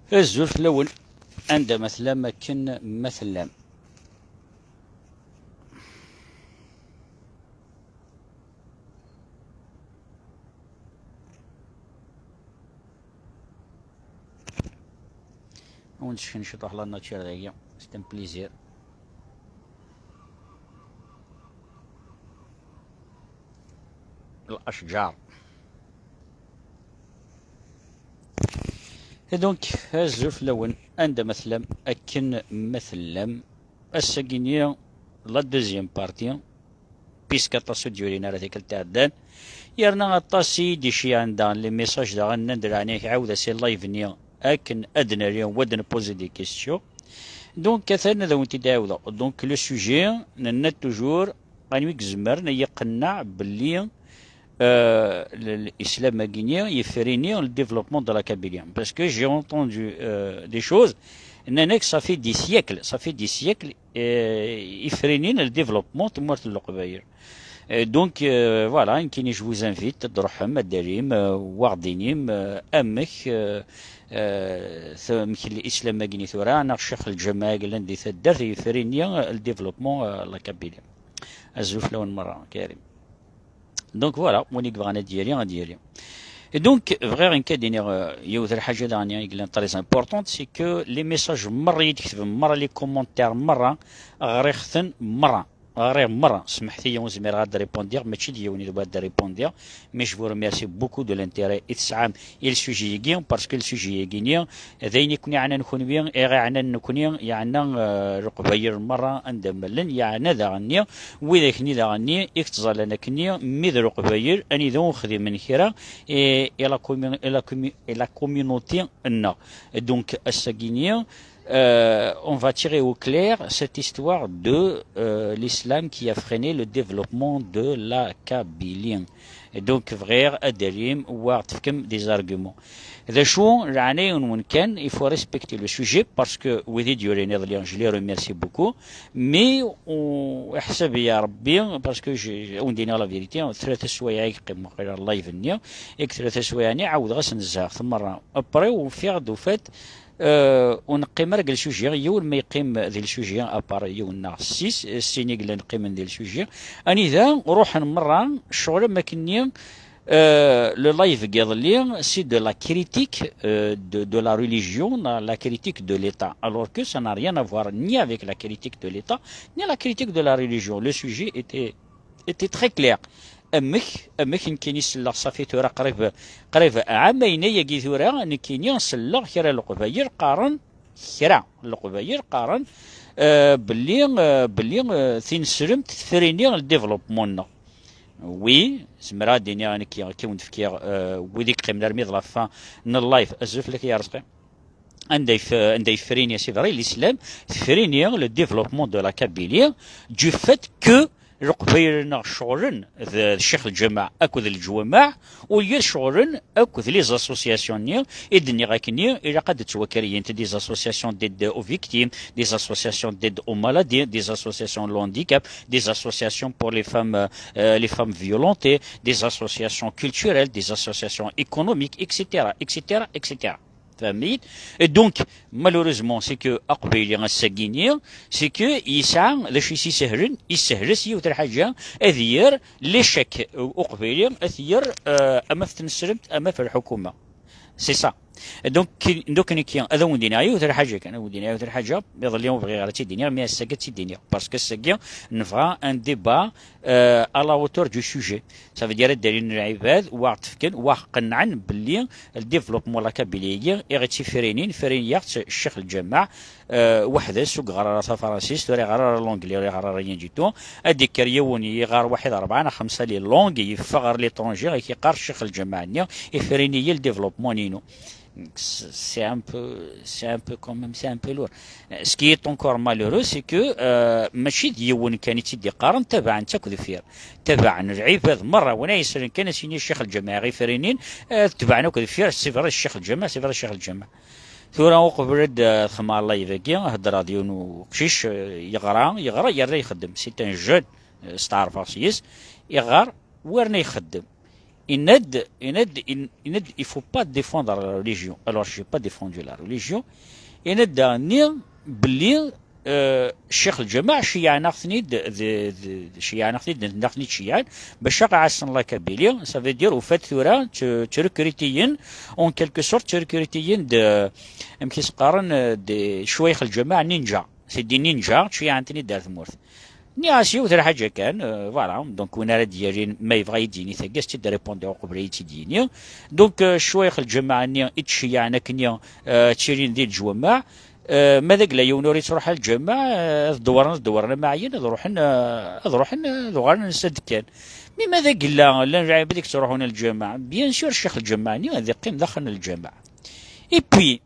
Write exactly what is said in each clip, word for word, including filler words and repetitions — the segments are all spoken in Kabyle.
Azul fell-awen, anda ma tellam, akken ma tellam. Ad wen-d-seknen ciṭuḥ la nature dagi, c'est un plaisir. الأشجار. Et donc, azul fell-awen, anda ma tellam, akken ma tellam. Ass-agi-nni, la deuxième partie, puisque aṭas ur d-yurin ara tikkelt iɛeddan. Yerna aṭas i d-iceyɛen daɣen les messages daɣen, nnan-d leɛnaya-k ɛawed-as i live-nni akken ad d-nali, ad d-nposer des questions. Donc, atan ad awen-t-id-ɛawdeɣ. Donc, le sujet, nenna toujours, anwi i izemren ad yi-iqenneɛ belli, euh, l-, l-, l'islam-agi-nni yefrini le développement de la Kabylie. Parce que j'ai entendu, euh, des choses, nnan-ak ça fait des siècles, ça fait des siècles, euh, yefrinin le développement n tmurt n Leqbayel. Euh, donc, euh, voilà, nekkini, je vous invite ad d-truḥem, ad d-talim, euh, ad aɣ-d-tinim, euh, amek, euh, euh, t-, amek l'islam-agi-nni tura, neɣ ccix lǧameɛ-agi yellan di taddart, yefrini, euh, le développement, euh, la Kabylie. Azul fell-awen merra, Karim. Donc voilà, win i yebɣan ad d-yali, ad d-yali. Et donc, bɣiɣ nekk ad d-iniɣ, euh, yiwet n lḥaǧa daɣen i yellan très importante, c'est que les messages merra i d-ketben, merra les commentaires merra, ɣriɣ-ten merra. Ɣriɣ merra. Smeḥt-iyi, ur zmireɣ ad d-répondiɣ, mačči d yiwen i d-, ad d-répondiɣ, mais je vous remercie beaucoup de l'intérêt i tesɛam i le sujet-agi, parce que le sujet-agi-nni d ayen i ken-iɛnan kenwi, i ɣ-iɛnan nekni, yeɛna, euh, Leqbayel merra anda ma llan, yeɛna daɣenni widak-nni daɣenni i yettẓallan akkenni, mi d Leqbayel, anida ur xdimen kra i, i la commu-, i la commu-, i la communauté-nneɣ. Donc, ass-agi-nni, euh, on va tirer au clair cette histoire de, euh, l'islam qui a freiné le développement de la Kabylie. Et donc, bɣiɣ ad d-talim, ad aɣ-d-tefkem des arguments. D acu, leɛnaya-nwen kan, il faut respecter le sujet, parce que wid i d-yurin iḍelli, je les remercie beaucoup, mais, u-, iḥseb ya Rebbi, parce que je, ad wen-d-iniɣ la vérité, tlata sswayeɛ i yeqqim waqila live-nni, i tlata sswayeɛ-nni ɛawdeɣ-as nezheɣ-t merra. Après, ufiɣ-d, ufat, euh, ur neqqim ara deg le sujet, yiwen ma yeqqim di le sujet, à part yiwen neɣ ssis, sin i yellan qqimen di le sujet, anida ruḥen merra, ccɣel am akken-nni, euh, le live n yiḍelli, c'est de la critique, euh, de, de la religion, la, la critique de l'État. Alors que ça n'a rien à voir ni avec la critique de l'État, ni la critique de la religion. Le sujet était, était très clair. Amek, amek nekkini selleɣ, safi tura qrib, qrib ɛamayen ayagi tura, nekkini selleɣ kra n Leqbayel qqaren, kra n Leqbayel qqaren, euh, belli, euh, belli, euh, tineslemt tefrini le développement-nneɣ. Oui, zemreɣ ad d-iniɣ nekki, akka wen-d-fkiɣ, euh, wid i yeqqimen armi d la fin n live, azul fell-ak ya Rezqi. Anda yef-, anda yefrini, c'est vrai, l'islam, tefrini le développement de la Kabylie, du fait que Leqbayel-nneɣ ceɣlen d, d ccix lǧameɛ akked leǧwameɛ, au lieu ceɣlen akked les associations-nni i d-nniɣ akkenni, ilaq ad d-ttwakerrint des associations d'aide aux victimes, des associations d'aide aux maladies, des associations de l'handicap, des associations pour les femmes, euh, les femmes violentées, des associations culturelles, des associations économiques, et cetera, et cetera, et cetera. Tfehmem-iyi-d? Et donc, malheureusement, c'est que Aqbayli ass-agi-nni, c'est que yesɛa d acu i s-isehlen, yessehel-as yiwet n lḥaǧa, ad yerr l'échec, euh, Uqbayli, ad t-yerr, euh, ama f tneslemt, ama f lḥukuma. C'est ça. Donc, donc, nekki, ad awen-d-iniɣ yiwet n lḥaǧa kan, ad awen-d-iniɣ yiwet n lḥaǧa, iḍelli ur bɣiɣ ara ad tt-id-iniɣ, mais ass-agi ad tt-id-iniɣ, parce que ass-agi nebɣa un débat, euh, à la hauteur du sujet. Ça veut dire ad d-alin lɛibad, wa ɣ-d-fken, wa ɣ-qennɛen belli le développement n la Kabylie-agi i ɣ-ittifrinin, frin-yaɣ-tt ccix lǧameɛ, euh, weḥd-s, ur yeɣɣar ara tafransist, ur yeɣɣar ara l'anglais, ur yeɣɣar ara rien du tout. Ad d-ikker yiwen, yeɣɣar waḥid rebɛa neɣ xemsa les langues, yeffeɣ ɣer l'étranger, i k-yeqqar ccix lǧameɛ-nni, ifrin-iyi le développement-inu. C'est un peu, c'est un peu quand même, c'est un peu lourd. Ce qui est encore malheureux, c'est que, euh, mačči d yiwen kan i tt-id-iqqaren, tabaɛen-tt akk deffir. Tabaɛen lɛibad merra, win ay yeslen kan ad s-yini ccix lǧameɛ ifrinin, euh, tabaɛen akk deffir, c'est vrai ccix lǧameɛ, c'est vrai ccix lǧameɛ. Tura uqbel ad, euh, xedmeɣ live-agi, heddreɣ d yiwen uqcic, euh, yeɣra, yeɣra, yerna ixeddem. C'est un jeune, euh, steɛrfeɣ s-yes, yeɣɣar, werna ixeddem. Yenna-d, yenna-d, yenna-d, il faut pas défendre la religion. Alors, je n'ai pas défendu la religion. Yenna-d daɣenni belli, euh, Ccix Lǧameɛ ceyyɛen-aɣ-ten-id, d, d, d, ceyyɛen-aɣ-ten-id, nteɣ-ten-id ceyyɛen, bac ad ɛassen la Kabylie. Ça veut dire, au fait, tura, tt-, ttrekritiyen, en quelque sorte, ttrekritiyen-d, amek i s-qqaren, euh, d Ccix Lǧameɛ ninja. C'est des ninjas, ceyyɛen-ten-id ar tmurt. Nniɣ-as yiwet lḥaǧa kan, euh, voilà, donc win ara d-yalin ma yebɣa ad yi-d-yini tagi, ad s-tt-id-répondiɣ uqbel ad yi-tt-id-yini. Donc, euh, Ccix Lǧameɛ-nni i d-ceyyɛen akken-nni, euh, ttilin di leǧwameɛ, euh, ma d agla yiwen ur yettruḥ ar lǧameɛ, euh, ad dewren, ad dewren am ɛyin, ad ruḥen, euh, ad ruḥen, euh, ad uɣalen s ad kan. Mi ma d agla llan lɛibad i yettruḥun ar lǧameɛ, bien sûr, Ccix Lǧameɛ-nni ad yeqqim daxel n lǧameɛ. Et puis,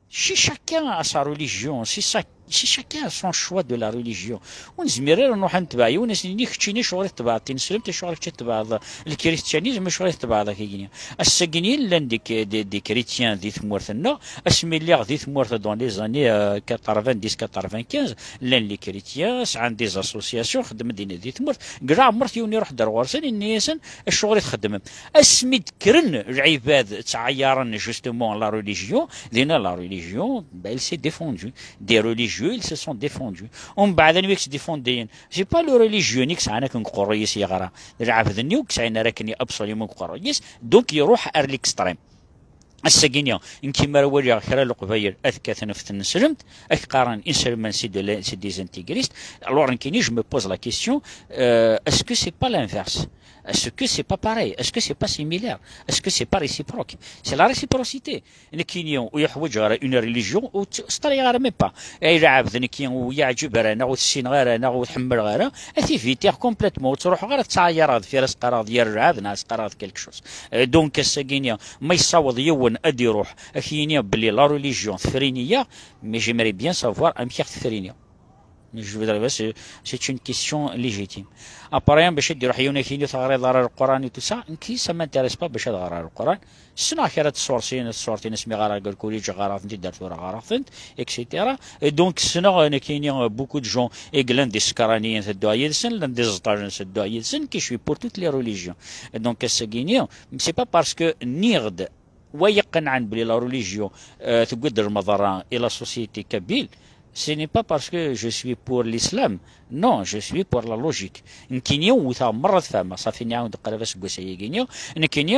si chacun a sa religion, si, sa, si chacun a son choix de la religion, ur nezmir ara ad nruḥ ad netbeɛ yiwen, ad s-nini keččini acuɣer i tebɛeḍ tineslemt, acuɣer kečč i tebɛeḍ lkristianisme, acuɣer i tebɛeḍ akagini. Ass-agi-nni llan des, des, des chrétiens di tmurt-nneɣ, asmi lliɣ di tmurt dans les années, euh, quatre-vingt-dix quatre-vingt-quinze, llan les chrétiens, sɛan des associations, xeddmen dinna di tmurt, deg leɛmer yiwen iruḥ-d ar ɣur-sen, yenna-yasen acuɣer i txeddmem. Asmi d-kkren lɛibad ttɛayaren justement la religion, dinna la religion, ben, elle s'est défendue. Des religieux, ils se sont défendus. Umbeɛd anwi i s-défendiyen? C'est pas le religieux-nni i yesɛan akken deg uqerruy-is yeɣra. D lɛebd-nni ur yesɛin ara akken absolument deg uqerruy-is, donc iruḥ ar l'extrême. Ass-agi-nni, nekk mi ara waliɣ kra n leqbayel ad kkaten ɣef tneslemt, ad k-qqaren inselmen c'est de la, c'est des intégristes, alors nekkini, je me pose la question, euh, est-ce que c'est pas l'inverse? Est-ce que c'est pas pareil? Est-ce que c'est pas similaire? Est-ce que c'est pas réciproque? C'est la réciprocité. Nekkini ur yeḥwaǧeɣ ara une religion, ur tt-, ur ttṛayiɣ ara même pas. Ay lɛebd, nekki ur yeɛǧib ara, neɣ ur t-ssineɣ ara, neɣ ur t-ḥemmleɣ ara, ad t-éviter complètement, ur ttruḥeɣ ara, ttɛayareɣ deffir-s, qqareɣ-d yir lɛebd, neɣ qqareɣ-d quelque chose. Euh, donc, ass-agi-nni, ma yessaweḍ yiwen ad iruḥ, ad k-yini belli la religion tefrini-yaɣ, mais j'aimerais bien savoir amek i ɣ-tefrini. Je voudrais, c'est, c'est une question légitime. Après, bac ad d-iruḥ yiwen ad k-yini ur teɣriḍ ara Leqran et tout ça, nekki, ça m'intéresse pas bac ad ɣreɣ Leqran. Ssneɣ kra n tṣurṣin, tṣurtin asmi ɣreɣ deg lkuliǧ, ɣreɣ-tent-id ar tura, ɣreɣ-tent, et cetera. Et donc, ssneɣ, euh, nekkini, euh, beaucoup de gens, i yellan d isekraniyen tedduɣ yid-sen, llan d iẓeṭṭajen tedduɣ yid-sen, qui je suis pour toutes les religions. Et donc, ass-agi-nni, c'est pas parce que nniɣ-d wa yeqqenɛen belli la religion, euh, tewwi-d lmeḍra i la société kabyle, ce n'est pas parce que je suis pour l'islam. Non, je suis pour la logique. Nekkini wwteɣ merra tfehmeɣ, ṣafi nniɣ-awen-d qrib aseggas ayagi-nni. Nekkini,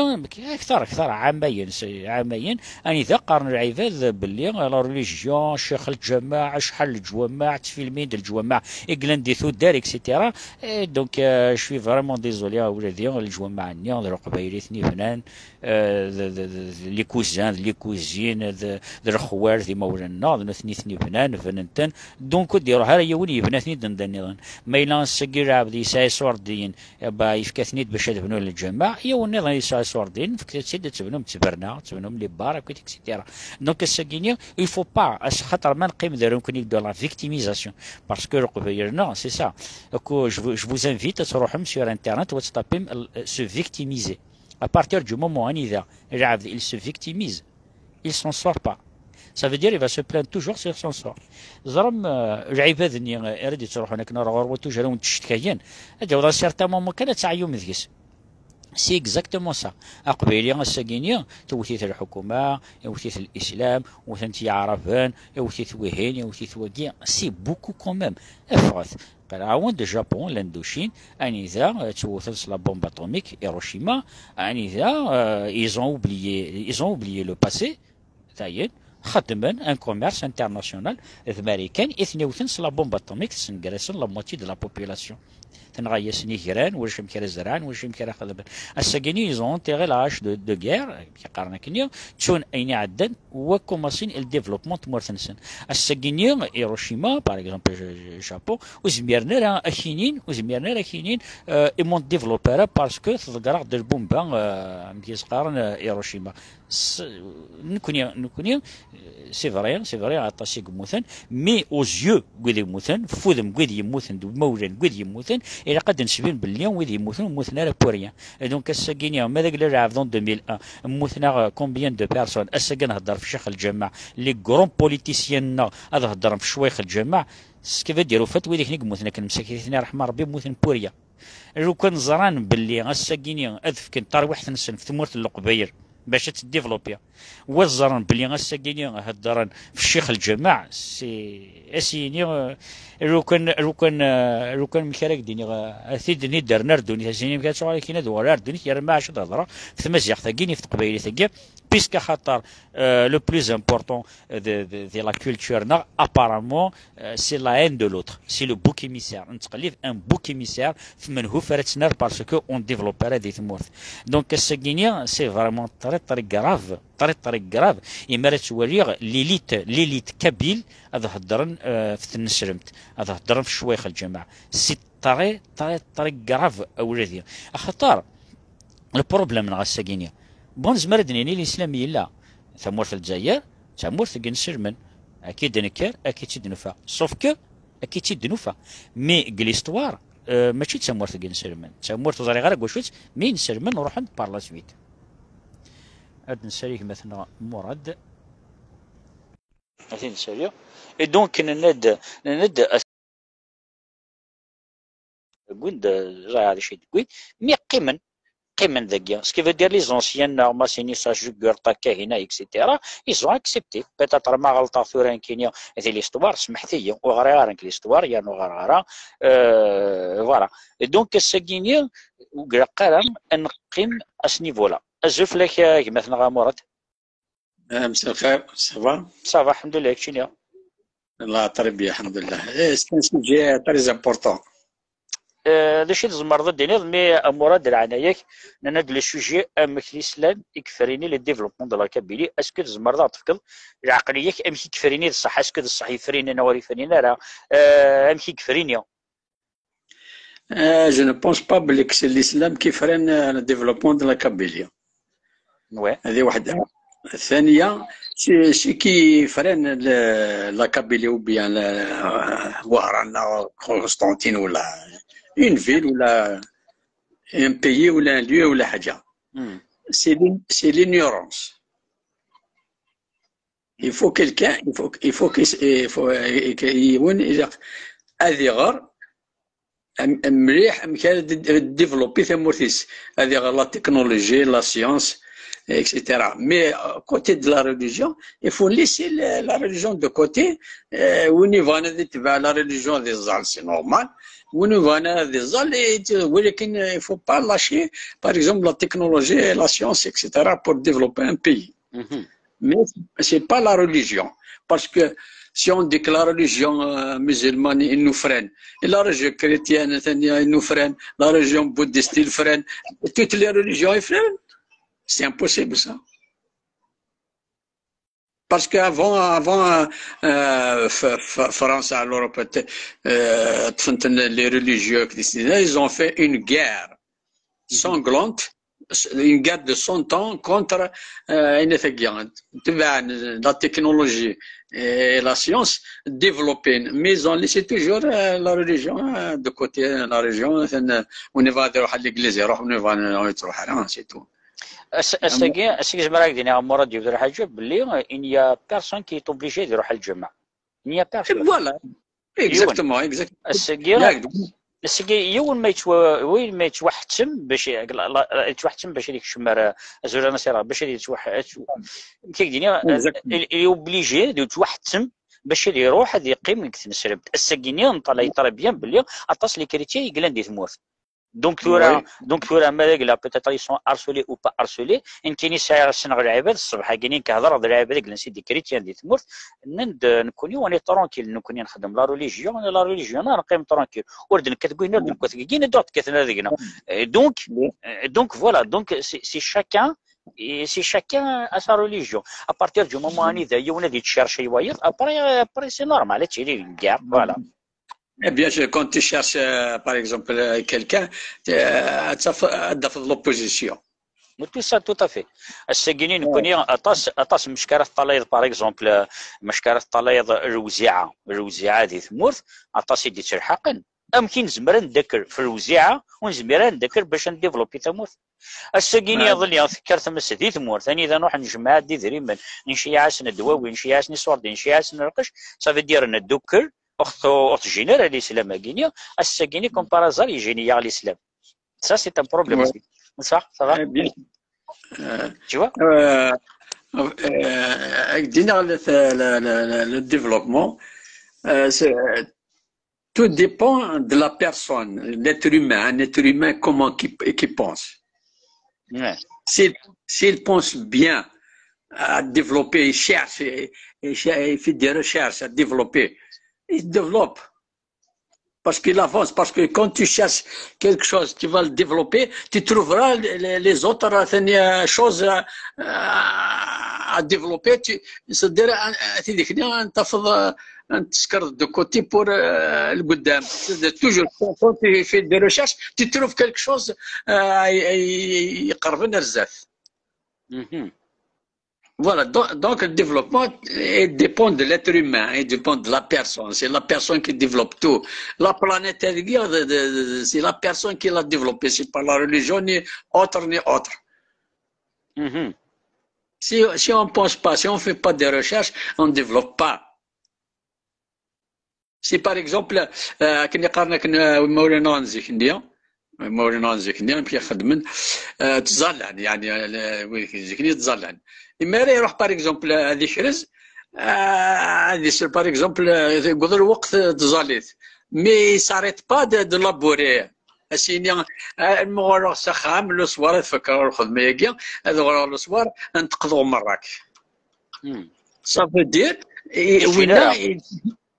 aktar, aktar ɛamayen, s-, ɛamayen, anida qqaren lɛibad belli la religion, ccix lǧameɛ, acḥal lǧwameɛ, ttfilmin-d lǧwameɛ i yellan di tuddar, et cetera. Et donc, euh, je suis vraiment désolé, a wladi, lǧwameɛ-nni d leqbayel i ten-ibnan, euh, d, d, d, d les cousins, d les cousines, d, d lexwal, d imawlan-nneɣ, d nutni i ten-ibnan, bnan-ten. Donc, ur d-iruḥ ara yiwen yebna-ten-id anda nniḍen. Ma yella ass-agi lɛebd yesɛa iṣurdiyen, eh ben, yefka-ten-id bac ad bnun lǧameɛ, yiwen nniḍen yesɛa iṣurdiyen, fket-tt-id ad tebnum ttberna, ad tebnum les bars, akk, et cetera. Donc, ass-agi-nni, il faut pas, ass xaṭer ma neqqim d nekkni dans la victimisation, parce que leqbayel-nneɣ, c'est ça. Donc, je vous, je vous invite ad tṛuḥem sur Internet, ad tṭapim, euh, se victimiser. À partir du moment anida lɛebd, il se victimise, il s'en sort pas. Ça veut dire, il va se plaindre toujours sur son sort. Ẓram, euh, lɛibad-nni, euh, ara d-yettruḥun akken ar ɣur-wen, toujours ad wen-d-ttcetkayen. Ad d-yaweḍ un certain moment kan ad teɛyum deg-s. C'est exactement ça. Aqbayli ass-agi-nni, tewwet-it lḥukuma, iwwet-it l'islam, wwten-t yiɛraben, iwwet-it wihin, iwwet-it wagi. C'est beaucoup quand même. Ffɣet. Qqleɣ-awen-d Japon, l'Indochine, anida, euh, ttewwten s la bombe atomique, Hiroshima, anida, euh, ils ont oublié, ils ont oublié le passé, dayen, xeddmen un commerce international d Marikan, i ten-iwten s la bombe atomique, tessenger-asen la moitié de la population. Tenɣa-yasen igran, ulac amek ara zerɛen, ulac amek ara xedmen. Ass-agi-nni, ils ont enterré la hache de, de guerre, amek i qqaren akkenni, ttun ayen iɛeddan, wa commencin le développement n tmurt-nsen. Ass-agi-nni, Hiroshima, par exemple, J-, J-, Japon, ur zmiren ara ad k-inin, ur zmiren ara ad k-inin, euh, ils m'ont développé ara parce que tḍegger-aɣ-d lbumba, euh, amek i s-qqaren, euh, Hiroshima. S-, nekkni, nekkni, euh, c'est vrai, c'est vrai, aṭas i yemmuten, mais aux yeux n wid yemmuten, f wudem n wid yemmuten, d imawlan n wid yemmuten, ilaq ad d-nesbin belli wid yemmuten ur mmuten ara pour rien. Et donc, ass-agi-nni, ma d agla lɛebd en deux mille un, mmuten-aɣ combien de personnes? Ass-agi nhedder f Ccix Lǧameɛ, les grands politiciens-nneɣ ad heddren f Ccix Lǧameɛ, ce qui veut dire, au fait, wid akken i yemmuten akken msakit-iten iṛḥem Ṛebbi, mmuten pour rien. Lukan ẓran belli ass-agini ad fken tarwiḥt-nsen f tmurt n Leqbayel bac ad teddivlupi, wa ẓran belli ass-agini heddren f Ccix Lǧameɛ, si, as-yini, eh, lukan, lukan, eh, lukan, amek ara k-d-iniɣ, eh, a t-id-nidren ar ddunit, as-yini amek ad tuɣal akkin ad uɣal ar ddunit, yerna ma ɛac ad hedreɣ f tmaziɣt-agi, f teqbaylit-agi, puisque axaṭer, euh, le plus important de, de, de la culture, non, apparemment, euh, c'est la haine de l'autre, c'est le bouc émissaire. Nettqellib un bouc émissaire, f menhu ara tner, parce que on développe ara di tmurt. Donc, ass-agini, c'est vraiment très, très grave, très, très grave. Et mi ara ttwaliɣ l'élite, l'élite kabyle, ad heddren, euh, f tneslemt, ad heddren f ccwayx lǧameɛ. C'est très, très, très grave, a wladi. Axaṭer, le problème, neɣ ass-agini, bon, nezmer ad d-nini l'islam yella. Tamurt n Lezzayer d tamurt n inselmen. Akka i d-nekker, akka i tt-id-nufa. Sauf que, akka i tt-id-nufa. Mais deg l'histoire, euh, mačči d tamurt n inselmen. D tamurt ur ẓriɣ ara deg wacu-tt, mais inselmen ruḥen par la suite. Ad nsali gma-tneɣ Murad. Ad t-id-nsali. Et donc, nenna-d, nenna-d, wwin-d, ẓriɣ d acu i d-wwin, mi qqimen, qqimen dagi. Ce qui veut dire les anciens, neɣ ma sini sa jugurt akka hina, et cetera, ils ont accepté. Peut-être ma ɣelṭeɣ tura nekkini di l'histoire, semḥet-iyi, ur ɣriɣ ara nekk l'histoire, yerna ur ɣriɣ ara, euh, voilà. Et donc, ass-agini, ur ilaq ara ad neqqim à ce niveau-là. Azul fell-ak, a gma-tneɣ a Murad. Euh, مساء الخير, ça va? Ça va, الحمد لله, keččini? Là, très bien, الحمد لله. Eh, c'est un sujet très important. Euh, d acu i tzemreḍ ad d-tiniḍ, mi a Murad, leɛnaya-k, nenna-d le sujet amek l'islam i yefrini le développement de la Kabylie, est-ce que tzemreḍ ad ɣ-d-tefkeḍ lɛeqliya-k, amek i yefrini, d ṣṣeḥ, est-ce que d ṣṣeḥ yefrini neɣ ur yefrini ara, euh, amek i yefrini? Euh, je ne pense pas belli que c'est l'islam qui freine, euh, le développement de la Kabylie. Ouais. هذه وحدة. الثانية, c'est, c'est qui freine le, la Kabylie ou bien la, euh, Wahran, la Constantine, ou la, une ville, ou la, un pays, ou la, un lieu, ou la حاجة. Hmm. C'est l'ign-, c'est l'ignorance. Il faut quelqu'un, il faut, il faut que, il faut, euh, que yiwen ilaq ad iɣer am-, am-, mliḥ amek ara d-, d-, développer tamurt-is, ad iɣer la technologie, la science, et cetera. Mais, euh, côté de la religion, il faut laisser la, la religion de côté, euh, win yebɣan ad itbeɛ la religion ad iẓẓal, c'est normal. Win yebɣan ad iẓẓal, et, euh, ولكن, euh, il faut pas lâcher, par exemple, la technologie, la science, et cetera, pour développer un pays. Mhm. Mais c'est pas la religion. Parce que si on dit que la religion, euh, musulmane, il nous freine, et la religion chrétienne, c'est-à-dire, il nous freine, la religion bouddhiste, il freine, toutes les religions, ils freinent. C'est impossible, ça. Parce qu'avant, avant, euh, F-, F-, France, à l'Europe, euh, les religieux chrétiens, ils ont fait une guerre sanglante, une guerre de cent ans contre, euh, la technologie et la science développée. Mais ils ont laissé toujours, euh, la religion, euh, de côté, la religion, euh, on va à l'église, on va, c'est tout. Ass-, ass-agi, ass-agi zemreɣ ad ak-d-iniɣ, Murad, yiwet n lḥaǧa, belli, euh, il n'y a personne qui est obligé ad iruḥ ɣer lǧameɛ. Il n'y a personne. Voilà. Yiwen. Exactement, exactement. Ass-agi, yak, d-, ass-agi, yiwen ma yettwa-, yiwen ma yettwaḥettem bac, la, la, yettwaḥettem bac ad yekcem ar, azul a Nasira, bac ad yettwaḥ-, yettwa-, amek ad ak-d-iniɣ, exactement, il, il est obligé ad yettwaḥettem bac ad iruḥ ad yeqqim deg tneslemt. Ass-agi-nni, neṭṭalay très bien belli aṭas n les chrétiens i yellan di tmurt. Donc tura, oui, donc tura, ma d agla, peut-être ils sont harcelés ou pas harcelés. Nekkini sɛiɣ, ssneɣ lɛibad, ṣṣbeḥ-agi-nni nekk hedreɣ d lɛibad i yellan c'est des chrétiens di tmurt. Nnan-d, nekkni on est tranquille, nekkni nxeddem la religion, la religion, neqqim tranquille. Ur d-nekkat deg win, ur d-nekkat deg win, ur d-kkaten ara deg-neɣ. Euh, donc, euh, donc voilà, donc c'est, c'est chacun, et c'est chacun à sa religion. À partir du moment où yiwen ad yettcercay wayeḍ, après, après c'est normal, ad tili guerre, voilà. Eh bien, je, quand tu cherches, euh, par exemple, euh, quelqu'un, euh, ad taf-, ad tafeḍ l'opposition. Tout ça, tout à fait. Ass-agi-nni, nekkni aṭas, aṭas n mecka ara teṭṭalayeḍ, par exemple, euh, mecka ara teṭṭalayeḍ lewziɛa, lewziɛa di tmurt, aṭas i d-ittelḥaqen. Amek i nezmer ad neddakel f lewziɛa, ur nezmir ara ad neddakel bac ad ndévelopper tamurt? Ass-agi-nni, iḍelli, tekker tmes di tmurt, anida nruḥ nejmeɛ-d idrimen, nceyyeɛ-asen ddwawi, nceyyeɛ-asen iṣurdiyen, nceyyeɛ-asen lqecc, ça veut dire neddukel, ur ɣ-t-, ur ɣ-t-jjin ara l'islam-agi-ni, ass-agi-ni, comme par hasard, yejjin-iyi l'islam. Ça, c'est un problème aussi. Ça, ça va? Eh bien. Euh, Tu vois? euh, euh, avec Dina, le, le, le, le- le développement, euh, c'est- tout dépend de la personne, l'être humain, un être humain, comment qui, qui pense. Ouais. S'il s'il pense bien à développer, il cherche, et, et cher- il fait des recherches à développer, il développe. Parce qu'il avance, parce que quand tu cherches quelque chose, tu vas le développer, tu trouveras les, les- les autres euh, choses euh, à développer. Tu, c'est-à-dire, euh, tu dis, tiens, t'as fait, euh, un petit de côté pour euh, le goddam. C'est-à-dire, toujours, quand quand tu fais des recherches, tu trouves quelque chose euh, يقربنا بزاف. Mhm. Voilà, donc, donc le développement il dépend de l'être humain, il dépend de la personne. C'est la personne qui développe tout. La planète, elle, de- de- de- c'est la personne qui l'a développée. C'est pas la religion, ni autre, ni autre. Mhm. Si, si on pense pas, si on fait pas des recherches, on ne développe pas. Si par exemple, euh, akken i qqaren akken, euh, imawlan-nneɣ n zik-nni, imawlan-nneɣ n zik-nni, amek i xeddmen, euh, ttẓallan, yani, euh, wid zik-nni ttẓallan. Imi ara iruḥ, par exemple, ad ikrez, euh, ad isel, par exemple, euh, deg leqt n tẓallit. Mais il s'arrête pas de, de labourer. As-yini, euh, armi uɣaleɣ s axxam, le soir, ad fakeɣ lxedma-agi, ad uɣaleɣ le soir, ad n-teqḍuɣ merrak. Hmm. Ça veut dire, Yejjin winna, ara. il,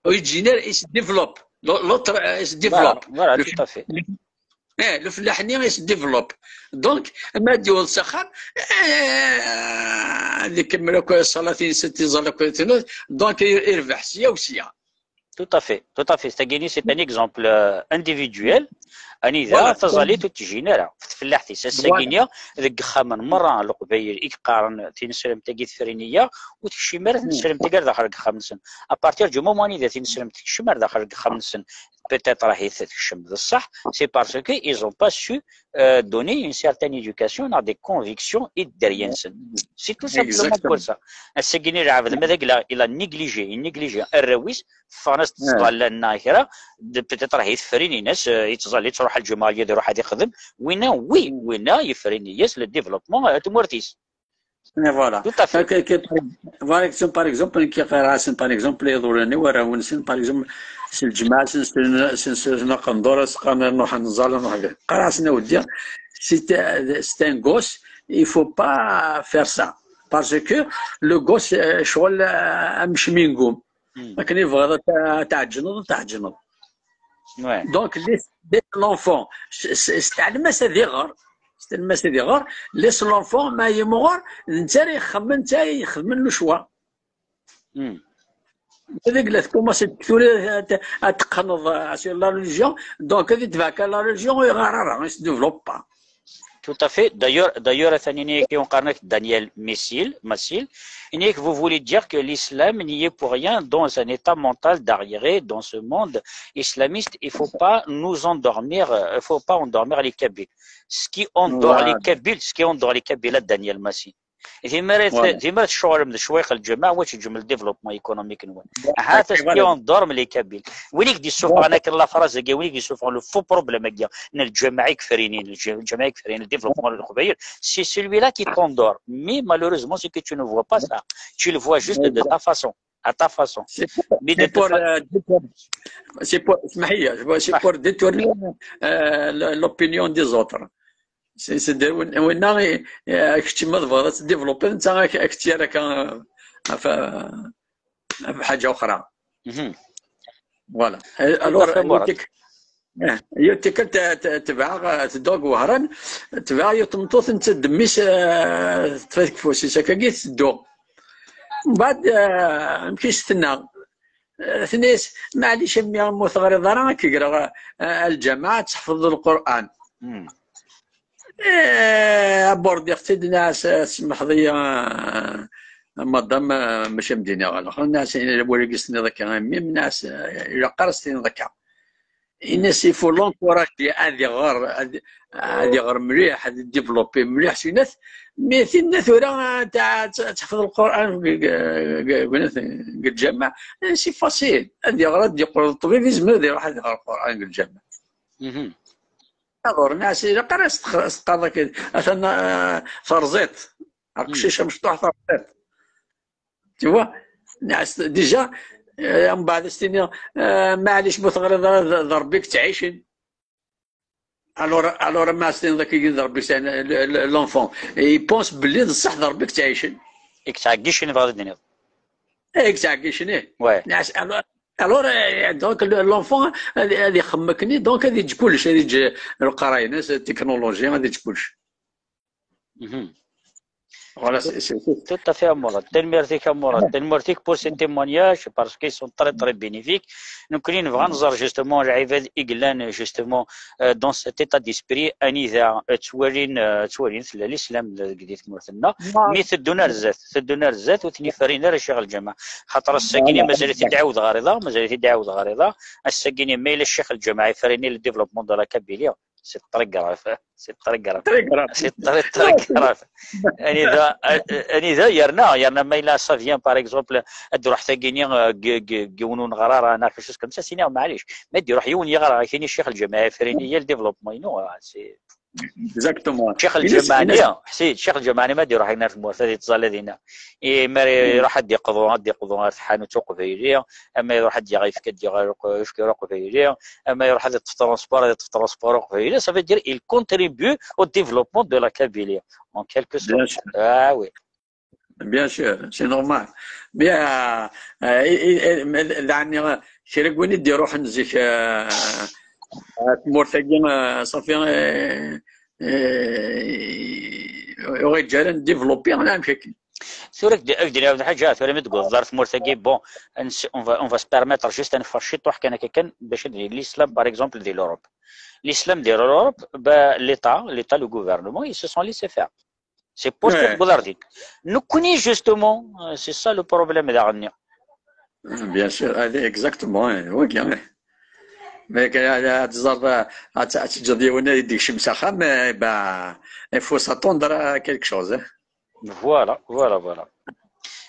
il, il se développe. L'autre, euh, il se Voilà, développe. voilà, Le, tout à fait. eh, le flaḥ-nni, il se développe. Donc, ma d-yuweḍ s axxam, eh, ad ikemmel akk ṣṣalat-ines, tiẓallit akk, donc, irbeḥ sya u sya. Tout à fait, tout à fait. C'est-à-dire, c'est un exemple euh, individuel. Anida, Voilà. taẓallit ur tejjin ara. Tfellaḥt-is. Ass-agi-ni, deg yexxamen merra n Leqbayel i yeqqaren tinesremt-agi tefriniya, ur tekcim ara tinesremt-agi ar daxel deg yexxamen-nsen. À partir du moment anida tinesremt tekcem ar daxel deg yexxamen-nsen, peut-être ahi tekcem d ṣṣeḥ, c'est parce que ils ont pas su euh, donner une certaine éducation, neɣ des convictions i dderya-nsen. C'est tout simplement Exactement. Pour ça. Ass-agi-ni lɛebd, ma d agla, il a négligé, il négligé arraw-is, ffɣen-as-d ttẓallan neɣ kra, de- peut-être ahi tefrinin-as, euh, yettẓalli, yettruḥ lǧemɛa, ad iruḥ ad ixdem. Winna, oui, winna, yefrini-as le développement, euh, tmurt-is. Et voilà. Tout à fait. Que, que, par, par exemple, par exemple, nekk qqareɣ-asen, par exemple, iḍulan-iw, arraw-nsen, par exemple, s lǧemɛa, s, s, s, s aqendur, as qqaren, "Nruḥ ad nẓal, nruḥ." Qqareɣ-asen, a weddi, c'est, c'est un gosse, il faut pas faire ça. Parce que le gosse, euh, ccɣel, euh, amcmingum. Hmm. Akken i tebɣiḍ ad t-, ad tɛeǧǧneḍ, ad tɛeǧǧneḍ. Ouais. Donc, laisse, laisse l'enfant. S-, s-, steɛlem-as ad iɣer. Steɛlem-as ad iɣer. Laisse l'enfant, ma yimɣur, d netta ara ixemmen, netta ara ixedmen le choix. Hmm. Deg la tkumaṣ tura ad, ad teqqneḍ, euh, sur la religion, donc ad itbeɛ kan la religion, ur iɣar ara, il se développe pas. Tout à fait. D'ailleurs, d'ailleurs, atan ini-ak yiwen qqaren-ak Daniel Messil, Massil, ini-ak, vous voulez dire que l'islam n'y est pour rien dans un état mental d'arriéré dans ce monde islamiste, il faut pas nous endormir, euh, il faut pas endormir les Kabyles. Ce qui endort les Voilà. Kabyles, ce qui endort les Kabyles, Daniel Massil. Dima ara t-, Voilà. dima ara tecɣlem d ccwayq n lǧamaɛ, wa tejjem le développement économique-nwen. Voilà, Ha, c'est ce qui voilà. endorme les Kabyles. Win i k-d-yessufɣen akken la phrase-agi, win i k-d-yessufɣen le faux problème-agi n lǧamaɛ ikefrinin, lǧ-, lǧamaɛ ikefrinin, le développement n Leqbayel, c'est celui-là qui t'endort. Mais malheureusement, c'est que tu ne vois pas ça. Tu le vois juste de ta façon, à ta façon. C'est pour, Mais de c'est toute pour, fa- euh, détourner, c'est pour, اسمح لي, c'est pour détourner, euh, le- l'opinion des autres. C'est, c'est de, winna, euh, kečč ma tebɣiḍ ad tdévelopper, netta ak, ak-tt-yerra kan, euh, ɣef, ɣef ḥaǧa uxra. Mhm. Voilà. Euh, alors, Tout à fait, Mourad. yiwet tik-, eh, yiwet tikkelt, eh, t-, tebɛeɣ, eh, tedduɣ deg Wehran, tebɛeɣ yiwet tmeṭṭut, netta d mmi-s, eh, teṭṭef-it deg ufus-is, akkagi tetteddu. Mbeɛd, eh, amek i s-tenna? Eh, tenna-yas, "Maɛlic a mmi, ma ur teɣriḍ ara, ad k-greɣ, eh, lǧameɛ, ad tḥefḍeḍ Lqur'an." Hmm. Eh, abordiɣ-tt-id, nniɣ-as, "Tsemmḥeḍ-iyi, eh, a madame, eh, mačči am d-iniɣ alaxer." Nniɣ-as, "Wagi s-tenniḍ akka a mmi-m?" Nniɣ-as, "Eh, ilaq ara s-tiniḍ akka." Ini-as il faut l'encourager ad iɣer, ad, ad iɣer mliḥ, ad développer mliḥ s winat. Mais tinna tura ad, ad, ad teḥfeḍ Lqur'an deg, deg, deg, deg lǧameɛ, c'est facile. Ad iɣer, ad yeqqel d ṭṭbib, yezmer ad iruḥ ad iɣer Lqur'an deg lǧameɛ. Aɣur, nɛas, ilaq ara s-teqqaḍ akka, atan, ah, terẓiḍ. Aqcic amecṭuḥ terẓiḍ. Tu vois? Nɛas, déjà, eh, mbeɛd ad s-tiniḍ, eh, maɛlic, bu teɣriḍ ara d, d Rebbi i yettɛicen. Alors, alors, ma as-tiniḍ akka d Rebbi i yettɛicen, l-, l-, l'enfant, il pense belli d ṣṣeḥ d Rebbi i yettɛicen. I yettɛeggicen, bɣiɣ ad d-tiniḍ. Eh, i yettɛeggicen, eh. Ouais. Nɛas, alors, alors, eh, donc, le-, l'enfant, ad, ad ixemmem akken, donc, ad yeǧǧ kullec, ad yeǧǧ leqraya-ines, la technologie, ad yeǧǧ kullec. Mhm. Voilà, c'est, c'est, c'est Tout à fait, a Mourad. Tanemmirt-ik, a Mourad. Tanemmirt-ik pour ces témoignages, parce qu'ils sont très, très bénéfiques. Nekkni nebɣa ad nẓer, justement, lɛibad i yellan, justement, euh, dans cet état d'esprit, anida, euh, ttwalin, euh, ttwalin tella l'islam deg, di tmurt-nneɣ. Mi teddun ar zdat, teddun ar zdat, ur ten-yefrin ara ccix lǧameɛ. Xaṭer ass-agi-ni mazal-it-id ɛawdeɣ ɣer iḍ-a, mazal-it-id ɛawdeɣ ɣer iḍ-a. Ass-agi-ni, ma yella ccix lǧameɛ yefren le développement de la Kabylie, c'est très grave. C'est très grave. Très grave. C'est très, très grave. Anida, anida yerna, yerna ma yella ça vient, par exemple, ad d-iruḥ tagini, euh, g-, g-, g-, yiwen uneɣrar, neɣ quelque chose comme ça, siniɣ, maɛlic. Ma d-iruḥ yiwen yeɣra, akini ccix lǧameɛ yefren-iyi le développement-inu, ah, c'est Exactement. Ccix lǧameɛ-nni, ḥsi, ccix lǧameɛ-nni ma d-iruḥ akken ar tmurt, ad yettẓalla dinna. I, mi ara iruḥ ad d-iqḍu, ad d-iqḍu ɣer tḥanut uqbayli, ama iruḥ ad d-yaɣ ayefki, ad d-yaɣ ayefki uqbayli, ama iruḥ ad yeṭṭef transport, ad yeṭṭef transport uqbayli, ça veut dire il contribue au développement de la Kabylie, en quelque sorte. Bien sûr. Ah oui. Bien sûr, c'est normal. Mais, euh, euh, i, i, i, mais, leɛni, kra n win i d-iruḥen zik, euh, euh, tmurt-agi, euh, ṣafi, euh, euh, ur yeǧǧi ara ad développer, neɣ amek akken? Tura ad k-d-, ad k-d-iniɣ lḥaǧa, tura mi d-tewwḍeḍ ar tmurt-agi, bon, on s-, on va, on va se permettre juste ad neffeɣ ciṭuḥ kan akka kan, bac ad d-, l'islam, par exemple, di l'Europe. L'islam di l'Europe, ben, l'État, l'État, le gouvernement, ils se sont laissés faire. C'est pour ça que tewweḍ ar din. Nekkni, justement, euh, c'est ça le problème daɣen-nni. Bien sûr, ah, exactement, eh, wagi, eh. Mais que, ah, ah, ad teẓreḍ, ah, ad, ad teǧǧeḍ yiwen ad d-yekcem s axxam, eh, ben, il faut s'attendre à quelque chose, eh. Voilà, voilà, voilà.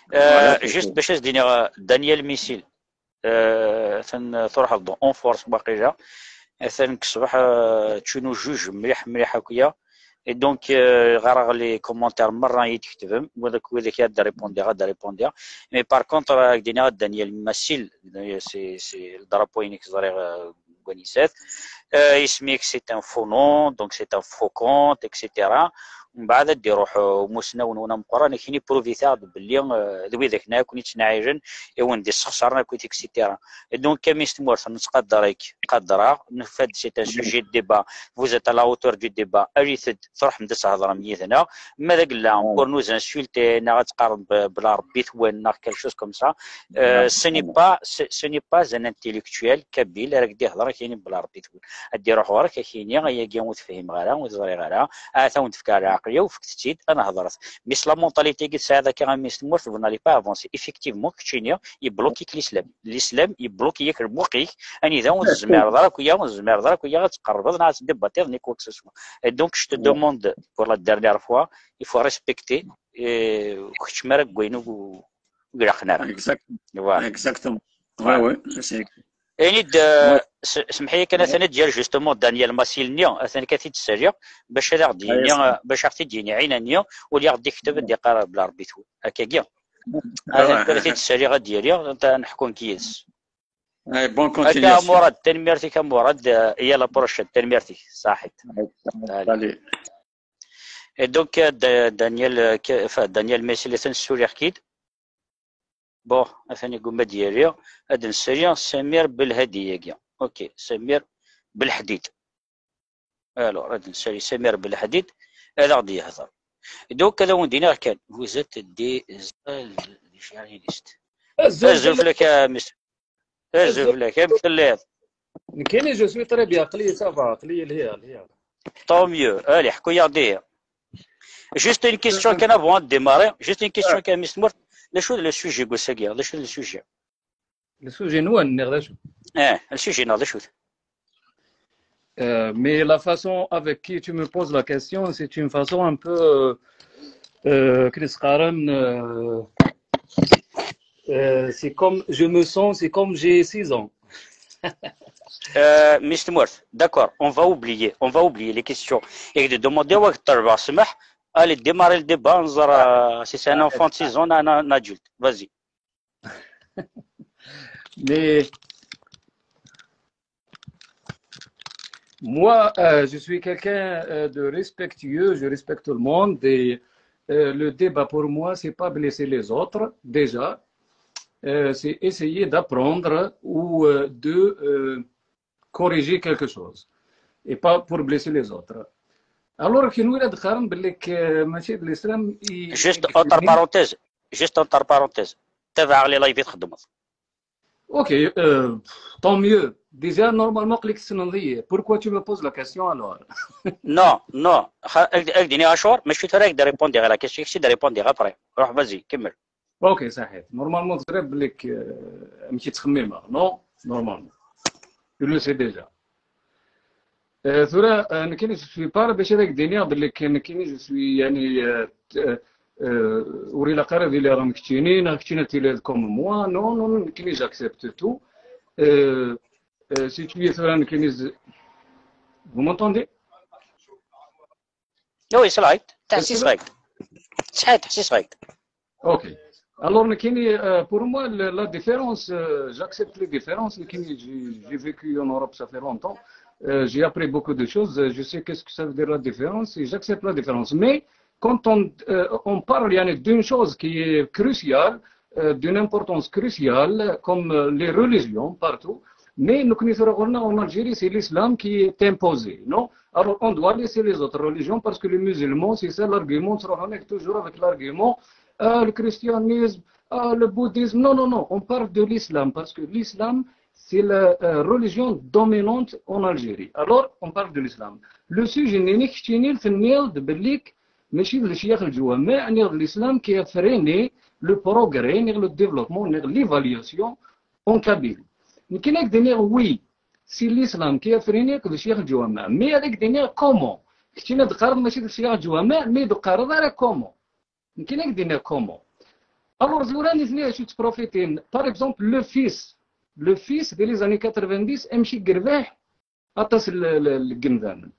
Voilà, euh, c'est juste bac ad s-d-iniɣ, euh, Daniel Missile. Euh, atan, euh, truḥeḍ en force waqila. Atan deg ṣṣbeḥ, euh, ččun ujuj mliḥ, mliḥ akya. Et donc, euh, ɣareɣ les commentaires merra i d-tketbem. Wid ak-, wid ak ad d-répondiɣ, ad d-répondiɣ. Mais par contre, euh, ad k-d-iniɣ a Daniel Missile, c'est, c'est le drapeau-inek ẓriɣ, euh, deg wanisat. Euh, isem-ik, c'est un faux nom, donc c'est un faux compte, et cetera. Mbeɛd ad d-iruḥ, euh, umusnaw-nwen ameqqran, akken ipruvit-aɣ-d belli, euh, d widak-nni akk i ttnaɛilen, i wen-d-issexṣaren akk, et cetera. Et donc, a mmi-s n tmurt, nettqadar-ik, qadreɣ, nufa-d c'est un sujet de débat, vous êtes à la hauteur du débat, alit-d, truḥem-d ad thedrem yid-neɣ, ma d agella, pour nous insulter, neɣ ad teqqarem b-, bla rebbi-twen, neɣ quelque chose comme ça, euh, ce n'est pas, ce, ce n'est pas un intellectuel kabyle ara k-d-ihedren akken bla rebbi-twen. Ad d-iruḥ ɣer-k, ad k-yini, ayagi ur t-fhimeɣ ara, ur t-ẓriɣ ara, ahat ad wen-d-fkeɣ lɛaqel-iw, fket-tt-id, ad nehḍret. Mais s la mentalité i tesɛiḍ akka a mmi-s n tmurt, vous n'allez pas avancer. Effectivement, keččini, yebloki-k l'islam. L'islam yebloki-yak lmuq-ik, anida ur tezmireḍ ara akya, ur tezmireḍ ara akya ad tqerrbeḍ neɣ ad tdebatiḍ ni quoi que ce soit. Et donc, je te demande pour la dernière fois, il faut respecter, euh, kečč mi ara deg wayen ur, ur ilaqen ara. Exact. Voilà. Exactement. Ouais, ouais, c'est Ini-d, euh, s-, semḥ-iyi kan, atan ad d-yerr justement Daniel Masil-nni, atan kan t-id-ssaliɣ, bac ad aɣ-d-yini, bac ad aɣ-t-id-yini ɛinani, ur aɣ-d-ikteb ad d-iqqar bla rebbi-twen. Akkagi. Atan kan t-id-ssaliɣ ad d-yali, ad neḥku nekk yid-s. Bonne continuation. Akka a Murad, tanemmirt-ik a Murad, euh, et à la prochaine, tanemmirt-ik, saḥit. Allez. Salut. Et donc, euh, Da-, Daniel, euh, ke-, enfin, Daniel Masil, atan ssuliɣ-k-id. Bon, atan igumma ad d-yali. Ad nsali Samir Belhadi-agi. Ok, Samir Belḥdid. Alors, ad nsali Samir Belḥdid, ad aɣ-d-yehder. Donc, ad awen-d-iniɣ kan, vous êtes des, des journalistes. Azul fell-ak a Mister. Azul fell-ak, amek telliḍ? Nekkini, je suis très bien, aql-iyi, ça va, aql-iyi lhiɣ, lhiɣ. Tant mieux. Allez, ḥku-yaɣ-d ihi. Juste une question kan avant de démarrer. Juste une question kan, Mister Mourad. D acu d le sujet n wass-agi? D acu d le sujet? Le sujet-nwen, niɣ d acu? Eh, le sujet-nneɣ d acu-t? Euh, mais la façon avec qui tu me poses la question, c'est une façon un peu, euh, euh, كيف يقولوا، euh, euh, c'est comme, je me sens, c'est comme j'ai six ans. Euh, Mister Moore, d'accord, on va oublier, on va oublier les questions. Et de demander à Tarba Semah, allez, démarrer le débat, on dira, si c'est un enfant de six ans, un, un adulte. Vas-y. Mais moi, euh, je suis quelqu'un, euh, de respectueux, je respecte tout le monde. Et, euh, le débat pour moi, c'est pas blesser les autres, déjà. Euh, c'est essayer d'apprendre ou, euh, de, euh, corriger quelque chose et pas pour blesser les autres. Alors, كاين ولا دخلن باللي ك-، ماشي د l'islam. Juste entre parenthèses, juste entre parenthèses. تابع les lives تخدموا. Ok, euh, tant mieux. Déjà, normalement, قلت لك تسنضي. Pourquoi tu me poses la question alors? Non, non. خ-، اك ديني اشور، ماشي ترى اك ريبوندي على la question، اك ريبوندي après. روح، vas-y، كمل. Ok, صحيح. Normalement, تزرب بليك، euh, ماشي تخميمة. Non, normalement. Tu le sais déjà. Euh, ثورة، euh, نكيني je suis pas باش هذاك ديني هضر لك، نكيني je suis يعني، euh, euh, وري لا قريب اللي راهم كتشينين، كتشينة تيلي comme moi. Non, non, non, نكيني j'accepte tout. Euh, euh, si tu es ثورة، نكيني ز-، vous m'entendez? Oui, c'est vrai. تحسيس غايت. صحيح، تحسيس غايت. Ok. Alors, نكيني, euh, pour moi, le- la différence, euh, j'accepte les différences. نكيني, j'ai j'ai vécu en Europe, ça fait longtemps. Euh, j'ai appris beaucoup de choses. Euh, je sais qu'est-ce que ça veut dire la différence et j'accepte la différence. Mais quand on, euh, on parle يعني, d'une chose qui est cruciale, euh, d'une importance cruciale, comme, euh, les religions partout, mais nous connaissons en Algérie, c'est l'islam qui est imposé, non? Alors, on doit laisser les autres religions parce que les musulmans, c'est ça l'argument, on se retrouve toujours avec l'argument, ah, le christianisme, ah, le bouddhisme. Non, non, non, on parle de l'islam parce que l'islam, c'est la, euh, religion dominante en Algérie. Alors, on parle de l'islam. Le sujet, نكيني تنيض بليك ماشي د الشيخ الجوامع، نيض l'islam qui a freiné le progrès, نيض le développement, نيض l'évolution en Kabylie. نكيني ديني oui, c'est l'islam qui a freiné le شيخ الجوامع. Mais هذاك ديني comment؟ كنتي دقارض ماشي د الشيخ الجوامع، mais دقارض على comment. نكيني ديني comment. Alors, زوراني ثنيا شو تبروفيتين. Par exemple, le fils. Le fils, dès les années quatre-vingt-dix, امشي قرباح أطاس ال-، ال-، القمدان.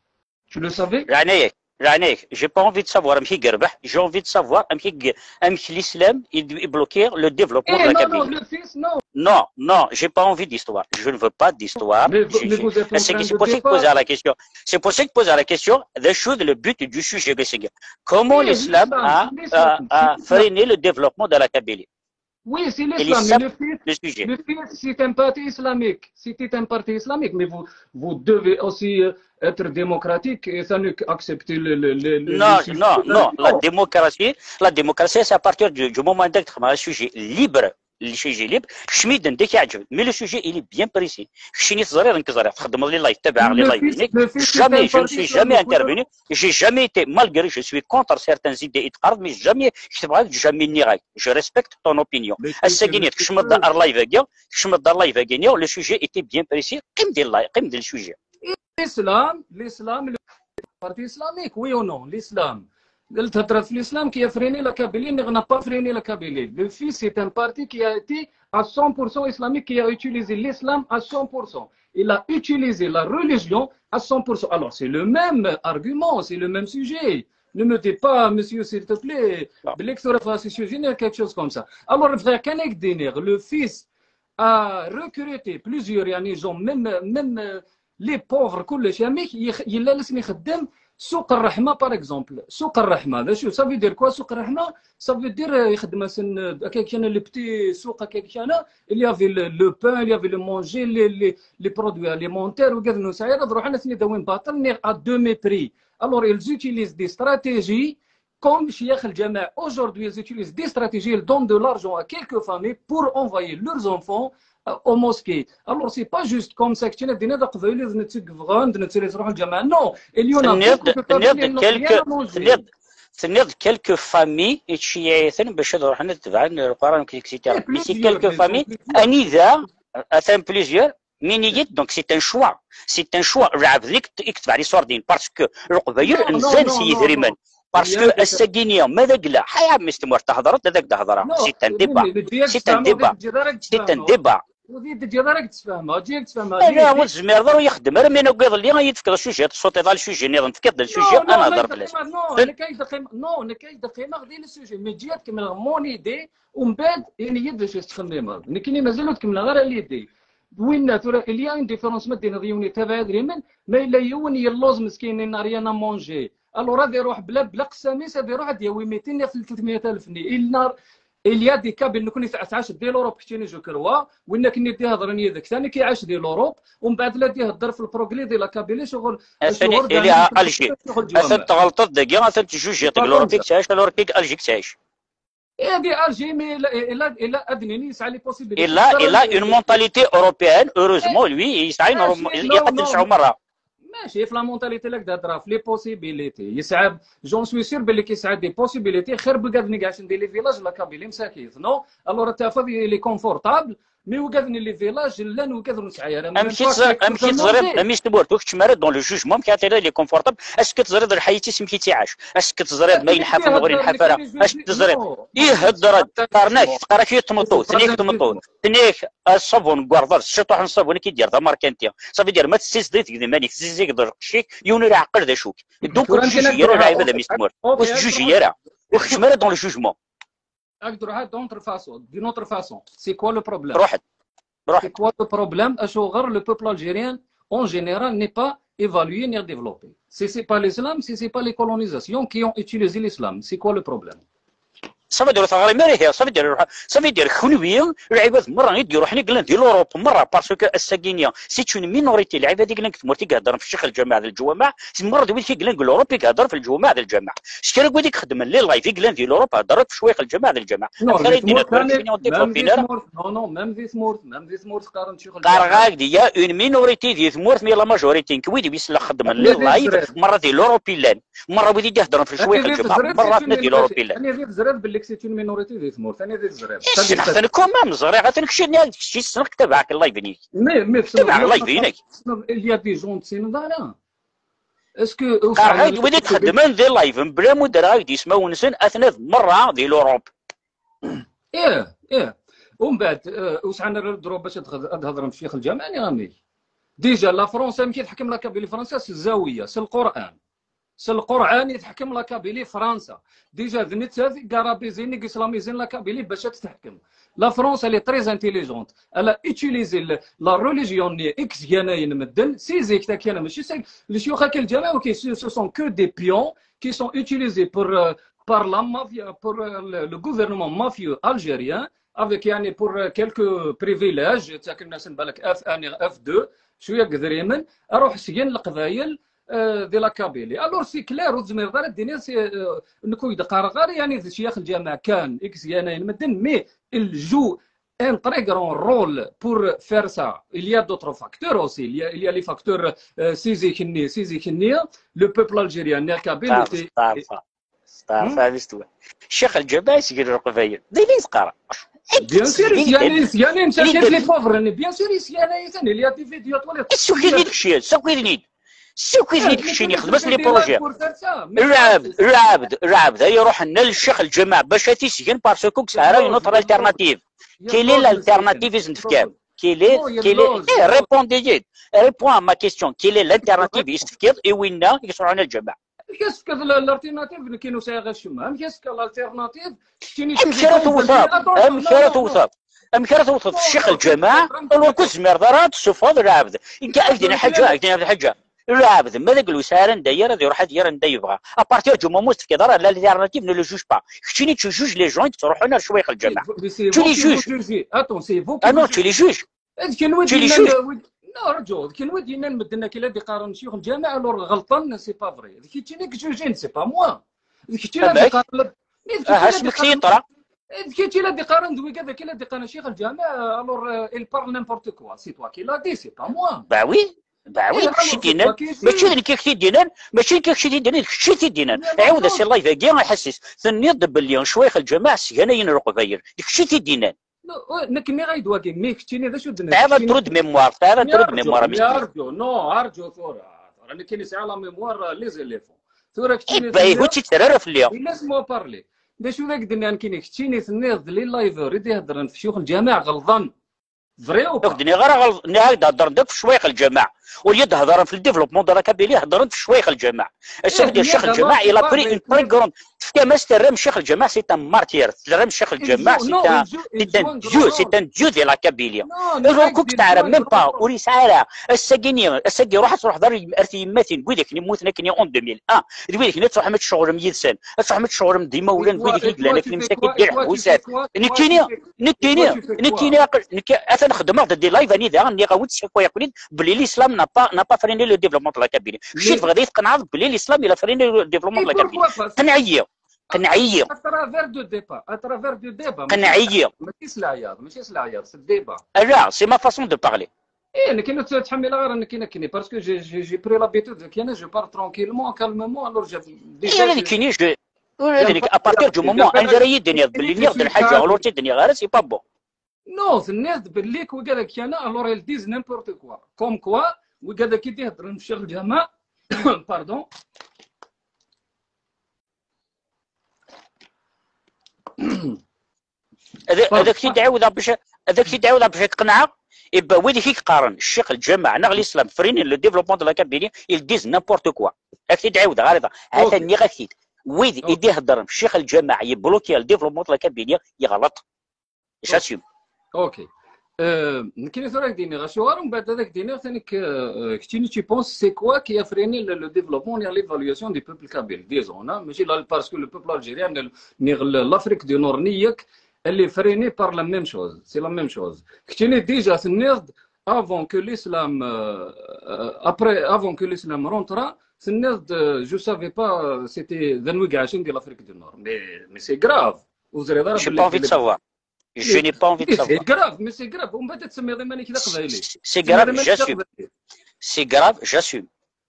Tu le savais? رانيك، رانيك. J'ai pas envie de savoir. ماشي قرباح. J'ai envie de savoir. ماشي ق-، ماشي l'islam يبلوكي le développement de la Kabylie. Le fils, non. Non, non, j'ai pas envie d'histoire. Je ne veux pas d'histoire. Mais vous êtes en train de C'est pour ça que je pose la question. C'est pour ça que je pose la question. The should, le but du sujet, comment l'islam a, a, a freiné le développement de la Kabylie. Oui, c'est l'islam, mais le fils, le sujet. Le fils, c'est un parti islamique. C'était un parti islamique, mais vous, vous devez aussi, euh, être démocratique et ça ne accepter le, le, le, le Non, non, non. La démocratie, la démocratie, c'est à partir du, du moment où on a un sujet libre, le sujet libre, je me donne des. Mais le sujet, il est bien précis. Je suis les lives, تبع les lives. Jamais, je ne suis jamais intervenu. J'ai jamais été, malgré je suis contre certaines idées, mais jamais, jamais. Je respecte ton opinion. الساكنية تكشم الدار لايف هكا، تكشم الدار لايف هكا، le sujet était bien précis. قيم ديال اللايف، قيم ديال le sujet. L'islam, l'islam, le parti islamique, oui ou non? L'islam. L'islam qui a freiné la Kabylie, n'a pas freiné la Kabylie. Le fils, c'est un parti qui a été à cent pour cent islamique, qui a utilisé l'islam à cent pour cent. Il a utilisé la religion à cent pour cent. Alors, c'est le même argument, c'est le même sujet. Ne me dis pas, monsieur, s'il te plaît, بلي كثر في ce sujet, il y a quelque chose comme ça. Alors, frère, كان يديني le fils a recruté plusieurs, يعني, gens, même, même, euh, les pauvres, كلش، يعني، يخ-، يلا لسني خدم سوق الرحمة، par exemple. سوق الرحمة، هذا شو ça veut dire quoi سوق الرحمة؟ Ça veut dire, euh, يخدم سن، هكاك كان les petits سوق، هكاك كان، il y avait le, le pain, il y avait le manger, les, les, les produits alimentaires، وكذا نسعي، روح أنا سني داوين باطل، نير à demi prix. Alors, ils utilisent des stratégies comme شيخ الجماعة. Aujourd'hui, ils utilisent des stratégies, ils donnent de l'argent à quelques familles pour envoyer leurs enfants, euh, aux mosquées. Alors, c'est pas juste comme ça, كنا دينا دا قبايل نتسقف غاند نتسري تروح الجماعة. Non, il y en a beaucoup de Kabyles qui n'ont rien à manger. تنيض quelques familles يتشيعيثن باش يروحن يتبعن القرآن، et cetera. Mais c'est quelques familles. أنيذا أثان plusieurs. Mini-yi-d, donc c'est un choix. C'est un choix. Lɛebd i yet-, i yetbeɛ les sardines, parce que Leqbayel nzan si yidrimen. Parce que ass-agi-nni, ma d agla, ḥaya, mmi-s tmurt, tehḍreḍ, ad ak-d-hedreɣ. C'est un débat. C'est un débat. C'est un débat. Ur d-teǧǧiḍ ara ad k-d-sfehmeɣ. Eǧǧ-iyi ad k-d-sfehmeɣ. Ala, ur tezmireḍ ara, ur ixeddem ara, mi nagi iḍelli ad yi-d-tefkeḍ sujet, tessuṭiḍ-aɣ le sujet-nniḍen, tefkiḍ-d le sujet, ad nehder fell-as. Non, nekk ay d-qqimeɣ, non, nekk ay d-qqimeɣ di le sujet, mais eǧǧ-iyi ad kemmleɣ mon idée, umbeɛd ini-yi-d d acu tettxemmimeḍ. Nekkini mazal ur d-kemmleɣ ara l'idée. Winna tura, il y a une différence, ma d-tiniḍ yiwen yettabaɛ idrimen, ma yella yiwen yelluẓ meskin, il n'a rien à manger. Alors ad iruḥ bla, bla qessam-is, ad iruḥ ad d-yawi mitin neɣ tlatmiyat alef-nni. Il n'a, il y a des Kabyles, nekkni tɛac di l'Europe, keččini je crois, win akken i d-ihedren yid-k, tani k-iɛac di l'Europe, umbeɛd la d-ihedder f le progrès di la Kabylie, ccɣel, ccɣel il est à Alger. Atan tɣelṭeḍ dagi, atan tjujiḍ deg l'Europe i tettɛic, alors que Alger i tettɛic. Et di Alger, mais il a, il a, il a, ad nini, yesɛa les possibilités. Il a, il a une mentalité européenne, heureusement, lui, yesɛa une, il y a pas de, mačči f la mentalité la k-d-heddreɣ, f les possibilités. Yesɛa, j'en suis sûr belli yesɛa des possibilités. Xir n wigad-nni iɛicen di les villages, la Kabylie msakit, non? Alors ad tafeḍ il est confortable, mais wigad-nni les villages llan wigad ur nesɛi ara. Amek i teẓriḍ, amek i teẓriḍ, a mmi-s n tmurt, ur keččem ara dans le jugement, amek ara tiliḍ il est confortable? Est-ce que teẓriḍ lḥayat-is amek i tt-iɛac? Est-ce que teẓriḍ ma yenḥaf neɣ ur yenḥaf ara? Est-ce que teẓriḍ? Ihedder-d, qqaren-ak, teqqar-ak yiwet tmeṭṭut, tenna-ak tmeṭṭut, tenna-ak aṣabun deg uɣerbaz, ciṭuḥ n ṣṣabun i k-id-yerr d amerkanti. Ça veut dire, ma tessizdigeḍ iman-ik, tessizdigeḍ lqecc-ik, yiwen ur iɛeqqel d acu-k. Donc ur tjuji ara lɛibad, a mmi-s n tmurt. Ur tjuji ara. Ur keččem ara dans le jugement. D'une autre façon, c'est quoi le problème? Ruḥ-d. C'est quoi le problème? Acuɣer le peuple algérien, en général, n'est pas évalué ni développé? Si c'est pas l'islam, si c'est pas les colonisations qui ont utilisé l'islam, c'est quoi le problème? Ça veut dire, teɣrim ara ihi, ça veut dire, ça veut dire, kenwi, lɛibad merra i d-iruḥen i yellan di l'Europe merra, parce que ass-agi-nni, c'est une minorité, lɛibad i yellan deg tmurt i iheddren f ccix lǧameɛ d lǧwameɛ, merra d wid i yellan deg l'Europe i iheddren f lǧwameɛ d lǧameɛ. S kra n wid i ixeddmen les lives i yellan di l'Europe, heddren f ccix lǧameɛ d lǧameɛ. Amek ara yi-d-tiniḍ ur ttini ur d-iḍrub ara? Non, non, même di tmurt, même di tmurt qqaren ccix lǧameɛ. Qqareɣ-ak-d, il y a une minorité di tmurt, mais la majorité n wid i yesla xeddmen les lives, merra di l'Europe i llan. Merra wid i d-iheddren f ccix lǧameɛ, merra atni di l'Europe i llan. Anida tzriḍ belli c'est une minorité di tmurt? Anida tzriḍ? Ssneɣ-ten quand même, ẓriɣ, atan kečč, kečč ssneɣ-k, tabaɛek live-nni. Tabaɛek live-nni. Il y a des gens ur tessineḍ ara. Est-ce que qqareɣ-ak-d wid i ixeddmen di live mebla ma ur ddreɣ-ak-d ismawen-nsen, atna merra di l'Europe. Ih, ih. Umbeɛd, eh, ur sɛan ara ddrub bac ad hed-, ad hedren f ccix lǧameɛ, niɣ amek? Déjà, la France, amek i tḥekkem la Kabylie Fransa? S zzawiya, s Lqur'an. S Lqur'an i tḥekkem la Kabylie Fransa. Déjà, d nettat i garabizin, i islamizin la Kabylie bac ad tt-teḥkem. La France, elle est très intelligente. Elle a utilisé le, la religion-nni i yesganayen medden, si zik-a kan, mačči s, les ccix-agi lǧameɛ, ok, ce, ce sont que des pions qui sont utilisés pour, euh, par la mafia, pour, euh, le, le gouvernement mafieux algérien, avec, يعني, pour, euh, quelques privilèges, ttaken-asen balak F un et F deux, cwiya n yedrimen, ruḥ sgen Leqbayel, euh, di la Kabylie. Alors, c'est clair, ur tezmireḍ ara ad d-tiniḍ, c'est, euh, nekk ur d-qqareɣ ara, يعني, d ccix lǧameɛ kan i yesganayen medden, mais il joue un très grand rôle pour faire ça. Il y a d'autres facteurs aussi. Il y a, il y a les facteurs, euh, si zik-nni, si zik-nni, le peuple algérien, neɣ kabyle, était, Steɛref, steɛref, a mmi-s n tmurt. Ccix lǧameɛ i yesgen Leqbayel. D ayen i teqqar. Bien sûr, yesgan-, yesgan-, yesgan-, les pauvres, bien sûr, yesgan-, il y a des vidéos, twalaḍ. Ssukk-iten-id keččini, ssukk-iten-id. Ssukk-iten-id keččini, xdem-as les projets. Lɛebd, lɛebd, lɛebd, ay iruḥen ar ccix lǧameɛ bac ad t-isgen parce que ur yesɛi ara une autre alternative. Quelle est l'alternative i sen-tefkam? Quelle est, quelle est, eh, répondez-y. Réponds à ma question. Quelle est l'alternative i s-tefkiḍ i winna i yesruḥen ar lǧameɛ? Amek as-tefkiḍ l-, l'alternative? Nekk ur sɛiɣ acemma. Amek as-tefkiḍ l'alternative? Keččini amek ara tewteḍ? Amek ara tewteḍ? Amek ara tewteḍ ccix lǧameɛ? Alors ur tezmireḍ ara ad tessufɣeḍ lɛebd. Nekk ad ak-d-iniɣ ḥaǧa, ad ak-d-iniɣ ḥaǧa. Lɛebd, ma d agla ur yesɛi ara anda yerr, ad iruḥ ad yerr anda yebɣa. À partir du moment ur s-tefkiḍ ara l'alternative, ne le juge pas. Keččini tu juges les gens i yettruḥun ar ccix lǧameɛ. Tu les juges. Ah non, tu les juges. D kenwi i d-yennan, non, rǧu, d kenwi i d-yennan medden akken la d-iqqaren ccix lǧameɛ, alors ɣelṭen, c'est pas vrai. D keččini i yejjujin, c'est pas moi. D keččini i la d-iqqaren, mais d keččini i la d-iqqaren, d keččini i la d-iqqaren d wigad akken la d-iqqaren ccix lǧameɛ, alors, euh, il parle n'importe quoi. C'est toi qui l'as dit, c'est pas moi. Bah oui, bah oui, d kečč i d-yennan, mačči d nekk i k-t-id-yennan, mačči d nekk i k-t-id-yennan, d kečč i t-id-yennan. Ɛiwed-as i live-agi, iḥesses. Tenniḍ-d belli ccix lǧameɛ sganayen Leqbayel. D kečč i t-id-yennan. Nekk nniɣ-ak-d wagi, mi keččini d acu d-nniɣ? Tesɛiḍ un trou de mémoire, tesɛiḍ un trou de mémoire. Arǧu, non, arǧu tura. Tura nekkini sɛiɣ la mémoire les éléphants. Tura keččini. Iba ihu tt-itterra fell-i. Laisse-moi parler. D acu d ak-d-nniɣ nekkini, keččini tenniḍ-d les liveurs i d-iheddren f ccuyux n lǧamaɛ ɣelḍen. Vrai ou pas? Ur k-d-nniɣ ara ɣelḍen, nniɣ-ak-d heddren-d akk f ccwayx n lǧamaɛ. Au lieu d-hedren f le développement de la Kabylie, heddren f ccwayx n lǧamaɛ. Ass-a, eh, ccix n lǧamaɛ, il a pris une très grande. Tefkam-as terram ccix n lǧamaɛ, c'est un martyr. Terram ccix n lǧamaɛ, c'est un, c'est un dieu, c'est un dieu de la Kabylie. Alors, kuk teɛrem même pas, ur yesɛi ara. Ass-agi-nni, ass-agi, ruḥ ad truḥeḍ ar, ar tyemmatin, n wid akken immuten akken en deux mille un, d wid akken ad truḥem ad tceɣlem yid-sen, ad truḥem ad tceɣlem d imawlan n wid akken i yellan akken msakin d iɛeggusan. Nekkini, nekkini, nekkini, atan xeddmeɣ-d des lives anida nniɣ-awen-d, ssakwayeɣ-ken-id belli l'islam n'a pas, n'a pas freiné le développement de la Kabylie. Kečč tebɣiḍ ad yi-tqenɛeḍ belli l'islam il a freiné le développement de la Kabylie. Qneɛ-iyi. Qneɛ-iyi. À travers de débat, à travers de débat. Qneɛ-iyi. Mačči s leɛyaḍ, mačči s leɛyaḍ, c'est débat. Ala, c'est ma façon de parler. Eh, nekkini ur ttḥemmileɣ ara nekkini akken, parce que j'ai, j'ai, j'ai pris l'habitude, nekkini je parle tranquillement, calmement, alors j'ai déjà. Eh, nekkini je, ur d nekk, à partir du moment anda ara yi-d-tiniḍ belli nniɣ-d lḥaǧa, alors ur tt-id-nniɣ ara, c'est pas bon. Non, tenniḍ-d belli wigad akka, alors ils disent n'importe quoi. Comme quoi, wigad akka i d-iheddren f ccix n lǧamaɛ, pardon. Ad, ad ak-t-id-ɛiwdeɣ bac, ad ak-t-id-ɛiwdeɣ bac ad k-qenɛeɣ. Iba wid i k-iqqaren ccix n lǧamaɛ neɣ l'islam freinen le développement de la Kabylie, ils disent n'importe quoi. Ad ak-t-id-ɛiwdeɣ ar iḍ. Atan nniɣ-ak-t-id. Wid i d-iheddren ccix n lǧamaɛ yebloki le développement de la Kabylie, yeɣleḍ. J'assume. Ok. Euh, nekkini tura ad ak-d-iniɣ acuɣer, umbeɛd ad ak-d-iniɣ tanek, euh, keččini, tu penses, c'est quoi qui a freiné le, le développement et l'évolution du peuple kabyle, disons, hein? Mačči la, parce que le peuple algérien, ni l'Afrique du Nord, ni yakk, elle est freinée par la même chose. C'est la même chose. Keččini déjà tenniḍ-d avant que l'islam, euh, euh, après, avant que l'islam rentre, tenniḍ-d, euh, je savais pas, c'était d anwi i iɛacen di l'Afrique du Nord. Mais, mais c'est grave. Ur ẓriɣ ara. J'ai pas envie de savoir. Je n'ai pas envie de savoir. C'est grave, mais c'est grave. Umbeɛd ad tsemmiḍ iman-ik d aqbayli. C'est grave, j'assume. C'est grave, j'assume.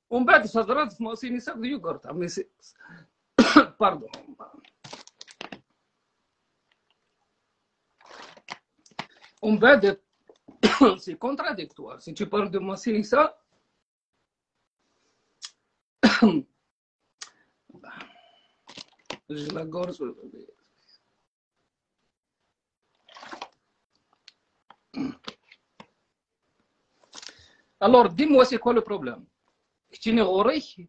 Umbeɛd thedreḍ f Masinisa d yugurt. Mais c'est, pardon. Umbeɛd, c'est contradictoire. Si tu parles de Masinisa, j'ai la gorge. Alors, dis-moi, c'est quoi le problème? Keččini ɣur-k,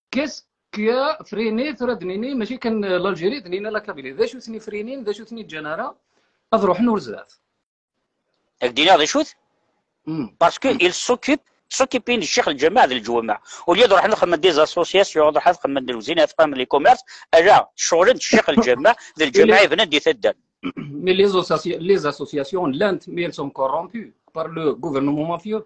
qu'est-ce qui a freiné, tura d-nini, mačči kan l'Algérie, d-nini la Kabylie. D acu ten-ifrinin, d acu ten-iǧǧan ara ad ruḥen ur zdat? Ad k-d-iniɣ d acu-t? Parce que ils s'occupent, s'occupin ccix n lǧamaɛ d leǧwameɛ. Au lieu ad ruḥen ad xedmen des associations, ad ruḥen ad xedmen lewzin, ad xedmen les commerces, ala, ccɣel n ccix n lǧamaɛ d leǧamaɛ yebnan di taddart. Mais les associations, les associations, llant, mais elles sont corrompues par le gouvernement mafieux.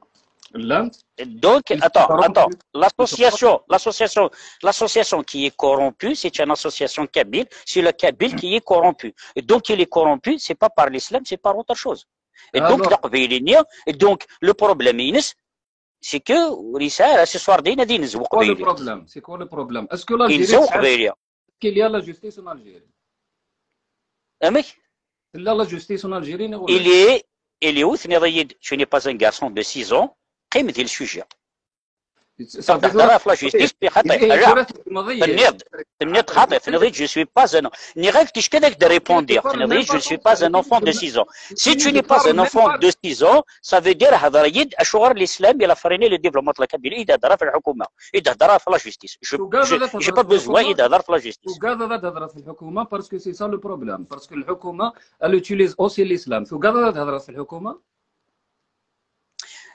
Llant. Donc, attends, attends. L'association, l'association, l'association qui est corrompue, c'est une association kabyle, c'est le kabyle qui est corrompu. Et donc, il est corrompu, c'est pas par l'islam, c'est par autre chose. Et donc, donc, le problème, c'est que ur yesɛi ara, c'est quoi le problème? C'est quoi le problème? Est-ce que l'Algérie, est-ce qu'il y a la justice en Algérie? Amek? Tella la justice en Algérie neɣ ulac? Il est, il est où, tenniḍ-iyi-d, tu n'es pas un garçon de six ans, qqim di le sujet. Ur thedder ara ɣef la justice, xaṭi, ala. Tenniḍ-d, tenniḍ-d xaṭi, tenniḍ-iyi-d, je suis pas un, nniɣ-ak ticki ad ak-d-répondiɣ, tenniḍ-iyi-d, je suis pas un enfant de six ans. Si tu n'es pas un enfant de six ans, ça veut dire, hder-iyi-d acuɣer l'islam il a freiné le développement de la Kabylie, i d-hder ɣef lḥukuma, i d-hder ɣef la justice. Je, je, j'ai pas besoin i d-hder ɣef la justice. Tugadeḍ ad thedreḍ ɣef lḥukuma, parce que c'est ça le problème. Parce que lḥukuma, elle utilise aussi l'islam. Tugadeḍ ad thedreḍ ɣef lḥukuma?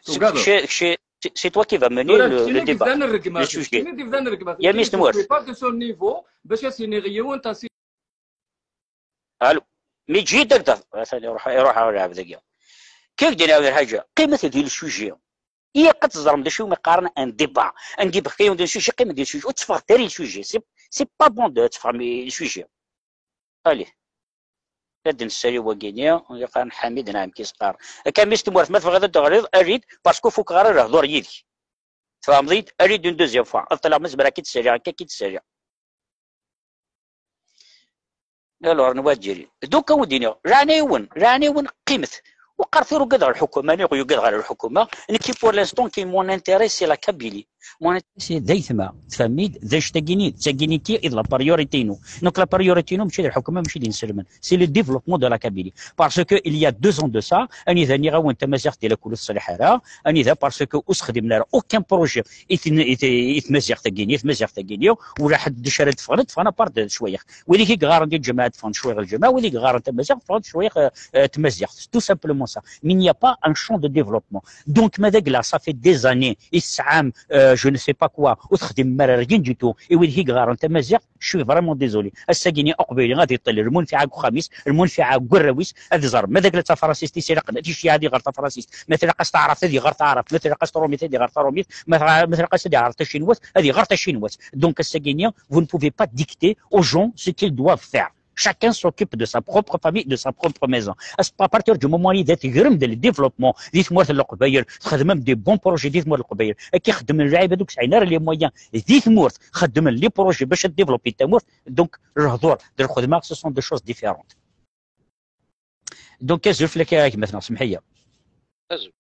Tugadeḍ? C'est toi qui vas mener le, le débat, le sujet. Ya mmi-s n Tmurt. Allô. Mi tjid akk da. Atan iruḥ, iruḥ ɣer lɛebd-agi. Kif d-nniɣ lḥaǧa, qqimet di le sujet. Ilaq ad teẓrem d acu umi qqaren un débat. Un débat, quand on dit un sujet, qqimet di le sujet. Ur tteffɣet ara le sujet. C'est, c'est pas bon de teffɣem le sujet. Allez. Ad d-nessali wagini, yeqqaren Ḥamid, neɣ amek i s-qqaren. Akka, mmi-s n Tmurt, ma tebɣiḍ ad d-teɣriḍ, err-it, parce que ur fukeɣ ara lehdur yid-k. Tfehmeḍ-iyi-d? Err-it une deuxième fois. Ad ṭṭleɣ, ma zemreɣ ad k-id-ssaliɣ, akka ad k-id-ssaliɣ. Alors, n Waǧiri. Donc, ad wen-d-iniɣ, leɛnaya-wen, leɛnaya-wen, qqimet. Ur qqaret ur ugadeɣ lḥukuma, neɣ ur ugadeɣ ara lḥukuma. Nekki, pour l'instant, qui mon intérêt, c'est la Kabylie. Mon intérêt, c'est d aytma, tfehmem-d, d anect-agi-nni, d tagi-nni i d la priorité-inu. Donc, la priorité-inu, mačči d lḥukuma, mačči d inselmen. C'est le développement de la Kabylie. Parce que, il y a deux ans de ça, anida nniɣ-awen tamaziɣt di la kullu teṣliḥ ara, anida, parce que ur sexdimen ara aucun projet i ten-, i t-, i tmaziɣt-agi-nni, i tmaziɣt-agi-nni, ula ḥedd d acu ara d-ffɣen, d-ffɣen à part d cwayex. Wid i yeɣɣaren di lǧamaɛ ad ffɣen cwiyex lǧamaɛ, wid i yeɣɣaren tamaziɣt ffɣen cwiyex, euh, euh, tmaziɣt. C'est tout simplement ça. Mais il n'y a pas un champ de développement. Donc, ma d agla, ça fait des années, i tesɛam, euh, je ne sais pas quoi, ur texdimem ara rien du tout. I wid i yeɣɣaren tamaziɣt, je suis vraiment désolé. Ass-agi-nni, aqbayli ad iṭṭel, lmunfiɛa deg uxxam-is, lmunfiɛa deg warraw-is, ad iẓer. Ma d agla d tafransist i s-ilaqen, ad iceyyeɛ ad iɣer tafransist. Ma tlaq-as taɛrabt, ad iɣer taɛrabt. Ma tlaq-as trumit, ad iɣer tarumit. Ma tra-, ma tlaq-as ad iɣer tacinwat, ad iɣer tacinwat. Donc, ass-agi-nni, vous ne pouvez pas dicter aux gens ce qu'ils doivent faire. Chacun s'occupe de sa propre famille, de sa propre maison. À partir du moment où il y a le développement, di tmurt n Leqbayel, txedmem des bons projets di tmurt n Leqbayel. Akka xeddmen lɛibad ur sɛin ara les moyens. Di tmurt, xeddmen les projets bac ad développer tamurt. Donc, lehdur d lxedma, ce sont deux choses différentes. Donc, azul fell-ak a gma-tneɣ, semḥ-iyi. Azul.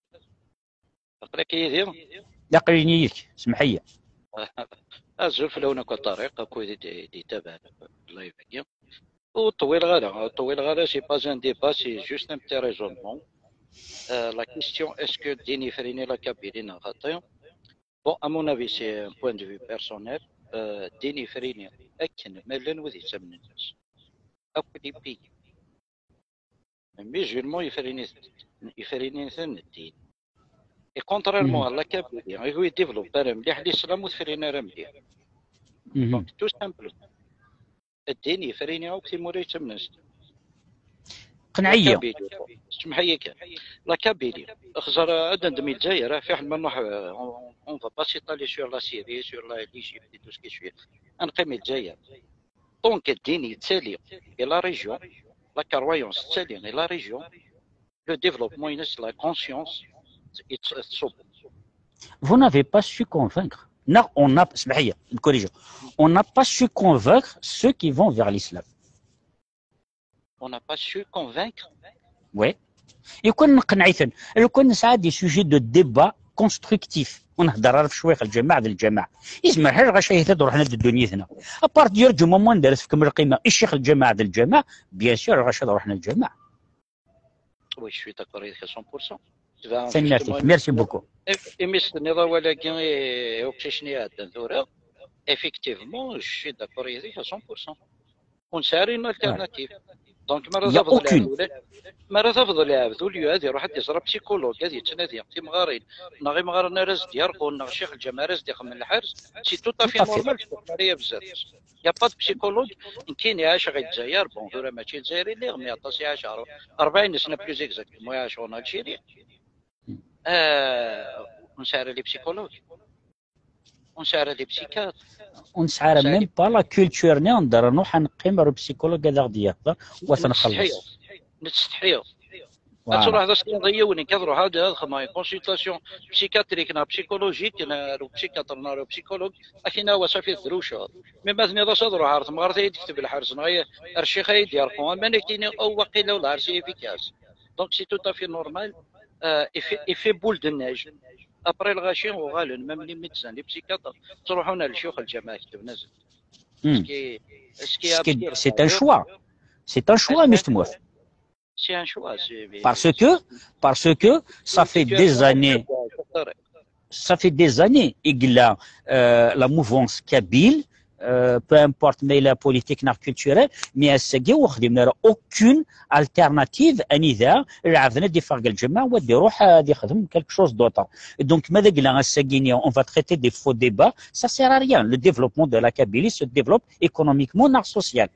Aql-ak yid-i? Aql-ini yid-k, semḥ-iyi. Azul fell-awen akk a Ṭariq, akk wid i d-, d-itabaɛen live-agi. Ur ṭwileɣ ara, ur ṭwileɣ ara, c'est pas un débat, c'est juste un petit raisonnement. Euh, la question, est-ce que ddin yefrini la Kabylie neɣ xaṭi? Bon, à mon avis, c'est un point de vue personnel. Euh, ddin yefrini akken ma llan wid yettamnen yes. Akk les pays musulmans yefrini-, yefrini-ten ddin. Et contrairement à la Kabylie, i wi développe ara mliḥ l'islam ur tefrin ara mliḥ. Donc, tout simplement. Ddin yefrini akk timura yettamnen s ddin. Qneɛ-iyi. La Kabylie, semḥ-iyi kan. La Kabylie, xẓer, ad nendem i Lezzayer, ah, fiḥel ma nruḥ, euh, on, on va pas s'étaler sur la Syrie, sur la, l'Égypte et tout ce qui suit. Ad neqqim i Lezzayer. Donc, ddin yettali i la région, la croyance tettali i la région, le développement-ines, la conscience, it's, it's so. Vous n'avez pas su convaincre. Non, on a, semḥ-iyi, corrige. On n'a pas su convaincre ceux qui vont vers l'islam. On n'a pas su convaincre. Oui. Lukan neqneɛ-iten, lukan nesɛa des sujets de débat constructif, ur nhedder ara ɣef cwiyex lǧamaɛ d lǧamaɛ, izmer ḥal lɣaci ahat ad ruḥen ad ddun yid-neɣ. À partir du moment anda ara tefkem lqima i ccix lǧamaɛ d lǧamaɛ, bien sûr, lɣaci ad ruḥen lǧamaɛ. Oui, je suis d'accord avec à cent pour cent. Tanemmirt-ik, merci beaucoup. Imi s-tenniḍ awal-agi i uqcic-nni iɛeddan tura, effectivement, je suis d'accord avec à cent pour cent. Ur nesɛi ara une alternative. Donc, ma ara tafeḍ lɛebd, ma ara tafeḍ lɛebd, au lieu ad iruḥ ad iẓer psychologue, ad yettnadi timɣarin, neɣ imɣaren ara s-d-yerqun, neɣ ccix lǧameɛ ara s-d-ixemmen lḥerz, c'est tout à fait normal, ur teqqar ara bzaf. Il n'y a pas de psychologue. Nekkini ɛaceɣ i Lezzayer, bon, tura mačči Lezzayer i lliɣ, mais aṭas i ɛaceɣ, rebɛin sna plus exactement i ɛaceɣ en Algérie. Euh, ur nesɛi ara les psychologues. Ur nesɛi ara les psychiatres. Ur nesɛi ara même pas la culture-nni anda ara nruḥ ad neqqim ar upsychologue ad aɣ-d-yehder u ad t-nxelleṣ. Nettsetḥi. Ad truḥeḍ ad s-tiniḍ i yiwen, nekk ad ruḥeɣ ad, ad xedmeɣ une consultation psychiatrique neɣ psychologique, neɣ ar upsychiatre neɣ ar upsychologue, ad k-iniɣ wa safi tedrewceḍ. Mais ma tenniḍ-as ad ruḥeɣ ar temɣart ay d-tekteb lḥerz neɣ ay, ar ccix ay d-yerqu, aman ad k-iniɣ, oh, waqila lḥerz est efficace. Donc c'est tout à fait normal. Euh, effet, effet boule de neige. Après lɣaci uɣalen, même les médecins, les psychiatres, ttruḥun ar lecyux lǧameɛ ketben-asen. Hmm. Ce qui est, ce qui est absurde. C'est un choix. C'est un choix, Mister Moore. C'est un choix. Parce que, parce que ça fait des années, ça fait des années, il y a, euh, la mouvance kabyle, euh, peu importe, mais la politique neɣ culturelle, mais ass-agi ur xdimen ara aucune alternative, anida lɛebd ad d-iffeɣ deg lǧamaɛ, u ad iruḥ ad ixdem quelque chose d'autre. Donc, ma d agla ass-agi-nni, on va traiter des faux débats, ça sert à rien. Le développement de la Kabylie se développe économiquement neɣ social.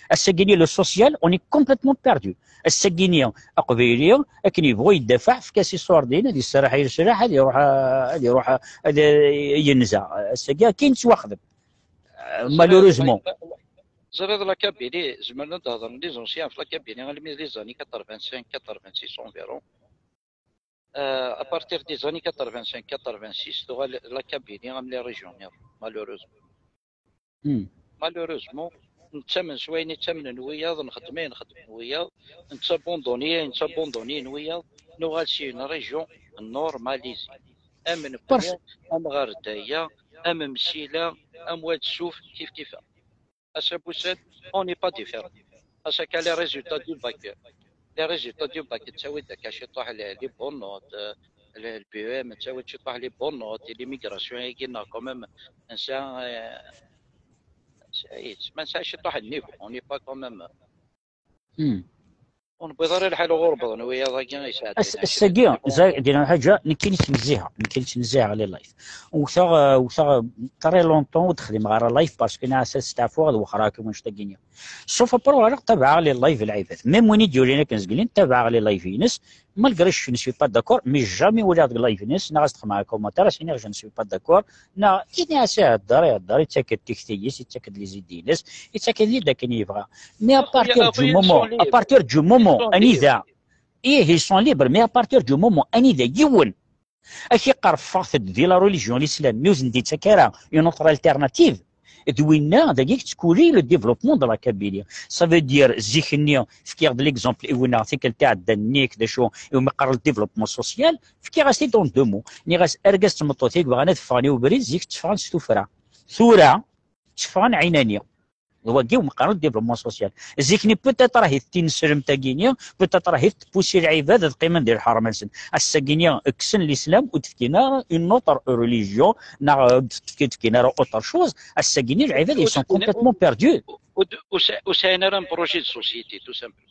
Ass-agi-nni, le social, on est complètement perdu. Ass-agi-nni, aqbayli, akken yebɣu yeddafaɛ, efk-as iṣurdiyen, ad yesserreḥ i leslaḥ, ad iruḥ, ad iruḥ, ad yenza. Ass-agi, akken yettwaxdem. Euh, malheureusement. Ẓriɣ la Kabylie, zemren ad d-hedren les anciens ɣef la Kabylie, almi d les années quatre-vingt-cinq, quatre-vingt-six environ. Euh, à partir des années quatre-vingt-cinq, quatre-vingt-six, tuɣal la Kabylie am les régions nniḍen, malheureusement. Hmm. Malheureusement, Nettamen s wayen i ttamnen wiyaḍ, nxeddem ayen xeddmen wiyaḍ, nettabanduni ayen ttbandunyin wiyaḍ, nuɣal si une région normalisée. Am nekkni, am ɣer Daya, am Msila, am Wad Suf, kif kif. Ass-a n wussan, on n'est pas différent. Ass-a kan, les résultats du bac, les résultats du bac, ttawi-d akka ciṭuḥ les, les bonnes notes, euh, le, le B E M, ttawi-d ciṭuḥ les bonnes notes, et l'immigration, quand même, ça, euh, ça y est, mais ça, ciṭuḥ le niveau, on n'est pas quand même. Hmm. Ur newwiḍ ara lḥal uɣur wwḍen wiyaḍ-agi yesɛeddan. Ass-agi, dina lḥaǧa, nekkini ttnezziheɣ, nekkini ttnezziheɣ les lives. Wteɣ, wteɣ très longtemps ur d-xdimeɣ ara live parce que nniɣ-as ad steɛfuɣ ad wexreɣ akk wanect-agi-nni. Sauf après, ur ttabaɛeɣ les lives n lɛibad. Même win i d-yulin akken zgelin, ttabaɛeɣ les lives-ines, malgré je ne suis pas d'accord, mais jamais waliɣ deg live-ines, neɣ as-d-xedmeɣ commentaire, as-iniɣ je ne suis pas d'accord, neɣ ini-as ihedder, ihedder, yettak-d tikti-is, yettak-d les idées-ines, yettak-d akken yebɣa. Mais à partir du moment, à partir du moment anida, ih, ils sont libres, mais à partir du moment anida yiwen ak-iqqar ffɣet-d di la religion l'islam, mi ur sen-d-yettak ara une autre alternative, d winna dagi i yettkurri le développement de la Kabylie. Ça veut dire, zik-nni, fkiɣ-d l'exemple i winna, tikkelt iɛeddan nni-k d acu iwumi qqaren le développement social, fkiɣ-as-t-id en deux mots. Nniɣ-as, argaz d tmeṭṭut i yebɣan ad ffɣen i ubrid, zik tteffɣen s tuffra. Tura, tteffɣen ɛinani. D wagi umi qqaren le développement social. Zik-nni peut-être ahit tineslemt-agi-nni, peut-être ahit tpusi lɛibad ad qqimen di lḥerma-nsen. Ass-agi-nni kksen l'islam, ur d-fkin ara une autre religion, neɣ ur d-fkin ara autre chose. Ass-agi-nni lɛibad, ils sont complètement perdus. Ur d-, ur s-, ur sɛin ara un projet de société, tout simplement.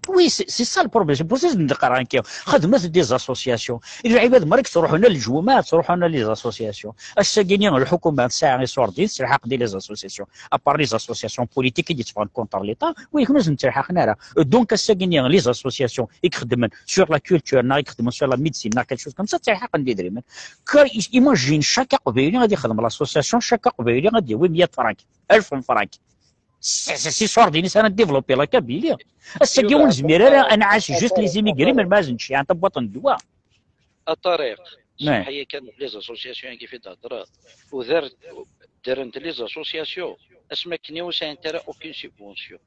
Oui, c'est, c'est ça le problème. C'est pour ça que je dis, xedmet des associations. Lɛibad merra ttruḥun ar leǧwumaɛ, ttruḥun ar les associations. Ass-agi-nni lḥukuma tesɛa iṣurdiyen, tesselḥaq di les associations. À part les associations politiques i d-yetteffɣen contre l'État, wid ur sen-ttelḥaqen ara. Donc ass-agi-nni les associations i ixeddmen sur la culture, neɣ i ixeddmen sur la médecine, neɣ quelque chose comme ça, ttelḥaqen-d idrimen. Car imagine, chaque aqbayli ad ixdem l'association, chaque aqbayli ad yawi meyya frank, alef frank. S, s, s iṣurdiyen-is ara développer la Kabylie. Ass-agi ur nezmir ara ad nɛac juste les immigrés melmi ad nečč, yeɛni tabwaṭ n ddwa. A Ṭariq, semmeḥ-iyi kan, les associations-agi i d-thedreḍ, udar, ddrent les associations, asmi akken ur sɛint ara aucune subvention.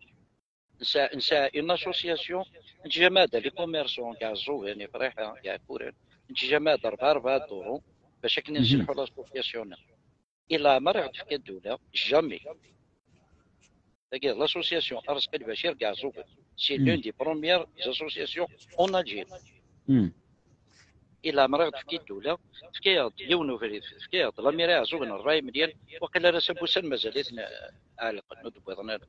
Nesɛa, nesɛa une association, nettjamaɛed les commerçants, Iɛeẓẓugen, Ifriḥa, Iɛekkuren, nettjamaɛed rebɛa, rebɛa duṛu, bac akken ad nselḥu l'association-nni. I leɛmer i ɣ-d-tefka ddula, jamais. Tagi d l'association Arezqi Lbacir deg Iɛeẓẓugen. C'est l'une des premières associations en Algérie. I leɛmer i ɣ-d-tefka ddula, tefka-yaɣ-d yiwen ubrid, tefka-yaɣ-d lamiri Iɛeẓẓugen rebɛa imelyan, waqila ara s abussan mazal-iten, eh, ɛelqen, ur d-wwiḍen ara.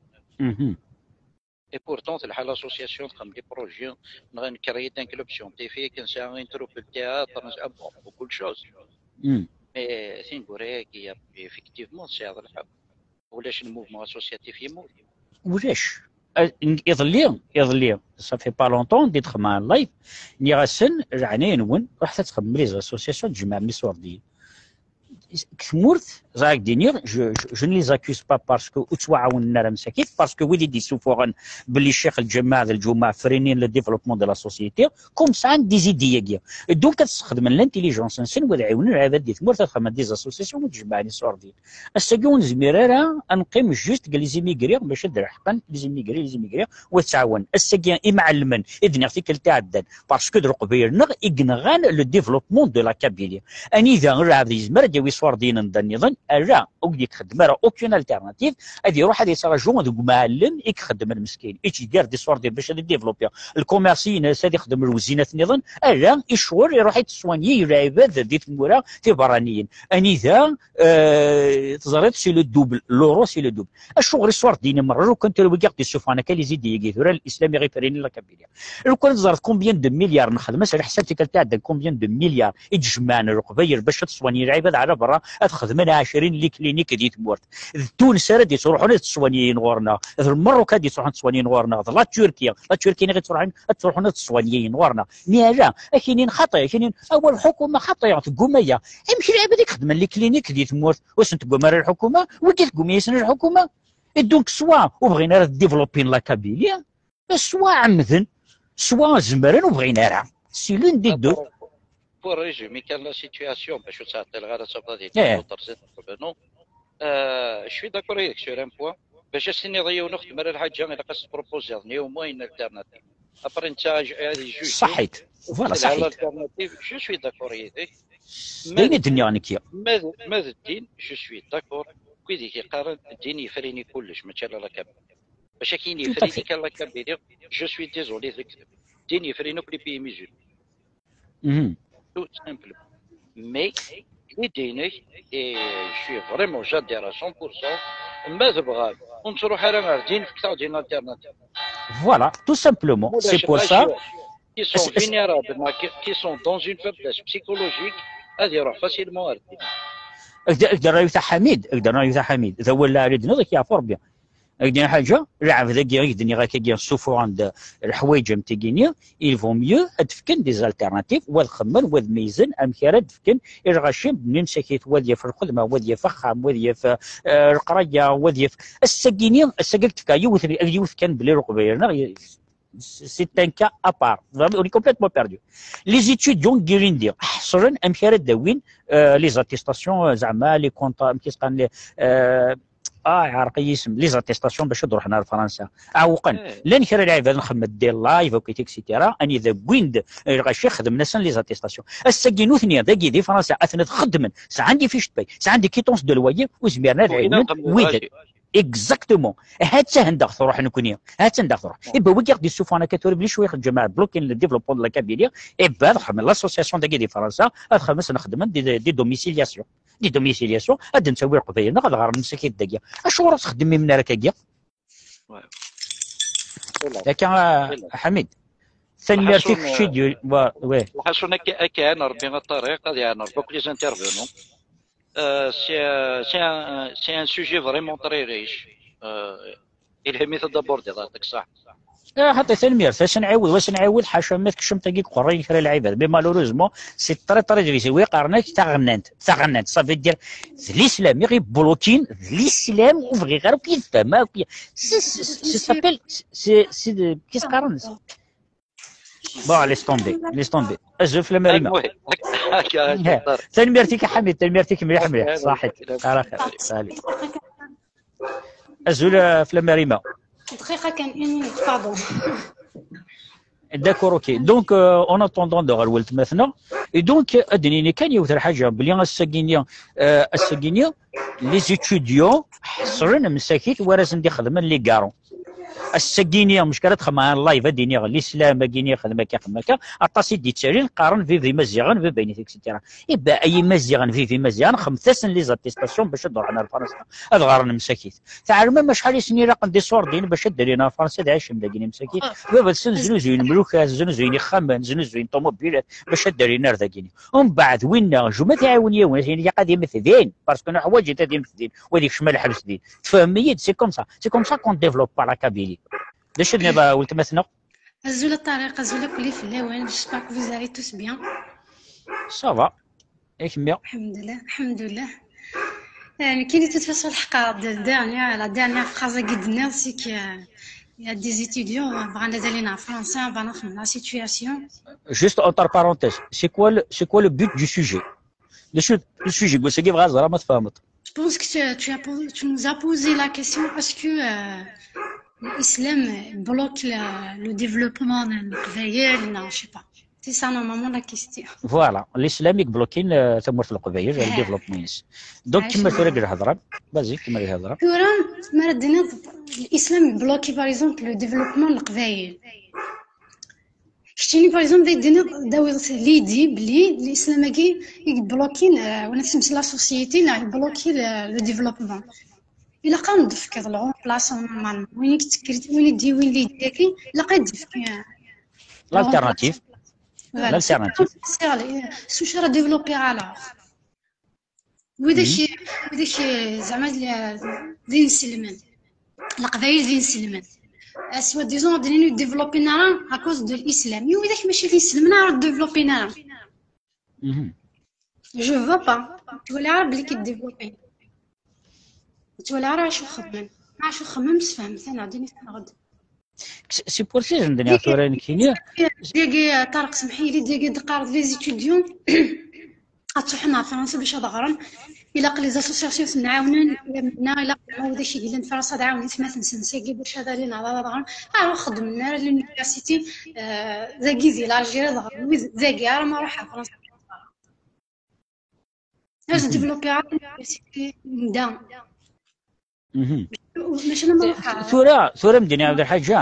Et pourtant, telḥa l'association, txeddem des projets, neɣ créer un club scientifique, nesɛa une troupe de théâtre, nesɛa beaucoup de choses. Mais tineggura-agi, effectivement, tesɛiḍ lḥeqq. Ulac le mouvement associatif yemmut. Ulac. Iḍelli, iḍelli, ça fait pas longtemps, di d-xedmeɣ live, nniɣ-asen, leɛnaya-nwen, ruḥet ad txedmem les associations, tjemɛem iṣurdiyen. Deg tmurt, ẓriɣ d-iniɣ, je, je, je ne les accuse pas parce que ur ttwaɛawnen ara msakit, parce que wid i d-yessuffuɣen belli ccix, lǧameɛ d lǧumeɛ freinen le développement de la société, comme sɛan des idées-agi. Donc ad sxedmen l'intelligence-nsen, wad ɛiwnen lɛibad di tmurt ad xedmen des associations, ad jemɛen iṣurdiyen. Ass-agi ur nezmir ara ad neqqim juste deg les immigrés bac ad d-leḥqen les immigrés, les immigrés, u ad ttɛawanen. Ass-agi imɛellmen, i d-nniɣ tikkelt iɛeddan, parce que d Leqbayel-nneɣ i yenɣan le développement de la Kabylie. Anida lɛebd yezmer ad d-yawi iṣurdiyen n da nniḍen, ala, ur d-yetxeddem ara aucune alternative, ad iruḥ ad yettraǧu deg umɛellem i ixeddmen meskin, yettjeggar-d iṣurdiyen bac ad développer le commerce-ines, ad ixdem lewzinat nniḍen, ala, icɣel, iruḥ itteswanyi lɛibad di tmura tiberraniyin. Anida, euh, teẓriḍ, c'est le double, l'euro c'est le double. Acuɣer iṣurdiyen merra, lukan tura wigi i ɣ-d-yessufɣen akka les idées-agi, tura l'islam i ɣ-ifrinen la Kabylie. Lukan teẓriḍ combien de milliards nexdem, as leḥsab tikkelt iɛeddan combien de milliards i d-jemɛen Leqbayel bac ad swanyen lɛibad ɛla berra, ad xedmen ɛecrin n les cliniques di tmurt. D Tunes ara d-yettruḥun ad ttwanyin ɣur-neɣ, d Lmerruk ad d-yettruḥun ad ttwanyin ɣur-neɣ, d la Turquie, la Turquie-nni i ttruḥun, ad ttruḥun ad ttwanyin ɣur-neɣ. Mi ala, akinin xaṭi, akinin awal lḥukuma xaṭi, tegguma-ya. Amek lɛibad i ixedmen les cliniques di tmurt, ur sen-tegguma ara lḥukuma, wigi tegguma-yasen lḥukuma. Et donc, soit ur bɣin ara ad développer la Kabylie, soit ɛemmden, soit zemren ur bɣin ara. C'est l'une des deux. Pour, pour résumer kan la situation, bac ur ttɛeṭṭileɣ ara ad tafeḍ ad yekkat uṭerzi n revenons. Euh, je suis d'accord avec sur un point. Bac as-tiniḍ i yiwen ur xeddem ara lḥaǧa, ilaq as-tprupuziḍ néanmoins une alternative. Après netta ad ijuji. Ṣaḥit. Voilà, ṣaḥit. L'alternative, je suis d'accord yid-k. D ayen i d-nniɣ nekki. Ma d ddin, je suis d'accord. Wid i k-yeqqaren ddin yefrini kullec, mačči ala la Kabylie. Bac akken yefrini kan la Kabylie, je suis désolé deg ddin yefrin akk les pays musulmans. Tout simplement. Mais l'idée-inek, et je suis vraiment, j'adhère à cent pour cent, ma tebɣam ur nettruḥ ara ɣer din, fket-aɣ-d une alternative. Voilà, tout simplement. C'est pour ça. Qui sont vulnérables, qui sont dans une faiblesse psychologique, ad iruḥ facilement ɣer din. Ak-d-rra Yuta Ḥamid, ak-d-rra Yuta Ḥamid, d awal lɛali d-nniḍ, ak-yeɛfu Rebbi. Ak-d-nniɣ ḥaǧa, lɛebd-agi i k-d-nniɣ akka-agi, ssufuɣen-d leḥwayeǧ am tigi-nni, il vaut mieux ad d-fken des alternatives, wa ad xemmen, wa ad meyyzen amek ara d-fken i lɣaci n msakit, wa ad yaf lxedma, wa ad yaf axxam, wa ad yaf leqraya, wa ad yaf ass-agi-nni, ass-agi ad k-d-fkeɣ yiwet, yiwet kan belli Leqbayel-nneɣ c'est un cas à part. On est complètement perdu. Les étudiants n yilindi ḥeṣlen amek ara d-awin les attestations, zeɛma les contrats, amek i s-qqaren, ah, iɛreq-iyi yisem, les attestations bac ad ruḥen ar Fransa. Ɛewqen. Llan kra lɛibad nxemmed des lives, ok, et cetera. Anida wwin-d lɣaci xedmen-asen les attestations. Ass-agi nutni dagi di Fransa aten-ad xeddmen, sɛan des fiches de paie, sɛan des quittances de loyer, ur zmiren ad ɛiwnen wid. Exactement. Ha-tt-a anda ɣ-truḥ nekkni. Ha-tt-a anda ɣ-truḥ. Iba wigi ɣ-d-issufɣen akka tura belli cwiya lǧamaɛ blokin le développement de la Kabylie. Iba ad xedmen l'association dagi di Fransa, ad xedmen ad sen-xedmen des, des domiciliations. Des domiciliations, ad d-nettawi leqbayel-nneɣ ad ɣren msakit dagi. Acuɣer ur txeddmem ara akkagi? Akka, a Ḥamid. Tanemmirt-ik kečč i d-yul-, wa-, wih. Lḥasun akka, akka, Rebbi a Ṭariq, ad iɛen Rebbi akk les intervenants. Euh, c'est, euh, c'est un, c'est un sujet vraiment très riche. Euh, ilha mi t-id-abordiḍ, yeɛṭik ṣṣeḥḥa. Ah, xaṭi, tanemmirt. Ad s-nɛiwed, wa s-nɛiwed, ḥaca ma tkecmeḍ tagi deg uqerray n kra n lɛibad. Mais malheureusement, c'est très, très difficile. Wi qqaren-ak taɣennant. Taɣennant, ça veut dire, d l'islam i ɣ-iblokin, d l'islam ur bɣiɣ ara akk yid-fhem, akk y-, c'est, c'est, ça s'appelle, c'est, c'est de, qu'est-ce qqaren? Bon, laisse tomber, laisse tomber. Azul fell-am a Rima. Tanemmirt-ik a Ḥamid, tanemmirt-ik mliḥ mliḥ. Ṣaḥit. Ala xir. Salut. Azul, euh, fell-am a Rima. دقيقة كان une minute, pardon. D'accord, ok. Donc, euh, en attendant, d ɣer weltma-tneɣ. Et donc, ad d-nini kan yiwet lḥaǧa, belli ass-agi-nni, euh, ass-agi-nni, les étudiants ḥeṣlen msakit war asen-d-ixedmen les garants. Ass-agi-nni, mecka ara d-xedmeɣ en live, ad d-iniɣ l'islam agi-nni ixdem akka, ixdem akka. Aṭas i d-yettalin, qqaren vive Imaziɣen, vive ayen, et cetera. Iba ay Imaziɣen, vive Imaziɣen, xedmet-asen les attestations bac ad d-ruḥen ar Fransa, ad ɣren msakit. Teɛlmem acḥal i sen-ilaqen d iṣurdiyen bac ad d-alin ar Fransa ad ɛicen dagini msakit? Baba-tsen znuzuyen mlukat, znuzuyen ixxamen, znuzuyen ṭumubilat bac ad d-alin ar dagini. Umbeɛd winna, juma tɛiwen yiwen, ad ilaq ad immet din, parce que nuḥwaǧ-it ad immet din, wa ad ikcem lḥebs din. Tfehmem-iyi-d, c'est comme ça. C'est comme ça qu'on développe pas la Kabylie. D acu d-nniḍ a weltma-tneɣ? Azul a Ṭariq, azul akk fell-awen, j'espère que vous allez tous bien. Ça va. Et kemmi? Alḥemdullah, alḥemdullah. Eh, nekkini, de toute façon, lḥeqqa, de-, dernière, la dernière phrase-agi d-tenniḍ, c'est que, euh, il y a des étudiants, euh, bɣan ad alin ɣer Fransa, bɣan ad xedmen la situation. Juste entre parenthèses, c'est quoi le, c'est quoi le but du sujet? Le su-, le sujet, c'est que vraiment, Je pense que tu, tu as po-, tu nous as posé la question, est-ce que, euh, l'islam bloque le, le développement de Leqbayel? Non, je sais pas. C'est ça normalement la question. Voilà, l'islam i yeblokin, euh, tamurt n Leqbayel, le développement-ines. Donc, kemmel tura deg lhedra. Vas-y, kemmel lhedra. Tura, ma ara d-tiniḍ, l'islam bloque, par exemple, le développement n Leqbayel. Keččini, par exemple, d-, d-, d-awiḍ l'idée belli l'islam-agi i yeblokin, euh, wala la société, neɣ yebloki le, le développement. Ilaq ad d-tefkeḍ le remplaçant normalement. Win i yettekkren, win i d-yewwin l'idée-agi, ilaq ad d-yefk, euh, l'alternative. Voilà. L'alternative. S wacu ara développer alors? Widak, widak, zeɛma d, d inselmen. Leqbayel d inselmen. Soi-disant ad d-nini ur développin ara à cause de l'islam. I widak mačči d inselmen ara ur développin ara. Je veux pas. Ur ttwaliɣ ara belli k-id-développin. Ur ttwaliɣ ara acu xedmen. Acu xedmen, sfehmet-aneɣ-d, init-aneɣ-d. C'est pour ça, je me dis, tura nekkini. Dagi, Ṭariq, semḥ-iyi, dagi d-qqareḍ les étudiants. ad truḥem ɣer Fransa bac ad ɣren. Ilaq les associations ad ten-ɛawnen, yerna ilaq ma widak i yellan Fransa ad ɛawnen atmaten-nsen sagi bac ad alin ɣer ad ɣren. Ar ur xeddmen ara l'université, euh, dagi di l'Algérie ad ɣren, wid dagi ara ma ruḥ ɣer Fransa. Ur développé ara l'université n da. Mačči alamma ruḥeɣ. Tura, tura, mdini Ɛebd Lḥaǧa,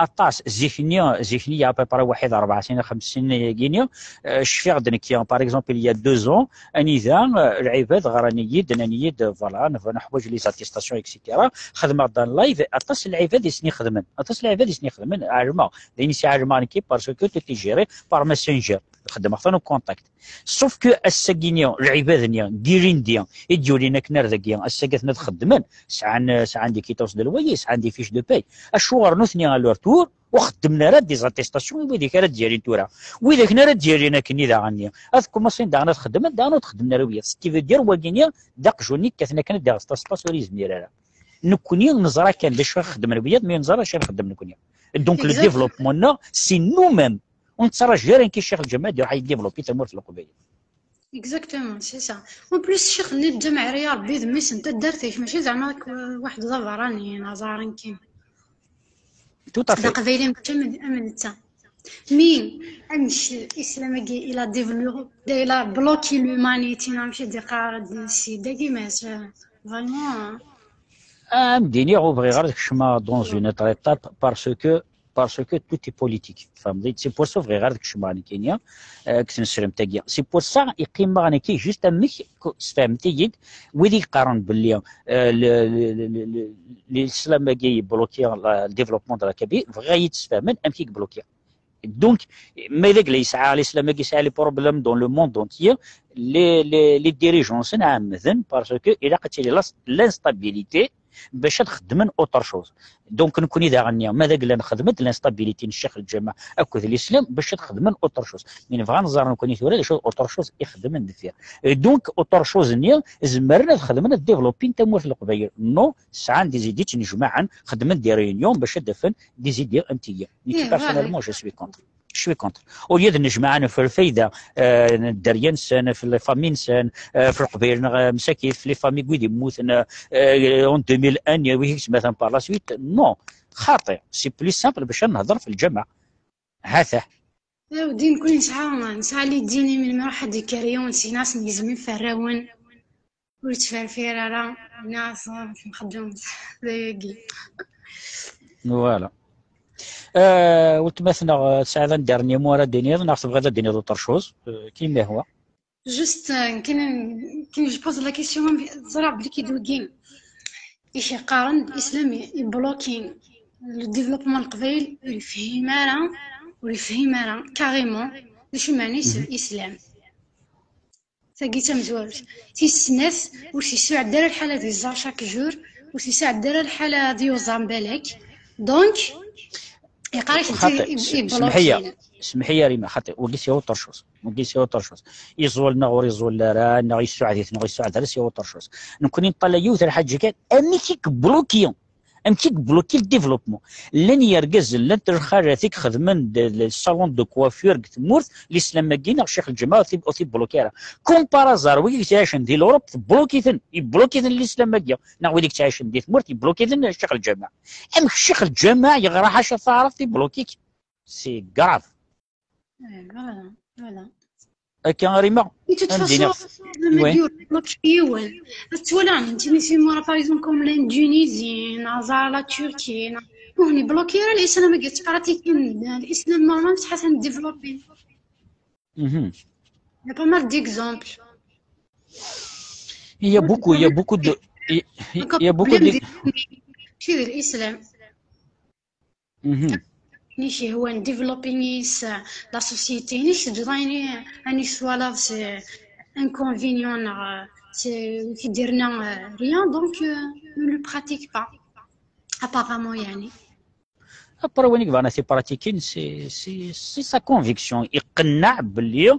aṭas, zik-nni, zik-nni, il y a à peu près waḥid rebɛa snin, xems snin-agi-nni, euh, cfiɣ-d nekki, par exemple, il y a deux ans, anida, euh, lɛibad ɣran-iyi-d, nnan-iyi-d, voilà, neb-, neḥwaǧ les attestations, et cetera. Xedmeɣ-d un live, aṭas n lɛibad i sen-ixedmen, aṭas n lɛibad i sen-ixedmen, ɛelmeɣ, d ayen i s-ɛelmeɣ nekki, parce que tout est géré par Messenger, xeddmeɣ-t en contact. Sauf que ass-agi-nni, lɛibad-nni, n yilindi, i d-yulin akken ar dagi, ass-agi aten ad xeddmen, sɛan, sɛan des quittances de loyer, sɛan des fiches de paie. Acuɣer nutni à leur tour, ur xeddmen ara des attestations i widak ara d-yalin tura? Widak ara d-yalin akkenni daɣen-nni, ad commencin daɣen ad xeddmen, daɣen ur d-xeddmen ara wiyaḍ. Ce qui veut dire, wagi-nni, d aqjun-nni kkaten akken ad d-iɣeṣ taspaṣ ur yezmir ara. Nekkni neẓra kan d acu i xeddmen wiyaḍ, mais neẓra d acu ara nxeddem nekkni. Donc, le développement-nneɣ, c'est nous-mêmes. Ur nettraǧu ara nekk Ccix Lǧameɛ ad iruḥ ad yeddivelopi tamurt n Leqbayel. Exactement, c'est ça. En plus, ccix-nni n Lǧameɛ, ya Rebbi, d mmi-s n taddart-ik, mačči zeɛma waḥed d aberrani, neɣ ẓer nekkini. Tout à fait. D aqbayli mačči am, am netta. Mi, amek islam-agi, il a développé, il a bloqué l'humanité, neɣ amek i d-iqqar, d-, si dagi, mais, euh, vraiment, hein. Am d-iniɣ, ur bɣiɣ ara ad kecmeɣ dans une autre étape parce que, parce que tout est politique. Tfehmeḍ-iyi? C'est pour ça ur bɣiɣ ara ad kecmeɣ nekkini, euh, deg tnesremt-agi. C'est pour ça i qqimeɣ nekki juste amek k-, sfehmet-iyi-d wid i yeqqaren belli, euh, le, le, le, le, le, l'islam-agi yebloki la, le développement de la Kabylie, bɣiɣ ad yi-d-sfehmen amek i yebloki. Donc, ma d agla yesɛa l'islam-agi, yesɛa les problèmes dans le monde entier, les, les, les dirigeants-nsen ɛemmden parce que ilaq ad tili la, l'instabilité bac ad xeddmen autre chose. Donc, nekkni daɣen-nni, ma d agla nxedmen-d l'instabilité n Ccix Lǧameɛ akked l'islam bac ad xedmen autre chose. Mi nebɣa ad nẓer nekkni tura d acu autre chose i xeddmen deffir. Et donc, autre chose-nni, zemren ad xedmen, ad développin tamurt n Leqbayel. Non, sɛan des idées ttnejmaɛen, xedmen des réunions bac ad d-afen des idées am tigi. Nekki, eh, voilà, personnellement, je suis contre. Je suis contre. Au lieu d nnejmaɛen ɣef lfayda, euh, n dderya-nsen, ɣef la famille-nsen, euh, ɣef Leqbayel neɣ, euh, msakit, ɣef les familles n wid yemmuten, euh, en deux mille un, wid i yettmatan par la suite, non. Xaṭi. C'est plus simple bac ad nehder ɣef lǧameɛ. Ha-t-a. Awdi, nekkni nesɛa, nesɛa les idées-nni, melmi ruḥ ad d-yekker yiwen syin, ad sen-gezmen iferrawen. Ur yettferfir ara, neɣ temxeddem d ayagi. Voilà. Euh, weltma-tneɣ, euh, tesɛiḍ un dernier mot ara d-tiniḍ, neɣ tebɣiḍ ad d-tiniḍ autre chose, euh, كيما هو. Juste, euh, كاين، كاين je pose la question, ẓriɣ bli kid wigi i k-yeqqaren l'islam yebloki le développement n Leqbayel, ur yefhim ara, ur yefhim ara carrément d acu meɛna-s l'islam. Tagi d tamezwarut. Tis snat, ur s-yesɛedda ara lḥal ad iẓẓar chaque jour, ur s-yesɛedda ara lḥal ad yuẓam balak. Donc, yeqqar-ak xaṭi, s-, semḥ-iyi, semḥ-iyi a Rima, xaṭi, wagi c'est autre chose. Wagi c'est autre chose. Iẓul neɣ ur iẓul ara, neɣ yessuɛed-it neɣ ur yessuɛed ara, c'est autre chose. Nekkni neṭṭalay yiwet n lḥaǧa kan, amek i yebloki, amek i yebloki le développement. Llan yergazen, llant lxalat i ixedmen de, de salon de coiffure deg tmurt, l'islam-agi neɣ Ccix Lǧameɛ ur t-, ur t-yebloki ara. Comme par hasard, wid yettɛicen di l'Europe, tebloki-ten, yebloki-ten l'islam-agi. Neɣ wid yettɛicen di tmurt, yebloki-ten Ccix Lǧameɛ. Amek Ccix Lǧameɛ yeɣra ḥaca taɛrabt, yebloki-k? C'est grave. Eh, voilà, voilà. Akka a Rima. De toute façon, ad twalam, nekkini si mura, par exemple, comme l'Indonésie, neɣ ẓer la Turquie, neɣ, ur nebloki ara l'islam-agi, ttpratikin l'islam normal, ttḥasan développé. Il y a pas mal d'exemples. Il y a beaucoup, il y a beaucoup de, il y a beaucoup de, mačči d l'islam. Nek yehwan développer-is la société, nek teǧǧeḍ ayen i, ayen i twalaḍ c'est inconvénient neɣ c'est wi k-id-irna, euh, rien, donc, euh, ne le pratique pas. Apparemment, yeɛni. Après, win i yebɣan ad t-pratiquer, c'est, c'est, c'est sa conviction. Iqenneɛ belli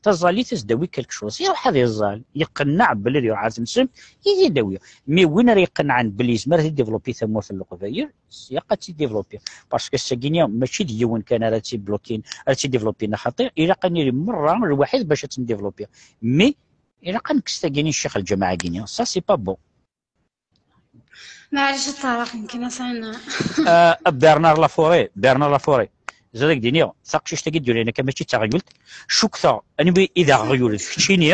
taẓallit ad s-d-tawi quelque chose. Iruḥ ad iẓẓal, iqenneɛ belli ad iruḥ ad temsem, i d-tawi. Mais win ara iqennɛen belli yezmer ad idéveloppi tamurt n Leqbayel, ilaq ad tt-idéveloppi. Parce que ass-agi-nni mačči d yiwen kan ara tt-iblokin, ara tt-idéveloppin, axaṭer ilaq ad nili merra lwaḥid bac ad tt-ndéveloppi. Mais Ilaq ad nekkes tagini n ccix lǧameɛ-agi-nni. Ça, c'est pas bon. Maɛlic a Ṭareq, nekk atan. Ah, Bernard Laforêt, Bernard Laforêt. Ẓriɣ ad k-d-iniɣ, taqcict-agi d-yuran akka mačči d taɣyult. Cukkteɣ, anwi i d aɣyul d keččini,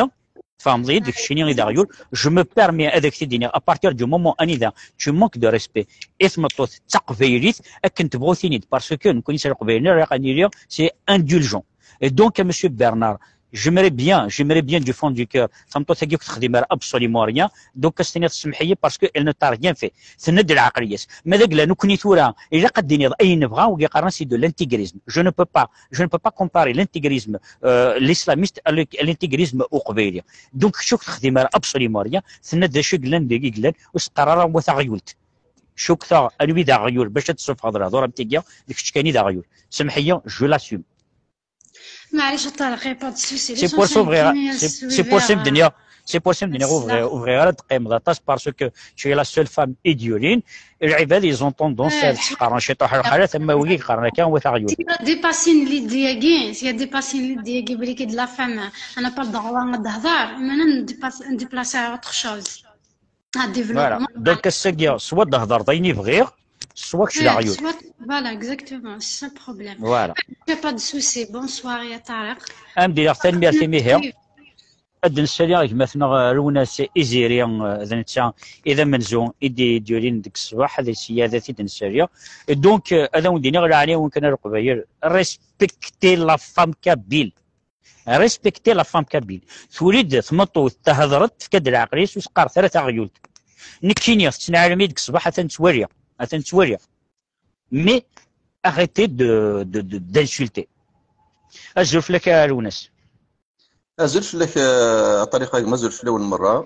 tfehmeḍ-iyi-d, d keččini i d aɣyul. Je me permets ad ak-t-id-iniɣ, à partir du moment anida tu manques de respect i tmeṭṭut d taqbaylit, akken tebɣu tini-d, parce que nekkni s Leqbayel-nni, riɣ ad nili, c'est indulgent. Et donc, à monsieur Bernard, j'aimerais bien, j'aimerais bien du fond du cœur, tameṭṭut-agi ur texdim ara absolument rien, donc ad s-tiniḍ semmeḥ-iyi parce que elle ne t'a rien fait. Tenna-d lɛeqliya-s. Ma d agla nekkni tura, ilaq ad d-tiniḍ ayen nebɣa, wigi qqaren c'est de l'intégrisme. Je ne peux pas, je ne peux pas comparer l'intégrisme, euh, l'islamiste à le- à l'intégrisme uqbayli. Donc, kečč ur texdim ara absolument rien, tenna-d d acu i yellan, d i yellan, ur s-qqar ara wa taɣyult. Cukkteɣ, anwi d aɣyul, bac ad d-tessufɣeḍ lehdur am tigi, d kečč kan i d aɣyul. Semmeḥ-iyi, je l'assume. Maɛlic a Ṭareq, y a pas de souci. C'est pour ça bɣiɣ, c'est c'est pour ça i m-d-nniɣ, c'est pour ça i m-d-nniɣ ur bɣiɣ, ur bɣiɣ ara d-teqqimeḍ aṭas, parce que tu es la seule femme i d-yulin. Lɛibad, ils ont tendance ad ttḥeqren ciṭuḥ lxalat, ama wigi qqaren akka, wa taɣyult. Tu as dépassé l'idée-agi, tu as dépassé l'idée-agi, belli de la femme, elle n'a pas le droit ad tehder, maintenant on déplace, on déplace à autre chose. Un Voilà. développement. Donc, ass-agi, soit d-thedreḍ ayen i bɣiɣ, soit kečč d aɣyul. Soit- Voilà, exactement, c'est ça le problème. Voilà. Y a pas de souci. Bonsoir, ya Ṭareq. Am d-iniɣ tanemmirt i mihi. Ad d-nsali gma-tneɣ Lwennas Iziri, eh, d netta i d amenzu i d-yulin deg ṣṣbeḥ, d sya ad t-id-nsali. Et donc, eh, ad awen-d-iniɣ leɛnaya-wen kan a Leqbayel, respectez la femme kabyle. Respectez la femme kabyle. Tuli-d tmeṭṭut, tehder-d, tefka-d leɛqel-is, ur s-qqaret ara taɣyult. Nekkini, tettneɛlem-iyi deg ṣṣbeḥ, atan ttwaliɣ, atan ttwaliɣ. Mais arrêtez de, de, de, d'insulter. Azul fell-ak a Lwennas. Azul fell-ak, eh, a Ṭariq, a gma, azul fell-awen merra.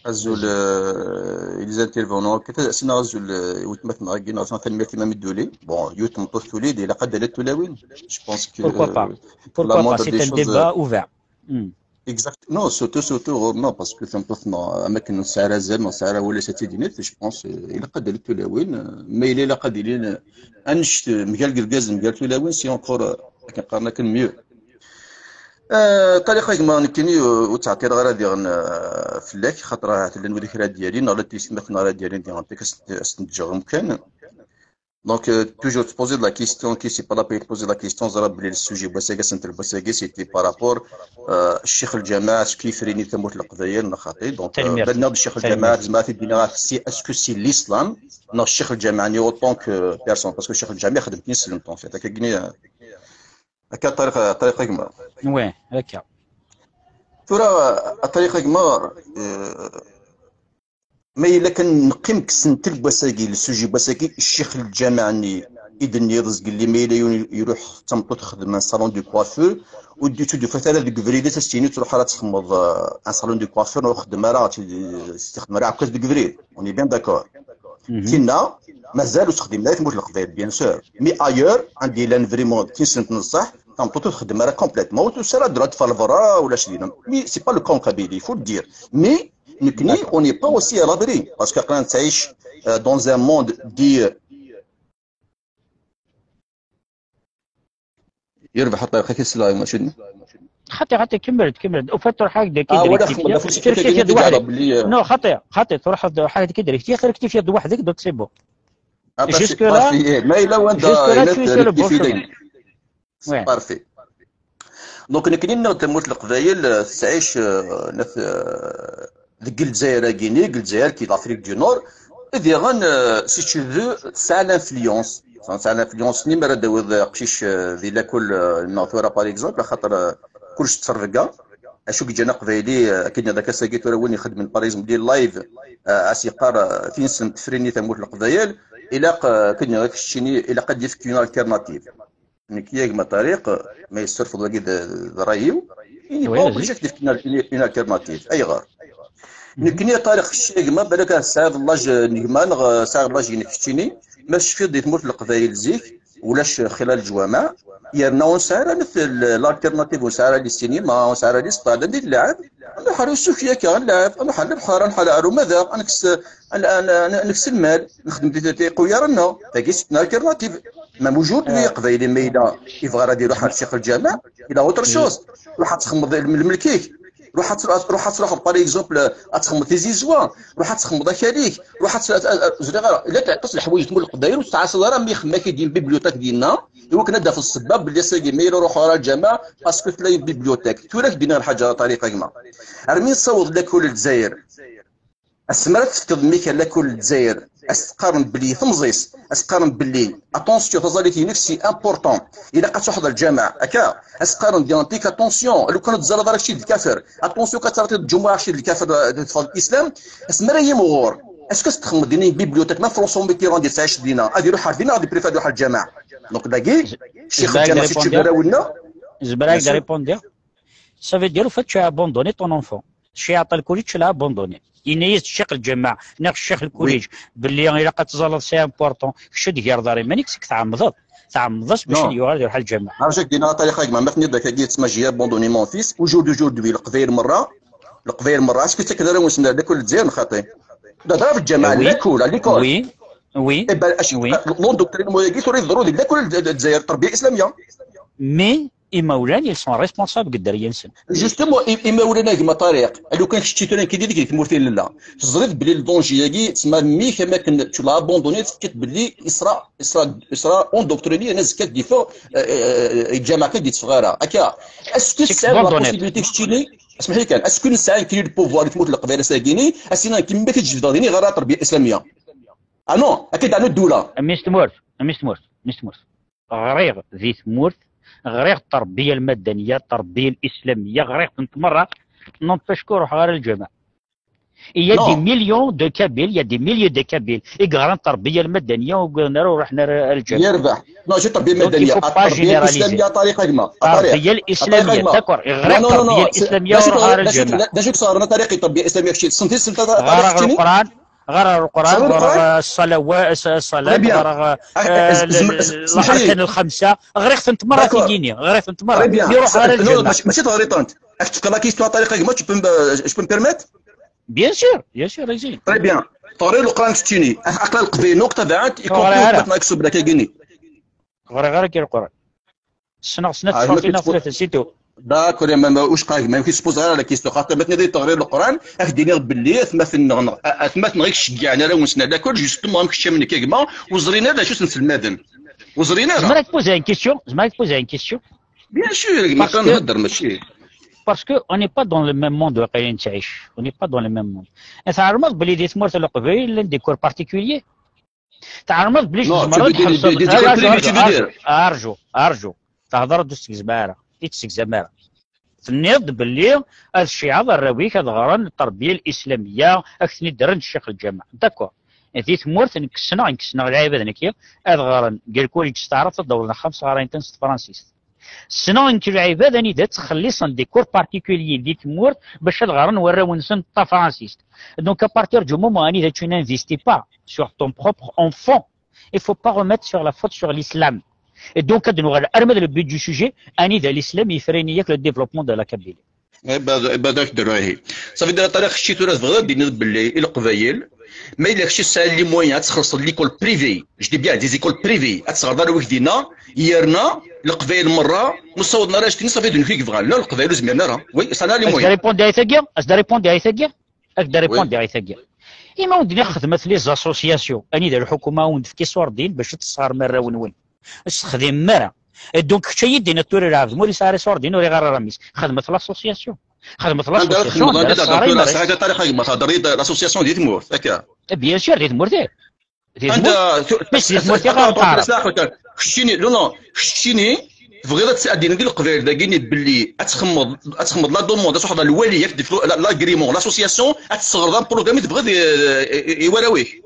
Azul, eh, i les intervenants. Kif ssneɣ azul, eh, i weltma-tneɣ-agi, neɣ tanemmirt i Mami Duli. Bon, yiwet tmeṭṭut tuli-d, ilaq ad d-talel tulawin. Je pense que, Pourquoi pas? euh, la Pourquoi pas? moindre C'est des un choses, débat euh, ouvert. Hmm. Exact. Non, surtout, surtout, ɣur-neɣ, parce que tameṭṭut-nneɣ, am akken nesɛa azal, nesɛa wala s ad tt-id-nini, je pense, euh, ilaq ad d-talel tulawin, euh, ma yella ilaq ad ilin, euh, annect, euh, mgal irgazen, mgal tulawin, c'est encore, euh, akken qqaren akken mieux. Euh, Ṭariq, a gma, nekkini, euh, ur ttɛeṭṭileɣ ara diɣen, euh, fell-ak, xaṭer ahat llan wid i kra ad d-yalin, neɣ llant yessetmaten ara d-yalin diɣen, ad s-ten-ǧǧeɣ umkan. Donc, euh, toujours te poser de la question, qui c'est pas la peine de poser la question, ẓriɣ belli le sujet n wass-agi, asentel n wass-agi, c'était par rapport, euh, Cheikh el Jamaa, est-ce que yefrini tamurt n Leqbayel, neɣ xaṭi. Donc, euh, Tanemmirt. ma nniɣ-d Cheikh el Jamaa, tzemreḍ ad d-tiniḍ, c'est, est-ce que c'est l'islam, neɣ Cheikh el Jamaa, ni autant que personne, parce que Cheikh el Jamaa, ixdem kan s lmeṭṭu, en fait. Akka, euh, akka, Ṭariq, Ṭariq, a gma. Oui, d'accord. Tura, a Ṭariq, a gma, euh, ma yella kan neqqim deg sentel n wass-agi, le sujet n wass-agi, Cheikh el Jamaa-nni i d-tenniḍ zgelli, ma yella yiwen iruḥ d tameṭṭut texdem un salon de coiffure, ur d-, ur d-tufat ara deg ubrid, ad as-tini ur ttruḥ ara ad txedmeḍ, euh, un salon de coiffure, ur xeddem ara, ur tt-, ur tt-texdem ara ɛekkaz deg ubrid. On est bien d'accord. Tinna, mazal ur texdim ara i tmurt n Leqbayel, bien sûr. Mais ailleurs, anda yellan vraiment tinsent n ṣṣeḥ, tameṭṭut ur txeddem ara complètement, ur tusa ara droit teffeɣ lberra, ulac dinna. Mais c'est pas le cas en Kabylie, il faut le dire. Mais nekkni, on n'est pas aussi à l'abri, parce que aql-aɣ nettɛic, euh, dans un monde dit, euh, yerbeḥ a Ṭariq, ad k-sleɣ, mačči d- Xaṭi, xaṭi, kemmel-d, kemmel-d. Au fait, truḥ-ak-d Ah, wala rectifier. xemla, faut Rectifier-d expliquer weḥd-k. Rabbi, euh, Non, xaṭi, xaṭi, truḥ-, truḥ-ak-d rectifier-d weḥd-k, donc c'est bon. Ah, bah, Jusque c'est là, parfait. Eh, ma yella wanda jusque là, yella tu es sur le bon rectifier chemin. dayem. Ouais. Parfait. Donc, nekkni nniɣ-d tamurt n Leqbayel, euh, tettɛic, euh, nat-, euh, deg Lezzayer-agi-nni, deg Lezzayer, qui est l'Afrique du Nord, diɣen, euh, si tu veux, tesɛa l'influence. Tesɛa l'influence-nni, mi ara d-tawiḍ aqcic, euh, di lakul, euh, neɣ tura, par exemple, axaṭer, euh, kullec d ttrebga. Acu i yeǧǧan aqbayli, euh, akken ad k-id-nniɣ d ass-agi tura win ixeddmen, par exemple, des lives, euh, a s-yeqqar, euh, tinsent tefrini tamurt n Leqbayel, ilaq, euh, akken ad k-id-nniɣ keččini, ilaq ad d-yefk une alternative. Nekk, a gma Ṭariq, ma yessurfeḍ wagi d, d ṛṛay-iw, il n'est Oui, pas vas-y. Obligé ad k-d-yefk une, une, une alternative. Ayɣer? Nekkni, a Ṭariq, kečč, a gma, balak tesɛiḍ l'âge n gma, neɣ, euh, tesɛiḍ l'âge-inek keččini, ma tecfiḍ di tmurt n Leqbayel zik, ulac xilal leǧwameɛ, yerna ur nesɛi ara nef-, l-, l'alternative, ur nesɛi ara les cinémas, ur nesɛi ara les stades, anda i nlɛeb? Ad nruḥ ar usuki akka, ad nlɛeb, ad nruḥ ar lebḥer, ad nruḥ ar umadaɣ, ad nekkes, ad, ad, ad, ad nekkes lmal, nexdem ti-, ti-, tiquyaṛ-nneɣ. Tagi c'est une alternative. Même aujourd'hui, aqbayli ma yella yebɣa ad iruḥ ar Ccix Lǧameɛ, il a autre chose. Ruḥ ad txedmeḍ lm-, lmelk-ik. Ruḥ ad tru-, ruḥ ad truḥeḍ, par exemple, ad txedmeḍ tizizwa, ruḥ ad txedmeḍ akal-ik, ruḥ ad tru-, ad, ad, ur ẓriɣ ara. Llant aṭas n leḥwayeǧ n tmurt n Leqbayel ur tettɛassaḍ ara, mi xedmen akid-in bibliothèque dinna, iwakken ad d-tafeḍ ssebba belli ass-agi ma yella ur ruḥeɣ ara lǧameɛ, parce que tella une bibliothèque. Tura ad k-d-iniɣ lḥaǧa a Ṭariq a gma. Armi nessaweḍ lakul n Lezzayer, asmi ara tefkeḍ mmi-k ar lakul n Lezzayer, ad s-qqaren belli temẓi-s, ad s-qqaren belli, attention, taẓallit-inek c'est important, ilaq ad truḥeḍ ar lǧameɛ, akka, ad s-qqaren diɣen tik, attention, lukan ur teẓẓareḍ ara kečč d lkafer, attention, kan ad terreḍ lǧumuɛ kečč d lkafer, eh, teffeɣ deg lislam, asmi ara yimɣur, est-ce que ad s-txedmeḍ dinna une bibliothèque, ma François Mitterrand yettɛic dinna, ad iruḥ ar dinna, ad iprefér ad iruḥ ar lǧameɛ. Donc dagi, ccix lǧameɛ, si tcuddu arraw-nneɣ, zemreɣ ad répondre. Ça veut dire, au fait, tu as abandonné ton enfant. Cci aɛṭa lkuliǧ, tu l'as abandonné. Yenna-yas-d ccix lǧameɛ, neɣ ccix lkuliǧ, belli ilaq ad teẓẓaleḍ, c'est important. Kečč ad d-tgerḍ ar iman-ik, c'est que tɛemmdeḍ. Tɛemmdeḍ-as bac ad yuɣal ad iruḥ ar lǧameɛ. Arju ad k-d-iniɣ a Ṭariq a gma, ma tenniḍ akka-agi, tessma j'ai abandonné mon fils, aujourd'hui, aujourd'hui, Leqbayel merra, Leqbayel merra, est-ce que ttaken arraw-nsen ar lakul n Lezzayer neɣ xaṭi? Tehder ɣef lǧameɛ, oui, lakul, à l'école. Oui, oui. Eh ben, acu, oui, l'endoctrinement-agi tura iḍerru di lakul n Lezzayer, terbiya islamiyya. Mais imawlan, ils sont responsables deg dderya-nsen. Justement, i-, imawlan a gma Ṭariq, lukan kečč tura nekk yid-k di tmurt i nella, teẓriḍ belli le danger-agi, tessma mmi-k am akken tu l'as abandonné, tefkiḍ belli il sera, il sera, il sera endoctriné, yerna azekka ad d-yeffeɣ, euh, euh, lǧameɛ kan d-yetteffeɣ ara. Akka, est-ce que tesɛiḍ la possibilité keččini, asmeḥ-iyi kan, est-ce que nesɛa nekkni le pouvoir di tmurt n Leqbayel ass-agi-ni, ad s-iniɣ nekkni mmi-k ad tjebdeḍ ini ɣer terbiyya islamiyya? Ah non, akka d-ɛnu ddula. A mmi-s tmurt, a mmi-s tmurt, a mmi-s tmurt. Ɣriɣ di tmurt, ɣriɣ tterbiya lmadaniya, tterbiya lislamiyya, ɣriɣ-tent merra, n'empêche que ur ruḥeɣ ara lǧameɛ. Il y a des millions de Kabyles, il y a des milliers de Kabyles i yeɣran tterbiya lmadaniya, ur wwiḍen ara, ur ruḥen ara ar lǧameɛ. Yerbeḥ. Non, mačči tterbiya lmadaniya, tterbiya lislamiyya, a Ṭariq a gma. Tterbiya lislamiyya, d'accord. Ɣriɣ tterbiya lislamiyya, ur ruḥeɣ ara lǧameɛ. D acu i k-sɣerren a Ṭariq i tterbiya lislamiyya kečči? Tessneḍ-it, tessneḍ-it a Ṭariq keččini? Ɣriɣ Leqran, ɣriɣ Leqran, ɣriɣ, euh, ṣṣalawa-, ṣ-, ṣṣalat, ɣriɣ, euh, l-, l-, leḥrkat n lxemsa, ɣriɣ-tent merra tigini, ɣriɣ-tent merra. Mi ruḥeɣ ara lǧameɛ. Mačči, mačči teɣriḍ-tent. Ad k-d-fkeɣ la question a Ṭariq a gma, tu peux me, je peux me permettre? Bien sûr, bien sûr, vas-y. Très bien. Teɣriḍ Leqran keččini. Aql-aɣ Leqbayel akk tabaɛent, i compris Leqran akk subrak-agi-ni. Ɣriɣ ara kra Leqran. Ssneɣ snat tṣurtin neɣ tlata, c'est tout. D'accord, ya ma, ma, ur cqaɣ, ma ur k-suppose ara la question. Xaṭer ma tenniḍ-iyi teɣriḍ Leqran, ad k-d-iniɣ belli atmaten-nneɣ, neɣ, a-, atmaten-nneɣ i iceggɛen arraw-nsen ar lakul, justement, am kečč am nekk a gma, ur ẓrin ara d acu-ten tselmaden. Ur ẓrin ara. Zemreɣ ad k-poser une question? Zemreɣ ad k-poser une question? Bien sûr, a gma, parce que, nhedder, mačči. Parce que on n'est pas dans le même monde, waqila nettɛic. On n'est pas dans le même monde. Tɛelmeḍ belli di tmurt n Leqbayel llan des cours particuliers? Tɛelmeḍ belli tzemreḍ ad tḥebseḍ. Arju, arju, arju. Tehḍeṛ-d ur tt-tegzem ara, ur tt-tegzam ara. Tenniḍ-d belli ad tceyyɛeḍ arraw-ik ad ɣren tterbiya lislamiyya, ad k-ten-id-rren ccix lǧameɛ. D'accord. Di tmurt nekk ssneɣ, nekk ssneɣ lɛibad nekki, ad ɣren deg lkuliǧ s taɛrabt, ad d-awḍen axxam sɣarayen-ten s tefransist. Ssneɣ nekk lɛibad anida ttxelliṣen des cours particuliers di tmurt bac ad ɣren warraw-nsen tafransist. Donc, à partir du moment anida tu n'investis pas sur ton propre enfant, il faut pas remettre sur la faute sur l'islam. Et donc, ad nuɣal arma d le but du sujet, anida l'islam yefreni yak le développement de la Kabylie. Eh ben, eh ben, dak ddrehi. Ça veut dire, a Ṭariq, kečči tura tebɣiḍ ad d-tiniḍ belli i Leqbayel, ma yella kečči tesɛiḍ les moyens ad txellṣeḍ l'école privée, je dis bien des écoles privées, ad tesɣerḍ arraw-ik dinna, yerna Leqbayel merra ur ssawḍen ara, je dis, ça fait d nekk i yebɣan. La, Leqbayel ur zmiren ara. Oui, sɛan les moyens. Ad s-d-répondre i tagi? Ad s-d-répondre i tagi? Ad s-d-répondre i tagi? Ima ur d-nniɣ xedmet les associations, anida lḥukuma a wen-d-tefk iṣurdiyen bac ad tesɣerrem arraw-nwen. Ur s-texdimem ara. Et donc, kečč ad yi-d-tiniḍ tura lɛebd ma ur yesɛi ara iṣurdiyen, ur iɣar ara mmi-s. Xedmet l'association. Xedmet l'association, anda ara tesɣerrem arraw-nwen. Sɛiɣ Ṭariq a gma, thedder-iyi-d l'association di tmurt, akka. Eh, bien sûr, di tmurt, eh. Di tmurt. Anda, tu-, mais di tmurt i ɣer nqarr. Keččini, non, non, keččini, tebɣiḍ ad tt-, ad d-iniḍ i Leqbayel dagi-ni belli ad txemmeḍ, ad txemmeḍ la demande, ad truḥeḍ ɣer lwali, ad k-d-yefk la-, l'agrément, l'association, ad tesɣerḍ un programme i tebɣiḍ i, i, i, i warraw-ik.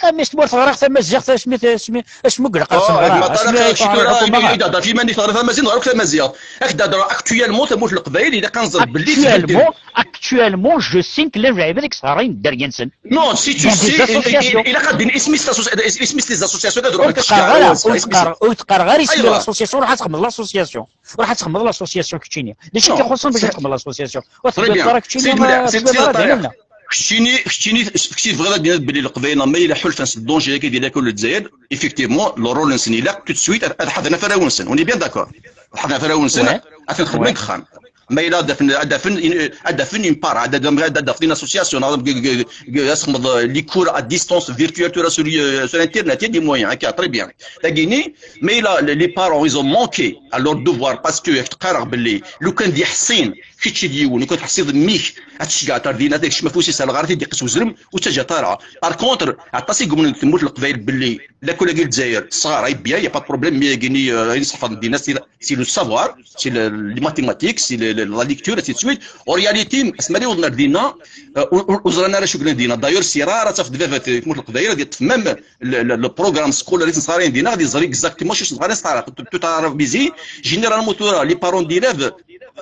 Ah, mais tmurt ɣriɣ tamaziɣt, asmi, asmi, asmi i ilaq ad tt-nɣer, asmi i tuɣal lḥukuma ɣer. I d-hedder f iman-ik, teɣriḍ tamaziɣt, neɣra akk tamaziɣt. Ad k-d-hedreɣ actuellement tamurt n Leqbayel, ilaq ad nẓer belli actuellement, actuellement, je sais que llan lɛibad i yesɣarayen dderya-nsen. Non, si tu sais, il, il, il, ilaq ad d-tini isem-is l'asso-, isem-is les associations, ad ruḥent. Ur d-qqareɣ ara, ur d-qqareɣ, ur d-qqareɣ ara isem n l'association, ruḥ ad txedmeḍ l'association. Ruḥ ad txedmeḍ l'association keččini. D acu i k-ixuṣṣen bac ad txedmeḍ l'association? Ur txedmeḍ ara keččini, ur txedmeḍ ara d ayen-nni. Keččini, keččini, keččini tebɣiḍ ad d-tiniḍ belli Leqbayel, ma yella ḥulfan s danger-agi di lakul n Lezzayer, effectivement, le rôle-nsen ilaq tout de suite ad, ad ḥadren ɣef warraw-nsen. On est bien d'accord. Ad ḥadren ɣef warraw-nsen, ad ten-xedmen deg uxxam. Ma yella ad d-afen, ad d-afen, ad d-afen une part, ad d-, ad d-afen une association, ad d-, g-, g-, g-, ad txedmeḍ, euh, les cours à distance virtuelle tura sur, euh, sur internet, il y a des moyens, akka, très bien. Tagini, mais là, les, les parents, ils ont manqué à leur devoir parce que yak teqqareɣ belli lukan d iḥṣin, kečč d yiwen, lukan tḥṣiḍ mmi-k, ad tceggɛeḍ ar dinna, ad ikcem afus-is ar lɣar, ad t-id-iqqes uzrem, ur ttaǧǧat ara. Par contre, aṭas i yumnen deg tmurt n Leqbayel belli lakul-agi n Lezzayer, ṣṣɣar, ay bien, y a pas de problème, mais agini, euh, ayen ṣeḥfaḍen dinna, c'est, c'est le savoir, c'est le, les mathématiques, c'est le, le, la lecture, ainsi de suite. En réalité, asmi ara yawḍen ar dinna, euh, ur, ur, ur ẓran ara acu yellan dinna. D'ailleurs, si rare ad tafeḍ baba-t deg tmurt n Leqbayel, ad yeṭṭef même le, le, le programme scolaire i tesɣarin dinna, ad yeẓri exactement acu tesɣarin s taɛrabt. Tout, tout arabizi, généralement, tura, les parents d'élèves,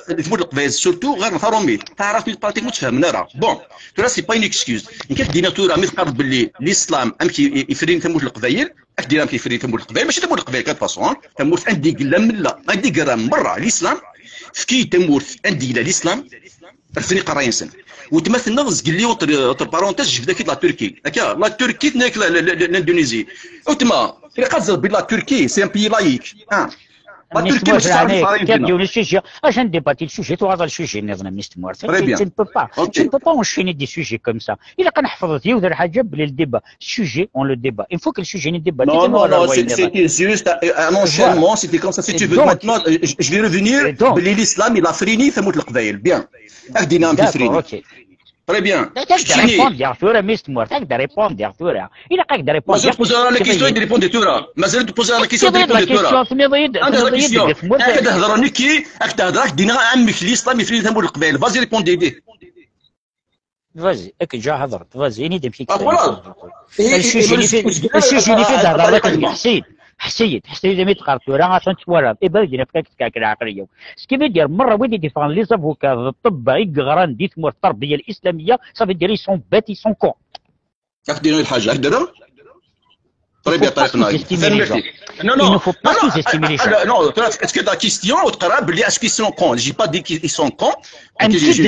euh, di tmurt n Leqbayel, surtout, ɣer taṛumit. Taɛrabt pratiquement ur tt-fehhmen ara. Bon, tura, c'est pas une excuse. Nekk ad d-iniɣ tura, mi teqqareḍ belli l'islam, amek i, i, ifrin tamurt n Leqbayel, ad k-d-iniɣ amek ifrin tamurt n Leqbayel, mačči tamurt n Leqbayel, de toute façon, hein. Tamurt anda i yella mella, anda i yerra merra l'islam, efk-iyi tamurt anda yella l'islam, refden iqerray-nsen. Weltma-tneɣ, zgelli, entre, entre parenthèses, jebd-ak-id la Turquie. Akka, la Turquie, tenna-yak la, la, la, l'Indonésie. Weltma, ilaq ad tẓer belli la Turquie, c'est un pays laïque. Hein. La Turquie, mačči d taɛrabt. Yiwen sujet, acu n débat, le sujet, tuɣaleḍ ɣer sujet nniḍen, a Miss Tmurt. Très bien. Tu ne peux pas, tu ne peux pas enchaîner des sujets comme ça. Ilaq ad nḥefḍ yiwet n lḥaǧa, belli le débat, sujet, on le débat. Il faut que le sujet ne débat. Non, non, non, c'était juste un enchaînement, c'était comme ça. Si tu veux, maintenant, euh, je, je vais revenir, belli l'islam, il a freiné tamurt n Leqbayel. Bien. Ad k-d-iniɣ amek i freiné. Très bien. Ad k-d-répondiɣ tura, Miss Tmurt, ad k-d-répondiɣ tura. Ilaq ad k-d-répondiɣ. Mazal tposer ara la question, ad k-d-répondi tura. Mazal tposer ara la question, ad k-d-répondi tura. Tenniḍ-iyi-d, tenniḍ-iyi-d deg tmurt. Ad k-d-hedreɣ nekki, ad k-d-hedreɣ, ad k-d-hedreɣ, ad k-d-hedreɣ, ad k-d-iniɣ amek l'islam ifri tamurt n Leqbayel. Vas-y, réponds, dis. Vas-y, ad k-ǧǧeɣ hedreḍ. Vas-y, ini-d amek i k-tefka. Ḥṣiɣ-d, ḥṣiɣ-d, ḥṣiɣ-d, ḥṣiɣ-d, ḥṣiɣ-d, imi teqqar tura, atan twalaḍ. Iban ad k-d-nefk ad k-tefk lɛaqel-iw. Ce qui veut dire, merra wid i d-iffɣen, les avocats, d ṭṭebba i yeɣran di tmurt, tterbiya l'islamiyya, ça veut dire ils sont bêtes, ils sont cons. Ad k-d-iniɣ lḥaǧa, ad k-d-rreɣ. Très bien, Tariq Naïm. Non, non, non, non, est-ce que la question, au Qara, est-ce qu'ils sont cons ? J'ai pas dit qu'ils sont cons. Aqcic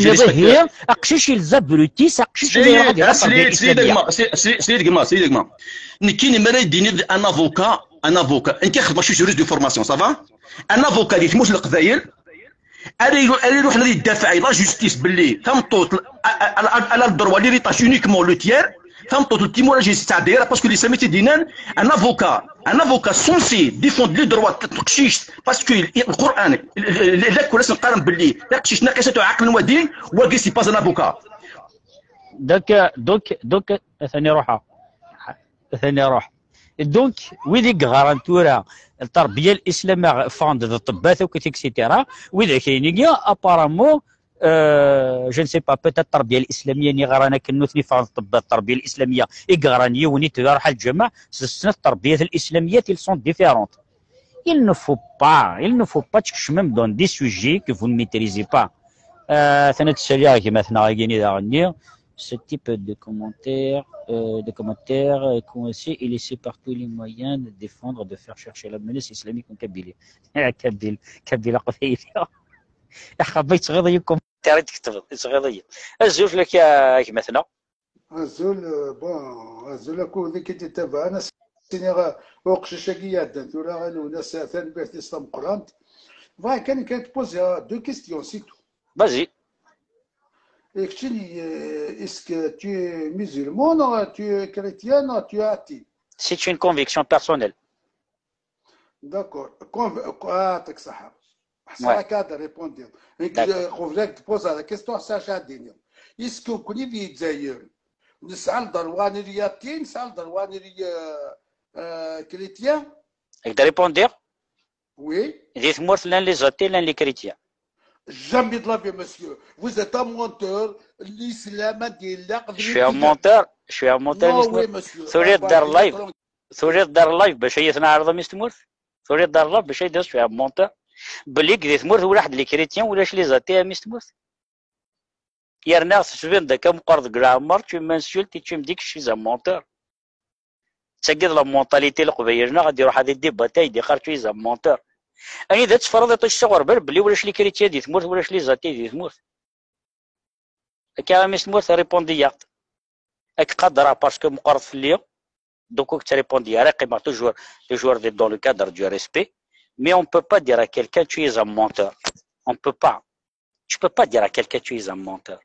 ilza brutis, aqcic ilza brutis. Sli-d gma, sli-d gma. Nekki, mi ara yi-d-tiniḍ un avocat, un avocat. Nekki xedmeɣ juriste de formation, ça va ? Un avocat di tmurt n Leqbayel, ara iru-, ara iruḥen ad yeddafeɛ i la justice belli tameṭṭut, elle a le droit l'héritage uniquement le tiers, tameṭṭut n timura jes tettɛeddi ara, parce que l'islam i tt-id-yennan, un avocat, un avocat censé défendre les droits n teqcict, parce que Lqur'an, lakul asen-qqaren belli taqcict naqisat ɛaqlen wa din, wagi c'est pas un avocat. Donc, euh, donc, donc, atan iruḥ. Atan iruḥ. Donc, wid i yeɣran tura, tterbiya l'islamiyya, fond d ṭṭebbat akk, et cetera, wid akk-nni, apparemment, euh, je ne sais pas, peut-être tterbiya l'islamiyya i yeɣran akken nutni fond d ṭṭebbat, tterbiya l'islamiyya i yeɣran yiwen i tebɛa lǧameɛ, s snat tterbiya l'islamiyya, ils sont différentes. Il ne faut pas, il ne faut pas tkecmem dans des sujets que vous ne maîtrisez pas. Euh, atan ad d-saliɣ gma-tneɣ-agi-nni daɣen-nni. Ce type de commentaire, euh, de commentaire, euh, coincé et laissé par tous les moyens de défendre, de faire chercher la menace islamique en Kabylie. Ah, Kabyle, Kabyle aqbayli. Axaṭer yettɣiḍ-iyi ukumentaṛ i d-tketbeḍ, yettɣiḍ-iyi. Azul fell-ak a gma-tneɣ. Azul, euh, bon, azul akk wid i k-id-ittabaɛen, ad s-iniɣ, euh, uqcic-agi iɛeddan tura, a Lwennas, tanemmirt-is tameqqrant. Bɣiɣ kan, kan tposer deux questions, c'est tout. Vas-y. Et keččini, euh, est-ce que tu es musulman, ou tu es chrétien, ou tu es athée ? C'est une conviction personnelle. D'accord. Conv-, ah, يعطيك الصحة. Ouais. Ḥṣiɣ-ak ad répondre. D'accord. Qbel ad k-poser la question, ḥṣiɣ-ak ad d-iniɣ. Est-ce que nekkni di Lezzayer nesɛa le droit ad nili athée, nesɛa le droit ad nili, euh, euh, chrétien ? Ad k-d-répondiɣ. Oui. Di tmurt llan les athées, llan les chrétiens. Jamais de la vie, monsieur. Vous êtes un menteur. L'islam a dit... Je suis un menteur. Je suis un menteur. Non, oui, monsieur. Turiḍ d live. Turiḍ d live bac ay ten-ɛerḍeɣ a Miss Tmurt. Turiḍ d live bac ay d-as je suis un menteur. Belli di tmurt ulac les chrétiens, ulac les athées a Miss Tmurt. Yerna tettbineḍ akka meqqreḍ deg leɛmer, tu m'insultes et tu me dis que je suis un menteur. D tagi d la mentalité n Leqbayel-nneɣ, ad iruḥ ad idibata, ad d-iqqar tu es un menteur. Anida teffreḍ iṭij s uɣerbal belli ulac les chrétiens di tmurt, ulac les athées di tmurt. Akka a Miss Tmurt, répondi-yaɣ-d. Ad k-qadreɣ parce que meqqreḍ fell-i, donc ur k-ttrépondi ara, qqimeɣ toujours, toujours dans le cadre du respect, mais on peut pas dire à quelqu'un tu es un menteur. On peut pas. Tu peux pas dire à quelqu'un tu es un menteur.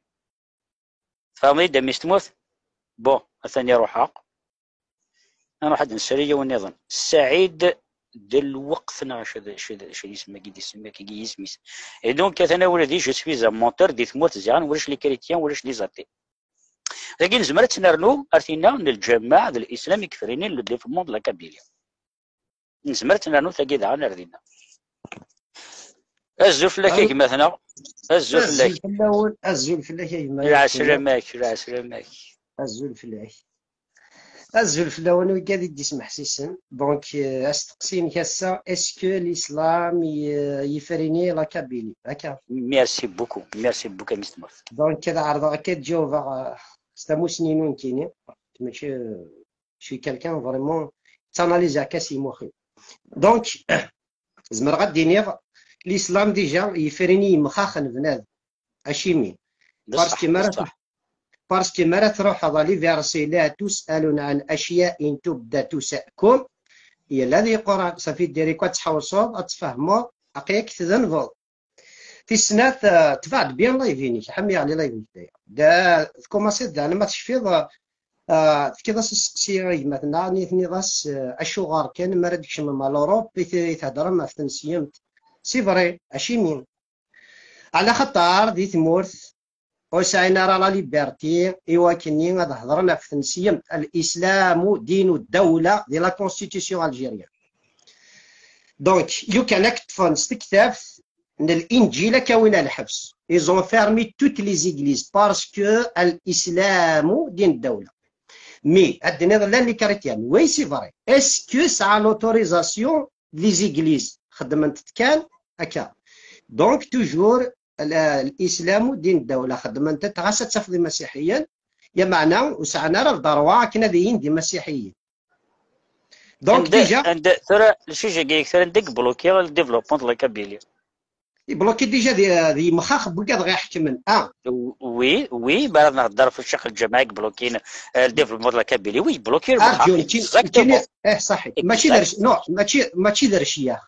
Tfehmeḍ-iyi-d a mmi-s n tmurt? Bon, atan i ruḥeɣ. Ad nruḥ ad d-nsali yiwen nniḍen. Saɛid d lweqt neɣ acu d, acu d, acu d yisem-agi d yisem-agi yisem-is. Et donc, atan a wladi, je suis un menteur, di tmurt ziɣen ulac les chrétiens, ulac les athées. Dagi nezmer ad tt-nernu ar tinna n lǧameɛ d l'islam i yefrinin le développement de la Kabylie. Nezmer ad tt-nernu tagi daɣen ar dinna. Azul fell-ak a gma-tneɣ. Azul fell-ak. Azul fell-awen, azul fell-ak a gma. Lɛeslama-k, lɛeslama-k. Azul fell-ak. Azul fell-awen wigad i d-ismeḥsisen. Donc, euh, asteqsi-inek ass-a, est-ce que l'islam y-, euh, yefrini la Kabylie? Akka. Merci beaucoup, merci beaucoup a mmi-s n tmurt. Donc, ad ɛerḍeɣ akka ad ǧawbeɣ, euh, s tamusni-inu nekkini. Mačči, euh, je suis quelqu'un vraiment, ttanalyseɣ akka s imuxi. Donc, zemreɣ ad d-iniɣ, l'islam déjà yefrini imxax n bnadem. Acimi? Parce que mi ara tr-, parce que mi ara truḥeḍ à les versets, لا تسألون عن أشياء إن تبد تسؤكم, yella di Qur'an, ça veut dire quoi, ad tḥewṣeḍ, ad tfehmeḍ, aql-ak tdenbeḍ. Tis snat, euh, tbeɛ-d bien live-inek, ḥemmi ɣli live-inek daya. Da, tkumaṣiḍ daɣen ma tecfiḍ, euh, tefkiḍ-as asteqsi i gma-tneɣ, nni tenniḍ-as, euh, acuɣer kan mi ara d-tkecmem ɣer l'Europe i t-, i theddrem ɣef tnesyemt. C'est vrai, acimi? Ɛla xaṭer di tmurt ur sɛin ara la liberté i wakken ad hedren ɣef tnesyemt. الإسلام دين الدولة di la constitution algérienne. Donc, lukan ad k-ṭṭfen s tektabt n Linǧil, ad k-awin ɣer lḥebs. Ils ont fermé toutes les églises parce que الإسلام دين الدولة. Mais, ad d-tiniḍ llan les chrétiens. Oui, c'est vrai. Est-ce que sɛan l'autorisation les églises? Xeddment-t kan akka. Donc, toujours, l-, l'islam دين الدولة. Xeddment-t ɣas ad tafeḍ imasiḥiyen, lameɛna ur sɛan ara lderwa akken ad ilin d imasiḥiyen. Donc, déjà, anda, tura, le sujet-agi, tura, anda i yebloki le développement de la Kabylie? Yebloki déjà di, di yimxax n wigad ɣ-iḥekmen. Ah. Oui, oui, mi ara nehder ɣef ccix lǧameɛ i yeblokin, euh, le développement de la Kabylie. Oui, yebloki lemxax. Arǧu, nekkini, exactement. Nekkini, eh, ṣaḥit. Mačči d ar-, exactement. Non, mačči, mačči d arciyyax.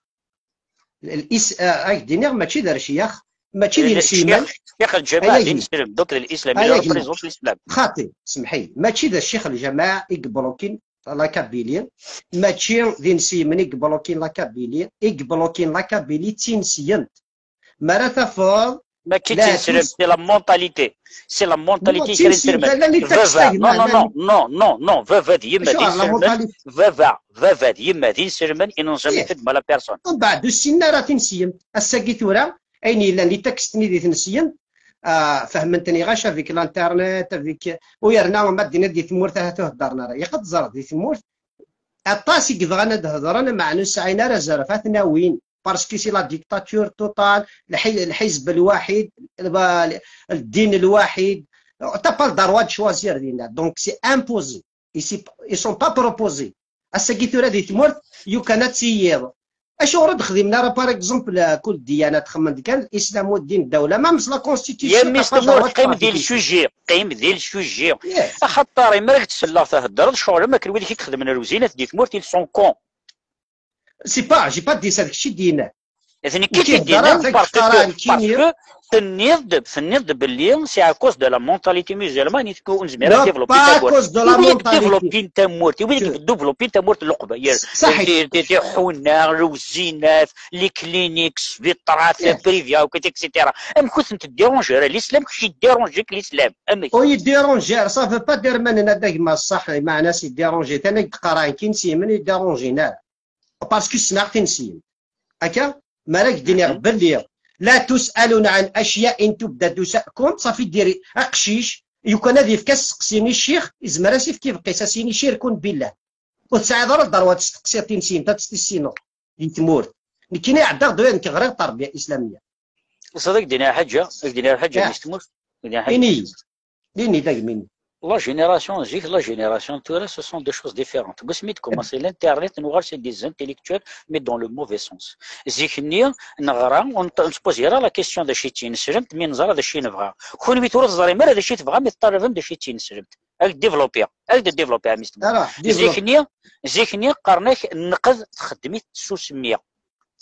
L-, is-, ah, ad ak-d-iniɣ, mačči d arciyyax, mačči d inselmen. Ccix, ccix lǧameɛ d ineslem, donc d l'islam, il représente l'islam. Xaṭi, semḥ-iyi, mačči d ccix lǧameɛ i yeblokin la Kabylie, mačči d inselmen i yeblokin la Kabylie, i yeblokin la Kabylie d tinesyemt. Mi ara tafeḍ, mačči d tineslemt, c'est la mentalité. C'est la mentalité. Non, kra n tineslemt, la, la, la, baba, non, non, non, non, non, baba d yemma d inselmen, baba, baba d yemma d inselmen, ils n'ont jamais fait de mal à personne. Mbeɛd ur ssinen ara tineslemt. Ass-agi tura, ayen yellan di takst-nni di tneslemt, ah, fehmen-ten iɣac avec l'internet, avec, u yerna ma d-tiniḍ di tmurt ahat ur heddren ara. Ilaq ad teẓreḍ di tmurt, aṭas i yebɣan ad hedren, meɛna ur sɛin ara azref, ad ten-awin. Parce que c'est la dictature totale, lḥi-, lḥizb lwaḥid, lba-, ddin lwaḥid. T'as pas le droit de choisir dinna. Donc c'est imposé. Ils, ils sont pas proposés. Ass-agi tura di tmurt, lukan ad tiyiḍ. Acuɣer ur d-xdimen ara, par exemple, kul ddiyana txemmem-d kan, l'islam u ddin ddawla, même s la constitution, ya mmi-s n tmurt, qqim di le sujet, qqim di le sujet. Axaṭer imi ara k-d-selleɣ theddreḍ, ccɣel am akken wid i k-ixedmen lewzinat di tmurt, ils sont cons. C'est pas, j'ai pas dit ça, d kečč i d-yennan. D nekk i t-id-yennan, parce que, parce que tenniḍ-d, tenniḍ-d belli c'est à cause de la mentalité musulmane i ur nezmir ad développer tamurt. I wid i yedéveloppin tamurt, i wid i yedéveloppin tamurt n Leqbayel, tiḥuna, lewzinat, les cliniques, sbiṭarat, privé, et cetera. Amek ur tent-dérange ara l'islam, kečč i dérange-ik l'islam? Amek? Ur yi-dérange ara, ça veut pas dire ma nenna-d a gma ṣṣeḥ, meɛna-s i-dérange, tana i d-qqaren kin s yimen i-dérange ara. Parce que ssneɣ tineslemt. Akka, mi ara k-d-iniɣ belli لا تسألون عن أشياء إن تبد تسؤكم, ça veut dire aqcic, lukan ad yefk asteqsi i ccix, yezmer ad s-yefk ibeqqi-s, ad s-yini شرك بالله. Ur tesɛiḍ ara lderwa ad testeqsiḍ tineslemt, ad tt-tissineḍ di tmurt. Nekkini ɛeddaɣ-d ula d nekk ɣriɣ terbiya islamiyya. Ad ak-d-iniɣ lḥaǧa, ad ak-d-iniɣ lḥaǧa, mmi-s n tmurt. Ini-yi. Ini-d a gma-inu. La génération zik, la génération tura, ce sont deux choses différentes. Seg wasmi d-tkumaṣi l'internet, nuɣal c'est des intellectuels, mais dans le mauvais sens. Zik-nni, neɣra, ur neṭ-, ur nettpozi ara la question d acu i d tineslemt, mi neẓra d acu i nebɣa. Kunwi tura ur teẓrim ara d acu i tebɣam, mi teṭṭalabem d acu i d tineslemt. Ad k-développiɣ, ad k-développiɣ, a mmi-s n tmurt. Zik-nni, zik-nni qqaren-ak, nneqd txeddem-it s usemmi.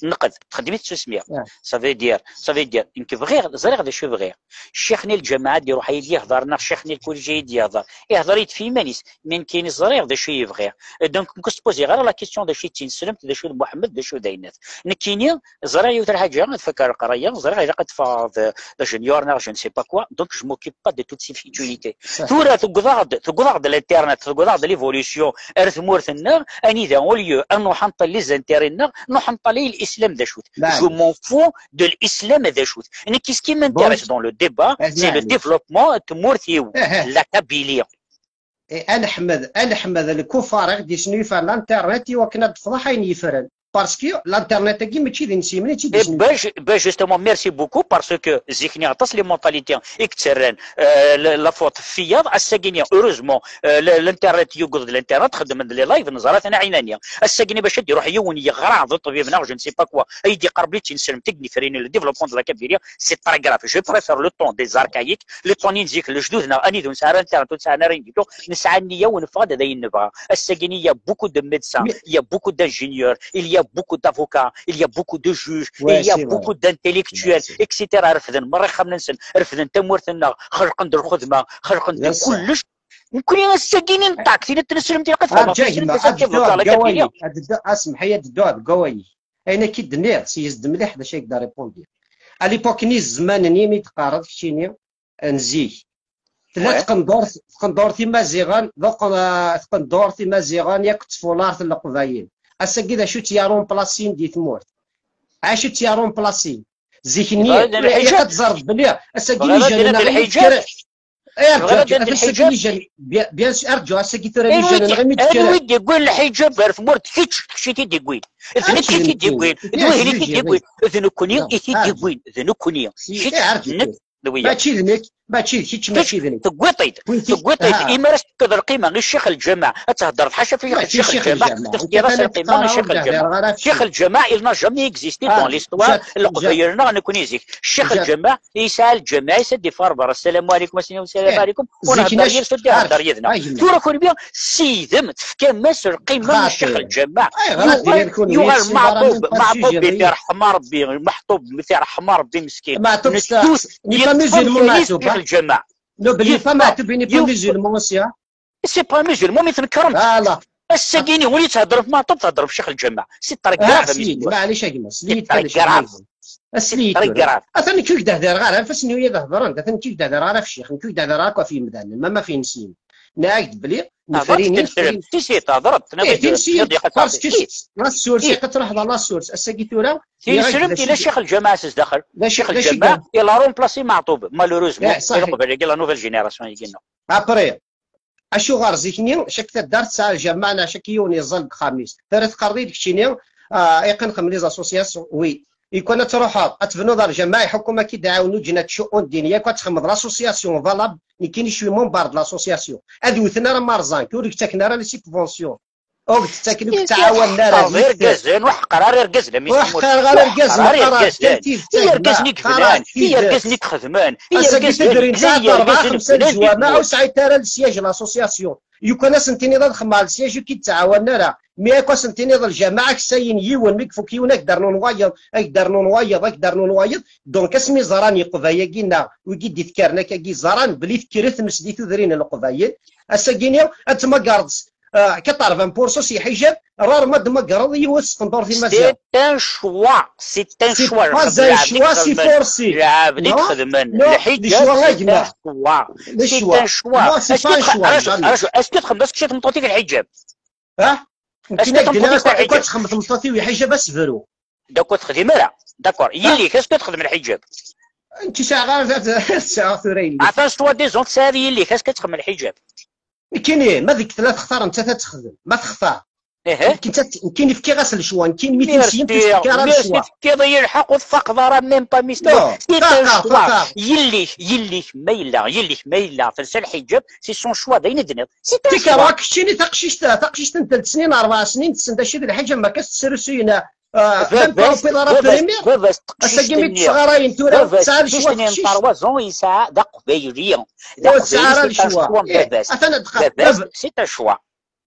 Nqed, txeddem-it tsusmi. Ça veut dire, ça veut dire, nekk bɣiɣ, ẓriɣ d acu bɣiɣ. Ccix-nni lǧameɛ ad d-iruḥ ad yi-d-yehḍer, neɣ ccix-nni lkulij ad yi-d-yehḍer. Ihḍer-iyi-d f yiman-is, mais nekkini ẓriɣ d acu i bɣiɣ. Et donc, nekk ur spuziɣ ara la question d acu i d tineslemt, d acu d Muḥemmed, d acu d ayennat. Nekkini ẓriɣ yiwet lḥaǧa, ad fakeɣ leqraya, ẓriɣ ilaq ad ffɣeɣ d, d ingénieur neɣ je ne sais pas quoi, donc je m'occupe pas de toutes ces futilités. Tura tewweḍ-aɣ-d, tewweḍ-aɣ-d l'internet, tewweḍ-aɣ-d l'évolution ar tmurt-nneɣ, anida au lieu ad nruḥ ad nṭel les intérêts-nneɣ, nruḥ ad nṭel i l'islam d acu-t. Je m'en fous de l'islam d acu-t. Nekk, ce qui m'intéresse dans le débat, c'est le développement n tmurt-iw, la Kabylie. Eh, a Leḥmed, a Leḥmed, lkufar i ɣ-d-yesnulfan l'internet i wakken ad d-tefḍeḥ ayen yeffren. Parce que l'internet-agi mačči d insimen i tt-id-yesnulfan. Justement, merci beaucoup, parce que zik-nni aṭas les mentalités i yettarran, euh, la, la faute f wiyaḍ. Ass-agi-nni, heureusement, euh, le- l'internet, yuged-d l'internet, xeddmen-d les lives, neẓra-ten ɛinani. Ass-agi-nni bac ad d-iruḥ yiwen yeɣra d ṭṭbib neɣ je ne sais pas quoi, ad yi-d-iqerreb d tineslemt i d-yefrinen le développement de la Kabylie, c'est très grave. Je préfère le temps des archaïques, le temps n zik, lejdud-nneɣ, anida ur nesɛi ara internet, ur nesɛi ara une éducation, nesɛa nniya u neffeɣ-d d ayen nebɣa. Ass-agi-nni, il y a beaucoup de médecins, il y a beaucoup d'ingénieurs, il y a beaucoup d'avocats, il y a beaucoup de juges, il y a beaucoup d'intellectuels, et cetera. Refden merra ixxamen-nsen, refden tamurt-nneɣ, xelqen-d lxedma, xelqen-d kullec. Nekkni ass-agi-nni neṭṭaq, tin ad tneslemt ilaq ad tfehmeḍ. Arǧa gma, ad dduɣ deg awal-ik, ad dduɣ, a semḥi, ad dduɣ deg awal-ik. Ayen akka i d-nniɣ, seyes-d mliḥ d acu ay d-aripundi. À l'époque-nni, zzman-nni mi d-teqqareḍ keččini, n zik. Tella tqendurt, tqendurt imaziɣen, d uq- ah, tqendurt imaziɣen yak d tfulart n leqbayel. Ass-agi d acu tt-yarumplasin di tmurt? Acu tt-yarumplasin? Zik-nni, ilaq ad teẓreḍ belli ass-agi les jeunes nneɣ imi d-kkren. Eh, arǧu, arǧu, ass-agi les jeunes, bien, bien sûr, arǧu, ass-agi tura les jeunes nneɣ imi d-kkren. Anwa i d-yewwin lḥiǧab ar tmurt? Kečč, kečč i t-id-yewwin. D nekk i t-id-yewwin. D wihin i t-id-yewwin. D nekkni i t-id-yewwin. D nekkni. Kečč, nekk, d wiyaḍ. Mačči d nekk, mačči d kečč, mačči d nekk. Tewwiḍ-t-id, tewwiḍ-t-id. Imi ara s-tefkeḍ lqima i ccix lǧameɛ, ad thedreḍ ḥaca f ccix lǧameɛ, tefkiḍ-as lqima i ccix lǧameɛ. Ccix lǧameɛ, il n'a jamais existé dans l'histoire n leqbayel-nneɣ nekkni zik. Ccix lǧameɛ yesɛa lǧameɛ-is ad d-iffeɣ ar berra, ssalamu ɛlikum, a sidi, ssalamu ɛlikum, u nhedder yid-s, ur d-ihedder yid-neɣ. Tura kunwi, Sidem, tefkam-as lqima i ccix lǧameɛ. Yuɣal, yuɣal Meɛṭub, Meɛṭub, itirḥem Rebbi, Meɛṭub, itirḥem Rebbi meskin. Meɛṭub, n'est pas musulman, Meɛṭub, ccix lǧameɛ. N'oublie pas, Meɛṭub n'est pas musulman aussi, hein. C'est pas musulman, mi tnekṛem. Ass-agi-ni, win yettheddren f Meɛṭub, theddrem f ccix lǧameɛ. C'est très grave, a Messi. Maɛlic a gma, c'est très grave. C'est très grave. Atan nekk ur k-d-hdireɣ ara, anef-asen i wiyaḍ ad hedren, atan nekk ur k-d-hdireɣ ara f ccix, nekk ur k-d-hdireɣ ara akk ɣef yimdanen, ma ma f yinsiyen. Nniɣ-ak-d belli nefren-it. Tineslemt, tineslemt, tehder, parce que la source, ad truḥeḍ ɣer la source. Ass-agi tura, tineslemt, yella ccix lǧameɛ s zdaxel. Ccix lǧameɛ, il a remplacé Meɛṭub, malheureusement, i leqbayel-agi, la nouvelle génération-agi-nneɣ. Après, acuɣer zik-nni, cak taddart tesɛa lǧameɛ, neɣ cak yiwen yeẓẓal deg uxxam-is. Tura teqqareḍ-iyi-d keččini, ah, iqqen xemmen les associations, oui. Ikwan ad truḥeḍ, ad tebnuḍ ar lǧameɛ, iḥukum ad k-id-ɛawen lǧnat shu'un ddiniya, ikwan ad txemmeḍ l'association valable, nekkini je suis membre de l'association. Ad wten ara ma rẓan-k, ur k-ttaken ara les subventions. Ur k-ttaken, ur k-ttɛawanen ara. Irgazen, ur ḥeqqer ara irgazen, a Messi. Ur ḥeqqreɣ ara irgazen, qqareɣ kan tidet. I yergazen i yebnan, i yergazen i ixedmen, i yergazen i yebnan, i yergazen i yebnan. Ur sɛint ara le siège l'association. Yukan ad sen-tiniḍ ad xemmeɣ le siège ur k-id-ttɛawanen ara. Mi akk ad sen-tiniḍ lǧameɛ aksayen yiwen, mi ifuk yiwen ad k-d-rnun wayeḍ, ad k-d-rnun wayeḍ, ad k-d-rnun wayeḍ. Donc asmi ẓran Yeqbayel-agi-nneɣ, wigi d-itkaren akkagi, ẓran belli tekkret tmes di tudrin n Leqbayel. Ass-agi-ni ad tmagreḍ quatre-vingts pour cent s yiḥiǧab, rarement ad d-tmagreḍ yiwet s tqendurt imaziɣen. C'est un choix, c'est un choix. C'est pas un choix, c'est forcé. Lɛebd i ixedmen lḥiǧab, c'est un choix. C'est un choix. Est-ce que txedmeḍ kečč d tmeṭṭut-ik lḥiǧab? Ah? Nekk ad d-iniɣ, ad txemmem tmeṭṭut-iw lḥiǧab, ad as-bruɣ. D'accord, texdim ara. D'accord. Yelli-k, est-ce que texdem lḥiǧab? Nekk ur sɛiɣ ara, ur sɛiɣ tura yelli-k. Atan soi-disant tesɛiḍ yelli-k, est-ce que txemmem lḥiǧab? Nekkini, ma deg tella textar, nettat ad texdem. Ma textar. Ihi? Nekkini fkiɣ-as lecwa, nekkini mi t-id-syin, ur fkiɣ ara lecwa. Tefkiḍ-iyi lḥeqq, ur tfaqeḍ ara, même pas, Mister. C'est un choix. Yelli-k, yelli-k ma yella, yelli-k ma yella telsa lḥiǧab, c'est son choix, d ayen i d-tenniḍ. C'est un choix. Tikerwa keččini, taqcict, taqcict n telt snin, rebɛa snin, tessen d acu d lḥiǧab, ma akka tesrusuyen. Baba-s, baba-s, baba-s teqcict-nni, baba-s teqcict-nni n trois ans yesɛa, d aqbayli. D aqbayli, c'est un choix n baba-s. Baba-s, c'est un choix.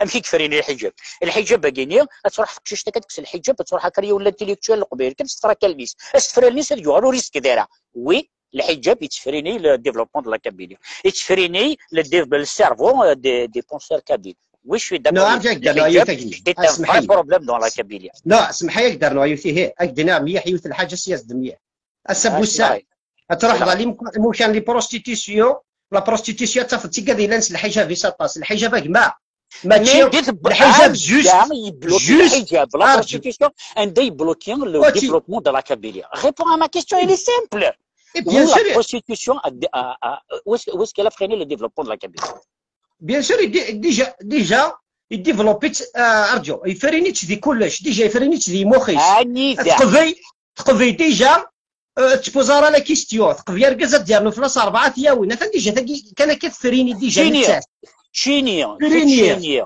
Amek i yefrini lḥijab? Lḥijab-agi-ni, ad truḥ teqcict akka tekkes lḥijab, ad truḥ akka yiwen l'intellectuel leqbayel kan s tfrakal-is. Asefral-is ad yuɣal ur isked ara. Oui, lḥijab yettefrini le développement de la Kabylie. Yettefrini le, dév- le cerveau, euh, des, des penseurs kabyles. Oui, je suis d'accord. Non, arǧa, ak-d-rnuɣ yiwet, a gma. C'est un vrai problème dans la Kabylie. Non, semḥ-iyi, ak-d-rnuɣ yiwet, ihi. Ak-d-iniɣ mliḥ yiwet lḥaǧa, s yas-d mliḥ. Ass-a n wussan, ad truḥeḍ ɣer imukan, les prostitutions, la prostitution ad tafeḍ tigad yellan s lḥijab-is aṭas. Lḥijab, a gma, mačči lḥijab, juste, juste, la prostitution, anda yebloki le développement de la Kabylie. Réponds à ma question, elle est simple. Et bien sûr. La prostitution, est-ce qu'elle a freiné le développement de la Kabylie? Bien sûr, déjà, déjà, il développe, arǧu, yefrini-tt di kullec, déjà yefrini-tt di yimux-is. Teqbel, teqbel déjà, ur tettpuẓ ara la question, teqbel argaz ad d-yernu fell-as rebɛa tyawin, atan déjà tagi kan akka tefrini déjà nettat. Keččini, keččini,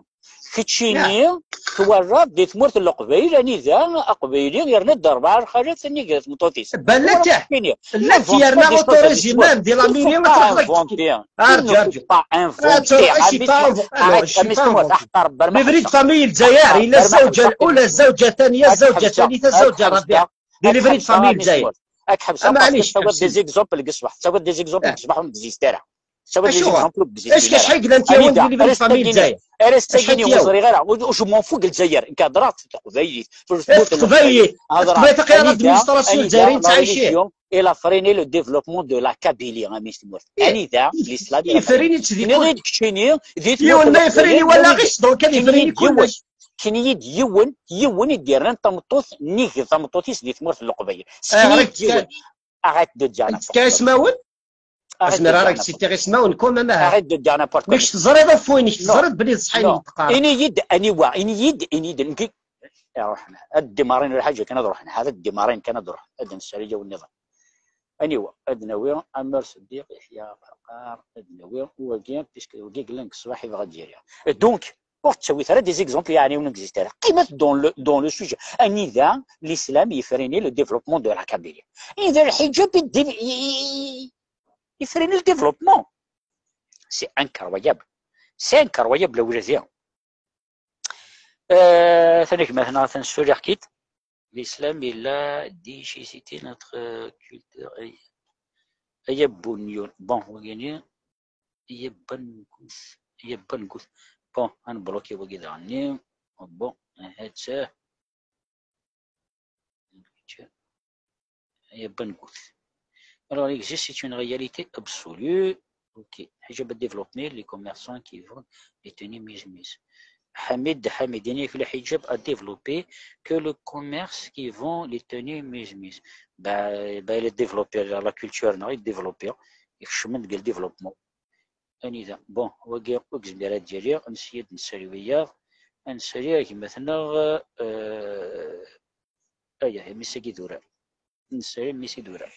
keččini, twalaḍ di tmurt n Leqbayel anida aqbayli yerna-d rebɛa lxalat nnig tmeṭṭut-is. Ballatah, la yerna autorisé même di la mairie, ma truḥeḍ ad k-tefk. Arǧu, arǧu. Pas inventé. Livret de famille Lezzayer, yella zzawǧa الأولى, zzawǧa الثانية, zzawǧa الثالثة, zzawǧa الرابعة. Des livret de famille Lezzayer. Ad k-ḥebseɣ parce que tettawiḍ des exemples deg ṣṣbeḥ, tettawiḍ des exemples deg ṣṣbeḥ ur neggzit ara. Tettawiḍ des exemples ur neggzit ara. Acu-ɣ? Acu-ɣ? Ulac kra n livret de famille Lezzayer. Ar ass-agi-ni ur ẓriɣ ara. Je m'en fous deg Lezzayer. Nekk heddreɣ ɣef teqbaylit. Teqbaylit. Teqbaylit, taqira l'administration Lezzayer yettɛici. Il a freiné le développement de la Kabylie, a mmi-s n tmurt. Anida l'islam yefrini-tt di kullec. Keččini, di tmurt n Leqbayel, yiwen ma yefrini wallaɣ-is, donc ad yefrini kullec. Kini-yi-d yiwen, yiwen i d-yernan tameṭṭut nnig tameṭṭut-is di tmurt n Leqbayel. Sekni-yi-d yiwen. Arrête de dire n'importe quoi. Tefka ismawen? Azmer ara k-d-sittiɣ ismawen quand même, aha. Arrête de dire n'importe quoi. Nek teẓriḍ ɣef wayen, nek teẓriḍ belli d ṣṣeḥ ayen i d-teqqareḍ. Ini-yi-d aniwa, ini-yi-d, ini-yi-d nekk. Ad d-dimarin lḥaǧa kan ad ruḥen, ad d-dimarin kan ad ruḥen, ad d-nsali yiwen nniḍen. Aniwa, ad nawi Ɛmer Seddiq, Yeḥya Ferqar, ad nawi wagi, puisque wagi yellan deg ṣṣbeḥ i bɣa ad d-yiri. Donc, ur ttawit ara des exemples yeɛni ur neggzit ara. Qqimet dans le, dans le sujet. Anida l'islam yefrini le développement de la Kabylie? Anida lḥijab yefrini le développement? C'est incroyable. C'est incroyable, a wladi. Euh, tanegmat-nneɣ atan ssuriɣ-k-id. L'islam il a déchiqueté notre culture. Ay, ay abunyu. Bon, wagini. Ay abangut. Ay abangut. Bon, ad nbloki wagi daɣen-nni. Bon, ahat. Ay abangut. Alors, il existe, c'est une réalité absolue. Ok. Hijab a développé les commerçants qui vendent les tenues Miss Miss. Hamid, Hamid, il y a que le hijab a développé que le commerce qui vend les tenues Miss Miss. Bah, bah, il est développé, la, la culture, non, il est développé. Il chemin de développement. Anida. Bon, wagi ur yezmir ad d-yali, ad nsiyad nsali wiyaḍ, ad nsali gma-tneɣ, euh, aya, imi sagi d urar. Nsali imi sagi d urar.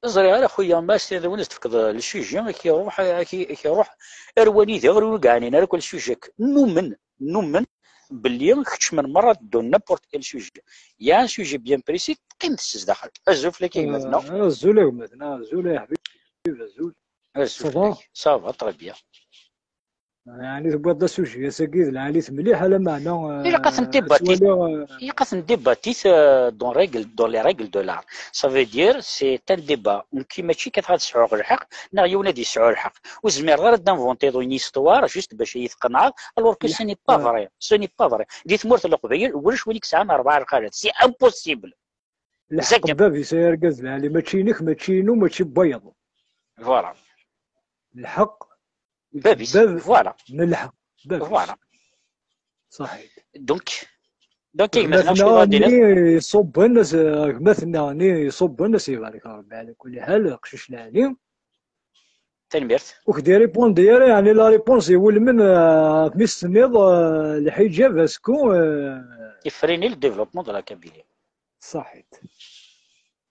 Ur ẓriɣ ara, xuya, ma s-, wen-as-tefkeḍ le sujet, ad k-iruḥ, ad k-, ad k-iruḥ ar wanida ur wen-ɛnin ara akk le sujet-ik. Nnumen, nnumen belli keččmen merra ad ddun n'importe quel sujet. Il y a un sujet bien précis, teqqimet s zdaxel. Azul fell-ak a gma-tneɣ. Ah, azul a gma-tneɣ, azul a ḥbib, azul. Azul fell-ak. Ça va, très bien. Yeɛni tewwiḍ-d asuji ass-agi d lɛali-t mliḥ, ala meɛna, ilaq ad ten-, eh, ad débattit, twaliḍ, eh, ilaq ad ten-débattit, eh, dans règle, dans les règles de l'art. Ça veut dire, c'est un débat. Nekki mačči kkateɣ ad sɛuɣ lḥeqq, neɣ yiwen ad yesɛu lḥeqq. Ur tezmireḍ ara ad d-inventiḍ une histoire, juste bac ad iyi-tqenɛeḍ, alors que ce n'est pas vrai. Ce n'est pas vrai. Di tmurt n Leqbayel, ulac win i yesɛan rebɛa lxalat. C'est impossible. Lḥeqq n bab-is, ay argaz lɛali, mačči inek, mačči inu, mačči n wayeḍ. Voilà. Lḥeqq n bab-is, bab, voilà, n lḥeqq, bab-is. Voilà. Ṣaḥit. Donc, donc, gma-tneɣ, gma-tneɣ-nni iṣubben, as-, gma-tneɣ-nni iṣubben, as-ibarek Rebbi ɛla kulli ḥal, aqcic lɛali. Tanemmirt. Ur k-d-iripundi ara, yeɛni la réponse iwulmen, eh, ɣef mi s-tenniḍ, eh, lḥiǧab, asku, eh, yefrini le développement de la Kabylie. Ṣaḥit.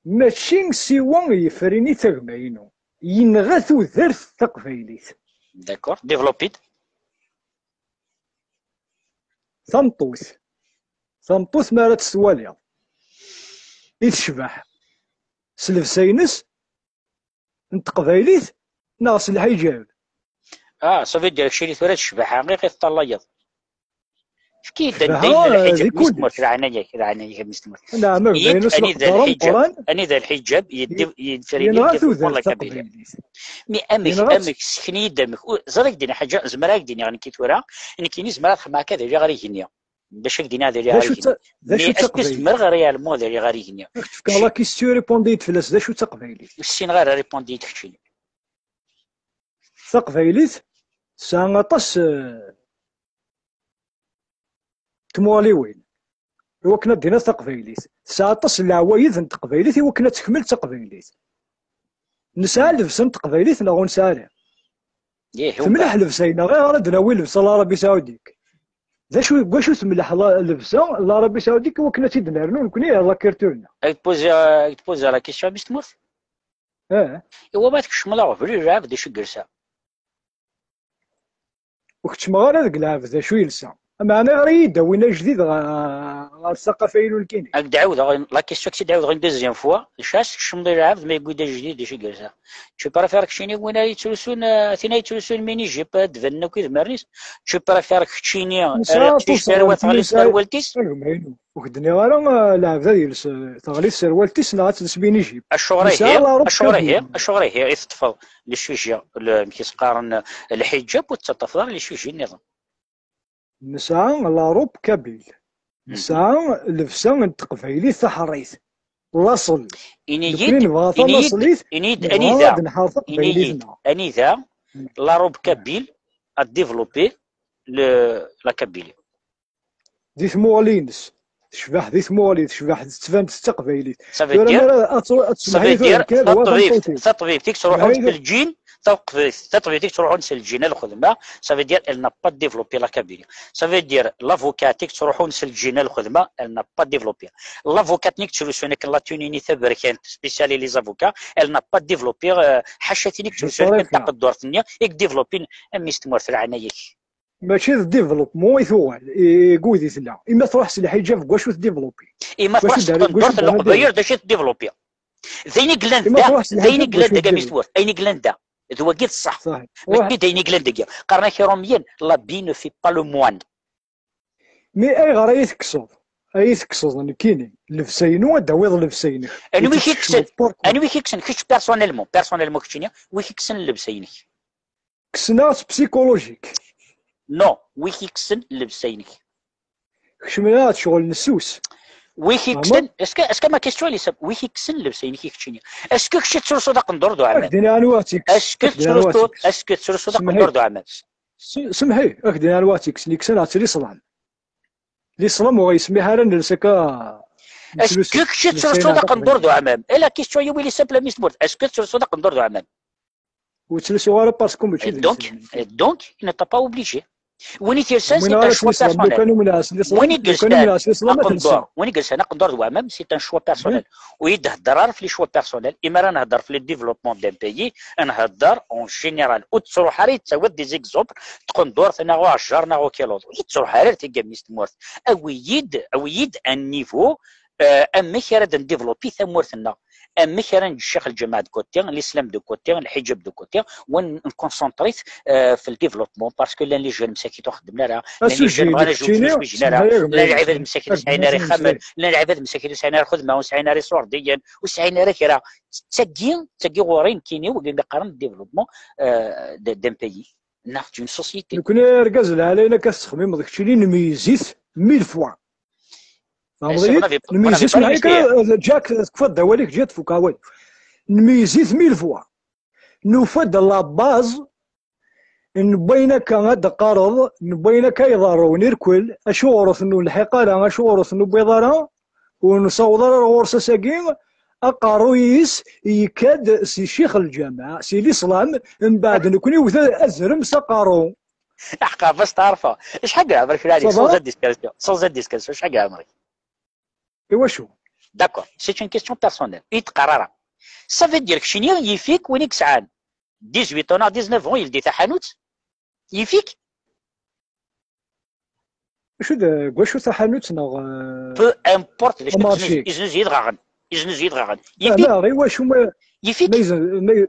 Mačči siwa yefrini tagma-inu. Yenɣa tudert taqbaylit. D'accord. Développez-t. Tameṭṭut. Tameṭṭut mi ara tt-twaliḍ i tecbeḥ s llebsa-ines n teqbaylit neɣ s lḥiǧab? Ah, ça veut dire keččini tura d ccbaḥa i ɣ-teṭṭalayeḍ. Efk-iyi-d anda yella lḥiǧab, mmi-s n tmurt, leɛnaya-k, leɛnaya-k, a mmi-s n tmurt. Efk-iyi-d anida lḥiǧab, anida lḥiǧab yeddi-, yefren le développement de la Kabylie. Mais amek, amek, sken-iyi-d amek. Ur, ẓer ak-d-iniɣ ḥaǧa, zemreɣ ad ak-d-iniɣ nekki tura, nekkini zemreɣ ad xedmeɣ akka ad aliɣ ɣer igenni. D acu ak-d-iniɣ ad aliɣ ɣer igenni? Mais est-ce que zemreɣ réellement ad aliɣ ɣer igenni? Ad k-d-fkeɣ la question, répondi-yi-d fell-as, d acu d taqbaylit? Ur ssineɣ ara, répondi-yi-d keččini. Taqbaylit tesɛa aṭas, eh, tmuɣliwin i wakken ad d-tiniḍ taqbaylit. Tesɛa aṭas n leɛwayed n teqbaylit i wakken ad tekmel taqbaylit. Nesɛa llebsa n teqbaylit neɣ ur nesɛi ara? Temleḥ llebsa-ina, ayɣer ad d-nawi llebsa n l'Arabie Saoudite? D acu, deg wacu temleḥ la-, llebsa n l'Arabie Saoudite i wakken ad tt-id-nernu nekni ar la culture-nneɣ? Ad k-d-poser, ad k-d-poser la question, a mmi-s n tmurt? Eh. Iwa ma tkecmeḍ aɣbel i lɛebd d acu i yelsa? Ur keččmeɣ ara deg lɛebd d acu yelsa. Meɛna ɣer-iyi-d awin ajdid ɣer, ɣer ssaqafa-inu nekkini. Ad k-d-ɛawdeɣ la question, ad k-tt-id-ɛawdeɣ une deuxième fois. D acu ara tkecmeḍ i lɛebd ma yewwi-d ajdid d acu i yelsa? Tu préfères keččini win ara yettrusun, eh, tin ara yettrusun mini-jupe, ad d-banen akk idmaren-is? Tu préfères keččini, eh, teqcict ara wateɣ les serwalt-is? Agma-inu. Ur k-d-nniɣ ara, eh, lɛebd ad yels, eh, teɣli tserwalt-is neɣ ad tels mini-jupe. Acuɣer ihi, acuɣer ihi, acuɣer ihi i teṭṭfeḍ le sujet, le, amek i s-qqaren, lḥiǧab, ur tettaṭṭafeḍ ara le sujet nniḍen? Nesɛa la robe kabyle. Nesɛa llebsa n teqbaylit taḥerrit. Laṣel. Ini-yi-d, nekni nebɣa tanaṣlit, ini-yi-d, nebɣa anida, ad nḥer taqbaylit-nneɣ. Anida la robe kabyle a développé le, la Kabylie? Di tmuɣli-ines. Tecbeḥ di tmuɣli, tecbeḥ tettban-d d taqbaylit. Ça veut dire, ça veut dire, taṭbibt, taṭbibt i yettruḥun s lǧin, taṭbibt, taṭbibt i yettruḥun s lǧin ar lxedma, ça veut dire, elle n'a pas développé la Kabylie. Ça veut dire, l'avocat i yettruḥun s lǧin ar lxedma, elle n'a pas développé. L'avocat-nni i yettrusun akken la tenue-nni taberkant, spécial les avocats, elle n'a pas développé, euh, ḥaca tin i yettrusun akken taqeddurt-nni, i yedéveloppin, a mmi-s n tmurt, leɛnaya-k. Mačči d développement i tuɣal, i, i wid i tella. Ima truḥ s lḥiǧab, deg wacu tdéveloppi? Ima truḥ s tqendurt n Leqbayel, d acu i tdéveloppi? D ayen i yellan da, d ayen i yellan da, a mmi-s n tmurt, ayen i yellan da. D wagi d ṣṣeḥ. Mačči d ayen i yellan deg-i. Qqaren-ak Iṛumyen, l'habit ne fait pas le moine. Mais ayɣer ay tekkseḍ? Ay tekkseḍ nekkini llebsa-inu, ad d-tawiḍ llebsa-inek? Anwi i k-ikksen? Anwi i k-ikksen? Kečč personnellement, personnellement keččini, wi k-ikksen llebsa-inek? Kksen-aɣ-tt psychologique. Non, wi k-ikksen llebsa-inek? Kecmen-aɣ-d ccɣel nessus. Wi k-ikksen, est-ce que, est-ce que ma question elle est simple? Wi k-ikksen llebsa-inek i keččini? Est-ce que kečč tettlusuḍ aqendur d uɛmam? Ak-d-iniɣ anwa tt-ikkes. Est-ce que tettlusuḍ, est-ce que tettlusuḍ aqendur d uɛmam? Semḥi, ak-d-iniɣ anwa tt-ikkes. Nekk ssneɣ-tt liṣlam. Liṣlam ur ɣ-yesmiḥ ara nels akka. Est-ce que kečč tettlusuḍ aqendur d uɛmam? Et la question, il est simple, a mmi-s n tmurt. Est-ce que tettlusuḍ aqendur d uɛmam? Ur ttlusuɣ ara parce que mačči d donc, donc, il n'est pas obligé. Win i t-yersan, c'est un choix personnel. Win i yersan aqendur, win i yersan aqendur d wamam, c'est un choix personnel. Ur yi-d-hedder ara f les choix personnels. Imi ara nhedder f le développement d'un pays, nhedder en général. Ur tettruḥ ara, yettawiḍ des exemples, tqendurt neɣ uɛejjar neɣ ukiluḍ. Ur yettruḥ ara ar tigami s tmurt. Awi-yi-d, awi-yi-d un niveau, euh, amek ara d-ndéveloppi tamurt-nneɣ. Amek ara neǧǧ ccix lǧameɛ de côté, l'islam de côté, lḥiǧab de côté, wa nconcentre-it, euh, f le développement, parce que llan les jeunes msakit ur xeddmen ara, llan les jeunes bɣan ad zewǧen ur zwiǧen ara, llan lɛibad msakit ur sɛin ara ixxamen, llan lɛibad msakit ur sɛin ara lxedma, ur sɛin ara iṣurdiyen, ur sɛin ara kra. D tagi, d tagi ɣur-i nekkini, wigi mi qqaren développement, euh, de, d'un pays, neɣ d'une société. Nekkni argaz lɛali-inek ad tettxemmimeḍ keččini, nmeyyez-it mille fois. Tfehmeḍ-iyi? Nmeyyez-it mille fois. Jack, tekfiḍ-d awal-ik, Jack, tfuk awal. Nmeyyez-it mille fois. Nufa-d la base n wayen akka ad d-teqqareḍ, n wayen akka iḍerrun irkel, acuɣer ur ten-nulḥiq ara, acuɣer ur ten-newwiḍ ara, ur nessaweḍ ara ɣur-s ass-agi, aqerruy-is yekka-d si ccix lǧameɛ, si liṣlam, mbeɛd nekni wet azrem s aqerru. Aḥeqqa, bas taɛerfa. Acḥal n ɛemr-ik, lɛali? Sans indiscrétion. Sans indiscrétion, acḥal n ɛemr-ik? Iwacu? D'accord, c'est une question personnelle. Ur yi-d-qqar ara. Ça veut dire keččini yif-ik win i yesɛan dix-huit ans neɣ dix-neuf ans, yeldi taḥanut, yif-ik? Acu d, deg wacu taḥanut neɣ, euh, peu importe, d acu, amarci. Iznuz, iznuz yidɣaɣen. Iznuz yidɣaɣen. Yif-ik? Neɣ iwacu ma, yif-ik? Ma izen-, ma i-,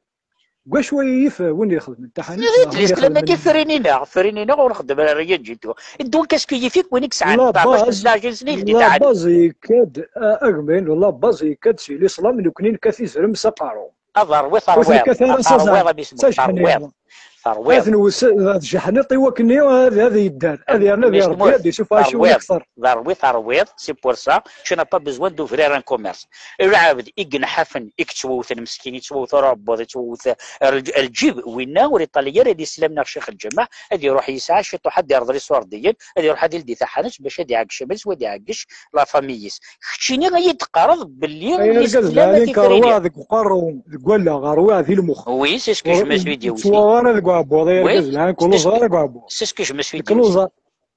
deg wacu ay yif win ixedmen taḥanut neɣ win ixedmen? Lislamak i frinina, frinina ur nxeddem ara rien du tout. Donc, est-ce que yif-ik win i yesɛan la base, la base yekka-d, a, agmen, la base yekka-d si liṣlam, nekni nekkat izrem s aqerru. Ad rwiḍ, terwiḍ, terwiḍ, a mmi-s n tmurt, terwiḍ. Terwiḍ. Ad newwes, ad jeḥniḍ i wakken ad, ad yedder, ad yerna di Rebbi ad d-isuffeɣ acu akter. D rwiḍ, terwiḍ, c'est pour ça, tu n'as pas besoin d'ouvrir un commerce. Lɛebd i yenḥafen, i yettwewten meskin, yettwewt uɛebbuḍ, yettwewt lǧ-, lǧib, winna ur iṭali ara lislam neɣ ccix lǧameɛ, ad iruḥ yesɛa ciṭuḥ, ad irḍel iṣurdiyen, ad iruḥ ad ildi taḥanut bac ad iɛeggec iman-is, wa ad iɛeggec la famille-is. Keččini a yi-d-teqqareḍ belli ay argaz, lislam lɛali, ad tifrinin. Rwiɣ deg uqerru, deg wallaɣ, rwiɣ di lmux. Oui, c'est ce que je me suis dit aussi. Ur ttwaɣ ara deg uɛebbuḍ, ay argaz, lɛali, ur lluẓeɣ ara deg uɛebbuḍ. C'est ce que je me suis dit aussi.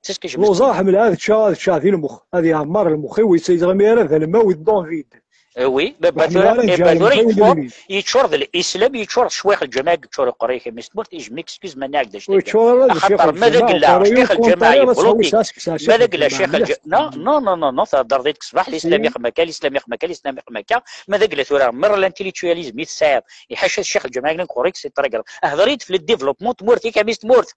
C'est ce que je me suis dit. Lluẓeɣ, ḥemmleɣ ad ččeɣ, ad ččeɣ di lmux. Ad iɛemmer lmux-iw, ur yettɣimi ara d alma-w d l'envie. Eh oui, baba tura, eh, baba tura yeččur, yeččur d lislam, yeččur d ccwayex lǧameɛ, yeččur uqerruy-ik a mmi-s n tmurt, je m'excuse ma nniɣ-ak-d anect-agi. Axaṭer ma d agella ccix lǧameɛ ibluṭi, ma d agella ccix lǧameɛ, non, non, non, non, non, thedreḍ-d deg ṣṣbeḥ, lislam ixem akka, lislam ixem akka, lislam ixem akka, ma d agella tura, mer l'intellectualisme i tesɛiḍ, iḥaca ccix lǧameɛ, akken ɣur-k c'est très grave. Hder-iyi-d f le développement n tmurt-ik a mmi-s n tmurt.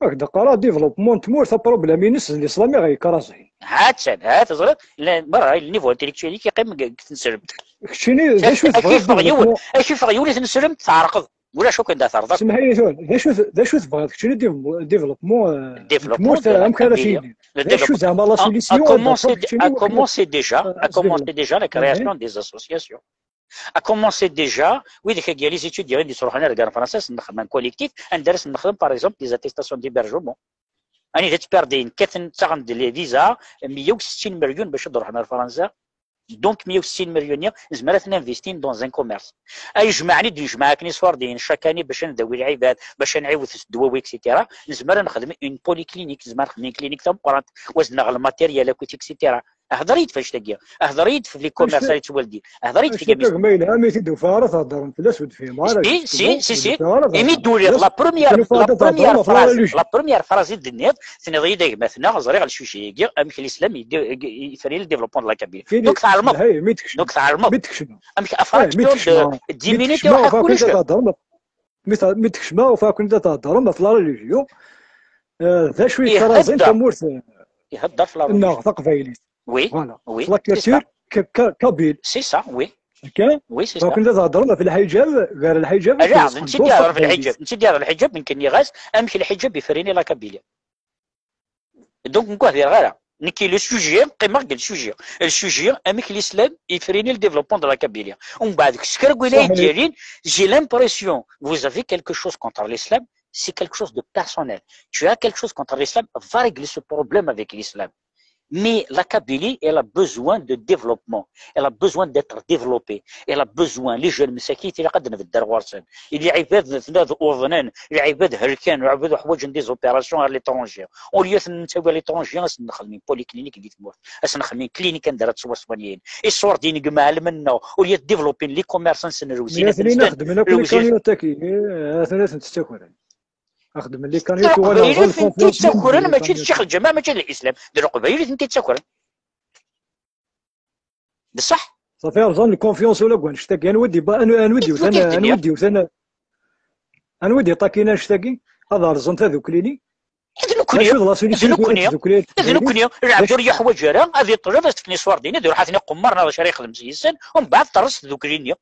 Ak d-qqareɣ, développement n tmurt, aproblème-ines d l'islam i ɣ-yekraẓin. Ha-tt-an, ha teẓriḍ, la, merra, le niveau intellectuel-ik yeqqim deg, deg tneslemt. Keččini, d acu tebɣiḍ? Ak-, ak-ifeɣ yiwen, ak-ifeɣ yiwen i tneslemt, tɛerqeḍ. Ulac akk anda terḍeḍ. Semmeḥ-iyi tura, d acu t-, d acu tebɣiḍ keččini, dév-, développement, euh, développement, tmurt, euh, amek ara tili? D acu zeɛma la solution? À commencer, à commencer déjà, à commencer déjà la création des associations. À commencer déjà, widak-agi, les étudiants i d-yettruḥun ar gar Fransa, ad sen-nexdem un collectif, anda ara sen-nexdem, par exemple, des attestations d'hébergement. Anida ttperdin, kkaten, ttaɣen-d les visas, meyya u settin million bac ad ruḥen ar Fransa. Donc, meyya u settin million-nni, nezmer ad ten-investin dans un commerce. Ay jemɛen i d-nejmeɛ akken iṣurdiyen, chaque année, bac ad ndawi lɛibad, bac ad nɛiwed s ddwawi, et cetera. Nezmer ad nexdem une polyclinique, nezmer ad nexdem une clinique tameqqrant, wa ad asen-naɣ le matériel akk, et cetera. Hder-iyi-d f annect-agi. Hder-iyi-d f les commerces ara yettwaldin. Hder-iyi-d f annect-agi. Gma yelha, mi t-id-ufiɣ ara theddrem fell-as, ur d-fhimeɣ ara. Si, si, si, si. Imi d-uliɣ la première, la première phrase, la première phrase i d-tenniḍ, tenniḍ-iyi-d a gma-tneɣ, ẓriɣ le sujet-agi, amek l'islam yefren le développement de la Kabylie. Donc tɛelmeḍ. Donc tɛelmeḍ. Amek à partir de dix minutes iruḥ akk kullec. Mi tekcmeɣ, ufiɣ-ken-id ad theddrem ɣef la religion. Eh, d acu i yettrazin tamurt, ihedder f la religion, neɣ taqbaylit? Oui, voilà. Oui, f la culture kabyle. C'est ça, oui. Akka? Oui, c'est ça. Ufiɣ-ken-id ad theddrem ɣef lḥijab, gar lḥijab. Ala, netta i d-ihedder f lḥijab, netta i d-ihedder lḥijab, nekk nniɣ-as amek lḥijab yefrini la Kabylie. Donc nekk ur hdireɣ ara. Nekki le sujet, qqimeɣ deg le sujet. Le sujet, amek l'islam yefrini le développement de la Kabylie. Umbeɛd deg sekregwi la yeddirin, j'ai l'impression que vous avez quelque chose contre l'islam, c'est quelque chose de personnel. Tu as quelque chose contre l'islam, va régler ce problème avec l'islam. Mais la Kabylie, elle a besoin de développement. Elle a besoin d'être développée. Elle a besoin, les jeunes مساكين, ilaq ad nbedder ɣur-sen. Lɛibad uḍnen, lɛibad helken, lɛibad uḥwaǧen des opérations à l'étranger. Au lieu ad ten-ntawi à l'étranger, ad sen-nexdem une polyclinique di tmurt, ad sen-nexdem une clinique anda ara ttwaswanyen. Iṣurdiyen deg mɛellem-nneɣ, au lieu ad développin les commerces-nsen, rewzin ad ten-slen. Atni xedmen akk les cagnottes-agi, atni ad ten-ttakren. Xedmen les cagnottes, d leqbayel i tent-ittakren, mačči d ccix lǧameɛ, mačči d l'islam. D leqbayel i tent-ittakren. D ṣṣeḥ. Safi rẓan lkunfyans ula deg wannect-agi. Anwa i d-yewwten, anwa i d-yewwten, anwa i d-yeṭṭakin annect-agi? Ad rẓen tadukli-nni? D nekkni, d nekkni, d nekkni. Lɛebd ur yeḥwaǧ ara ad yeṭleb ad s-fken iṣurdiyen, ad iruḥ ad ten-iqemmer neɣ d acu ara yexdem s-, yes-sen, umbeɛd terreẓ tdukli-nni.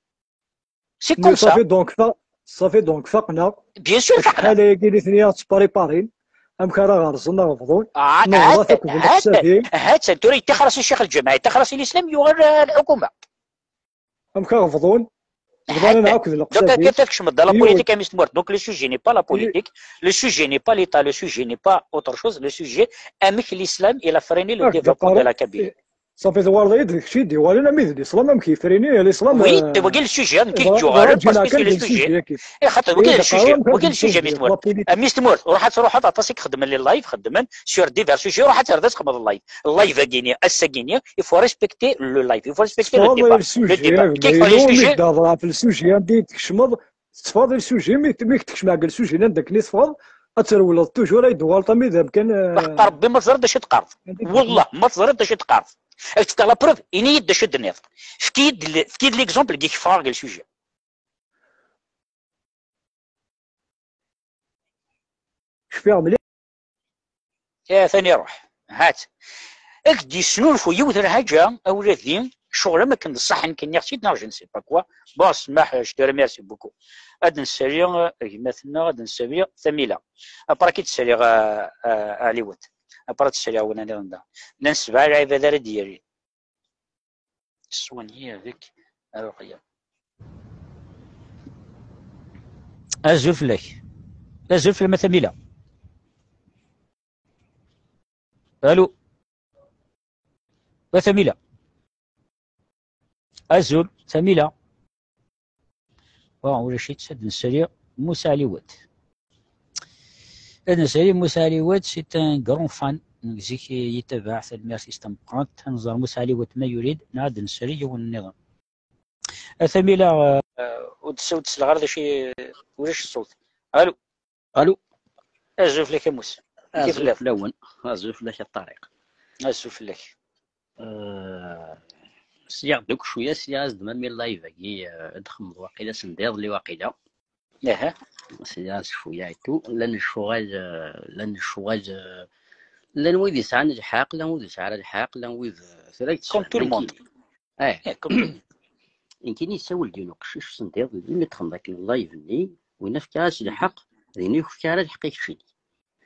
C'est comme ça. Safi donc, fa-, safi donc, faqen-aɣ. Bien sûr, faqen-aɣ. Acḥal ayagi nitni ad ttpariparin, amek ara ɣerzen aɣebḍun, neɣ ad akden leqsadi. Ha-t-an, tura yettaxer-as i ccix lǧameɛ, yettaxer-as i l'islam, yuɣal, euh, lḥukuma. Amek aɣebḍun, bḍan akk d leqsadi. Donc, akka tkecmeḍ dans la politique, a mmi-s n tmurt. Donc, le sujet n'est pas la politique, le sujet n'est pas l'État, le sujet n'est pas autre chose, le sujet, amek l'islam, il a freiné le développement de la Kabylie. Safi tewwreḍ-iyi-d d kečč i d-iwalan ami d l'islam amek yefrini l'islam. Oui, euh, wagi le sujet, nekk i k-d-yuɣalen, parce que c'est le sujet. Eh, xaṭer, wagi le sujet, wagi le sujet, a mmi-s n tmurt. A mmi-s n tmurt, ruḥ ad truḥeḍ, aṭas i ixeddmen les live, xeddmen sur divers sujets, ruḥ ad terreḍ ad txedmeḍ live. Live-agi-nni, ass-agi-nni, il faut respecter le live, il faut respecter le débat. Le sujet, le débat. Anda i tkecmeḍ, tetteffɣeḍ i le sujet, mi, mi k-tekcem deg le sujet-nni, anda akken i teffɣeḍ, ad trewleḍ toujours, ad d-tuɣaleḍ armi d amkan, euh, ḥeqq Rebbi, ma teẓriḍ d acu i d-teqqareḍ. Wallah, ma teẓriḍ d acu i d-teqqareḍ. Ad k-fkeɣ la preuve, ini-yi-d d acu i d-tenniḍ. Efk-iyi-d le-, efk-iyi-d l'exemple deg i k-ffɣeɣ deg le sujet. Cfiɣ mliḥ. Atan iruḥ. Ha-t. Ad k-d-yesnulfu yiwet n lḥaǧa, a wladi, ccɣel am akken d ṣṣeḥ nekk nniɣ-tt-id neɣ je ne sais pas quoi. Bon, ssmaḥ, je te remercie beaucoup. Ad nsali, euh, gma-tneɣ, ad nsali Tamila. Après ad k-id-saliɣ, euh, euh, Ɛliwet. Après ad d-saliɣ win nniḍen da. Llan sebɛa lɛibad ara d-yalin. Soigner avec الرقية. Azul fell-ak. Azul fell-am a Tamila. Allô. A Tamila. Azul, Tamila. Bon, ulac-itt, ad nsali Musa Ɛliwet. Ad nsali Musa Ɛliwet, c'est un grand fan. Zik yettabaɛ, tanemmirt-is tameqqrant. Ad nẓer Musa Ɛliwet ma yuli-d, neɣ ad nsali yiwen nniḍen. A Tamila, euh, ur d-, ur d-sleɣ ara d acu i, ulac ṣṣut. Allô. Allô. Azul fell-ak a Musa. Azul fell-awen. Azul fell-ak a Ṭariq. Azul fell-ak. Euh, sliɣ-d akk cwiya, sliɣ-as-d mami live-agi, euh, ad d-xemmeḍ waqila sendiḍelli waqila. Aha. Sliɣ-as cwiya et tout. Llan lecɣal, euh, llan lecɣal, euh, llan wid yesɛan lḥeqq, llan wid yesɛan lḥeqq, llan wid, euh, tura comme tout le monde. Eh. Eh, comme tout le monde. Nekkini yessawel-d yiwen uqcic sendiḍelli mi d-xemmeḍ akken live-nni, win fkiɣ-as lḥeqq, d win ur yefki ara lḥeqq i keččini.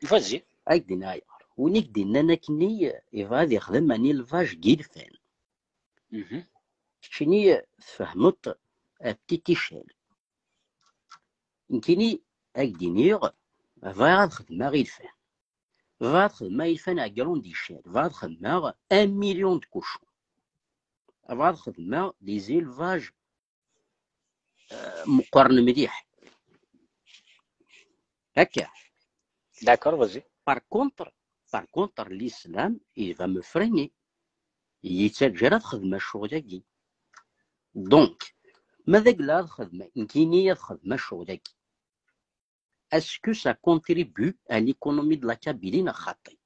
Vas-y. Ak-d-inna ayɣer. Win i k-d-innan akkenni, yebɣa ad yexdem un élevage n yilfan. Mhm. Keččini tfehmeḍ à petite échelle. Nekkini ak-d-iniɣ, bɣiɣ ad xedmeɣ ilfan. Bɣiɣ ad xedmeɣ ilfan à grande échelle. Bɣiɣ ad xedmeɣ un million de cochons. Bɣiɣ ad xedmeɣ des élevages, euh, meqqren mliḥ. Akka. D'accord, vas-y. Par contre, par contre, l'islam, il va me freiner. Yettaǧǧa ara ad xedmeɣ ccɣel-agi. Donc, ma d agla ad xedmeɣ, nekkini ad xedmeɣ ccɣel-agi. Est-ce que ça contribue à l'économie de la Kabylie neɣ xaṭi?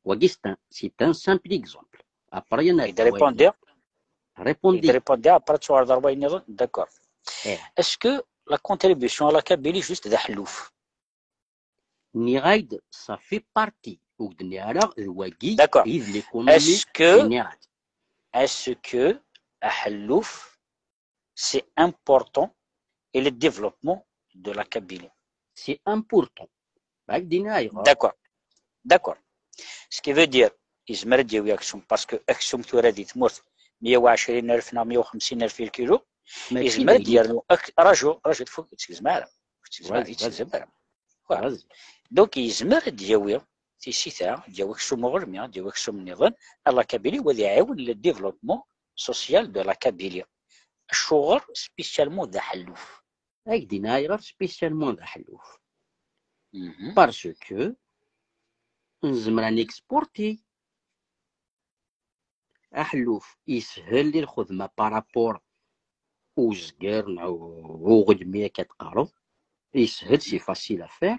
Wagi, c'est un, c'est un simple exemple. Après, il y en a Il répondait, répondez. Il répondait, après tu vas avoir, d'accord. Eh. Est-ce que la contribution à la Kabylie juste d aḥelluf? Nniɣ-ak-d, ça fait partie. Ur d-nniɣ ara d wagi D'accord. I d l'économie Est-ce que, générale. Est-ce que aḥelluf, c'est important et le développement de la Kabylie? C'est important. Ak-d-nniɣ ayɣer. D'accord. D'accord. Ce qui veut dire, yezmer ad d-yawi aksum, parce que aksum tura di tmurt meyya u ɛecrin alef neɣ meyya u xemsin alef i lkilu, Mačči yezmer ad d d-yernu ak-, raju, raju, tfuk, ur tt-tegzem ara. Ur tt-tegzem ara, Vas-y, ur tt-tegzem ara. Vas-y. Donc, yezmer ad d-yawi tisita, ad d-yawi aksum uɣelmi, ad d-yawi aksum nniḍen, à la Kabylie, wa ad iɛawen le développement social de la Kabylie. Acuɣer spécialement d aḥelluf? Ak-d-nniɣ ayɣer spécialement d aḥelluf. Mhm. Parce que nezmer ad n'exporti. Aḥelluf yeshel i lxedma par rapport i uzger neɣ i uɣelmi akka teqqareḍ. Yeshel, c'est facile à faire.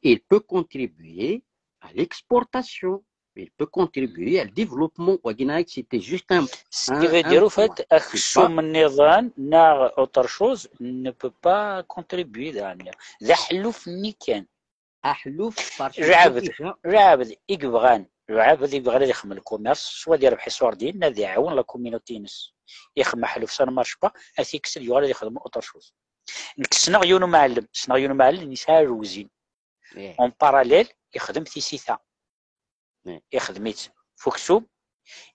Il peut contribuer à l'exportation. Il peut contribuer à le développement. Wagi, c'était juste un, Ce un, qui veut un dire, au point. Fait, aksum nniḍen neɣ autre chose ne peut pas contribuer daɣen. D aḥelluf-nni kan. Aḥelluf, parce que Lɛebd, déjà, lɛebd i yebɣan, lɛebd i yebɣan ad ixdem le commerce, soit ad yerbeḥ iṣurdiyen, ad iɛawen la communauté-ines. Ixdem aḥelluf, ça ne marche pas, ad t-ikkes ad yuɣal ad ixdem autre chose. Nekk ssneɣ yiwen umɛellem, ssneɣ yiwen umɛellem yesɛa lewzin. eh, En parallèle, ixdem tisita. Eh. Ixdem-itt f uksum,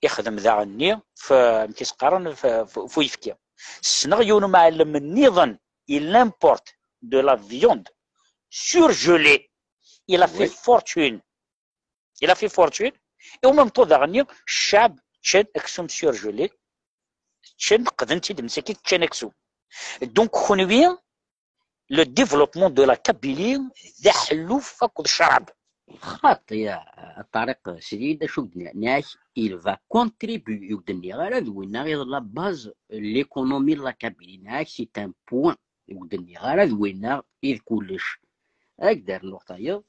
ixdem daɣen-nni f, amek i s-qqaren, f, f, f uyefki. Ssneɣ yiwen umɛellem nniḍen, il importe de la viande surgelée. Il a fait Oui. Fortune. Il a fait fortune. Et au même temps, daɣen-nni, ccɛeb ččan aksum surgelé. Ččan, qqden-t-id msakit, ččan aksum. Donc, kenwi, le développement de la Kabylie, d aḥelluf akked ccrab. Xaṭi, ya Ṭariq, sidi, d acu d-nniɣ, il va contribuer, ur d-nniɣ ara d winna i d la base l'économie de la Kabylie, nniɣ-ak c'est un point, ur d-nniɣ ara d winna i d kullec. Ak-d-rnuɣ tayeḍ,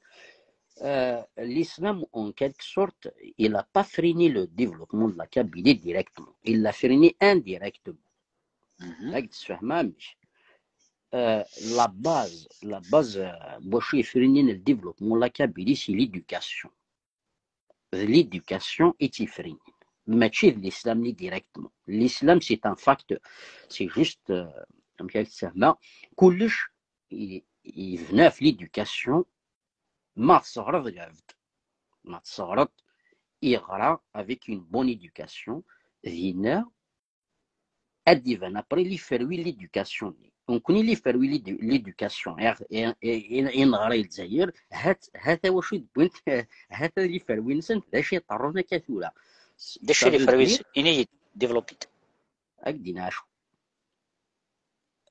euh, l'islam, en quelque sorte, il a pas freiné le développement de la Kabylie directement, il l'a freiné indirectement. Ad d-ssefhmeɣ amek. Euh, la base, la base, euh, n wacu yefrinen le développement n la Kabylie, c'est l'éducation. D l'éducation i tt-yefrinen. Mačči d l'islam-nni directement. L'islam, c'est un facteur. C'est juste, euh, amek ara k-ssehmeɣ, kullec i, yebna ɣef l'éducation. Ma tesɣereḍ lɛebd, ma tesɣereḍ, iɣra avec une bonne éducation, dinna ad d-iban après les fruits n l'éducation-nni. Nekkni les fruits n l'édu-, l'éducation i, i, i, i neɣra i Lezzayer, hat, hat wacu i d-wwint, hat les fruits-nsen, d acu i iḍerrun akka tura. D acu i d les fruits-nsen? Ini-yi-d, développe-it. Ad k-d-iniɣ acu.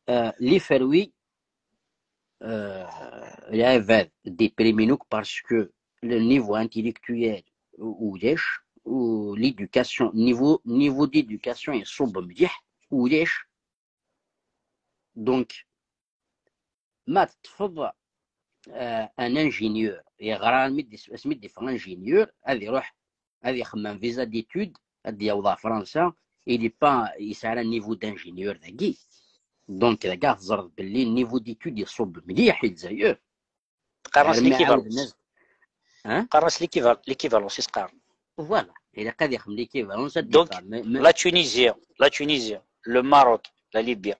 Euh, les fruits, euh, lɛebd déprimin akk parce que le niveau intellectuel u-, ulac, u l'éducation, niveau, niveau d'éducation iṣubb mliḥ, ulac. Donc, ma teṭṭfeḍ, euh, un ingénieur, yeɣra asmi d-, asmi d-yeffeɣ ingénieur, ad iruḥ, ad ixemmem visa d'études, ad d-yaweḍ ɣer Fransa, il est pas, yesɛa ara niveau d'ingénieur dagi. Donc, dagi teẓreḍ belli niveau d'études iṣubb mliḥ i Lezzayer. Qqaren-as Armi l'équivalence. Ɛawden-as-, hein? Qqaren-as l'équival-, l'équivalence, i s-qqaren. Voilà. Il a qu'à dire l'équivalence, ça Donc, dépend. Mais, mais La Tunisie, la Tunisie, le Maroc, la Libye,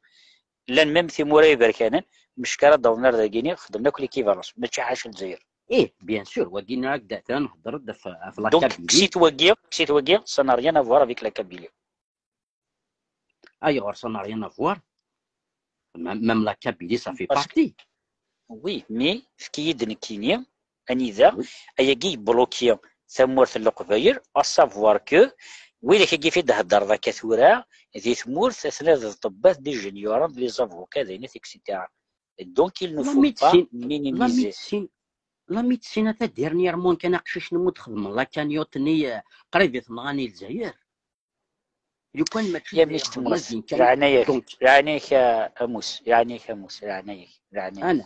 llan même timura iberkanen, mec ara d-awḍen ar dagini, xedmen akk l'équivalence, mačči ḥaca Lezzayer. Eh, bien sûr, wagi nniɣ-ak d-, atan nehder-d ɣef, ɣef la Donc, Kabylie. Kksit wagi, kksit wagi, ça n'a rien à voir avec la Kabylie. Ayɣer, ça n'a rien à voir. Même, même la Kabylie, ça fait Parce partie. Oui, mais efk-iyi-d nekkini anida Oui. ayagi yebloki tamurt n Leqbayel, à savoir que widak-agi i d-theddreḍ akka tura, di tmurt atnan d ṭṭebbat, d ijenyuren, d les avocats, d ayen, et cetera. Donc, il ne La faut pas médecine, la minimiser. Médecine, la médecine, ata dernièrement kan aqcic n lmut xedmen la cagnotte-nni, euh, qrib i t-nɣan i Lezzayer. Lukan mačči ya mmi-k temmut, leɛnaya-k, donc, leɛnaya-k a Mus, leɛnaya-k a Mus, leɛnaya-k, leɛnaya-k. Ana,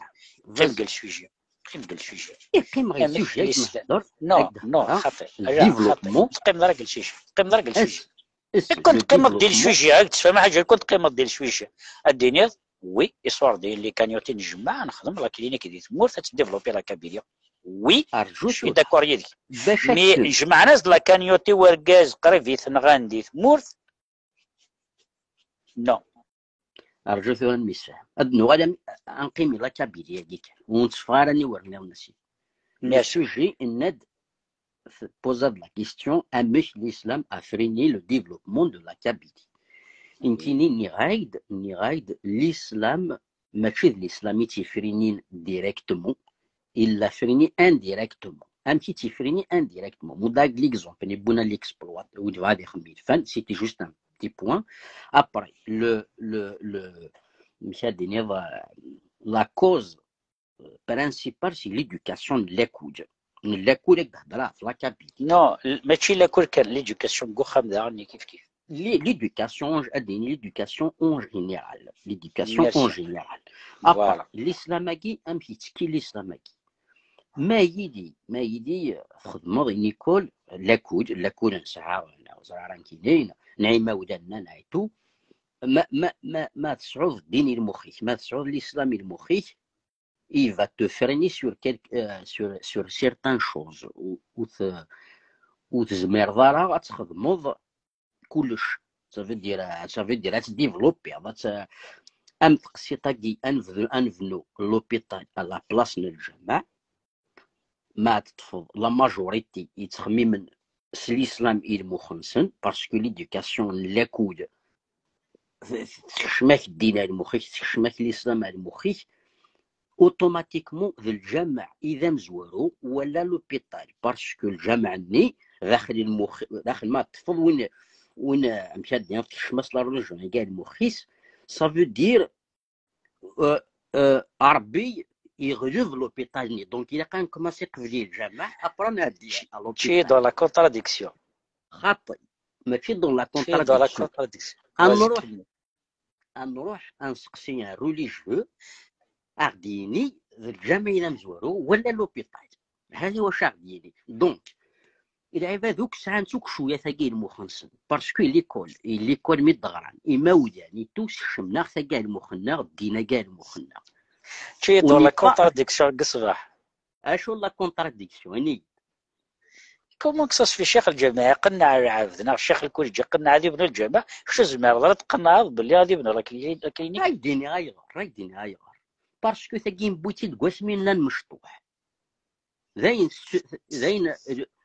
qqim deg le sujet, qqim deg le sujet. Iqqimeɣ deg le sujet, ma thedder. Non, non, xaṭi. Teqqimeḍ ara deg le sujet, teqqimeḍ ara deg le sujet. Lukan teqqimeḍ deg le sujet, ad tfehmeḍ ḥaǧa, lukan teqqimeḍ deg le sujet, ad d-tiniḍ, oui, iṣurdiyen, les cagnottes, njemmeɛ, nexdem la clinique di tmurt, ad tdévelopper la Kabylie. Oui, je suis d'accord yid-k. Mais njemɛen-as-d la cagnotte i urgaz qrib i t-nɣan di tmurt. Non. Rǧu tura ad nemmissefham. Ad nuɣal ad nqim i la Kabylie-agi kan. Ur netteffeɣ ara niwer nniḍen, a sidi. Le sujet, yenna-d, tpoza-d la question, amek l'islam a freiné le développement de la Kabylie. Nekkini nniɣ-ak-d, nniɣ-ak-d, l'islam mačči d l'islam i tt-yefrinin directement, il l'a freiné indirectement. Amek i tt-yefrini indirectement? Mudag l'exemple, newwin l'exploit, wid bɣa ad ixemmem ilfan, c'était juste un petit point. Après, le, le, le, amek ad d-iniḍ, euh, la cause principale, c'est l'éducation n lakud. N lakud, ak d-hedreɣ ɣef la Kabylie. Non, mačči lakud kan, l'éducation deg uxxam daɣen, kif kif. L'éducation, ad d-nini l'éducation en général. L'éducation en général. Voilà. L'islam-agi, amek yettekki l'islam-agi? Ma yili, ma yili, euh, txedmeḍ une école, lakud, lakud nesɛa, ur ẓriɣ ara nekkini, neɣ imawlan-nneɣ, neɣ et tout, ma, ma, ma, ma tesɛuḍ ddin i lmux-ik, ma tesɛuḍ l'islam i lmux-ik, il va te freiner sur quelque, euh, sur, sur certaines choses, ur, ur te-, ur tezmireḍ ara ad txedmeḍ kullec. Ça veut dire, euh, ça veut dire ad tdéveloppiḍ, ad t-, am teqsiṭ-agi, ad nebdu, ad nebnu l'hôpital à la place n lǧameɛ, ma teṭṭfeḍ la majorité yettxemmimen s l'islam i lmux-nsen, parce que l'éducation n lakud t-, t-, tekcem-ak ddin ar lmux-ik, tekcem-ak l'islam ar lmux-ik, automatiquement d lǧameɛ i d amezwaru wala l'hôpital, parce que lǧameɛ-nni daxel lmux, daxel ma teṭṭfeḍ win, win, amek ad d-iniḍ, tekcem-as la religion-agi ar lmux-is, ça veut dire, euh, euh, Ṛebbi yeɣleb l'hôpital-nni. Donc, ilaq ad nkumaṣi qbel lǧameɛ, après nɛeddi à l'hôpital. Tu es dans la contradiction. Xaṭi. Mačči dans la contradiction. Tu es dans la contradiction. Ad nruḥ, ad nruḥ ad nseqsi un religieux, ad ɣ-d-yini d lǧameɛ i d amezwaru wala l'hôpital. Hadi wacu ad ɣ-d-yini. Donc, lɛibad akk sɛan-tt akk cwiya tagi i lmux-nsen. Parce que l'école, i l'école mi d-ɣran, imawlan, et tout, sekcmen-aɣ tagi i lmux-nneɣ, ddin-agi i lmux-nneɣ. Tu es dans la contradiction deg ṣṣbeḥ. Acu la contradiction? Ini. Comment que ça se fait, ccix lǧameɛ iqenneɛ lɛebd, neɣ ccix lkulleǧ iqenneɛ ad ibnu lǧameɛ, kečč ur tezmireḍ ara ad tqenneɛeḍ belli ad ibnu la cli-, la clinique? Ad k-d-iniɣ ayɣer, ad k-d-iniɣ ayɣer. Parce que tagi newwi-tt-id deg wasmi llan mecṭuḥ. D ayen s-, d ayen,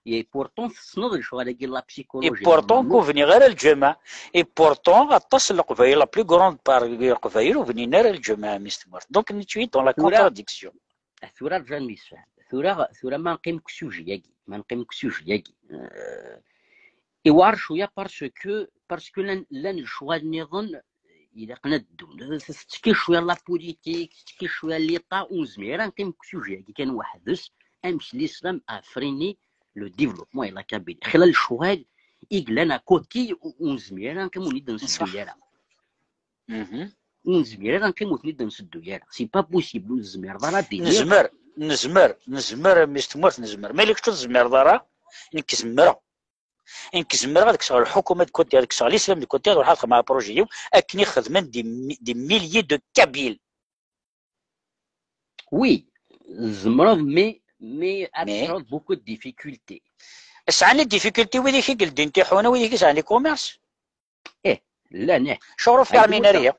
et pourtant tessneḍ lecɣal-agi la psychologie. Et pourtant ur bniɣ ara lǧameɛ. Et pourtant aṭas n Leqbayel, la plus grande part n Leqbayel ur bnin ara lǧameɛ, a mmi-s n tmurt. Donc, tu es dans la contradiction. Tura rǧu ad nemmissefham. Tura, tura ma neqqim deg usujet-agi, ma neqqim deg usujet-agi, euh, iwɛer cwiya parce que, parce que llan, llan lecɣal nniḍen ilaqen ad ddun. Tettekki cwiya la politique, tettekki cwiya l'État, ur nezmir ara neqqim deg usujet-agi kan weḥd-s, amek l'islam a freiné le développement et la Kabylie. Xilla lecɣal i yellan à côté, ur, ur nezmir ara neqqim ur ten-id-nseddu ara. Ur nezmir ara neqqim ur ten-id-nseddu ara. C'est pas possible, ur tezmireḍ ara ad d-tiniḍ. Nezmer, nezmer, nezmer, a mmi-s n tmurt, nezmer. Ma yella kečč ur tezmireḍ ara, nekk zemreɣ. Nekk zemreɣ ad kkseɣ lḥukuma de côté, ad kkseɣ l'islam de côté, ad ruḥeɣ ad xedmeɣ approjet-iw, akken i xedmen des mi-, des milliers de Kabyles. Oui, tzemreḍ, mais, mais ad tesɛuḍ beaucoup de difficultés. Sɛan les difficultés wid i k-id-yeldin tiḥuna, wid i k-yesɛan les commerces. Ih, llan, ih. Acuɣer ur fermin ara?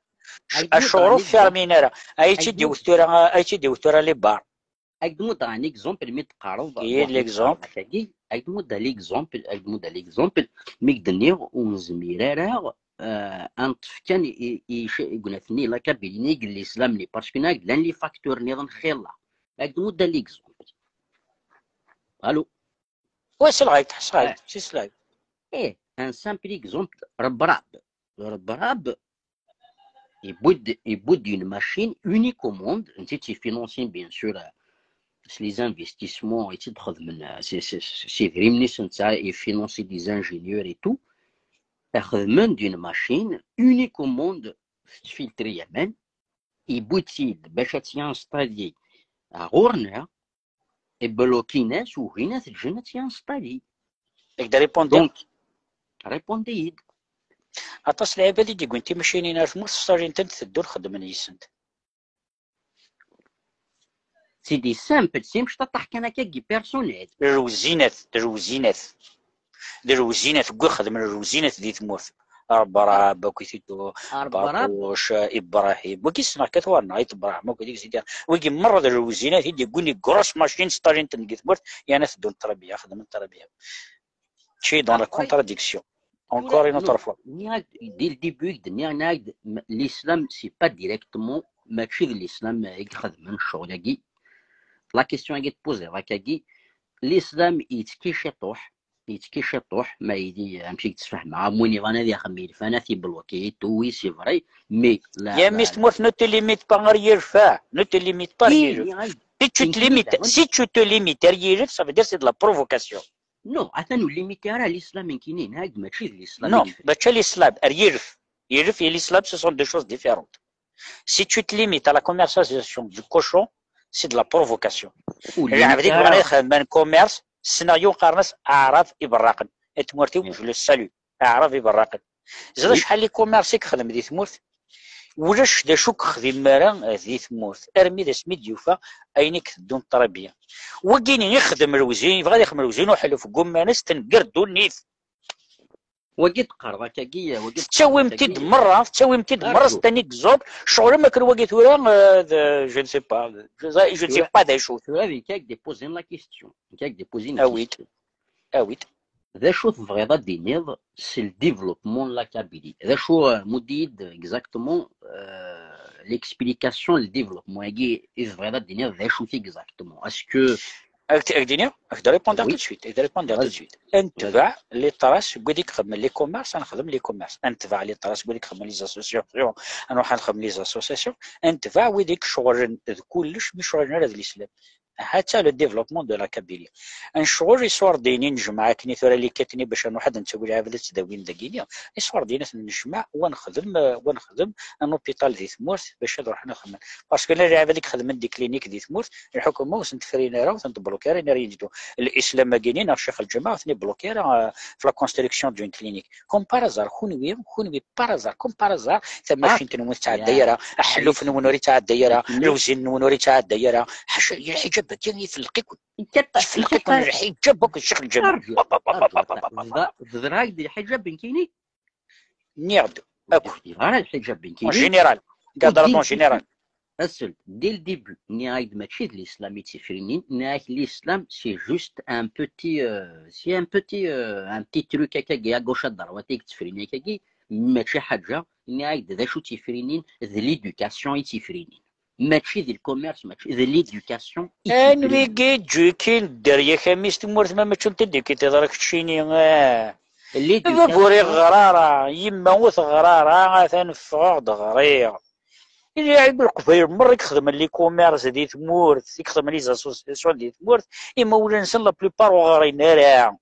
Acuɣer ur fermin ara? Ay tt-id-iwet tura, ay tt-id-iwet tura les bars. Ad k-d-muddeɣ un exemple mi d-teqqareḍ. Ad k-d-muddeɣ l'exemple, ad k-d-muddeɣ l'exemple, mi k-d-nniɣ ur nezmir ara, euh, ad neṭṭef kan i, i, i gnaten-nni la Kabylie-nni i yella l'islam-nni, parce que nag llan les facteurs nniḍen xilla. Ad k-d-muddeɣ l'exemple. Allô? Oui, c'est vrai, c'est vrai, c'est vrai. Eh, un simple exemple, Rebrab. Rebrab, il boude, il boude une machine unique au monde, c'est financé, bien sûr, euh, c'est les investissements, et c'est, c'est, c'est, c'est vraiment, c'est ça, et financer des ingénieurs et tout. Xedmen-d une machine unique au monde, tettfiltri aman, yewwi-tt-id bac ad tt-yinstalli ɣur-neɣ, iblukin-as, ugin ad t-ǧǧen ad tt-yinstalli. Ak-d-répondiɣ. Donc, répondiɣ-d. Aṭas n lɛibad i d-yewwin timacinin ar tmurt, stajin-tent, teddun xeddmen yis-sent. C'est des simples, c'est imecṭaṭaḥ kan akka, personnel. Lewzinat, d lewzinat. D lewzinat, wwi xedmen lewzinat di tmurt. Arbarab, akkit-id, Barquc, Ibrahim. Wagi ssneɣ kat war-neɣ, Ayt Ibrahim, akkit-id. Wagi merra d lewzinat i d-yewwin i grosse machine, stajin-ten deg tmurt, yerna teddun ṭrabiya, xedmen ṭrabiya. Mačči dans la contradiction. Encore une autre fois. Dès le début, l'islam, c'est pas directement, mačči d l'islam i ixedmen ccɣel-agi. La question-agi tposer, l'islam, il est ciṭuḥ, il est ciṭuḥ, ma il est un petit tfehmeɣ, am win yebɣan ad ixemmem, ad t-ibluki, oui, c'est vrai, mais la... Ya mmi-s n tmurt, ne te limite pas ar yilef, ne te limite pas ar yilef. Si tu te limites, si tu te limites ar yilef, ça veut dire c'est de la provocation. Non, atan ur limité ara l'islam nekkini, nnan-d mačči d l'islam. Non, mačči l'islam, ar yilef. Yilef et l'islam, ce sont deux choses différentes. Si tu te limites à la commercialisation du cochon, c'est de la provocation. Lɛebd i yebɣan ad xedmen commerce, ssneɣ yiwen qqaren-as Aɛrab Iberraqen. At tmurt-iw, je le salue. Aɛrab Iberraqen. Ẓriɣ acḥal n commerce i yexdem di tmurt? Ulac d acu i yexdim ara di tmurt, armi d asmi d-yufa ayen i iteddun ṭrabiya. Wagini ixdem lewzin, yebɣa ad ixdem lewzin uḥelluf, ggumman-as tenger ddunit. Wagi d-qqareɣ akkagi, wagi d-qqareɣ Tettawim-t-id merra, tettawim-t-id merra, c'est un exemple. Ccɣel am akken wagi tura, euh, d, je ne sais pas, je, je ne sais pas d acu. Tura d nekk i ak-d-iposin la question. Nekk i ak-d-iposin Awi-d. Awi-d. D acu tebɣiḍ ad d-tiniḍ s le développement n la Kabylie? D acu, euh, muddi-yi-d exactement, euh, l'explication, le développement-agi i tebɣiḍ ad d-tiniḍ d acu-t exactement? Est-ce que... Ad ak-d-iniɣ, ad ak-d-répondiɣ tout de suite, ad ak-d-répondiɣ tout de suite. Ad netbeɛ les traces n wid i ixedmen les commerces, ad nexdem les commerces. Ad netbeɛ les traces n wid i ixedmen les associations, ad nruḥ ad nexdem les associations. Ad netbeɛ wid i iceɣlen d kullec, mi ceɣlen ara d l'islam. Ha-tt-a le développement de la Kabylie. Ad necɣel iṣurdiyen i nejmeɛ akken i tura likat-nni bac ad nruḥ ad nettawi lɛibad ad ttdawin dagini. Iṣurdiyen ad ten-nejmeɛ, wa nexdem, wa nexdem un hôpital di tmurt bac ad ruḥen ad xedmen. Parce que llan lɛibad i ixedmen des cliniques di tmurt, lḥukuma ur sen-tefrin ara, ur ten-tebloki ara, rien du tout. L'islam-agi-nni neɣ ccix lǧameɛ ur ten-ibloki ara, euh, في la construction d'une clinique. Comme par hasard, kunwi, kunwi par hasard, comme par hasard, tamacint-nwen ur tettɛedday ara, aḥelluf-nwen ur yettɛedday ara, lewzin-nwen ur yettɛedday ara. Ḥaca, lḥiǧab-agi ifelleq-iken. Ifelleq-iken lḥiǧab akk, ccix lǧameɛ. Teẓra-d lḥiǧab nekkini? Nniɣ-d akk. Ur ẓriɣ ara lḥiǧab nekkini. En général. Nehder en général. Asel, dès le début, nniɣ-ak-d mačči d l'islam i d tifrinin, nniɣ-ak l'islam, c'est juste un petit, euh, c'est un petit, euh, un petit truc akkagi, à gauche, à droite, i d tifrinin akkagi, mačči ḥaǧa, nniɣ-ak-d d acu d tifrinin, d l'éducation i d tifrinin. Mačči d le commerce, mačči d l'éducation i d tifrinin. Anwi i yeǧǧukin dderya-k a mmi-s n tmurt, ma mačči n tedikit iḍra keččini, ah. Baba ur iɣer ara, yemma ur teɣra ara, atan ffɣeɣ-d ɣriɣ. Lɛib Leqbayel merra i ixedmen les commerces di tmurt, i ixedmen les associations di tmurt, imawlan-nsen la plupart ur ɣrin ara.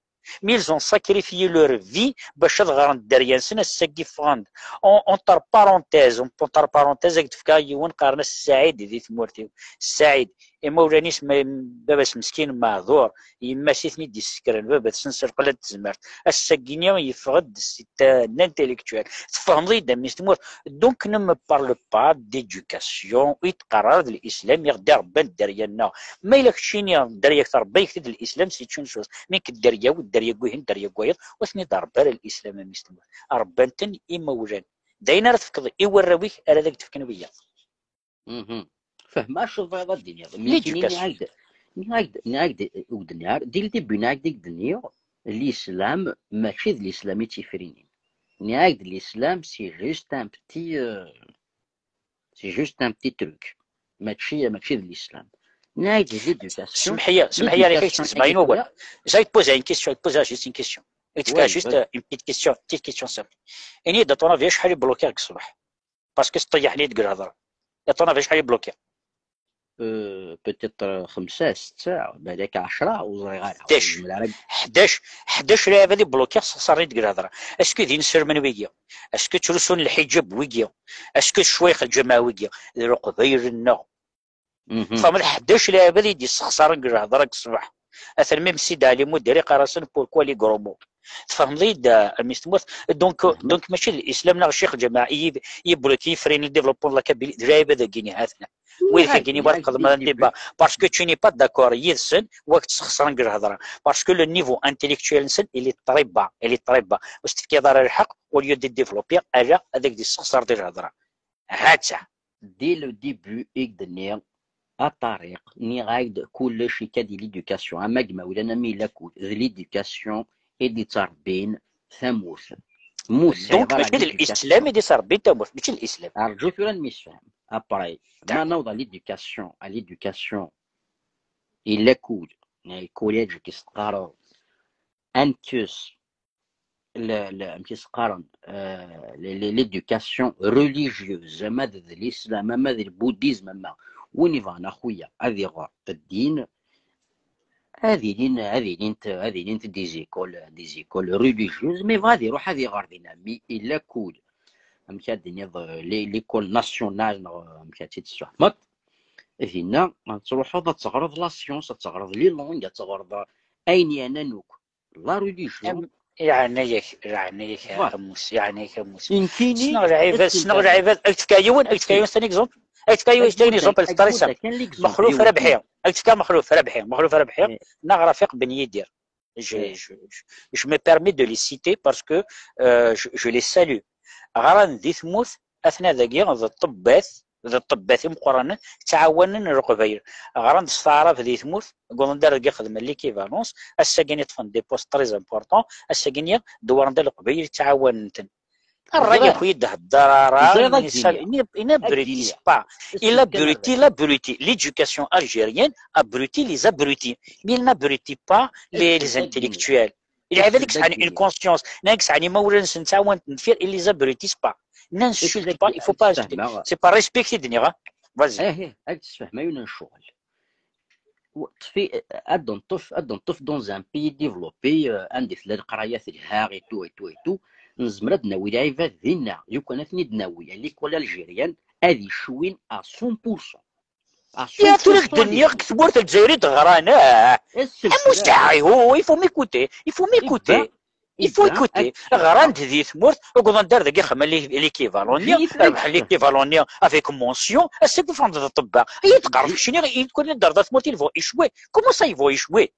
Mais ils ont sacrifié leur vie bac ad ɣren dderya-nsen, ass-agi ffɣen-d. En, entre parenthèses, entre parenthèses, ad k-d-fkeɣ yiwen qqaren-as Saɛid di tmurt-iw. Saɛid, imawlan-is, ma, baba-s meskin meɛdur, yemma-s i ten-id-yessekren, baba-tsen s lqella n tezmert. Ass-agi-nni yeffeɣ-d si ta-, n intellectuel. Tfehmeḍ-iyi-d a mmi-s n tmurt. Donc ne me parle pas d'éducation, ur yi-d-qqar ara d l'islam i ɣ-d-iṛebban dderya-nneɣ. Ma yella keččini dderya-k tṛebba-yak-t-id l'islam, c'est une chose. Mi nekk dderya-w, dderya n wihin, dderya n wayeḍ, ur ten-id-iṛebba ara l'islam a mmi-s n tmurt. Ṛebban-ten imawlan. D ayen ara tefkeḍ i warraw-ik ara d ak-d-fken wiyaḍ. Fehmeɣ acu tebɣiḍ ad d-tiniḍ. L'éducation. Nniɣ-ak-d, nniɣ-ak-d, ur d-nniɣ ara, dès le début nniɣ-ak-d, i k-d-nniɣ, l'islam mačči d l'islam i d tifrinin. Nniɣ-ak-d l'islam, c'est juste un petit, euh, c'est juste un petit truc. Mačči, mačči d l'islam. Nniɣ-ak-d l'éducation. Semḥ-iyi, semḥ-iyi, ad ak-id-sbeɣ yiwen wawal. J'allais te poser une question, j'allais te poser juste une question. Ad k-d-fkeɣ juste une petite question, petite question simple. Ini-d, à ton avis, acḥal i blokiɣ deg ṣṣbeḥ? Parce que teṭṭeyyḥen-iyi deg lhedra. À ton avis, acḥal i blokiɣ? euh, peut-être xemsa, setta, balak ɛecra, ur ẓriɣ ara. Ḥdac. Ḥdac, ḥdac lɛibad i blokiɣ, sexṣaren-iyi deg lhedra. Est-ce que d inessermen wigi? Est-ce que ttrusun lḥiǧab wigi? Est-ce que d ccwayx lǧameɛ wigi? D leqbayel-nneɣ. Tfehmeḍ, ḥdac lɛibad i d-yessexṣaren deg lhedra deg ṣṣbeḥ. Atan même Sidi Ɛli Muder iqqar-asen pourquoi les gros mots. Tfehmeḍ-iyi-d a mmi-s n tmurt? Donc, donc mačči d l'islam neɣ ccix lǧameɛ i yi-, i yebloki, yefrinen le développement de la Kabylie, d lɛibad-agi-ni, ha-ten-a. Widak agi-ni wara txedmeḍ un débat, parce que tu n'es pas d'accord yid-sen, wa k-ttessexṣaren deg lhedra. Parce que le niveau intellectuel-nsen, il est très bas, il est très bas. Ur s-tefkiḍ ara lḥeqq, au lieu de développer, ala ad ak-d-yessexṣar di lhedra. Ha-tt-a. Dès le début i k-d-nniɣ, a Ṭariq, nniɣ-ak-d kullec ikka di l'éducation, ama deg imawlan, ama i lakud, d l'éducation i d-ittrebbin tamurt. Donc mačči d l'islam i d-ittrebbin tamurt, mačči d l'islam. Rǧu tura ad nemsefham. Après, ma naweḍ à l'éducation, à l'éducation i lakud, neɣ i collège i s-teqqareḍ, ad nekkes le, le, amek i s-qqaren, euh, le, le, l'éducation religieuse, ama d, d l'islam, ama d le bouddhisme, ama win ibɣan a xuya ad iɣer ddin, ad ilin, ad ilint, ad ilint des écoles, des écoles religieuses, mais yebɣa ad iruḥ ad iɣer dinna, mi i lakud, amek ad d-tiniḍ, euh, les, l'école nationale, neɣ, euh, amek ad tt-id-tesfehmeḍ, dinna ad truḥeḍ ad teɣreḍ la science, ad teɣreḍ les langues, ad teɣreḍ ayen yeɛnan akk la religion. Yeɛna-yak, yeɛna-yak a Moussa, yeɛna-yak a Moussa. Ssneɣ lɛibad, ssneɣ lɛibad. Ad k-tefka yiwen, ad k-tefka yiwen, c'est un exemple. Ad k-tefka yiwen, c'est un exemple, Faris. Mexluf Rabḥi. Ad k-tefka Mexluf Rabḥi. Mexluf Rabḥi neɣ Rafiq Ben Yidir. Je, je, je, je me permets de les citer parce que, euh, je, je les salue. Ɣran di tmurt, atna dagi d ṭṭebbat, d ṭṭebbat imeqqranen, ttɛawanen Leqbayel. Ɣran-d s taɛrabt di tmurt, wwḍen-d ar deg ixedmen l'équivalence, ass-agi-nni ṭṭfen des postes très importants, ass-agi-nni dewwren-d Leqbayel, ttɛawanen-ten. Rray akk i d-hedder ara, il abrutit, c'est pas, il abrutit, l'abruti, l'éducation algérienne abrutit les abrutis, mais il n'abrutit pas les, les intellectuels. Lɛibad i yesɛan une conscience, nnan i yesɛan imawlan-nsen ttɛawan-ten deffir, ils les abrutissent pas. N'insulte pas, il faut pas insulter. C'est pas respect i d-nniɣ, hein. Vas-y. Eh, eh, ad d-tessefhem ayen n ccɣel. Ṭṭfi, ad d-neṭṭef, ad d-neṭṭef dans un pays développé, euh, anda tella leqraya telha et tout, et tout, et tout. Nezmer ad d-nawi lɛibad dinna, yukan ad ten-id-nawi. L'école algérienne ad icwin à cent pour cent. Ya tura k-d-nniɣ deg tmurt n Lezzayer i d-ɣran, ah. Amusaɛi, il faut m'écouter, il faut m'écouter. Il faut écouter. Ɣran-d di tmurt, wwḍen-d ar deg ixemmen l'équivalent-nni, rebḥen l'équivalent-nni avec mention, ass-agi ffɣen-d d ṭṭebba. Ay d-qqaren keččini, i d-kkren ad d-terreḍ ar tmurt, ils vont échouer. Comment ça, ils vont échouer?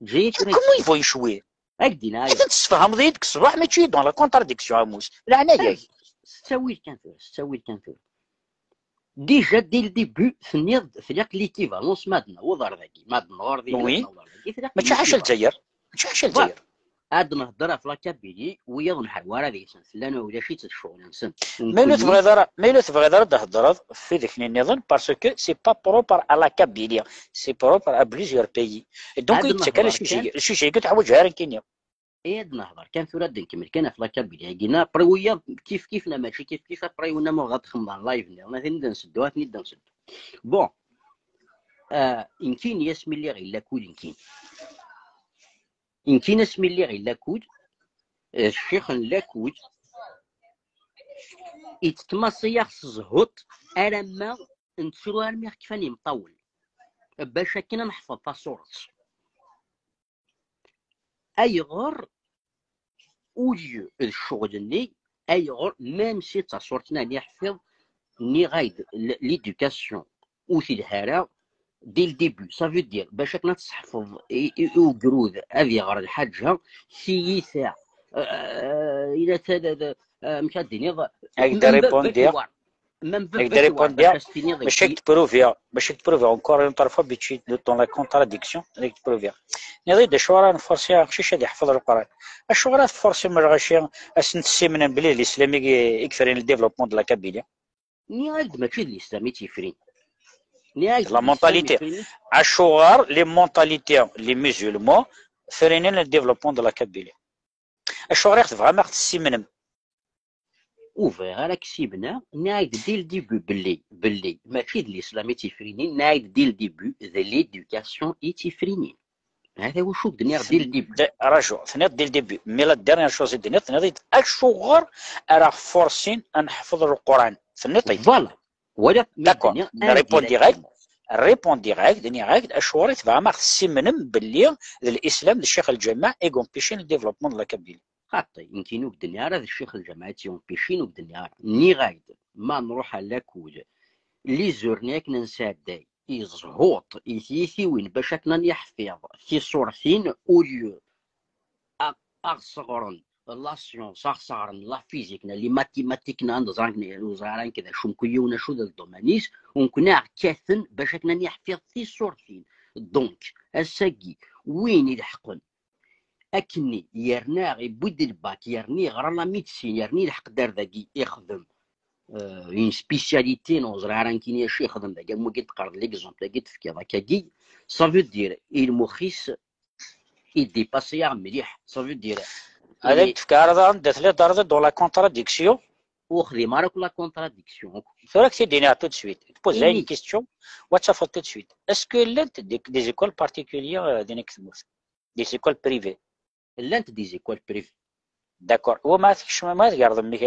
Comment ils vont échouer? Ad ten-tessefhameḍ-iyi-d deg ṣṣbeḥ, mačči dans la contradiction, a Moussa. Leɛnaya-k. S ttawil kan tura, s ttawil kan tura. Déjà, dès le début, tenniḍ-d tlaq l'équivalence, ma d-naweḍ ar dagi, ma d-naweḍ ar dagi, ma d-naweḍ ar dagi, tlaq. Mačči ḥaca Lezzayer. Mačči ḥaca Lezzayer. Ad nehder ɣef la Kabylie, wiyaḍ ur nḥerru ara deg-sen, llan ulac-itt d ccɣel-nsen. Ma ur tebɣiḍ ara, ma ur tebɣiḍ ara ad d-theddreḍ ɣef widak-nni nniḍen, parce que c'est pas propre à la Kabylie, c'est propre à plusieurs pays. Et donc, yettak kan le sujet-agi, le sujet-agi ur teḥwaǧ ara nekkini. Ad nehder kan tura, ad nkemmel kan ɣef la Kabylie-agi, après wiyaḍ kif kif neɣ mačči kif kif, après win ma bɣiḍ ad txedmeḍ live nniḍen, ad ten-id-nseddu, ad ten-id-nseddu. Bon, euh, nekkini asmi lliɣ i lakud nekkini. Nekkini asmi lliɣ i lakud, eh, ccix n lakud, ittmaṣi-yaɣ s zzhuṭ alamma nettru armi ɣ-kfan imeṭṭawen, bac akken ad neḥfeḍ taṣuret. Ayɣer, au lieu d ccɣel-nni, ayɣer, même si d taṣuret-nni i ḥfiḍ, nniɣ-ak-d, l-, l'éducation ur telha ara dès le début. Ça veut dire, bac akken ad tseḥfeḍ i, i, i ugrud ad iɣer lḥaǧa, tiyita, euh, ila ta-, ta-, ta-, euh, amek ad d-tiniḍ, ad k-d-répondiɣ. Même baba-k iwɛer bac ad s-tiniḍ, bac ad k-d-pruviɣ, bac ad k-d-pruviɣ encore une autre fois, bitchi, dans la contradiction, ad k-d-pruviɣ. Nniɣ-d acuɣer ad nforsi aqcic ad iḥfeḍ Leqran? Acuɣer ad tforsim lɣaci, ad sen-tessimnem belli d lislam i, i yefren le développement de la Kabylie? Nniɣ-ak-d mačči d lislam i tt-yefrin. Nniɣ-ak-d la mentalité. Acuɣer les mentalités, les musulmans, frinen le développement de la Kabylie? Acuɣer i ɣ-tebɣam ad ɣ-tessimnem? Ur bɣiɣ ara ad k-ssibneɣ, nniɣ-ak-d dès le début belli, belli mačči d l'islam i tt-ifrinin, nniɣ-ak-d dès le début d l'éducation i tt-ifrinin. Hata wacu i k-d-nniɣ dès le début. Raju, tenniḍ dès le début, mais la dernière chose i d-tenniḍ, tenniḍ-d acuɣer ara forcin ad neḥfeḍ Leqran, tenniḍ-t. Voilà. Wala, d'accord, répondiɣ-ak, répondiɣ-ak, nniɣ-ak-d acuɣer i tebɣam ad ɣ-tessimnem belli d l'islam d ccix lǧameɛ i yumpicin le développement de la Kabylie. Xaṭi, nekkini ur k-d-nniɣ ara d ccix lǧameɛ i tt-yumpicin, ur k-d-nniɣ ara. Nniɣ-ak-d, ma nruḥ ar lakud, les heures-nni akken ad nesɛedday, i ẓhuṭ, i tyitiwin, bac akken ad neḥfiḍ tiṣurtin, au lieu ad ɣ-sseɣren la science, ad ɣ-sseɣren la physique, neɣ les mathématiques, neɣ ad ẓren ur ẓriɣ ara nekk d acu, mkul yiwen acu d domaine-is, u nekkni ad ɣ-kkaten bac akken ad neḥfiḍ tiṣurtin. Donc, ass-agi, win ileḥqen akkenni, yerna iwwi-d lbak, yerna yeɣra la médecine, yerna yelḥeq-d ar dagi ixdem euh, une spécialité, ur ẓriɣ ara nekkini acu yexdem dagi, am wagi d-teqqareḍ, l'exemple-agi d-tefkiḍ akkagi, ça veut dire, i lmux-is i dépassé-aɣ mliḥ, ça veut dire. Ad ak-d-fkeɣ ara daɣen, da tella daɣen dans la contradiction. Ur xdim ara akk la contradiction. Tura ad k-t-id-iniɣ tout de suite. Tposer une question, wa tafeḍ tout de suite. Est-ce que llant des, des écoles particulières euh, din deg tmurt? Des écoles privées. Llant des écoles privées. D'accord. Wa ma tkecmem, ma tgerḍem mik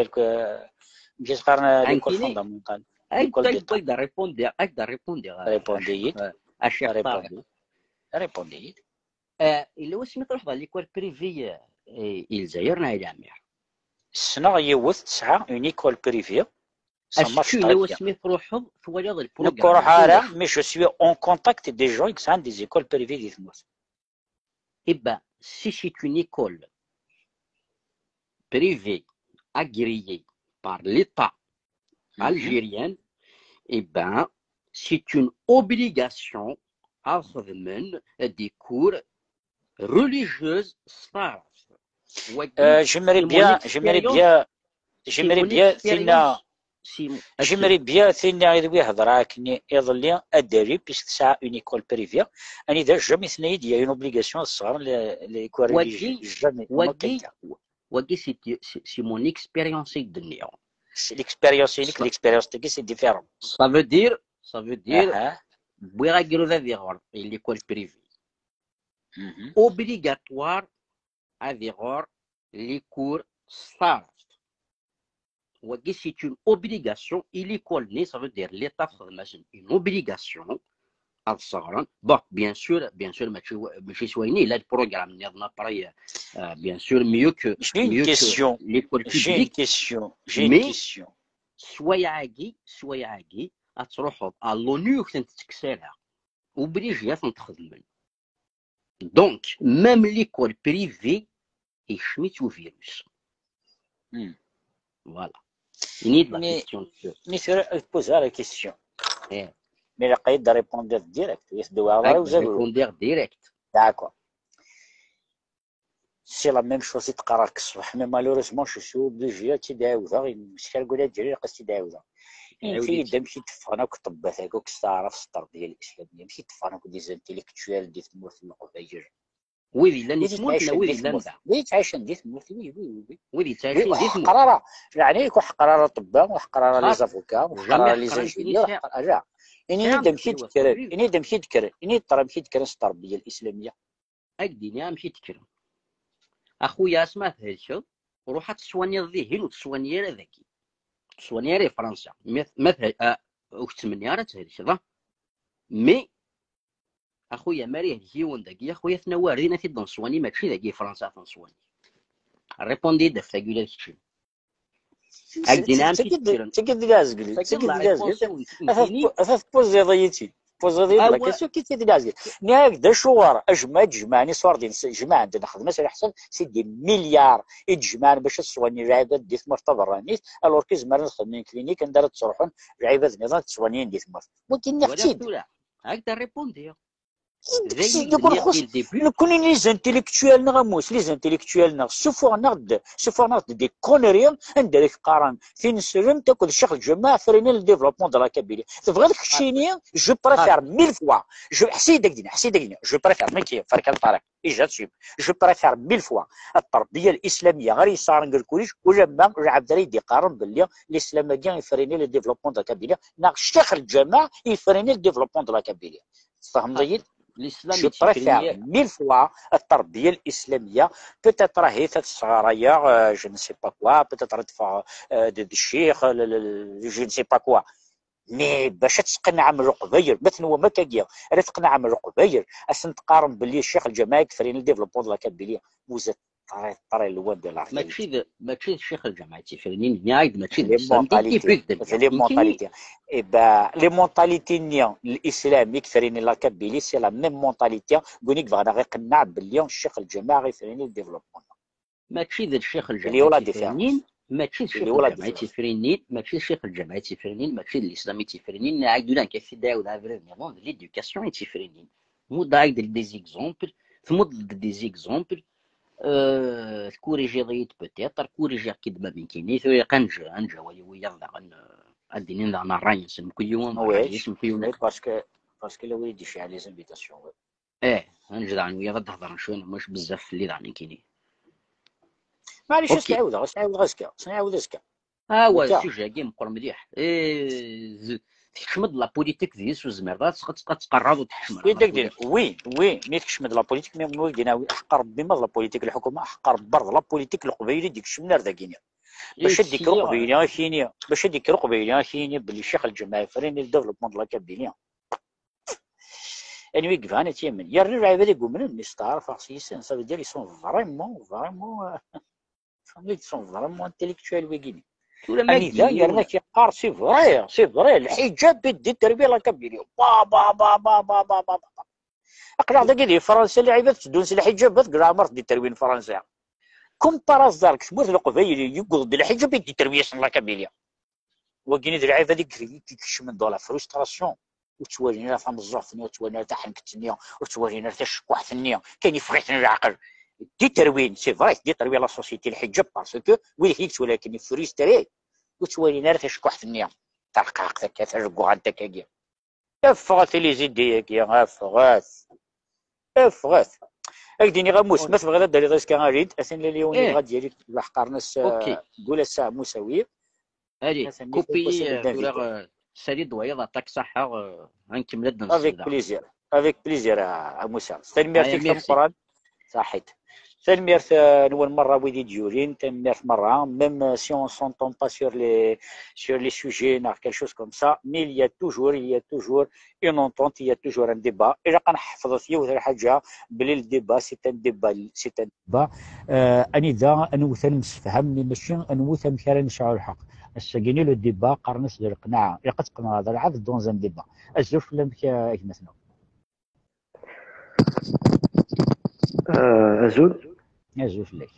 mik qqaren l'école fondamentale. L'école d'État. Répondiez. Répondiez. Répondiez. Répondiez. Yella wasmi truḥeḍ ɣer l'école privée i Lezzayer neɣ i Lɛamir? Ssneɣ yiwet tesɛa une école privée. Est-ce que yella wasmi truḥeḍ twaliḍ le programme? Nekk ur ruḥeɣ ara, mais je suis en contact des gens qui ont des écoles privées di tmurt. Eh ben, si c'est une école privée agréée par l'État algérien, eh ben, c'est une obligation à des cours religieux. Euh, j'aimerais bien, j'aimerais bien, j'aimerais bien, J'aimerais bien tinna i d wi hedreɣ akken iḍelli ad d-ali, puisque tesɛa une école privée, anida jamais tenna-yi-d il y a une obligation ad sɣren l'école religieuse. Jamais. Wagi, c'est mon expérience i d-nniɣ. C'est l'expérience-inek, l'expérience-tagi, c'est différent. Ça veut dire, ça veut dire, wwiɣ agrud ad iɣer i l'école privée. Obligatoire ad iɣer les cours s taɛrabt. Wagi, c'est une obligation i l'école-nni, ça veut dire l'État texdem-asen une obligation ad sɣren. Bon, bien sûr, bien sûr, mačči, mačči s wayen, yella programme niḍen après, euh, bien sûr, mieux que, mieux que l'école publique. J'ai une question, j'ai une question. S wayeɛ-agi, s wayeɛ-agi, ad truḥeḍ à l'ONU ur k-ten-tettekkes ara. Obligé ad ten-txedmen. Donc, même l'école privée, ikcem-itt uvirus. Voilà. Ini-d la question. Mais tura, poser la question. Mais ilaq ad d-répondiḍ direct. Ad d-répondiḍ direct. D'accord. C'est la même chose i d-qqareɣ-k ṣṣbeḥ, mais malheureusement, je suis obligé ad tt-id-ɛiwdeɣ, yemmesker deg ulaǧer, ilaq ad tt-id-ɛiwdeɣ. Init-iyi-d amek i d-ffɣen akk ṭṭebbat-agi akk s taɛrabt s tterbiya l-islamiyya, amek i d-ffɣen akk des intellectuels di tmurt n Leqbayel? Wid yellan di tmurt neɣ wid yellan da? Wid yettɛicen di tmurt, wi, wi, wi. Wid yettɛicen di tmurt. Ur ḥeqqer ara, yeɛni, ur ḥeqqer ara aṭebba, ur ḥeqqer ara les avocats, ur ḥeqqer ara les ingénieurs, ur ḥeqqer ara. Ini-yi-d amek i d-kkren, ini-yi-d amek i d-kkren, ini-yi-d ṭṭer amek i d-kkren s tterbiya l-islamiyya. Ad k-d-iniɣ amek i d-kkren. A xuya, asmi ara thelkeḍ, ruḥ ad tettwaniḍ dihin, ur tettwani ara dagi. Ur tettwani ara di Fransa. Ma, ma ur k-ttmenniɣ ara ad thelkeḍ, ah. Mais, a xuya, mi ara ihlek yiwen dagi, a xuya, atna war din, ad t-id-nettwani, mačči dagi di Fransa ad t-nettwani. Répondi-d ɣef tagi ula d keččini. Ad k-d-iniɣ amek i d-kkren. Tagi d la réponse. Ata tpuziḍ-iyi-tt-id. Tpuziḍ-iyi-d la question qui t-id-iɛezgen. Nniɣ-ak-d acuɣer ajmaɛ i d-jemɛen iṣurdiyen, jemɛen-d, nexdem-as leḥsab, c'est des milliards i d-jemɛen bac ad swan lɛibad di tmurt taberranit, alors que zemren ad xedmen clinique anda ara d-ttruḥun lɛibad nniḍen ad ttwanyin di tmurt. Wagi nniɣ-tt-id. Ad k-d-répondiɣ. Nekkni les intellectuels-nneɣ, a Mus, les intellectuels-nneɣ, ssufuɣen-aɣ-d, ssufuɣen-aɣ-d des conneries anda ara k-qqaren tineslemt akked Ccix Lǧameɛ freinen le développement de la Kabylie. Tebɣiḍ keččini, je préfère mille fois, je, ḥsi-d ak-d-iniɣ, ḥsi-d ak-d-iniɣ, je préfère, nekki, Ferka Ṭariq, ija tsib, je préfère mille fois التربية الإسلامية ɣer yesɣaren deg lkuliǧ, ulamma lɛebd ara yi-d-iqqaren belli l'islam-agi i freinen le développement de la Kabylie, neɣ Ccix Lǧameɛ i freinen le développement de la Kabylie. Tfehmeḍ-iyi-d? Je préfère mille fois التربية الإسلامية. Peut-être ahi ad sɣarayeɣ, euh, je ne sais pas quoi, peut-être ad ffɣeɣ, euh, d, d ccix, le, le, le, je ne sais pas quoi. Mais bac ad tqenɛem Leqbayel, ma tenwam akkagi ara tqenɛem Leqbayel, ad sen-teqqarem belli Ccix Lǧameɛ i yefren le développement de la Kabylie. Vous êtes très, très loin de la réalité. Mačči d, mačči d Ccix Lǧameɛ i tt-ifrinen, nniɣ-ak-d mačči d l'islam, d les mentalités. Eh ben, les mentalités-nni, l'islam i yefrinen la Kabylie, c'est la même mentalité. Win i yebɣan ad aɣ-iqenneɛ belli Ccix Lǧameɛ i yefrinen le développement. Mačči d Ccix Lǧameɛ i tt-ifrinen, mačči d Ccix Lǧameɛ i tt-ifrinen, mačči d Ccix Lǧameɛ i tt-ifrinen, mačči d l'islam i tt-ifrinen, nniɣ-ak-d ula d nekk ad k-id-ɛawdeɣ abrid nniḍen, d l'éducation i tt-ifrinen. Tmudd-ak-d des exemples, tmudd-d des exemples, euh, tkurijiḍ-iyi-d peut-être, kurijiɣ-k-id ma d nekkini, tura ilaq ad neǧǧ, ad neǧǧ awal i wiyaḍ daɣen, euh, ad d-inin daɣen ṛṛay-nsen, mkul yiwen ṛṛay-is, mkul yiwen. Oui, parce que, parce que la wid i d-iceyɛen les invitations, oui. Eh, ad neǧǧ daɣen wiyaḍ ad d-hedṛen cwiya, mac bezzaf fell-i daɣen nekkini. Maɛlic, ad s-ɛiwdeɣ, ad s-ɛiwdeɣ azekka, ad s-ɛiwdeɣ azekka. Awa, sujet-agi meqqer mliḥ. Eh, z-, tkecmeḍ la politique deg-s, ur tezmireḍ ad tq-, ad tqerraḍ ur tḥeccmeḍ. Oui, oui, mi tkecmeḍ la politique, mi, mi ur gin, awi, ḥeqq Rebbi ma d la politique lḥukuma, ḥeqq Rebbi d la politique Leqbayel i d-ikecmen ar dagini. Bac ad d-ikker uqbayli ad k-yini, bac ad d-ikker uqbayli ad k-yini belli Ccix Lǧameɛ yefren le développement de la Kabylie. Anwa i yebɣan ad tt-yamen? Yerna lɛibad i yumnen, mi steɛṛfeɣ s yis-sen, ça veut dire ils sont vraiment, vraiment, euh, ils sont vraiment intellectuels wigini. Anida yerna k-yeqqar c'est vrai, c'est vrai, lḥiǧab i d-iterwi la Kabylie. Ba, ba, ba. Aql-aɣ dagi di Fransa, lɛibad tteddun s lḥiǧabat, deg leɛmer d-iterwin Fransa. Comme par hasard, deg tmurt n Leqbayel, yewweḍ-d lḥiǧab i d-iterwi-yasen la Kabylie. Wagini d lɛibad i i ikecmen dans la frustration. Ur ttwalin ara tameẓẓuɣt-nni, ur ttwalin ara taḥenkt-nni, ur ttwalin ara tacekkuḥt-nni. Kan yeffeɣ-iten leɛqel. D iterwin, c'est vrai, d iterwi la société lḥiǧab, parce que wid i yettwalin akken frustrés, ur ttwalin ara tacekkuḥt-nni. Tarqaqt akka, tajeggurant akkagi. Ffɣet i les idées-agi, ffɣet. Ffɣet. Ad k-d-iniɣ a Mus, ma tebɣiḍ ad d-taliḍ azekka arid, atan la Léon Iɣad yali, qqaren-as, euh, Gulasa Musawi. Allez, coupez, euh, tura, euh, salut d wayeḍ, aṭak ṣaḥa, euh, ad nkemmel ad d-nṣedda. Avec plaisir. Avec plaisir, a, a Musa. Tanemmirt-ik tameqqrant. Saḥit. Tanemmirt, euh, nwen merra wid i d-yurin, tanemmirt merra. Même, euh, si on s'entend pas sur les, sur les sujets, neɣ quelque chose comme ça, mais il y a toujours, il y a toujours une entente, il y a toujours un débat. Ilaq ad nḥefḍet yiwet lḥaǧa, belli le débat, c'est un débat, c'est un débat. Euh, anida ad nwet ad nemsefham, mais mačči ad nwet amek ara nesɛu lḥeqq. Ass-agi-nni le débat, qqaren-as d lqenɛa. Ilaq ad teqqneḍ d lɛebd dans un débat. Azul fell-amek, euh, a gma-tneɣ. Euh, azul. Azul fell-ak.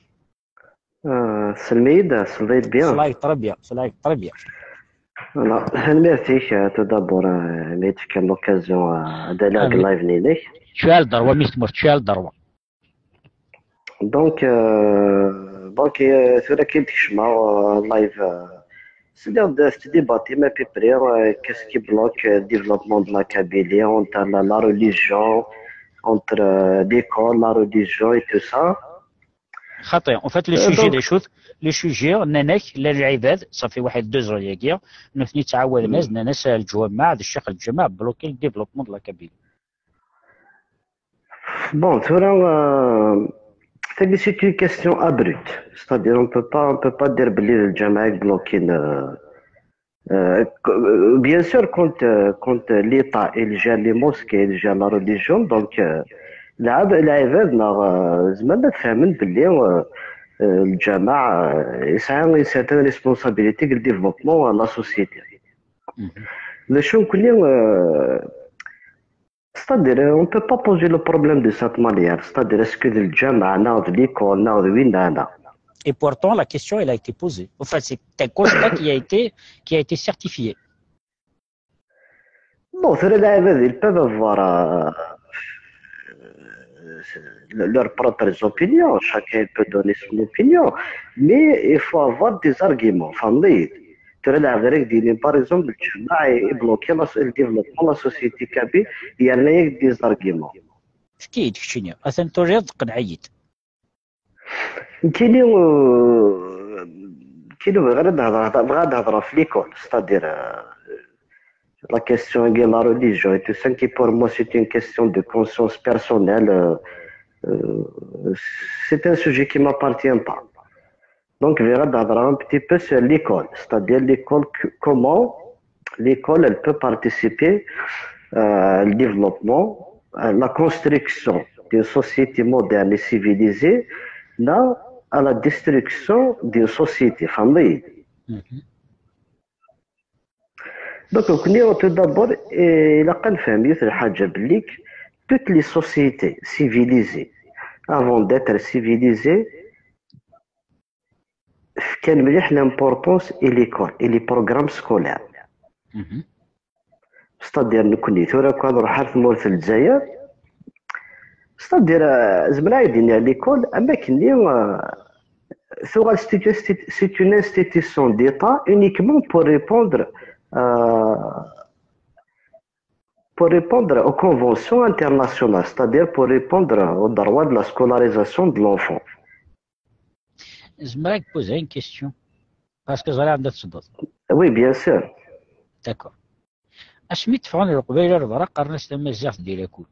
Euh, tselmid, tselḍid bien. Selay, très bien, selay, très bien. Voilà. Tanemmirt-ik, euh, tout d'abord, euh, mi d-tefkiḍ l'occasion, euh, ad d-aliɣ deg live-nni-inek. Tcuɛel ddrewa, mi s-tmur, tcuɛel ddrewa. Donc, euh, donc, euh, tura kan d-kecmeɣ, euh, live, euh, c'est-à-dire de, cette débat, à peu près, euh, qu'est-ce qui bloque, euh, le développement de la Kabylie entre la, la religion, entre, euh, l'école, la religion et tout ça. Xaṭi, en fait, le sujet d acu-t? Le sujet, nnan-ak, llan lɛibad, ça fait waḥed deux ans yagi, nutni ttɛawaden-as, nnan-as, euh, leǧwameɛ, d ccix leǧwameɛ, bloquer le développement de la Kabylie. Bon, tura, euh, tagi, c'est une question abrupte. C'est-à-dire, on peut pas, on peut pas dire belli leǧwameɛ i bloquin, euh, euh, qu-, euh, bien sûr, quand, euh, quand, euh, l'État, il gère les mosquées, il gère la religion, donc, euh, lɛib-, lɛibad, neɣ, euh, zemren ad fehmen belli, euh, euh, leǧwameɛ, euh, yesɛa une certaine responsabilité deg le développement, euh, de la société. D acu nekkni, euh, C'est-à-dire, on peut pas poser le problème de cette manière. C'est-à-dire, est-ce que d leǧwameɛ, neɣ d l'école, neɣ d winna, neɣ? Et pourtant, la question, elle a été posée. Enfin, c'est un constat qui a été, qui a été certifié. Bon, tura lɛibad, ils peuvent avoir, euh, leurs propres opinions, chacun peut donner son opinion, mais il faut avoir des arguments. Enfin, tura lɛebd ara k-d-yinin, par exemple, lǧemɛa ibloki le développement de la société kabyle, yerna-yak des arguments. Efk-iyi-d keččini, atan turiḍ, qneɛ-iyi-d. Nekkini, euh, nekkini bɣiɣ ad hedreɣ, bɣiɣ ad hedreɣ ɣef l'école, c'est-à-dire, euh, la question de la religion et tout ça, qui pour moi c'est une question de conscience personnelle. Euh, euh, c'est un sujet qui m'appartient pas. Donc, je vais revenir un petit peu sur l'école, c'est-à-dire l'école, comment l'école, elle peut participer euh, au développement, à la construction d'une société moderne et civilisée, là, à la destruction d'une société, enfin, mm -hmm. Donc, tout d'abord, il a quand même fait mieux le Hajj Blik, toutes les sociétés civilisées, avant d'être civilisées, fkan mliḥ l'importance i l'école, i les programmes scolaires. Mm -hmm. C'est-à-dire, nekkni tura kan nruḥ ar tmurt n Lezzayer, c'est-à-dire, euh, zemreɣ ad d-iniɣ l'école, am akken-nni, euh, tuɣal c'est une institution d'État uniquement pour répondre euh, pour répondre aux conventions internationales, c'est-à-dire pour répondre aux droits de la scolarisation de l'enfant. Je me pose une question. Parce que j'ai l'air d'être. Oui, bien sûr. D'accord. Asmi tteffɣen leqbayel ar berra, qqaren-as tamaziɣt di lakul.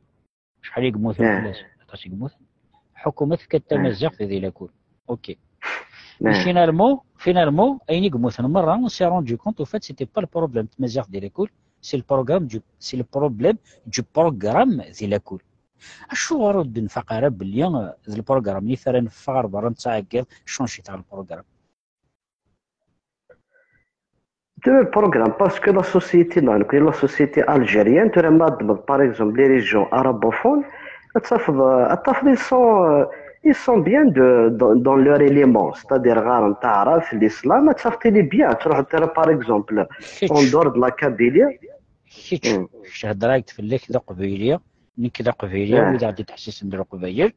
Acḥal i yemmuten fell-as? Aṭas i yemmuten. Ḥukuma tefka-d tamaziɣt di lakul. Ok. Mais finalement, finalement, ayen i yemmuten merra, on s'est rendu compte, au fait, c'était pas le problème de tamaziɣt di lakul, c'est le programme du, c'est le problème du programme di lakul. Acuɣer ur d-nfaq ara belli d le programme-nni ara neffeɣ ar berra nettɛeggiḍ, changer-it ɣer le programme? Le programme, parce que la société, la société algérienne, par exemple, les régions arabophones, ils sont, ils sont bien de, dans, dans leur élément, c'est-à-dire, l'islam, il est bien, par exemple, en dehors de la Kabylie. Kečč, kečč heddreɣ-ak-d fell-ak d aqbayli, nekk d aqbayli, wid aɣ-d-ittḥessisen d leqbayel,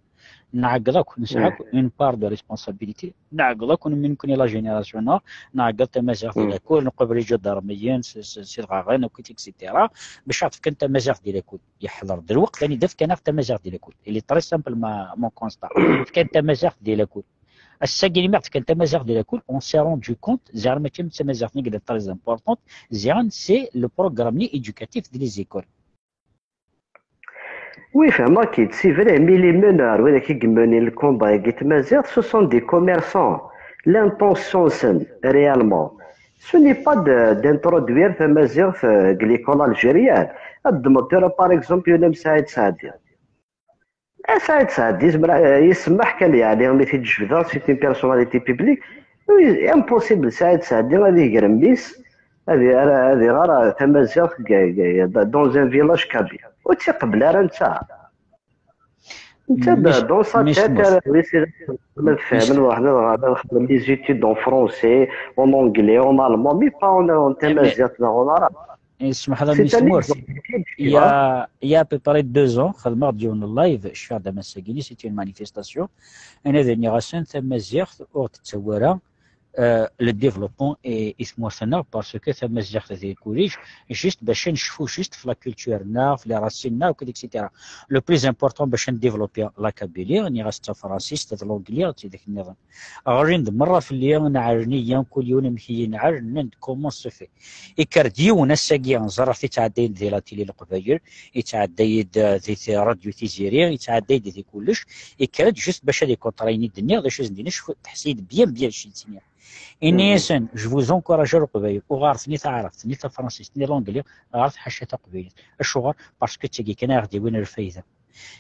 nɛeggeḍ akk, nesɛa akk une part de responsabilité, nɛeggeḍ akk, nekkni la génération-nneɣ, nɛeggeḍ tamaziɣt di lakul, neqbel iǧadarmiyen, s idɣaɣen, akk, et cetera, bac aɣ-d-fken tamaziɣt di lakul. Yeḥḍer-d lweqt anida fkan-aɣ tamaziɣt di lakul. Il est très simple ma, mon constat. Fkan tamaziɣt di lakul. Ass-agi imi ɣ-d-fkan tamaziɣt di lakul, on s'est rendu compte, ziɣen mačči d tamaziɣt-nni i yellan très importante, ziɣen c'est le programme-nni éducatif de les écoles. Oui, fehmeɣ-k-id, c'est vrai, mais les meneurs, wid i imennin le combat-agi n tmaziɣt, ce sont des commerçants. L'intention-nsen, réellement, ce n'est pas de, d'introduire tamaziɣt, euh, deg l'école algérienne. Ad d-ddmeḍ tura, par exemple, Yunes Saɛid Saɛdi. Eh, Saɛid Saɛdi, zemreɣ, eh, yesmaḥ kan, yeɛni, mi t-id-jebdeɣ, c'est une personnalité publique. Oui, impossible, Saɛid Saɛdi ad iger mmi-s, ad i-, ara, ad iɣer tamaziɣt g-, g-, dans un village kabyle. Ur tt-iqebbel ara netta. Netta d-, dans sa tête, ara, oui, c'est, ma tfehmem, waḥed ad, ad xedmen des études en français, en anglais, en allemand, mais pas en, en tamaziɣt neɣ en arabe. Ismeḥ-aɣ a mmi Smurt. Il y a, il y a à peu près deux ans, xedmeɣ-d yiwen n live, cfiɣ-d am ass-agi-nni, c'était une manifestation. Anida nniɣ-asen tamaziɣt ur d-tettawi ara, euh, le développement i, i tmurt-nneɣ, parce que tamaziɣt di lkuliǧ, juste bac ad necfu juste f la culture-nneɣ, f les racines-nneɣ, et cetera. Le plus important bac ad ndéveloppi la Kabylie, nniɣ-as d tafransist, d l'anglais, d tidak-nniḍen. Ɣlin-d merra fell-i, neɛlen-iyi, kul yiwen amek i yi-neɛel, nnan-d comment se fait. Ikker-d yiwen ass-agi, ẓriɣ-t yettɛedday-d di la télé n Leqbayel, yettɛedday-d di t-, radio Tiziri, yettɛedday-d di kullec, ikker-d juste bac ad ikontra ayen i d-nniɣ, d acu i s-d-nniɣ, teḥsa-yi-d bien, bien acu i d-nniɣ. Ini-asen, je vous encourage a Leqbayel, uɣaret ni taɛrabt, ni tafransist, ni l'anglais, ɣaret ḥaca taqbaylit. Acuɣer? Parce que d tagi kan ara ɣ-d-yawin lfayda.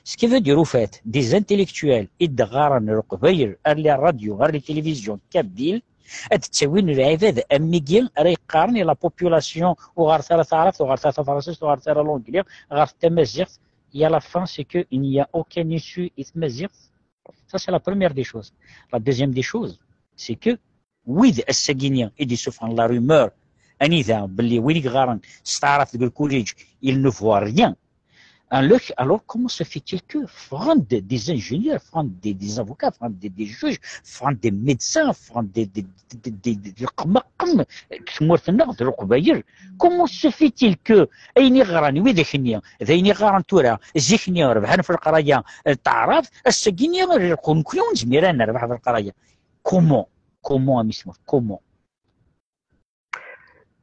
Ce qui veut dire, au fait, des intellectuels i d-ɣɣaren leqbayel ar les radios, ar les télévisions kabyles, ad d-ttawin lɛibad am wigi ara yeqqaren i la population, uɣaret ara taɛrabt, uɣaret ara tafransist, uɣaret ara l'anglais, ɣaret tamaziɣt, et à la fin, c'est que il n'y a aucun issue i tmaziɣt. Ça, c'est la première des choses. La deuxième des choses, c'est que wid ass-agi-nni i d-isuffɣen la rumeur, anida belli win i yeɣɣaren s taɛrabt deg lkuliǧ, il ne vaut rien. Alors, alors, comment se fait-il que ffɣen-d des ingénieurs, ffɣen-d des, des avocats, ffɣen-d des, des juges, ffɣen-d des médecins, ffɣen-d des, des, des, des, des, des leqmaqem deg tmurt-nneɣ d Leqbayel? Comment se fait-il que ayen i ɣran widak-nni d ayen i ɣɣaren tura, zik-nni rebḥen ɣef leqraya n taɛrabt, ass-agi-nni nekkni ur nezmir ara ad nerbeḥ ɣef leqraya? Comment? Comment, a Miss Moore? Comment?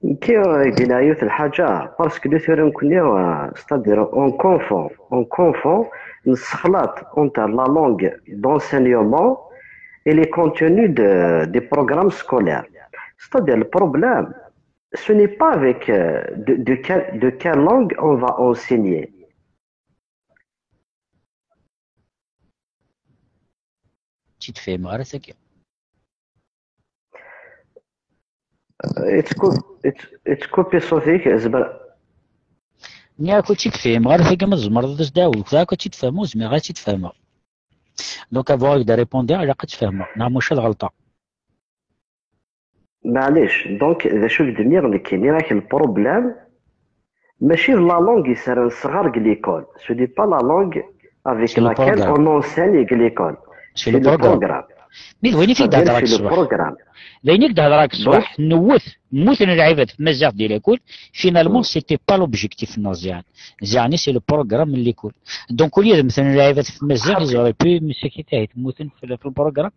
Nekki, eh, d-iniɣ yiwet n lḥaǧa, parce que di tura nekkni, eh, c'est-à-dire, on confond, on confond, nessexlaṭ entre la langue d'enseignement et les contenus de, des programmes scolaires. C'est-à-dire, le problème, ce n'est pas avec, euh, de, de quelle, de quelle langue on va enseigner. Ur tt-id-fhimeɣ ara tagi. Yettku-, yett-, yettkupi ṣṣut-ik, zmer. Nniɣ-ak ur tt-id-fhimeɣ ara tagi, ma tzemreḍ ad as-d-ɛawdeḍ, ur tt-id-fehmeɣ, ur zmireɣ ad tt-id-fehmeɣ. Donc, avant ad ak-d-répondiɣ, ilaq ad tt-fehmeɣ, neɣ maca d ɣelṭa. Maɛlic, donc, d acu i k-d-nniɣ nekkini, ak le problème, mačči d la langue i s ara nesɣer deg l'école. Ce n'est pas la langue avec laquelle on enseigne deg l'école. C'est le programme. Mi d wayen i k-id-hedreɣ ṣṣbeḥ. D ayen i k-d-hedreɣ ṣṣbeḥ. Newwet, mmuten lɛibad f tmaziɣt di lakul. Finalement, c'était pas l'objectif-nneɣ ziɛan. Ziɛan, c'est le programme n l'école. Donc, au lieu de mmuten lɛibad f tmaziɣt, ils auraient pu, mais c'est qui t'as, mmuten f le programme.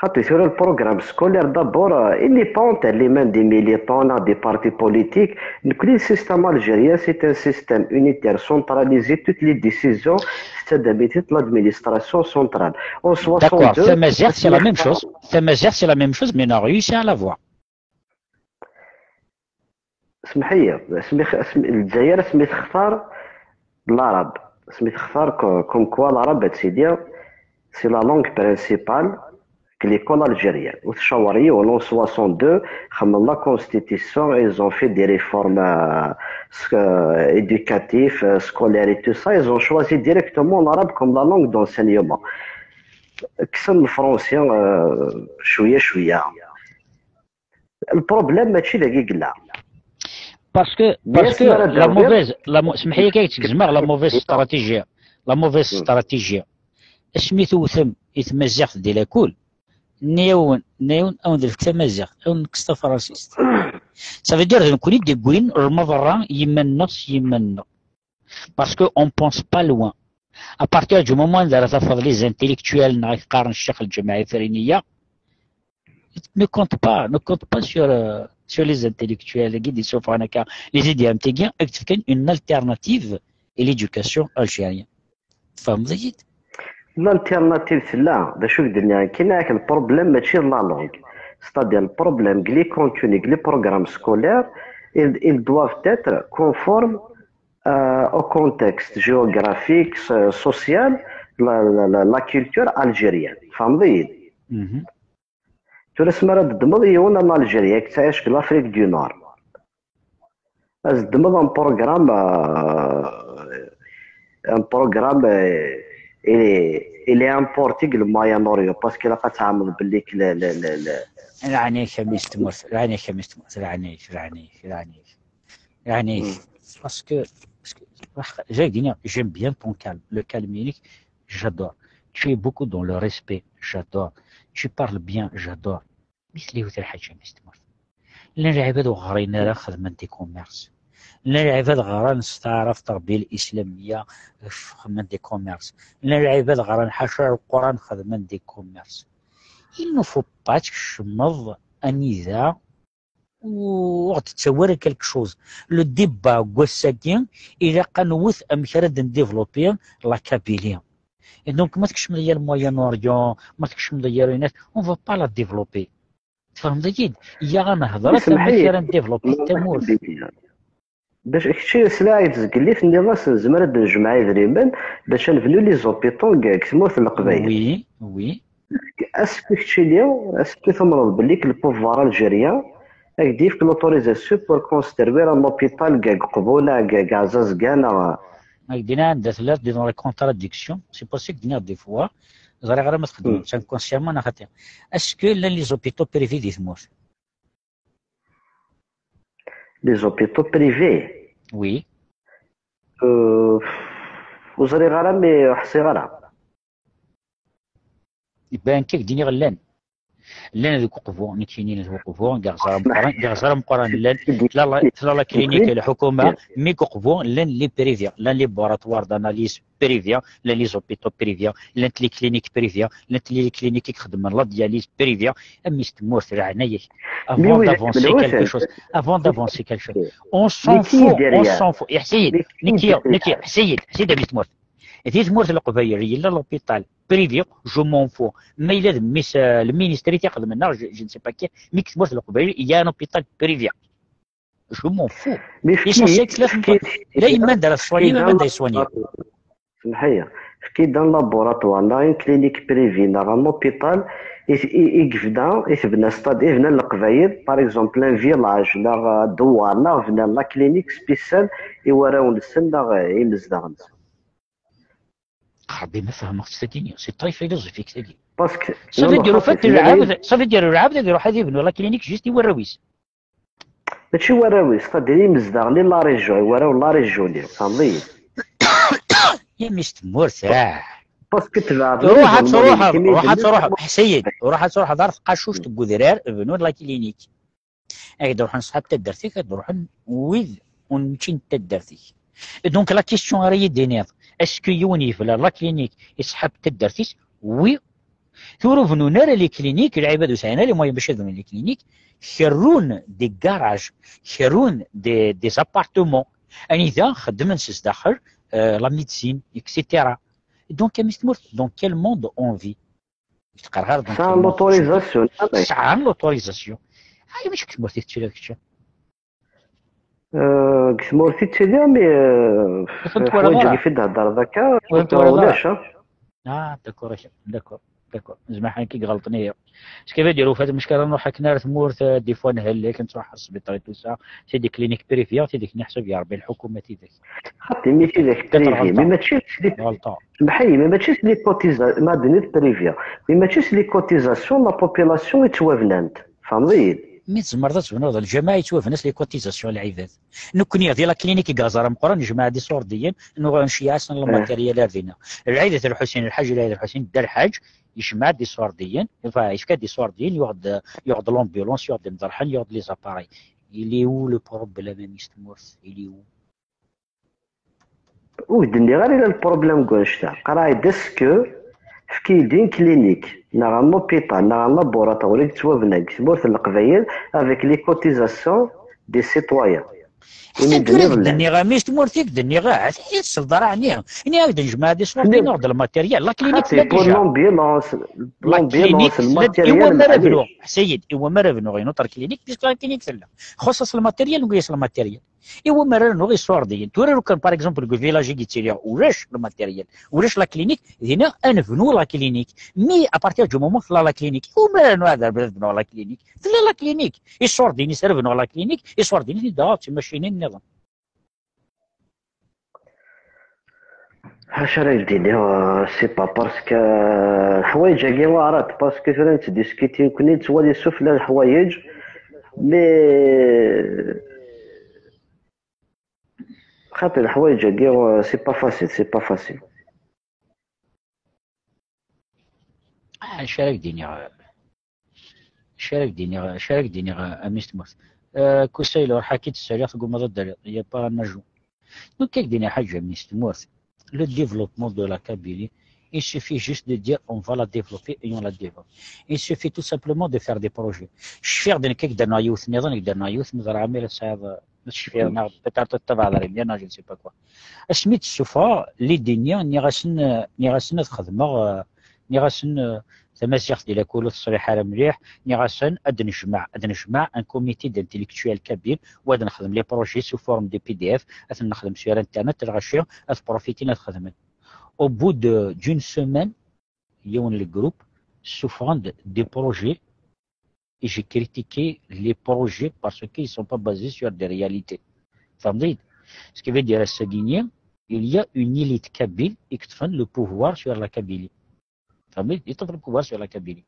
Xaṭi, tura le programme scolaire, d'abord, euh, il n'est pas entre les mains des militants, ni des partis politiques. Nekkni, le système algérien, c'est un système unitaire, centralisé. Toutes les décisions, c'est de l'administration centrale. En soixante-deux, tamaziɣt, c'est la même chose. Tamaziɣt, c'est la même chose, mais on a réussi à l'avoir. Smeḥ-iyi, asmi x-, asmi, Lezzayer asmi textar l'arabe, asmi textar co-, comme quoi l'arabe ad tili, c'est la langue principale de l'école algérienne. Ur tcawer yiwen, en soixante-deux, xedmen la constitution, ils ont fait des réformes, euh, sc-, euh, éducatives, euh, scolaires et tout ça, ils ont choisi directement l'arabe comme la langue d'enseignement. Kksen le français, euh, cwiya cwiya. Le problème mačči dagi i yella. Parce que, parce que la mauvaise, la mau-, smeḥ-iyi kan, la mauvaise stratégie, la mauvaise stratégie. Asmi tewtem i tmaziɣt di lakul, nniɣ-awen, nniɣ-awen, awen-d-nefk tamaziɣt, awen-nekkes tafransist. Ça veut dire, d nekkni i d-yewwin lmaḍerra yiman-nneɣ s yiman-nneɣ. Parce que on pense pas loin. À partir du moment anda ara tafeḍ les intellectuels neɣ i k-qqaren ccix Lǧameɛ Ifriniya, ne compte pas, ne compte pas sur, euh, sur les intellectuels, i d-isuffɣen akka, les idéams-agi, ad k-d-fken une alternative à l'éducation algérienne. Tfehmeḍ-iyi-d? L'alternative tella, d acu i k-d-nniɣ, kan ak le problème mačči d la langue. C'est-à-dire le problème, les contenus, les programmes scolaires, ils, ils doivent être conformes euh, au contexte géographique, so-, social, la, la, la, la culture algérienne. Tfehmeḍ-iyi-d? Tura asmi ara d-ddmeḍ yiwen en Algérie, yettɛic deg l'Afrique du Nord. Ad s-ddmeḍ un programme, euh, un programme, euh, il est, il est importé deg le Moyen-Orient, parce que ilaq ad tɛelmeḍ belli que le, le, le, le, Leɛnaya-k a mmi-s n tmurt, leɛnaya-k a mmi-s n tmurt, leɛnaya-k, leɛnaya-k, leɛnaya-k. Leɛnaya-k. Parce que, parce que, j'aime bien ton calme. Le calme-inek, j'adore. Tu es beaucoup dans le respect, j'adore. Tu parles bien, j'adore. Mi tella yiwet lḥaǧa, a mmi-s n tmurt. Llan lɛibad ur ɣrin ara, xedmen des commerces. Llan lɛibad ɣran s taɛrabt, ṛebbi, l'islamiyya, xedmen des commerces. Llan lɛibad ɣran ḥaca Leqran, xedmen des commerces. Il ne faut pas tkecmeḍ anida ur ɣ-d-tettawi ara quelque chose. Le débat n wass-agi, ilaq ad nwet amek ara d-ndévelopper la Kabylie. Et donc, ma tkecmeḍ yir Moyen-Orient, ma tkecmeḍ yir unat, on va pas la développer. Tfehmeḍ-iyi-d? Iyya ad nehder amek ara ndévelopper tamurt. Bac kečči s lɛid zgelli tenniḍ-as nezmer ad d-nejmeɛ idrimen bac ad nebnu les hôpitaux deg, deg tmurt n Leqbayel. Oui, oui. Est-ce que keččini, est-ce que tumneḍ belli que le pouvoir algérien ad k-d-yefk l'autorisation pour construire un hôpital deg, deg Qbula, deg, deg Ɛzazgan, neɣ? Ak-d-iniɣ anda telliḍ dans la contradiction, c'est pour ça que d-iniɣ des fois, ẓriɣ ara ma txeddmeḍ inconsciemment neɣ xaṭi. Est-ce que llan les hôpitaux privés di tmurt? Les hôpitaux privés. Oui. Euh, ur ẓriɣ ara, mais ur ḥṣiɣ ara. Iban kan k-d-iniɣ llan. Llan deg uqbu, nekkini deg uqbu, deg Iɣẓer Ameqqran, deg Iɣẓer Ameqqran llan, tella la, tella la clinique n lḥukuma, mi deg uqbu llan les privés, llan laboratoire d'analyse privé, llan les hôpitaux privés, llan les cliniques privés, llan les cliniques i ixeddmen la dialyse privé, a mmi-s n tmurt, leɛnaya-k. Avant d'avancer quelque chose, avant d'avancer quelque chose, on s'en fout, on s'en fout. Iḥsayed, nekki, nekki, ḥsayed, ḥsayed a mmi-s n tmurt. Di tmurt n Leqbayel yella l'hôpital privé, je m'en fous. Ma yella d mmi-s, euh, le ministre i t-ixedmen, neɣ je, je ne sais pas qui, mi deg tmurt n Leqbayel il y a un hôpital privé. Je m'en fous. L'essentiel que la, la yemma d ara teṣwani, ma d ay ṣwani. Semḥ-iyi, efk-iyi-d un laboratoire neɣ une clinique privée neɣ un hôpital i, i, i yebna, i tebna stade, i bnan Leqbayel, par exemple, un village neɣ, euh, dewar, neɣ bnan la clinique spéciale i warraw-nsen neɣ, euh, i yimezdaɣ-nsen. Xerbi ma fehmeɣ-tt tagi, c'est très philosophique tagi. Parce que ça veut dire, au fait, lɛebd, ça veut dire lɛebd ad iruḥ ad ibnu la clinique juste i warraw-is. Mačči warraw-is, c'est-à-dire imezdaɣ-nni n la région, i warraw n la région-nni, tfehmeḍ-iyi? Imi s tmurt, ah. Parce que tebɛed. Ruḥ ad truḥeḍ, ruḥ ad truḥeḍ, ḥsayed, ruḥ ad truḥeḍ ar tqacuct deg udrar, bnun la clinique. Ad d-ruḥen ṣṣḥab taddart-ik, ad d-ruḥen wid ur nečči n taddart-ik. Et donc la question ara yi-d-tiniḍ, est-ce que yiwen yebla la clinique i ṣṣḥab taddart-is? Oui. Tura ur bennun ara les cliniques, lɛibad ur sɛin ara les moyens bac ad bnun les cliniques, kerrun des garages, kerrun des, des appartements, anida xeddmen s zdaxel, euh, la médecine, et cetera. Donc a mmi s tmurt, dans quel monde on vit? Sɛan l'autorisation. Sɛan l'autorisation. Ay, mačči deg tmurt i tettiliḍ kečč? Euh, deg tmurt i ttiliɣ, mais, euh, ḥwaǧeɣ i d-heddreḍ akka, ulac. Ah, d'accord, d'accord, d'accord. Zeɛma akken i iɣelṭen ihi. Ce qui veut dire, ufat, mačči ara nruḥ akken ar tmurt, euh, des fois nhellek, nettruḥ ar sbiṭar et tout ça. C'est des cliniques privées, c'est des, neḥsab ya Rebbi lḥukuma tidak. Xaṭi, mi tidak privé, mais mačči s les, semḥ-iyi, mais mačči s les cotisations, ma d-nit privé, mais mačči s les cotisations la population i ttwabnant, tfehmeḍ-iyi? Mi tzemreḍ ad tebnuḍ lǧameɛ yettwabna s les cotisations n lɛibad. Nekkni di la clinique i yeɣẓer ameqqran nejmeɛ-d iṣurdiyen, nuɣal nceyyeɛ-asen lmatéryal ar dinna. Lɛidat Lḥusin, lḥaǧ Lɛidat Lḥusin, Dda Lḥaǧ, yecmeɛ-d iṣurdiyen, enfin, yefka-d iṣurdiyen, yuɣ-d, yuɣ-d l'ambulance, yuɣ-d imḍerḥen, yuɣ-d les appareils. Il est où le problème, a mmi s tmurt? Il est où? Ur k-d-nniɣ ara ila le problème deg wannect-a. Qqareɣ-d est-ce que efk-iyi-d une clinique, neɣ un hôpital, neɣ un laboratoire i yettwabnan deg tmurt n Leqbayel avec les cotisations des citoyens. Imi d-nniɣ llan. A mmi s tmurt i k-d-nniɣ, ahat i tselḍ ara ɛni. Ini-ak-d nejmeɛ-d iṣurdiyen, nuɣ-d lmatéryal. La clinique tella déjà. L'ambulance, l'ambulance, lmatéryal. Iwa ma ara bnuɣ, ḥsayed, iwa ma ara bnuɣ une autre clinique, puisque la clinique tella. Xuṣṣ-as lmatéryal, nugi-as lmatéryal. Iwa ma ara rnuɣ iṣurdiyen? Tura lukan, par exemple, deg village i yettiliɣ ulac lmatéryal, ulac la clinique, dinna ad nebnu la clinique. Mais à partir du moment tella la clinique, iwa ma ara rnuɣ ad bnuɣ la clinique? Tella la clinique. Iṣurdiyen-is ara bnuɣ la clinique, iṣurdiyen-is daɣ d timacinin nniḍen. Acu ara k-d-iniɣ, c'est pas parce que, euh, leḥwayeǧ-agi ur ɛrad, parce que tura nettdiskiti nekkni, nettwali sufella leḥwayeǧ, mais xaṭi leḥwayeǧ-agi, euh, c'est pas facile, c'est pas facile. Ah, acu ara k-d-iniɣ? Acu ara k-d-iniɣ, acu ara k-d-iniɣ, a mmi s tmurt? Euh, Kusayel, ruḥ ad k-id-ssaliɣ, teggumaḍ ad d-taliḍ, il y a pas un ajout. Donc, ad k-d-iniɣ ḥaǧa, a mmi s tmurt. Le développement de la Kabylie, il suffit juste de dire on va la développer et on la développe. Il suffit tout simplement de faire des projets. Cfiɣ-d nekk ad k-d-rnuɣ yiwet nniḍen, ad k-d-rnuɣ yiwet, ma ẓriɣ ma la tesɛiḍ, ma tecfiḍ, neɣ peut-être ad tabaɛḍ ar imir, neɣ je ne sais pas quoi. Asmi d-ssufɣeɣ l'idée-nni, nniɣ-asen, nniɣ-asen ad xedmeɣ, euh, nniɣ-asen, euh, tamaziɣt di lakul ur teṣliḥ ara mliḥ, nniɣ-asen ad nejmeɛ, ad nejmeɛ un comité d'intellectuels kabyles, u ad nexdem les projets sous forme de P D F, ad ten-nexdem sur internet, lɣaci ad profitin ad xedmen. Au bout de, d'une semaine, yiwen le groupe ssufɣen-d des projets et j'ai critiqué les projets parce qu'ils sont pas basés sur des réalités. Tfehmeḍ-iyi-d? Ce qui veut dire, ass-agi-nni, il y a une élite kabyle i yeṭṭfen le pouvoir sur la Kabylie. Tfehmeḍ-iyi-d? Yeṭṭef le pouvoir sur la Kabylie.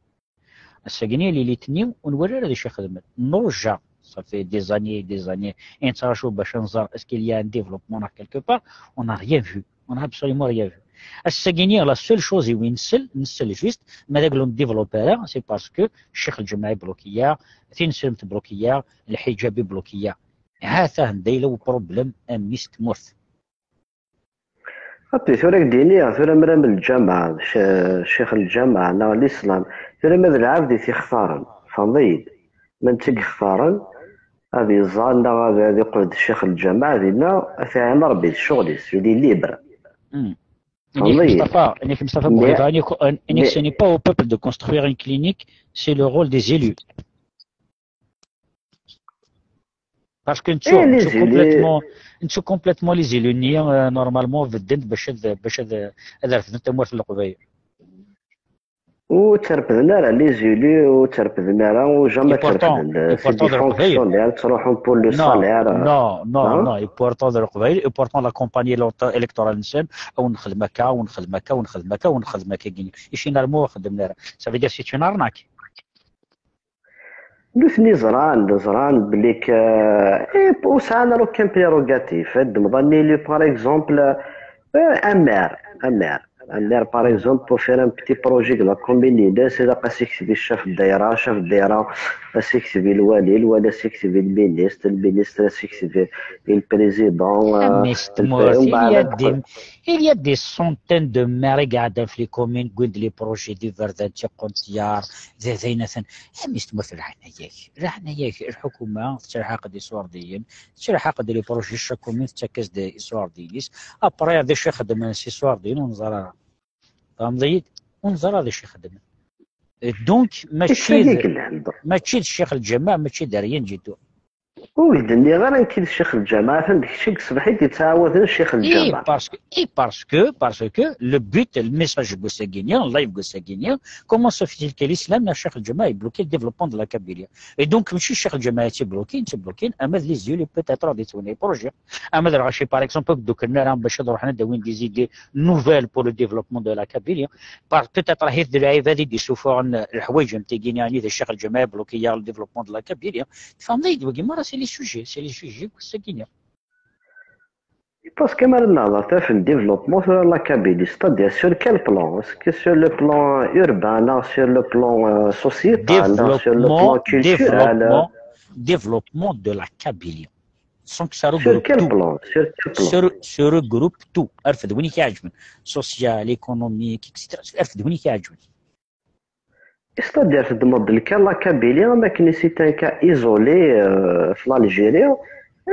Ass-agi-nni, l'élite-nni, ur nwala ara d acu i xedmen. Nruja ça fait des années et des années. Et ça, est-ce qu'il y a un développement quelque part? On n'a rien vu. On n'a absolument rien vu. Ass-agi-nni, la seule chose i wi nsell, nsell juste, ma d aglu n développer, c'est parce que Cheikh Lǧameɛ bloqué, tineslemt bloqué, lḥiǧab bloqué. Ha-t-a anda yella uproblème, a mmi-s n tmurt. Xaṭi, tura k-d-iniɣ, tura mram lǧameɛ, c- ccix n lǧameɛ neɣ lislam, tura ma d lɛebd i t-ixtaren, tfehmeḍ-iyi-d? Ma netta i yextaren ad iẓẓal neɣ ad ad iqbel d ccix n lǧameɛ, dinna ad t-iɛin Rebbi d ccɣel-is, il est libre. Hmm. Inik Mustafa, inik Mustafa, bɣiɣ ad inik, inik ce n'est pas au peuple de construire une clinique, c'est le rôle des élus. Parce que nettu, Eh, les nettu élus. Complètement, nettu complètement les élus-nni, euh, normalement, bedden bac ad, bac ad, ad refden tamurt n Leqbayel. Ur tterpden ara les élus, ur tterpden ara, ur jamais Et pourtant, tterpden. et pourtant, C'est des fonctionnaires, ttruḥun pour le Non, salaire. Non, non, Hein? Non, et pourtant, d Leqbayel, et pourtant, la campagne électorale-nsen, ad wen-nexdem akka, ad wen-nexdem akka, ad wen-nexdem akka, ad wen-nexdem akka, gini. Et finalement, ur xeddmen ara. Ça veut dire, c'est une arnaque. Nutni ẓran, ẓran belli k-, eh, ur sɛan ara aucun prérogatif. Ad d-ddmeḍ un élu, par exemple, eh, un maire, un maire. Un maire, par exemple, pour faire un petit projet de la commune, ilaq ad s-yekteb i ccaf n ddayra, ccaf n ddayra ad s-yekteb i lwali, lwali ad s-yekteb i lministre, lministre ad s-yekteb i le président, Ah, euh, mais c'est moi, il y a des, il y a des centaines de maires qui regardent les communes, qui ont les projets de verdure, de comptoir, de, de, de, Ah, mais c'est moi, leɛnaya-k, leɛnaya-k, lḥukuma tettraḥ-d iṣurdiyen, tettraḥ-d les projets, chaque commune tettak-as-d iṣurdiyen-is. Après, d acu i xeddmen s iṣurdiyen, ur neẓri ara. Tfehmeḍ-iyi-d? Ur neẓri ara d acu i xeddmen. Donc, mačči d, mačči d ccix lǧameɛ, mačči d rien du tout. Ur k-d-nniɣ ara nekk d ccix lǧameɛ, atan d kečč i ṣṣbeḥ i d-yettɛawaden ccix lǧameɛ. Parce que, et parce que, parce que le but, le message n wass-agi-nni, live n wass-agi-nni, comment se fait-il que l'islam neɣ ccix lǧameɛ yebloki le développement de la Kabylie? Et donc, mačči ccix lǧameɛ i tt-yeblokin, tt-yeblokin ama d les élus peut-être ad yettwin les projets. Ama d lɣaci, par exemple, ur dduklen ara bac ad ruḥen ad d-awin des idées nouvelles pour le développement de la Kabylie. Par, peut-être ahat d lɛibad i d-yessufuɣen leḥwayeǧ am tigi-nni, ɛni d ccix lǧameɛ yebloki le développement de la Kabylie. Tfehmeḍ-iyi-d, wagi merra c'est les sujets, c'est les sujets n wass-agi-nni. Parce que ma nehḍer ɣef le développement de la Kabylie, c'est-à-dire sur quel plan? Est-ce que sur le plan urbain, sur le plan, euh, sociétal, sur le plan culturel? Développement, développement de la Kabylie. Sans que ça regroupe tout. Sur quel plan? Sur quel plan? Ça re-, ça regroupe tout. Arfed win i k-iɛeǧben. Social, économique, et cetera. Arfed win i k-iɛeǧben. C'est-à-dire, tu demandes le cas de la Kabylie, mais que c'est un cas isolé, euh, de l'Algérie. Et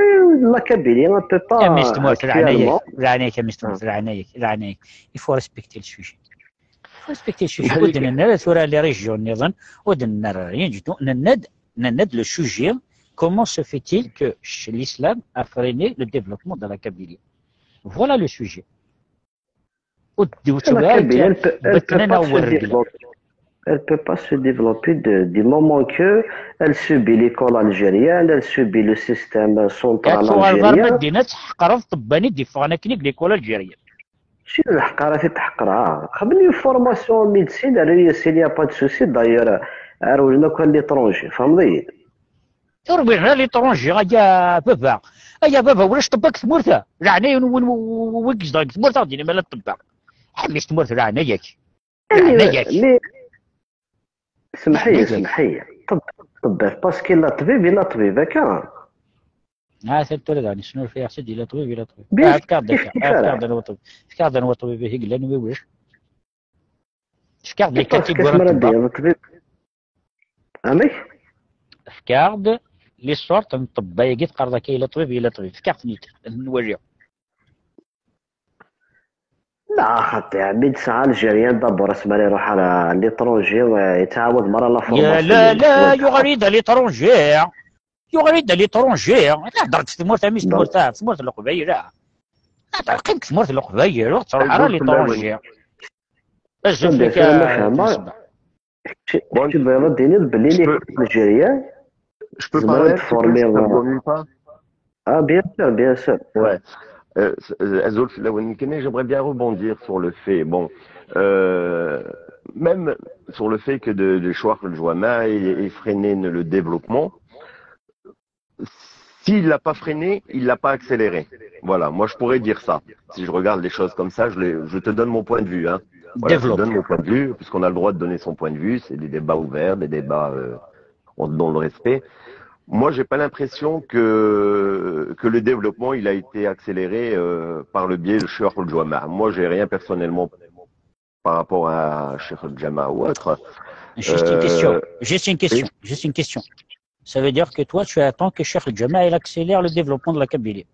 la Kabylie ne peut pas actuellement. Leɛnaya-k, leɛnaya-k, leɛnaya-k. Il faut respecter le sujet. Il faut respecter le sujet. Ur d-nenni ara tura les régions-nniḍen, ur d-nenni ara rien du tout. Nenna-d, nenna-d le sujet, comment se fait-il que l'islam a freiné le développement de la Kabylie? Voilà le sujet. Ur d-tewwi ara akka, bettnen awal. Elle peut pas se développer de, du moment que elle subit l'école algérienne, elle subit le système central algérien. Ad tḥeqreḍ ṭṭebban i d-iffɣen akken i l'école algérienne. Mačči d lḥeqq ara t-id-ḥeqreɣ. Xdem une formation en médecine, rnu-yas, il n'y a pas de souci, d'ailleurs, rewlen akk à l'étranger, tfehmeḍ-iyi-d? Ur rwiɣ ara l'étranger, ay a baba. Ay a baba, ulac ṭṭebba deg tmurt-a. Leɛnaya-nwen, wigi zedɣen deg tmurt-a, ad d-inin ma llan ṭṭebba. Ḥemmi-s tmurt, leɛnaya-k. Leɛnaya-k. Semḥ-iyi, semḥ-iyi. Ṭṭeb-, ṭṭebbat, parce que la ṭbib, illa ṭbib, akka. Ah, atan tura daɣen, yesnulfa-yaɣ-tt-id, illa ṭbib, illa ṭbib. Ah, fek-aɣ-d akka, ah, fek-aɣ-d anwa ṭbib. Fek-aɣ-d anwa ṭbib ihi yellan, wiwec. Fek-aɣ-d les catégories n ṭṭebba. Amek? Fek-aɣ-d les sortes n ṭṭebba-agi teqqareḍ akka, yella ṭbib, yella ṭbib. Fek-aɣ-ten-id, ad nwali. La, xaṭi, médecin algérien d'abord, asmi ara iruḥ ar l'étranger, yettɛawad merra la formation. La, la, yuɣal-iyi-d à l'étranger. Yuɣal-iyi-d à l'étranger. La, hedder deg tmurt, a mmi-s tmurt, tmurt n Leqbayel. La, hedder, qqim deg tmurt n Leqbayel, ur tettruḥ ara à l'étranger. Azul fell-ak a Msebba. Kečč tebɣiḍ ad d-tiniḍ belli l'école algérienne Je peux parler un petit peu, si ça ne t'ennuie pas ? Ah, bien sûr, bien sûr. Ouais. Euh, Azul fell-awen, j'aimerais bien rebondir sur le fait, bon, euh, même sur le fait que de, de Cheikh Lǧameɛ et, et freiner le développement, S'il l'a pas freiné, il l'a pas accéléré. Voilà, moi je pourrais dire ça. Si je regarde les choses comme ça, je, les- je te donne mon point de vue. Hein. Voilà, je te Développe. donne mon point de vue, puisqu'on a le droit de donner son point de vue. C'est des débats ouverts, des débats euh, on- dont le respect. Moi, j'ai pas l'impression que, que le développement il a été accéléré euh, par le biais de Cheikh al-Jama. Moi, j'ai rien personnellement par rapport à Cheikh al-Jama ou autre. Juste une Euh, question. Juste une question. Juste une question. Ça veut dire que toi, tu attends que Cheikh Jama il accélère le développement de la Kabylie.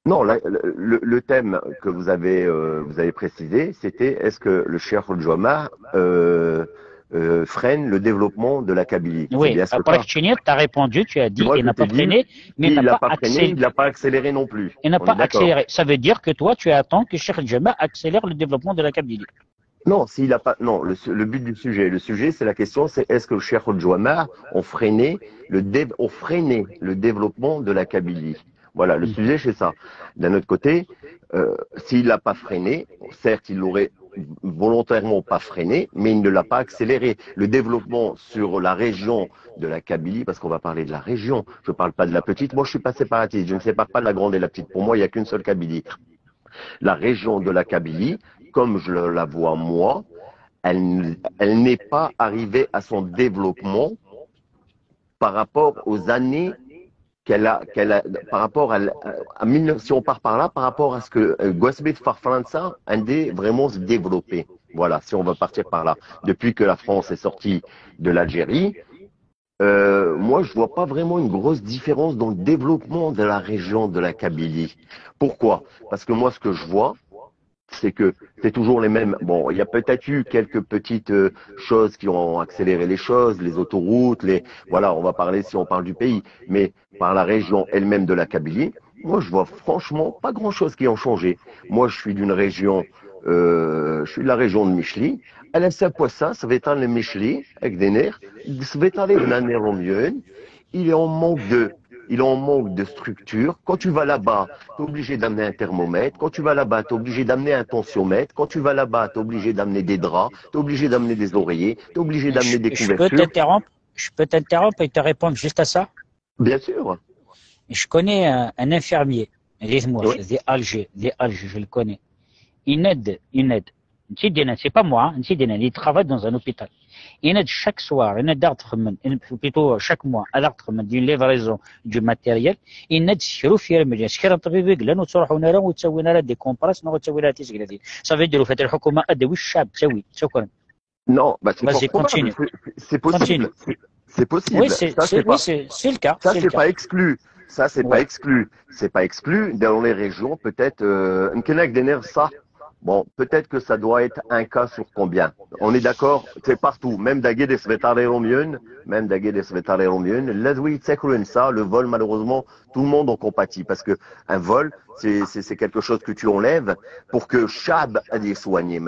Non, la- le, le thème que vous avez, euh, vous avez précisé, c'était est-ce que le Cheikh al-Jama euh, euh, freine le développement de la Kabylie. C'est Oui, bien ce après cas. Tu as répondu, tu as dit Moi, il je n'a t'ai pas dit, freiné, mais il Il n'a l'a pas, pas freiné, accéléré. Il l'a pas accéléré non plus. Il n'a On pas est d'accord. Accéléré. Ça veut dire que toi, tu attends que Cheikh Jama accélère le développement de la Kabylie. Non, s'il a pas. Non, le, le but du sujet, le sujet, c'est la question, c'est est-ce que le Cheikh al-Jama ont freiné le dé- ont freiné le développement de la Kabylie. Voilà, le Mm. Sujet c'est ça. D'un autre côté, euh, s'il l'a pas freiné, certes il l'aurait volontairement pas freiné, mais il ne l'a pas accéléré. Le développement sur la région de la Kabylie, parce qu'on va parler de la région, je parle pas de la petite, moi je suis pas séparatiste, je ne sépare pas la grande et la petite. Pour moi, il n'y a qu'une seule Kabylie. La région de la Kabylie, comme je la vois moi, elle, elle n'est pas arrivée à son développement par rapport aux années qu'elle a, qu'elle a, par rapport à, à, à mille neuf cents, si on part par là, par rapport à ce que euh, Guasbit par France a vraiment se développé. Voilà, si on va partir par là. Depuis que la France est sortie de l'Algérie, euh, moi, je vois pas vraiment une grosse différence dans le développement de la région de la Kabylie. Pourquoi ? Parce que moi, ce que je vois, c'est que c'est toujours les mêmes. Bon, il y a peut-être eu quelques petites euh, choses qui ont accéléré les choses, les autoroutes, les voilà, on va parler si on parle du pays, mais par la région elle-même de la Kabylie, moi je vois franchement pas grand-chose qui ont changé. Moi je suis d'une région, euh, je suis de la région de Michli. Elle a sa poissa, ça va être les Michli, avec des nerfs, ça va être les Romieux. Il est en manque de il est en manque de structure. Quand tu vas là-bas, tu es obligé d'amener un thermomètre. Quand tu vas là-bas, tu es obligé d'amener un tensiomètre. Quand tu vas là-bas, tu es obligé d'amener des draps, tu es obligé d'amener des oreillers, tu es obligé d'amener des couvertures. Je peux t'interrompre, je peux t'interrompre et te répondre juste à ça ? Bien sûr. Je connais un, un infirmier, dis-moi, oui. Des Alger, des Alger, je le connais. Il aide, il aide. C'est pas moi, hein, il travaille dans un hôpital. Il aide chaque soir, il aide plutôt chaque mois, il aide une livraison du matériel, il aide des compresses, des. Ça veut dire, le fait, le حكومة aide الشعب, oui, شكرا. Non, bah c'est possible. C'est possible. Oui, c'est le cas. Ça, c'est pas exclu. Ça, c'est pas exclu. C'est pas exclu. Dans les régions, peut-être, euh, ça. Bon, peut-être que ça doit être un cas sur combien. On est d'accord, c'est partout. Même داكي دي سبيطار يروميين, même داكي دي سبيطار يروميين, ça, le vol, malheureusement, tout le monde en compatit. Parce que un vol, c'est quelque chose que tu enlèves pour que الشعب يتسواني,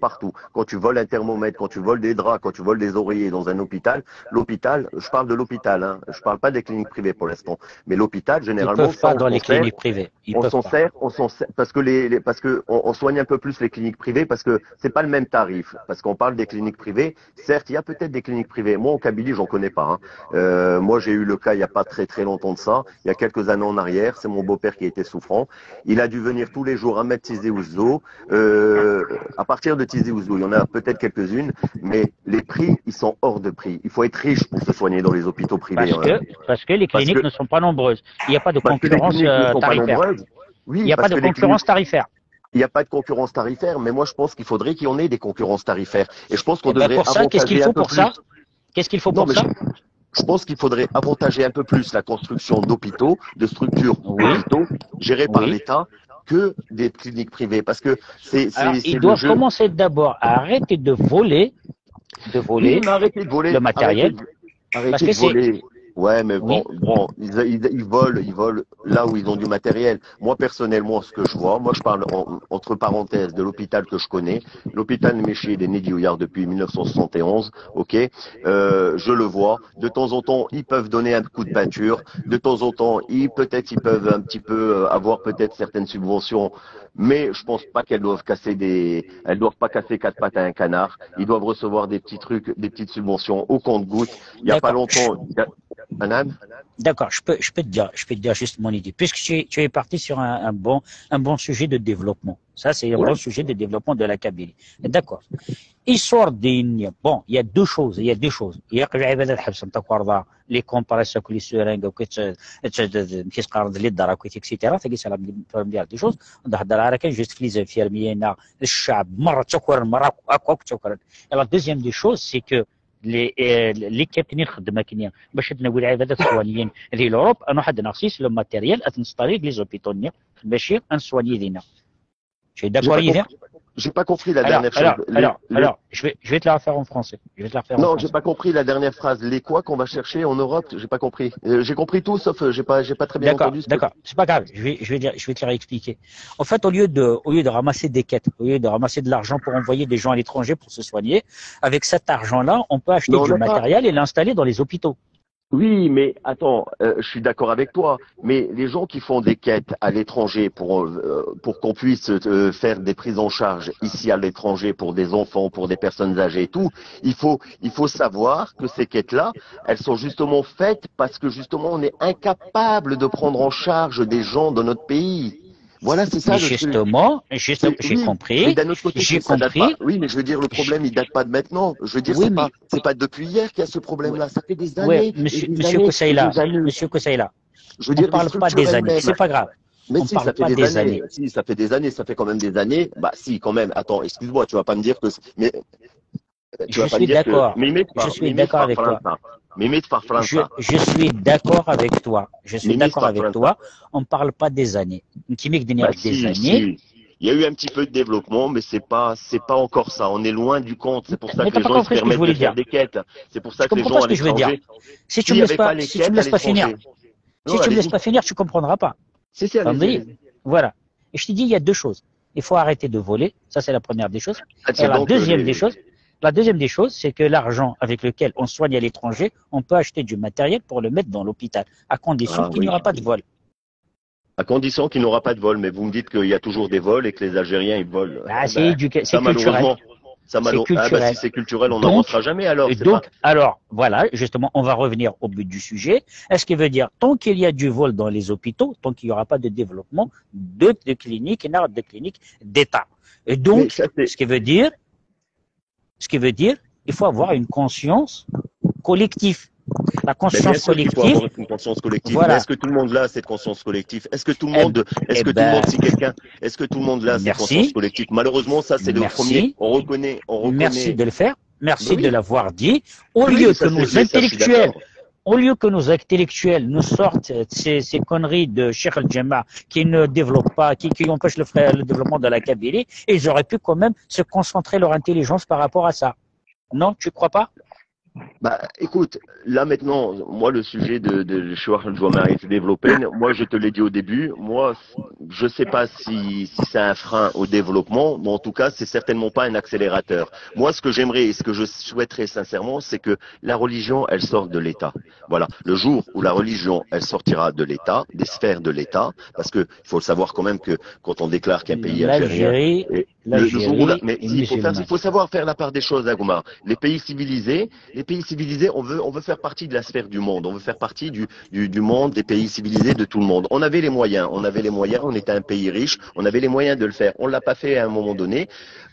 partout. Quand tu voles un thermomètre, quand tu voles des draps, quand tu voles des oreillers dans un hôpital, l'hôpital, je parle de l'hôpital, hein, je parle pas des cliniques privées pour l'instant, mais l'hôpital, généralement, ils peuvent pas dans les cliniques privées. On s'en sert, on s'en sert, parce que les, les parce que on, on, soigne un peu plus les cliniques privées parce que c'est pas le même tarif, parce qu'on parle des cliniques privées. Certes, il y a peut-être des cliniques privées. Moi, en Kabylie, j'en connais pas. Hein. Euh, moi, j'ai eu le cas il y a pas très très longtemps de ça. Il y a quelques années en arrière, c'est mon beau-père qui était souffrant. Il a dû venir tous les jours à Tizi Ouzou. Euh, à partir de Tizi Ouzou, il y en a peut-être quelques-unes, mais les prix, ils sont hors de prix. Il faut être riche pour se soigner dans les hôpitaux privés. Parce que, parce que les cliniques parce que, ne sont pas nombreuses. Il n'y a pas de concurrence euh, tarifaire. Oui, il n'y a pas de concurrence tarifaire. Il n'y a pas de concurrence tarifaire, mais moi je pense qu'il faudrait qu'il y en ait des concurrences tarifaires. Et je pense qu'on eh ben devrait. Pour ça, qu'est-ce qu'il faut pour plus. Ça ? Qu'est-ce qu'il faut pour non, ça ? Je, je pense qu'il faudrait avantager un peu plus la construction d'hôpitaux, de structures oui. d'hôpitaux gérées par oui. l'État que des cliniques privées. Parce que c'est. Ils doivent commencer d'abord à arrêter de voler, de voler, oui, arrêter de voler le matériel. Arrêter, arrêter de voler. Ouais, mais bon, oui. bon ils, ils, ils, volent, ils volent là où ils ont du matériel. Moi, personnellement, ce que je vois, moi, je parle en, entre parenthèses de l'hôpital que je connais, l'hôpital Méchier des Nédiouyards depuis mille neuf cent soixante et onze, ok, euh, je le vois. De temps en temps, ils peuvent donner un coup de peinture. De temps en temps, ils, peut-être, ils peuvent un petit peu euh, avoir peut-être certaines subventions, mais je pense pas qu'elles doivent casser des, elles doivent pas casser quatre pattes à un canard. Ils doivent recevoir des petits trucs, des petites subventions au compte-gouttes. Il y a pas longtemps. D'accord, je peux, je peux te dire, je peux te dire juste mon idée, puisque tu es, tu es parti sur un, un bon, un bon sujet de développement. Ça, c'est un bon sujet de développement de la Kabylie. D'accord. Iṣurdiyen, bon, il y a deux choses, il y a deux choses. Il y a les compresses, les seringues, et cetera. C'est la première des choses. On a juste les infirmiers, الشعب مرة تشكر مرة أكو تشكر. Et la deuxième des choses, c'est que les, euh, l'équipe نخدم كني باش نقول عبادة الصوانيين ذي l'Europe، أنا واحد نغسيس le matériel أتنستالي les hôpitaux ني باش نسواني دينا. Tu es d'accord avec ça? J'ai pas compris la Alors, dernière alors, chose. alors, Les- alors, je vais, je vais te la refaire en français. Je vais te la refaire en Non, français. J'ai pas compris la dernière phrase. Les quoi qu'on va chercher en Europe? J'ai pas compris. Euh, j'ai compris tout, sauf euh, j'ai pas, j'ai pas très bien D'accord, entendu. Ce que- d'accord. C'est pas grave. Je vais, je vais, dire- je vais te la réexpliquer. En fait, au lieu de, au lieu de ramasser des quêtes, au lieu de ramasser de l'argent pour envoyer des gens à l'étranger pour se soigner, avec cet argent-là, on peut acheter Non, du on n'a pas- matériel et l'installer dans les hôpitaux. Oui, mais attends, euh, je suis d'accord avec toi. Mais les gens qui font des quêtes à l'étranger pour euh, pour qu'on puisse euh, faire des prises en charge ici à l'étranger pour des enfants, pour des personnes âgées et tout, il faut il faut savoir que ces quêtes-là, elles sont justement faites parce que justement on est incapable de prendre en charge des gens dans notre pays. Voilà, c'est ça Mais le truc. Justement, juste- C'est- j'ai oui, compris. Mais d'un autre côté, J'ai ça date compris. Pas. Oui, mais je veux dire, le problème, il date pas de maintenant. Je veux dire, Oui, c'est mais- pas, c'est pas depuis hier qu'il y a ce problème-là. Ça fait des Ouais, années. monsieur, Et des monsieur années, Koussaïla, et des années. monsieur Koussaïla, Je veux on dire, parle pas des années, c'est pas grave. Mais On si, parle ça fait pas des, des années. années. Si, ça fait des années, ça fait quand même des années. Bah, si, quand même. Attends, excuse-moi, tu vas pas me dire que. Mais, tu Je vas pas suis me dire que. D'accord. Mais Je suis d'accord avec toi. Mais par France. Je, je suis d'accord avec toi. Je suis Mais d'accord avec France. Toi. On parle pas des années. Qui met des Bah, années. Si, si. Il y a eu un petit peu de développement, mais c'est pas, c'est pas encore ça. On est loin du compte. C'est pour ça Mais que t'as les pas gens ils se compris ce que je permettent voulais de faire dire. Des quêtes. C'est pour ça Tu que les comprends gens pas ce à que je veux dire. L'étranger. Si tu S'il me y laisses avait pas, pas les si tu me quêtes à laisses pas finir, l'étranger. si Non, tu me laisses allez-y. Pas finir, tu comprendras pas. Si, si, allez-y, Compris? Allez-y. Voilà. Et je te dis, il y a deux choses. Il faut arrêter de voler. Ça, c'est la première des choses. Ah, Et c'est la donc, deuxième euh, des choses, la deuxième des choses, c'est que l'argent avec lequel on soigne à l'étranger, on peut acheter du matériel pour le mettre dans l'hôpital, à condition Ah, qu'il oui. N'y aura pas de vol. À condition qu'il n'y aura pas de vol, mais vous me dites qu'il y a toujours des vols et que les Algériens ils volent. Ah, Eh c'est ben, éduca- ça, c'est culturel. Malheureusement, ça, C'est malheu- ah, bah, culturel. Si c'est culturel, on Donc, n'avancera jamais alors. Et C'est donc, pas- alors, voilà, justement, on va revenir au but du sujet. Est-ce qui veut dire, tant qu'il y a du vol dans les hôpitaux, tant qu'il n'y aura pas de développement de, de cliniques, et de cliniques d'État. Et donc, Mais ça, c'est- ce qui veut dire, ce qui veut dire, il faut avoir une conscience collective. La Mais bien conscience sûr qu'il faut collective, avoir une conscience collective. Voilà. Mais est-ce que tout le monde là a cette conscience collective? Est-ce que tout le Eh monde, est-ce eh que tout le ben, monde, si quelqu'un, est-ce que tout le monde là a cette Merci. Conscience collective? Malheureusement, ça c'est le Merci. Premier. On reconnaît, on reconnaît. Merci de le faire. Merci Oui. De l'avoir dit. Au Oui, lieu ça, que c'est- nos mais ça, je suis intellectuels, d'accord. Au lieu que nos intellectuels nous sortent euh, ces, ces conneries de Cheikh El Djemma qui ne développent pas, qui, qui empêchent le, frère- le développement de la Kabylie, ils auraient pu quand même se concentrer leur intelligence par rapport à ça. Non, tu crois pas? Bah, écoute, là maintenant, moi le sujet de, de Cheikh El Djemma a été développé. Moi, je te l'ai dit au début. Moi, je sais pas si, si c'est un frein au développement, mais en tout cas, c'est certainement pas un accélérateur. Moi, ce que j'aimerais et ce que je souhaiterais sincèrement, c'est que la religion, elle sorte de l'État. Voilà. Le jour où la religion, elle sortira de l'État, des sphères de l'État, parce que il faut le savoir quand même que quand on déclare qu'un pays est algérien, L'Algérie, et le, le jour où la- l'Algérie mais est il faut, faire- musulmane. Il faut savoir faire la part des choses, Agoumar. Les pays civilisés, les pays civilisés, on veut, on veut faire partie de la sphère du monde, on veut faire partie du, du, du monde des pays civilisés de tout le monde. On avait les moyens, on avait les moyens, on était un pays riche, on avait les moyens de le faire. On l'a pas fait à un moment donné.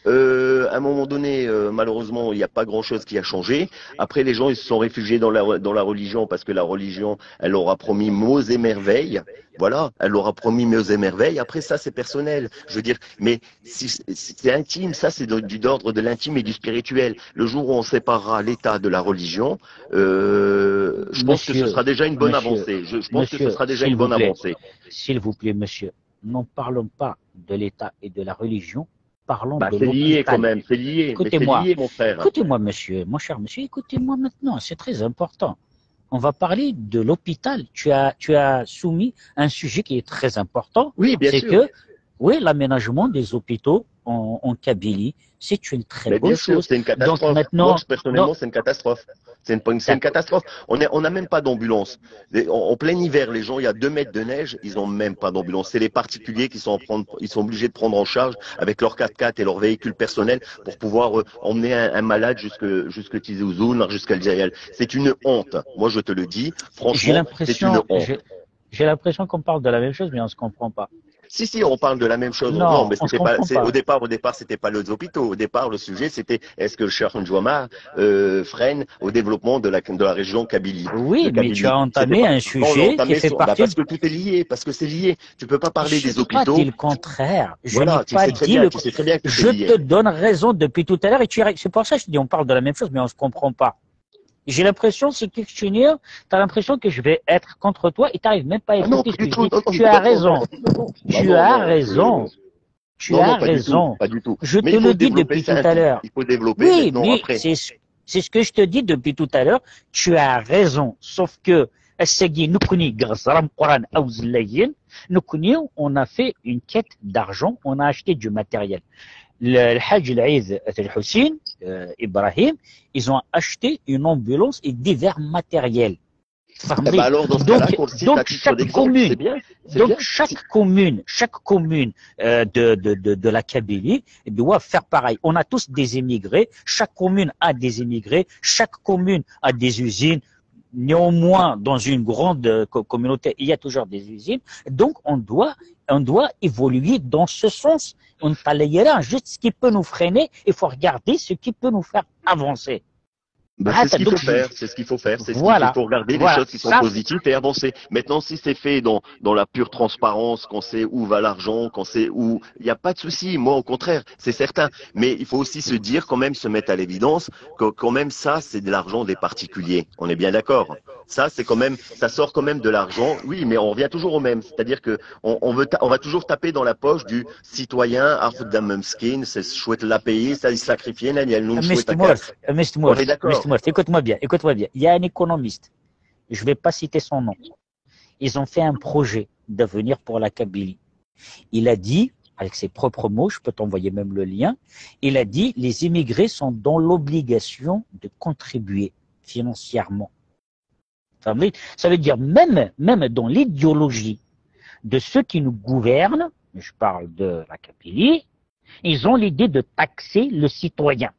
Euh, à un moment donné, euh, malheureusement, il n'y a pas grand-chose qui a changé. Après, les gens, ils se sont réfugiés dans la, dans la religion parce que la religion, elle leur a promis monts et merveilles. Voilà, elle leur a promis monts et merveilles. Après, ça, c'est personnel. Je veux dire, mais si- si- c'est intime, ça, c'est de- du d'ordre de l'intime et du spirituel. Le jour où on séparera l'État de la religion, euh, je pense que ce Monsieur, sera déjà une bonne monsieur, avancée. Je, je pense que ce monsieur, sera déjà s'il une vous bonne plaît. Avancée. S'il vous plaît, monsieur, n'en parlons pas de l'État et de la religion, parlons Bah, de c'est lié l'hôpital. Quand même, c'est lié. Mais c'est Écoutez-moi. Lié, mon frère. Écoutez-moi, monsieur, mon cher monsieur, écoutez-moi maintenant, c'est très important. On va parler de l'hôpital. Tu as, tu as soumis un sujet qui est très important. Oui, bien C'est sûr. Que, oui, l'aménagement des hôpitaux en, en Kabylie, c'est une très bonne chose. Mais bien sûr, c'est une catastrophe. Donc maintenant, moi, personnellement, c'est une catastrophe. C'est une, c'est une catastrophe. On n'a on même pas d'ambulance. En, en, plein hiver, les gens, il y a deux mètres de neige, ils n'ont même pas d'ambulance. C'est les particuliers qui sont, prendre, ils sont obligés de prendre en charge avec leur quatre-quatre et leur véhicule personnel pour pouvoir euh, emmener un, un, malade jusque, jusque Tizi Ouzou, jusqu'à Algérie. C'est une honte. Moi, je te le dis, franchement, c'est une honte. J'ai l'impression qu'on parle de la même chose, mais on ne se comprend pas. Si, si, on parle de la même chose. Non, non mais c'était pas, pas. Au départ, au départ, c'était pas les hôpitaux. Au départ, le sujet, c'était est-ce que le Cheikh N'Djouamar euh, freine au développement de la, de la région Kabylie. Oui, mais tu as entamé un sujet qui fait partie. Parce que tout est lié, parce que c'est lié. Tu peux pas parler des hôpitaux. Je n'ai pas dit le contraire. Je voilà, n'ai pas dit le contraire. Je te donne raison depuis tout à l'heure et tu c'est pour ça que je te dis on parle de la même chose, mais on se comprend pas. J'ai l'impression, si tu viens, tu as l'impression que je vais être contre toi et tu n'arrives même pas à écouter ce que je dis. Tu as raison. Tu as raison. Tu as raison. Pas du tout. Je te le dis depuis tout à l'heure. Il faut développer. Oui, mais c'est ce que je te dis depuis tout à l'heure. Tu as raison. Sauf que, est-ce que nous on a fait une quête d'argent, on a acheté du matériel. Le, le Hajj al-Eid al-Hussein, euh, Ibrahim, ils ont acheté une ambulance et divers matériels. Eh ben alors, dans ce donc, donc chaque commune, bien, donc chaque commune, chaque commune euh, de, de, de, de, la Kabylie doit faire pareil. On a tous des immigrés, chaque commune a des immigrés, chaque commune a des usines. Néanmoins, dans une grande euh, communauté, il y a toujours des usines. Donc, on doit, on doit évoluer dans ce sens. On ne peut pas juste ce qui peut nous freiner, il faut regarder ce qui peut nous faire avancer. Ben, c'est ce qu'il faut faire, c'est ce qu'il faut faire, c'est voilà. Il faut regarder les voilà. choses qui sont ça, positives et avancer. Maintenant, si c'est fait dans, dans la pure transparence, qu'on sait où va l'argent, qu'on sait où, il n'y a pas de souci. Moi, au contraire, c'est certain. Mais il faut aussi se dire, quand même, se mettre à l'évidence que quand même ça, c'est de l'argent des particuliers. On est bien d'accord. Ça, c'est quand même, ça sort quand même de l'argent. Oui, mais on revient toujours au même. C'est-à-dire que on, on, veut on va toujours taper dans la poche du citoyen, c'est chouette la payer, ça, il sacrifie, il y a une chouette. On est d'accord. Écoute-moi bien, écoute-moi bien. Il y a un économiste, je ne vais pas citer son nom. Ils ont fait un projet d'avenir pour la Kabylie. Il a dit, avec ses propres mots, je peux t'envoyer même le lien, il a dit, les immigrés sont dans l'obligation de contribuer financièrement. Ça veut, ça veut dire, même, même dans l'idéologie de ceux qui nous gouvernent, je parle de la Kabylie, ils ont l'idée de taxer le citoyen.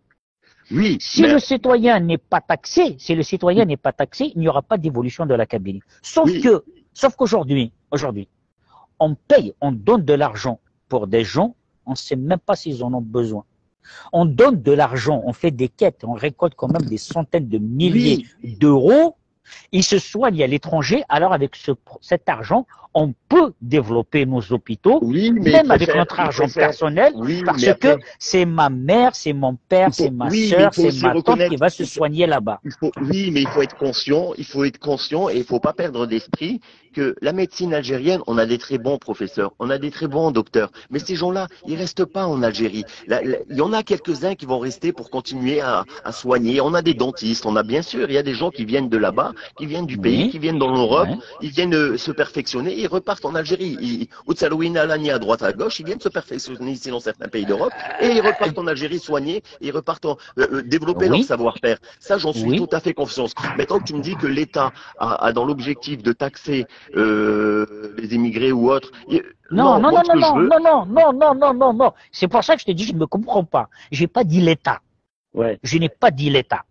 Oui, si mais... le citoyen n'est pas taxé, si le citoyen n'est pas taxé, il n'y aura pas d'évolution de la Kabylie. Sauf oui. que, sauf qu'aujourd'hui, aujourd'hui, on paye, on donne de l'argent pour des gens, on ne sait même pas s'ils en ont besoin. On donne de l'argent, on fait des quêtes, on récolte quand même des centaines de milliers oui. d'euros. Ils se soignent à l'étranger, alors avec ce, cet argent, on peut développer nos hôpitaux, oui, même avec faire, notre argent faire, personnel, oui, parce que c'est ma mère, c'est mon père, c'est ma oui, soeur, c'est ma tante qui va se soigner là-bas. Oui, mais il faut être conscient, il faut être conscient et il ne faut pas perdre d'esprit que la médecine algérienne, on a des très bons professeurs, on a des très bons docteurs, mais ces gens-là, ils restent pas en Algérie. Il y en a quelques-uns qui vont rester pour continuer à, à, soigner. On a des dentistes, on a bien sûr, il y a des gens qui viennent de là-bas, qui viennent du pays, oui. qui viennent dans l'Europe, oui. ils viennent euh, se perfectionner, ils repartent en Algérie. Ils, à droite à gauche, ils viennent se perfectionner ici dans certains pays d'Europe et ils repartent en Algérie soigner, ils repartent en, euh, euh développer oui. leur savoir-faire. Ça, j'en suis oui. tout à fait conscient. Maintenant que tu me dis que l'État a, a dans l'objectif de taxer euh, les immigrés ou autres, non, non, non, non, non, non, non, non, non, non, non, non, C'est pour ça que je te dis, je ne me comprends pas. J'ai pas dit l'État. Ouais. Je n'ai pas dit l'État.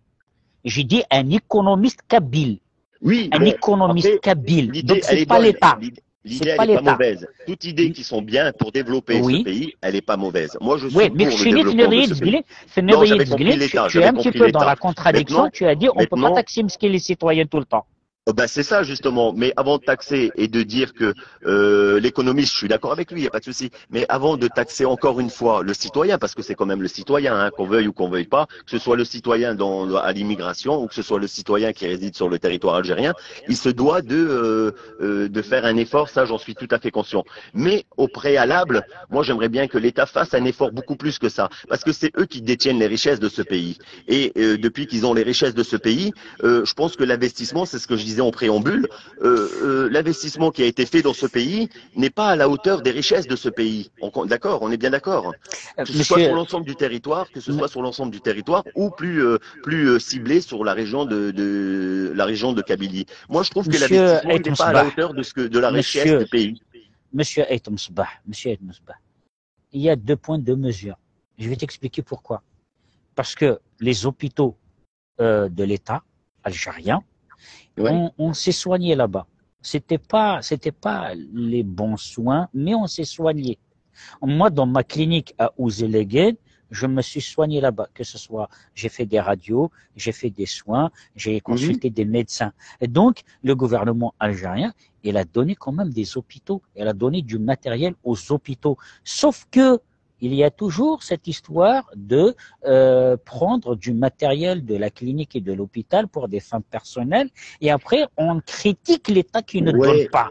J'ai dit un économiste kabyle. Oui, un bon, économiste après, kabyle. Donc c'est pas l'État. L'idée, elle n'est pas mauvaise. Toutes idées qui sont bien pour développer oui. ce pays, elle n'est pas mauvaise. Moi, je suis oui, pour le développement de ce pays. Non, j'avais compris l'État. Tu es un petit peu dans la contradiction. Tu as dit, on ne peut pas taxer les citoyens tout le temps. Oh ben c'est ça justement. Mais avant de taxer et de dire que euh, l'économiste, je suis d'accord avec lui, il n'y a pas de souci. Mais avant de taxer encore une fois le citoyen, parce que c'est quand même le citoyen, hein, qu'on veuille ou qu'on veuille pas, que ce soit le citoyen dans, à l'immigration ou que ce soit le citoyen qui réside sur le territoire algérien, il se doit de euh, euh, de faire un effort. Ça, j'en suis tout à fait conscient. Mais au préalable, moi, j'aimerais bien que l'État fasse un effort beaucoup plus que ça, parce que c'est eux qui détiennent les richesses de ce pays. Et euh, depuis qu'ils ont les richesses de ce pays, euh, je pense que l'investissement, c'est ce que je disais en préambule, euh, euh, l'investissement qui a été fait dans ce pays n'est pas à la hauteur des richesses de ce pays. On con- d'accord, on est bien d'accord. Euh, Que ce soit sur Monsieur, l'ensemble du territoire, que ce soit sur l'ensemble du territoire ou plus euh, plus euh, ciblé sur la région de, de la région de Kabylie. Moi, je trouve que Monsieur l'investissement n'est Aït pas à la Msbah, hauteur de ce que de la richesse du Monsieur, pays. Monsieur Aït Msbah, Monsieur Aït Msbah, il y a deux points de mesure. Je vais t'expliquer pourquoi. Parce que les hôpitaux euh, de l'État algérien, Ouais. on, on s'est soigné là-bas. C'était pas, c'était pas les bons soins, mais on s'est soigné. Moi, dans ma clinique à Ouzelegen, je me suis soigné là-bas, que ce soit, j'ai fait des radios, j'ai fait des soins, j'ai Mhm. consulté des médecins. Et donc, le gouvernement algérien, il a donné quand même des hôpitaux, il a donné du matériel aux hôpitaux. Sauf que il y a toujours cette histoire de euh, prendre du matériel de la clinique et de l'hôpital pour des fins personnelles, et après on critique l'État qui ne donne Ouais. pas.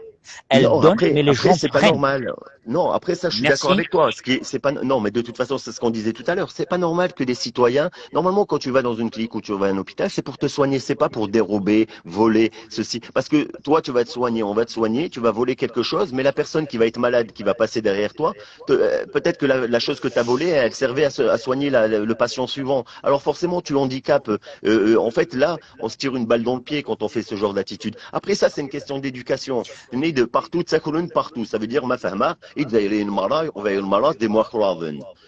Elle Non, donne, après, mais les après gens c'est pas prennent. Normal. Non, après ça, je suis d'accord Merci. Avec toi. Ce qui est, c'est pas, non, mais de toute façon, c'est ce qu'on disait tout à l'heure. C'est pas normal que des citoyens. Normalement, quand tu vas dans une clinique ou tu vas à un hôpital, c'est pour te soigner. C'est pas pour dérober, voler, ceci. Parce que toi, tu vas te soigner, on va te soigner, tu vas voler quelque chose, mais la personne qui va être malade, qui va passer derrière toi, te- euh, peut-être que la, la chose que tu as volée, elle servait à, se- à soigner la- le, le patient suivant. Alors forcément, tu handicapes. Euh, euh, en fait, là, on se tire une balle dans le pied quand on fait ce genre d'attitude. Après ça, c'est une question d'éducation. Né de partout, تساكلون partout. Ça veut dire, ما فهمه, إذا يلين مرة، ويلين مرة، des mois.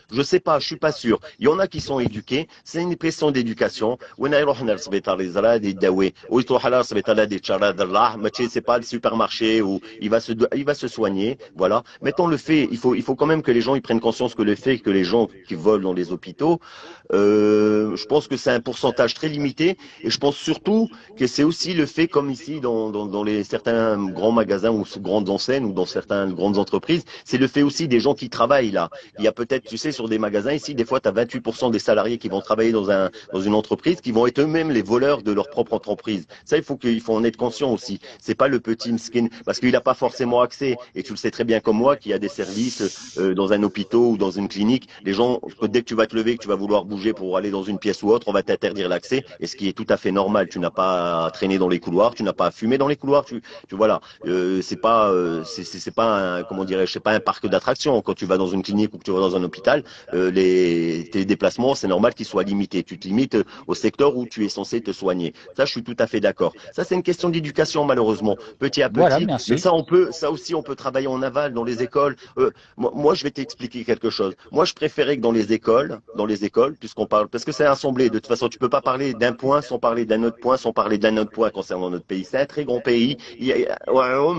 Je sais pas, je suis pas sûr. Il y en a qui sont éduqués, c'est une question d'éducation. وين يروح للسبيطار يزرع يداوي، ويروح على السبيطار يتشرى الراح، ماشي c'est pas le supermarché où il va se il va se soigner. Voilà. Mettons le fait, il faut il faut quand même que les gens ils prennent conscience que le fait que les gens qui volent dans les hôpitaux, euh, je pense que c'est un pourcentage très limité, et je pense surtout que c'est aussi le fait, comme ici dans, dans, dans les, certains grands magasins ou grandes enseignes ou dans certaines grandes entreprises, c'est le fait aussi des gens qui travaillent là. Il y a peut-être, tu sais, sur des magasins ici, des fois, tu as vingt-huit pour cent des salariés qui vont travailler dans, un, dans une entreprise, qui vont être eux-mêmes les voleurs de leur propre entreprise. Ça, il faut qu'il faut en être conscient aussi. C'est pas le petit mskin, parce qu'il n'a pas forcément accès, et tu le sais très bien comme moi, qu'il y a des services euh, dans un hôpital ou dans une clinique. Les gens, dès que tu vas te lever, que tu vas vouloir bouger pour aller dans une pièce ou autre, on va t'interdire l'accès, et ce qui est tout à fait normal. Tu n'as pas à traîner dans les couloirs, tu n'as pas à fumer dans les couloirs. Tu, tu voilà, euh, c'est pas, euh, c'est c'est- c'est pas, un, comment dirais-je, c'est pas un parc d'attractions. Quand tu vas dans une clinique ou que tu vas dans un hôpital, euh, les tes déplacements, c'est normal qu'ils soient limités. Tu te limites au secteur où tu es censé te soigner. Ça, je suis tout à fait d'accord. Ça, c'est une question d'éducation, malheureusement, petit à petit. Voilà, merci. Mais ça, on peut, ça aussi, on peut travailler en aval dans les écoles. Euh, moi, moi, je vais t'expliquer quelque chose. Moi, je préférais que dans les écoles, dans les écoles, puisqu'on parle, parce que c'est assemblé. De toute façon, tu peux pas parler d'un point sans parler d'un autre point, sans parler d'un autre point concernant notre pays. C'est un très grand pays. Il y a, ouais, on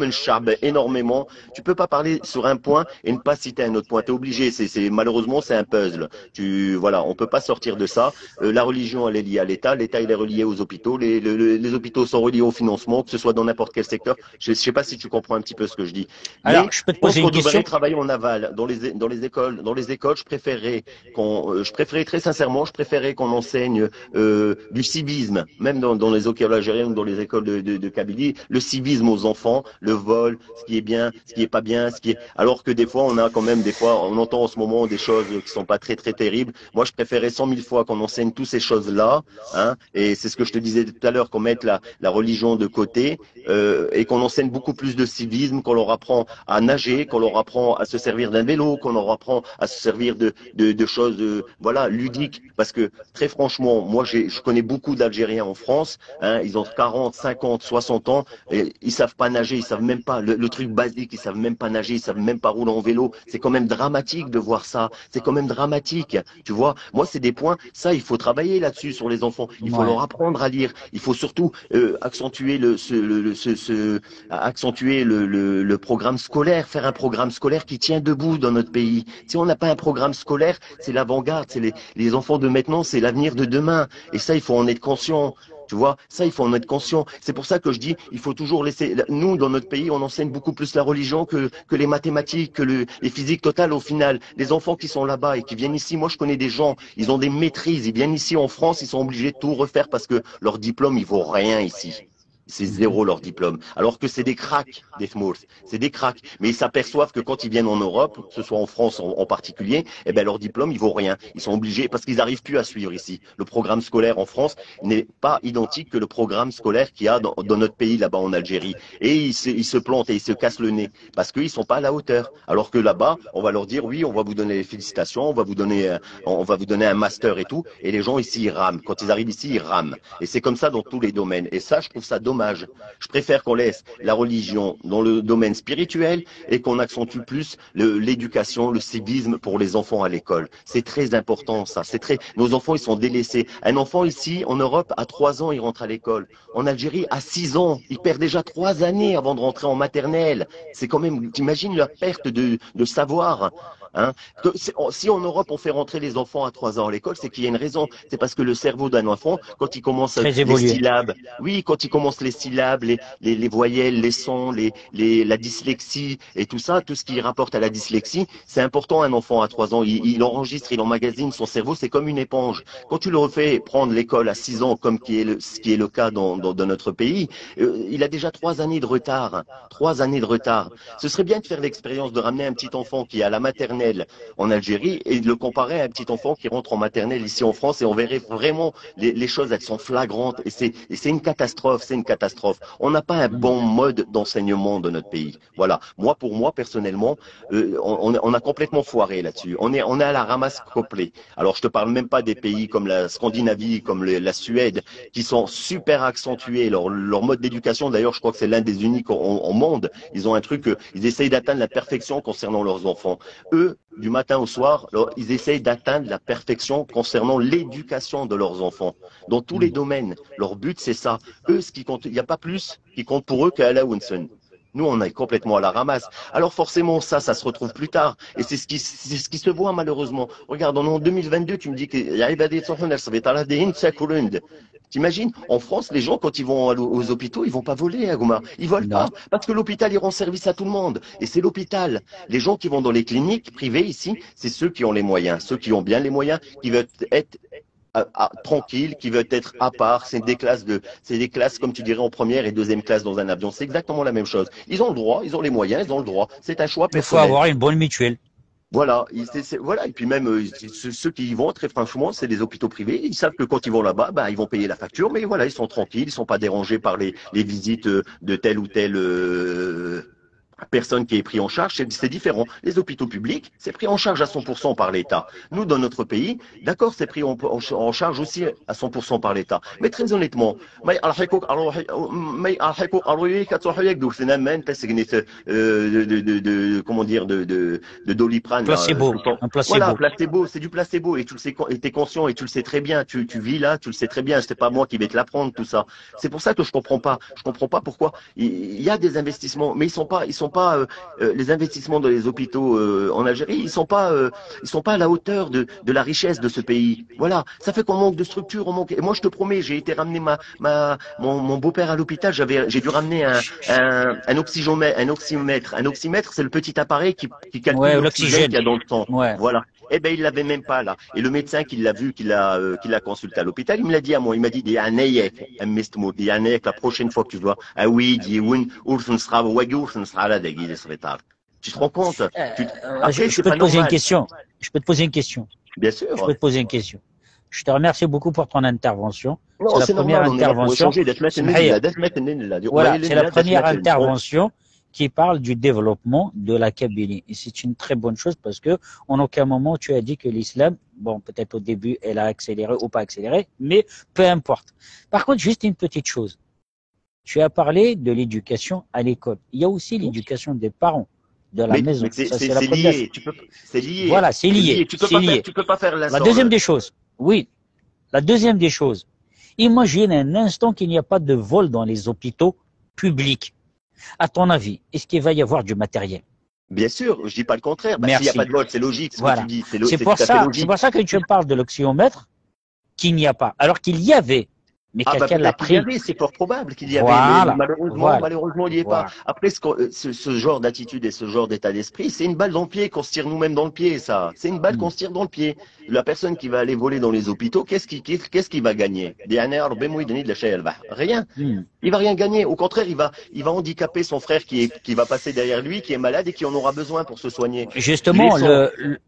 énormément. Tu peux pas parler sur un point et ne pas citer un autre point. T'es obligé. C'est, c'est malheureusement, c'est un puzzle. Tu, voilà, on peut pas sortir de ça. Euh, la religion, elle est liée à l'État. L'État, il est relié aux hôpitaux. Les, le- le- les hôpitaux sont reliés au financement, que ce soit dans n'importe quel secteur. Je, je sais pas si tu comprends un petit peu ce que je dis. Alors, Mais je peux te je pense poser qu'on une question. devrait travailler en aval dans les dans les écoles. Dans les écoles, je préférerais qu'on, euh, je préférerais très sincèrement, je préférerais qu'on enseigne euh, du civisme, même dans, dans les écoles algériennes ou dans les écoles de, de, de Kabylie, le civisme aux enfants, le vol, ce qui est bien, ce qui est pas bien, ce qui est. Alors que des fois, on a quand même des fois, on entend en ce moment des choses qui sont pas très très terribles. Moi, je préférerais cent mille fois qu'on enseigne toutes ces choses-là, hein, et c'est ce que je te disais tout à l'heure, qu'on mette la, la religion de côté euh, et qu'on enseigne beaucoup plus de civisme, qu'on leur apprend à nager, qu'on leur apprend à se servir d'un vélo, qu'on leur apprend à se servir de, de, de choses, euh, voilà, ludiques. Parce que très franchement, moi, j'ai- je connais beaucoup d'Algériens en France, hein, ils ont quarante, cinquante, soixante ans, et ils savent pas nager, ils savent même pas le, le truc basique, ils savent même pas nager, ils savent même pas rouler en vélo. C'est quand même dramatique de voir ça. C'est quand même dramatique. Tu vois, moi, c'est des points. Ça, il faut travailler là-dessus sur les enfants. Il faut Ouais. Leur apprendre à lire. Il faut surtout euh, accentuer le, ce, le, le- ce, ce- accentuer le, le, le programme scolaire, faire un programme scolaire qui tient debout dans notre pays. Si on n'a pas un programme scolaire, c'est l'avant-garde, c'est les, les enfants de maintenant, c'est l'avenir de demain. Et ça, il faut en être conscient. Tu vois, ça, il faut en être conscient. C'est pour ça que je dis, il faut toujours laisser. Nous, dans notre pays, on enseigne beaucoup plus la religion que, que les mathématiques, que le, les physiques totales. Au final, les enfants qui sont là-bas et qui viennent ici, moi, je connais des gens, ils ont des maîtrises, ils viennent ici en France, ils sont obligés de tout refaire parce que leur diplôme, il vaut rien ici. C'est zéro leur diplôme. Alors que c'est des cracks, des Tmours. C'est des cracks. Mais ils s'aperçoivent que quand ils viennent en Europe, que ce soit en France en, en particulier, eh ben, leur diplôme, il vaut rien. Ils sont obligés, parce qu'ils n'arrivent plus à suivre ici. Le programme scolaire en France n'est pas identique que le programme scolaire qu'il y a dans, dans notre pays, là-bas en Algérie. Et ils se, ils se plantent et ils se cassent le nez parce qu'ils sont pas à la hauteur. Alors que là-bas, on va leur dire, oui, on va vous donner les félicitations, on va vous donner, euh, on va vous donner un master et tout. Et les gens ici, ils rament. Quand ils arrivent ici, ils rament. Et c'est comme ça dans tous les domaines. Et ça, je trouve ça dommage. Je préfère qu'on laisse la religion dans le domaine spirituel et qu'on accentue plus le- l'éducation, le civisme pour les enfants à l'école. C'est très important, ça. C'est très, nos enfants, ils sont délaissés. Un enfant ici, en Europe, à trois ans, il rentre à l'école. En Algérie, à six ans, il perd déjà trois années avant de rentrer en maternelle. C'est quand même, t'imagines la perte de, de savoir, hein. Que c'est- Si en Europe on fait rentrer les enfants à trois ans à l'école, c'est qu'il y a une raison. C'est parce que le cerveau d'un enfant, quand il commence Très les évolué. syllabes, oui, quand il commence les syllabes, les, les, les voyelles, les sons, les, les, la dyslexie et tout ça, tout ce qui rapporte à la dyslexie, c'est important. Un enfant à trois ans, il, il enregistre, il emmagasine son cerveau, c'est comme une éponge. Quand tu le refais prendre l'école à six ans, comme qui est le, ce qui est le cas dans, dans, dans notre pays, euh, il a déjà trois années de retard. Trois années de retard. Ce serait bien de faire l'expérience de ramener un petit enfant qui est à la maternelle en Algérie et de le comparer à un petit enfant qui rentre en maternelle ici en France et on verrait vraiment les, les choses, elles sont flagrantes et c'est et c'est une catastrophe, c'est une catastrophe. On n'a pas un bon mode d'enseignement de notre pays. Voilà. Moi, pour moi, personnellement, euh, on, on- on a complètement foiré là-dessus. On est, on est à la ramasse complète. Alors, je te parle même pas des pays comme la Scandinavie, comme le- la Suède, qui sont super accentués. Leur, leur mode d'éducation, d'ailleurs, je crois que c'est l'un des uniques au, au monde. Ils ont un truc, euh, ils essayent d'atteindre la perfection concernant leurs enfants. Eux, du matin au soir, leur- ils essayent d'atteindre la perfection concernant l'éducation de leurs enfants. Dans tous les domaines, leur but, c'est ça. Eux, ce qui compte, il n'y a pas plus qui compte pour eux qu'à la Winson. Nous, on est complètement à la ramasse. Alors forcément, ça, ça se retrouve plus tard. Et c'est ce qui, c'est ce qui se voit malheureusement. Regarde, on est en deux mille vingt-deux, tu me dis que يا عبادي تروحون للسبيطار هذه تاكلون. T'imagines, en France, les gens, quand ils vont à l'hô- aux hôpitaux, ils vont pas voler, hein, Gouma. Ils volent Non. Pas. Parce que l'hôpital, il rend service à tout le monde. Et c'est l'hôpital. Les gens qui vont dans les cliniques privées ici, c'est ceux qui ont les moyens, ceux qui ont bien les moyens, qui veulent être à- à- tranquilles, qui veulent être à part. C'est des classes de, c'est des classes, comme tu dirais, en première et deuxième classe dans un avion. C'est exactement la même chose. Ils ont le droit, ils ont les moyens, ils ont le droit. C'est un choix Il faut personnel. Avoir une bonne mutuelle. Voilà, il- c'est- c'est- voilà. Et puis même euh, ceux, ceux qui y vont, très franchement, c'est des hôpitaux privés. Ils savent que quand ils vont là-bas, ben, ils vont payer la facture, mais voilà, ils sont tranquilles, ils sont pas dérangés par les, les visites euh, de telle ou telle euh, personne qui est prise en charge. C'est c'est différent. Les hôpitaux publics, c'est pris en charge à cent pour cent par l'État. Nous, dans notre pays, d'accord, c'est pris en, en- en charge aussi à cent pour cent par l'État. Mais très honnêtement, ما يرحقوك أروح- ما يرحقوك أرويك تروح وياك دوك ثنا ما أنت سجنت, euh, de, de, de, de- comment dire, de, de, de Doliprane, là, Placebo, tout le temps. Un placebo. Voilà, placebo, c'est du placebo. Et tu le sais, con- et t'es conscient et tu le sais très bien. Tu, tu vis là, tu le sais très bien. C'est pas moi qui vais te l'apprendre, tout ça. C'est pour ça que je comprends pas. Je comprends pas pourquoi il il y a des investissements, mais ils sont pas, ils sont pas euh, euh, les investissements dans les hôpitaux euh, en Algérie, ils sont pas, euh, ils sont pas à la hauteur de, de la richesse de ce pays. Voilà, ça fait qu'on manque de structure, on manque. Et moi, je te promets, j'ai été ramener ma, ma, mon, mon beau-père à l'hôpital. J'avais, j'ai dû ramener un, un, un oxygéomètre, un oxymètre. Un oxymètre, c'est le petit appareil qui, qui calcule Ouais, l'oxygène l'oxygène. qu'il y a dans le sang. Ouais. Voilà. Eh ben, il l'avait même pas là. Et le médecin qui l'a vu, qui l'a, euh, qui l'a consulté à l'hôpital, il me l'a dit à moi. Il m'a dit, دي عينيك أم ميس تمور, دي عينيك, la prochaine fois que tu vois, ah oui, دي وين, ورث نصرى, واقي ورث نصرى على داك السبيطار. Tu te rends compte? Tu- Euh, Après, je, je c'est peux pas te poser une normal. Question. Je peux te poser une question. Bien sûr. Je peux te poser une question. Je te remercie beaucoup pour ton intervention. Non, C'est la c'est première normal, on est là pour Intervention. échanger. دات ما تنين اسمح لي. لا, دات ما تنين لا. Voilà, ويلي c'est لا, la دات ما première تنين. Intervention qui parle du développement de la Kabylie. Et c'est une très bonne chose parce que en aucun moment tu as dit que l'islam, bon, peut-être au début, elle a accéléré ou pas accéléré, mais peu importe. Par contre, juste une petite chose. Tu as parlé de l'éducation à l'école. Il y a aussi l'éducation des parents, de la Mais, maison. mais c'est Ça, c'est- c'est la c'est première lié. Tu peux, c'est lié. Voilà, c'est C'est lié. lié. Tu peux C'est pas lié. Faire, tu peux pas faire La l'instant, deuxième euh, des choses, oui. La deuxième des choses, imagine un instant qu'il n'y a pas de vol dans les hôpitaux publics. À ton avis, est-ce qu'il va y avoir du matériel? Bien sûr, je dis pas le contraire. Bah, s'il n'y a Merci. Pas de vol, c'est logique. Ce Voilà. Que tu dis, c'est lo- C'est c'est pour tout à fait ça, logique. C'est pour ça que tu me parles de l'oxymètre, qu'il n'y a pas. Alors qu'il y avait, Mais ah, bah, quelqu'un l'a pris. C'est fort probable qu'il y avait, voilà, mais malheureusement, voilà, malheureusement, il n'y est pas. Après, ce, ce, ce genre d'attitude et ce genre d'état d'esprit, c'est une balle dans le pied qu'on se tire nous-mêmes dans le pied, ça. C'est une balle mm. qu'on se tire dans le pied. La personne qui va aller voler dans les hôpitaux, qu'est-ce qu'il qu'est-ce qu'il va gagner ? Rien. Il va rien gagner. Au contraire, il va, il va handicaper son frère qui, est, qui va passer derrière lui, qui est malade et qui en aura besoin pour se soigner. Justement,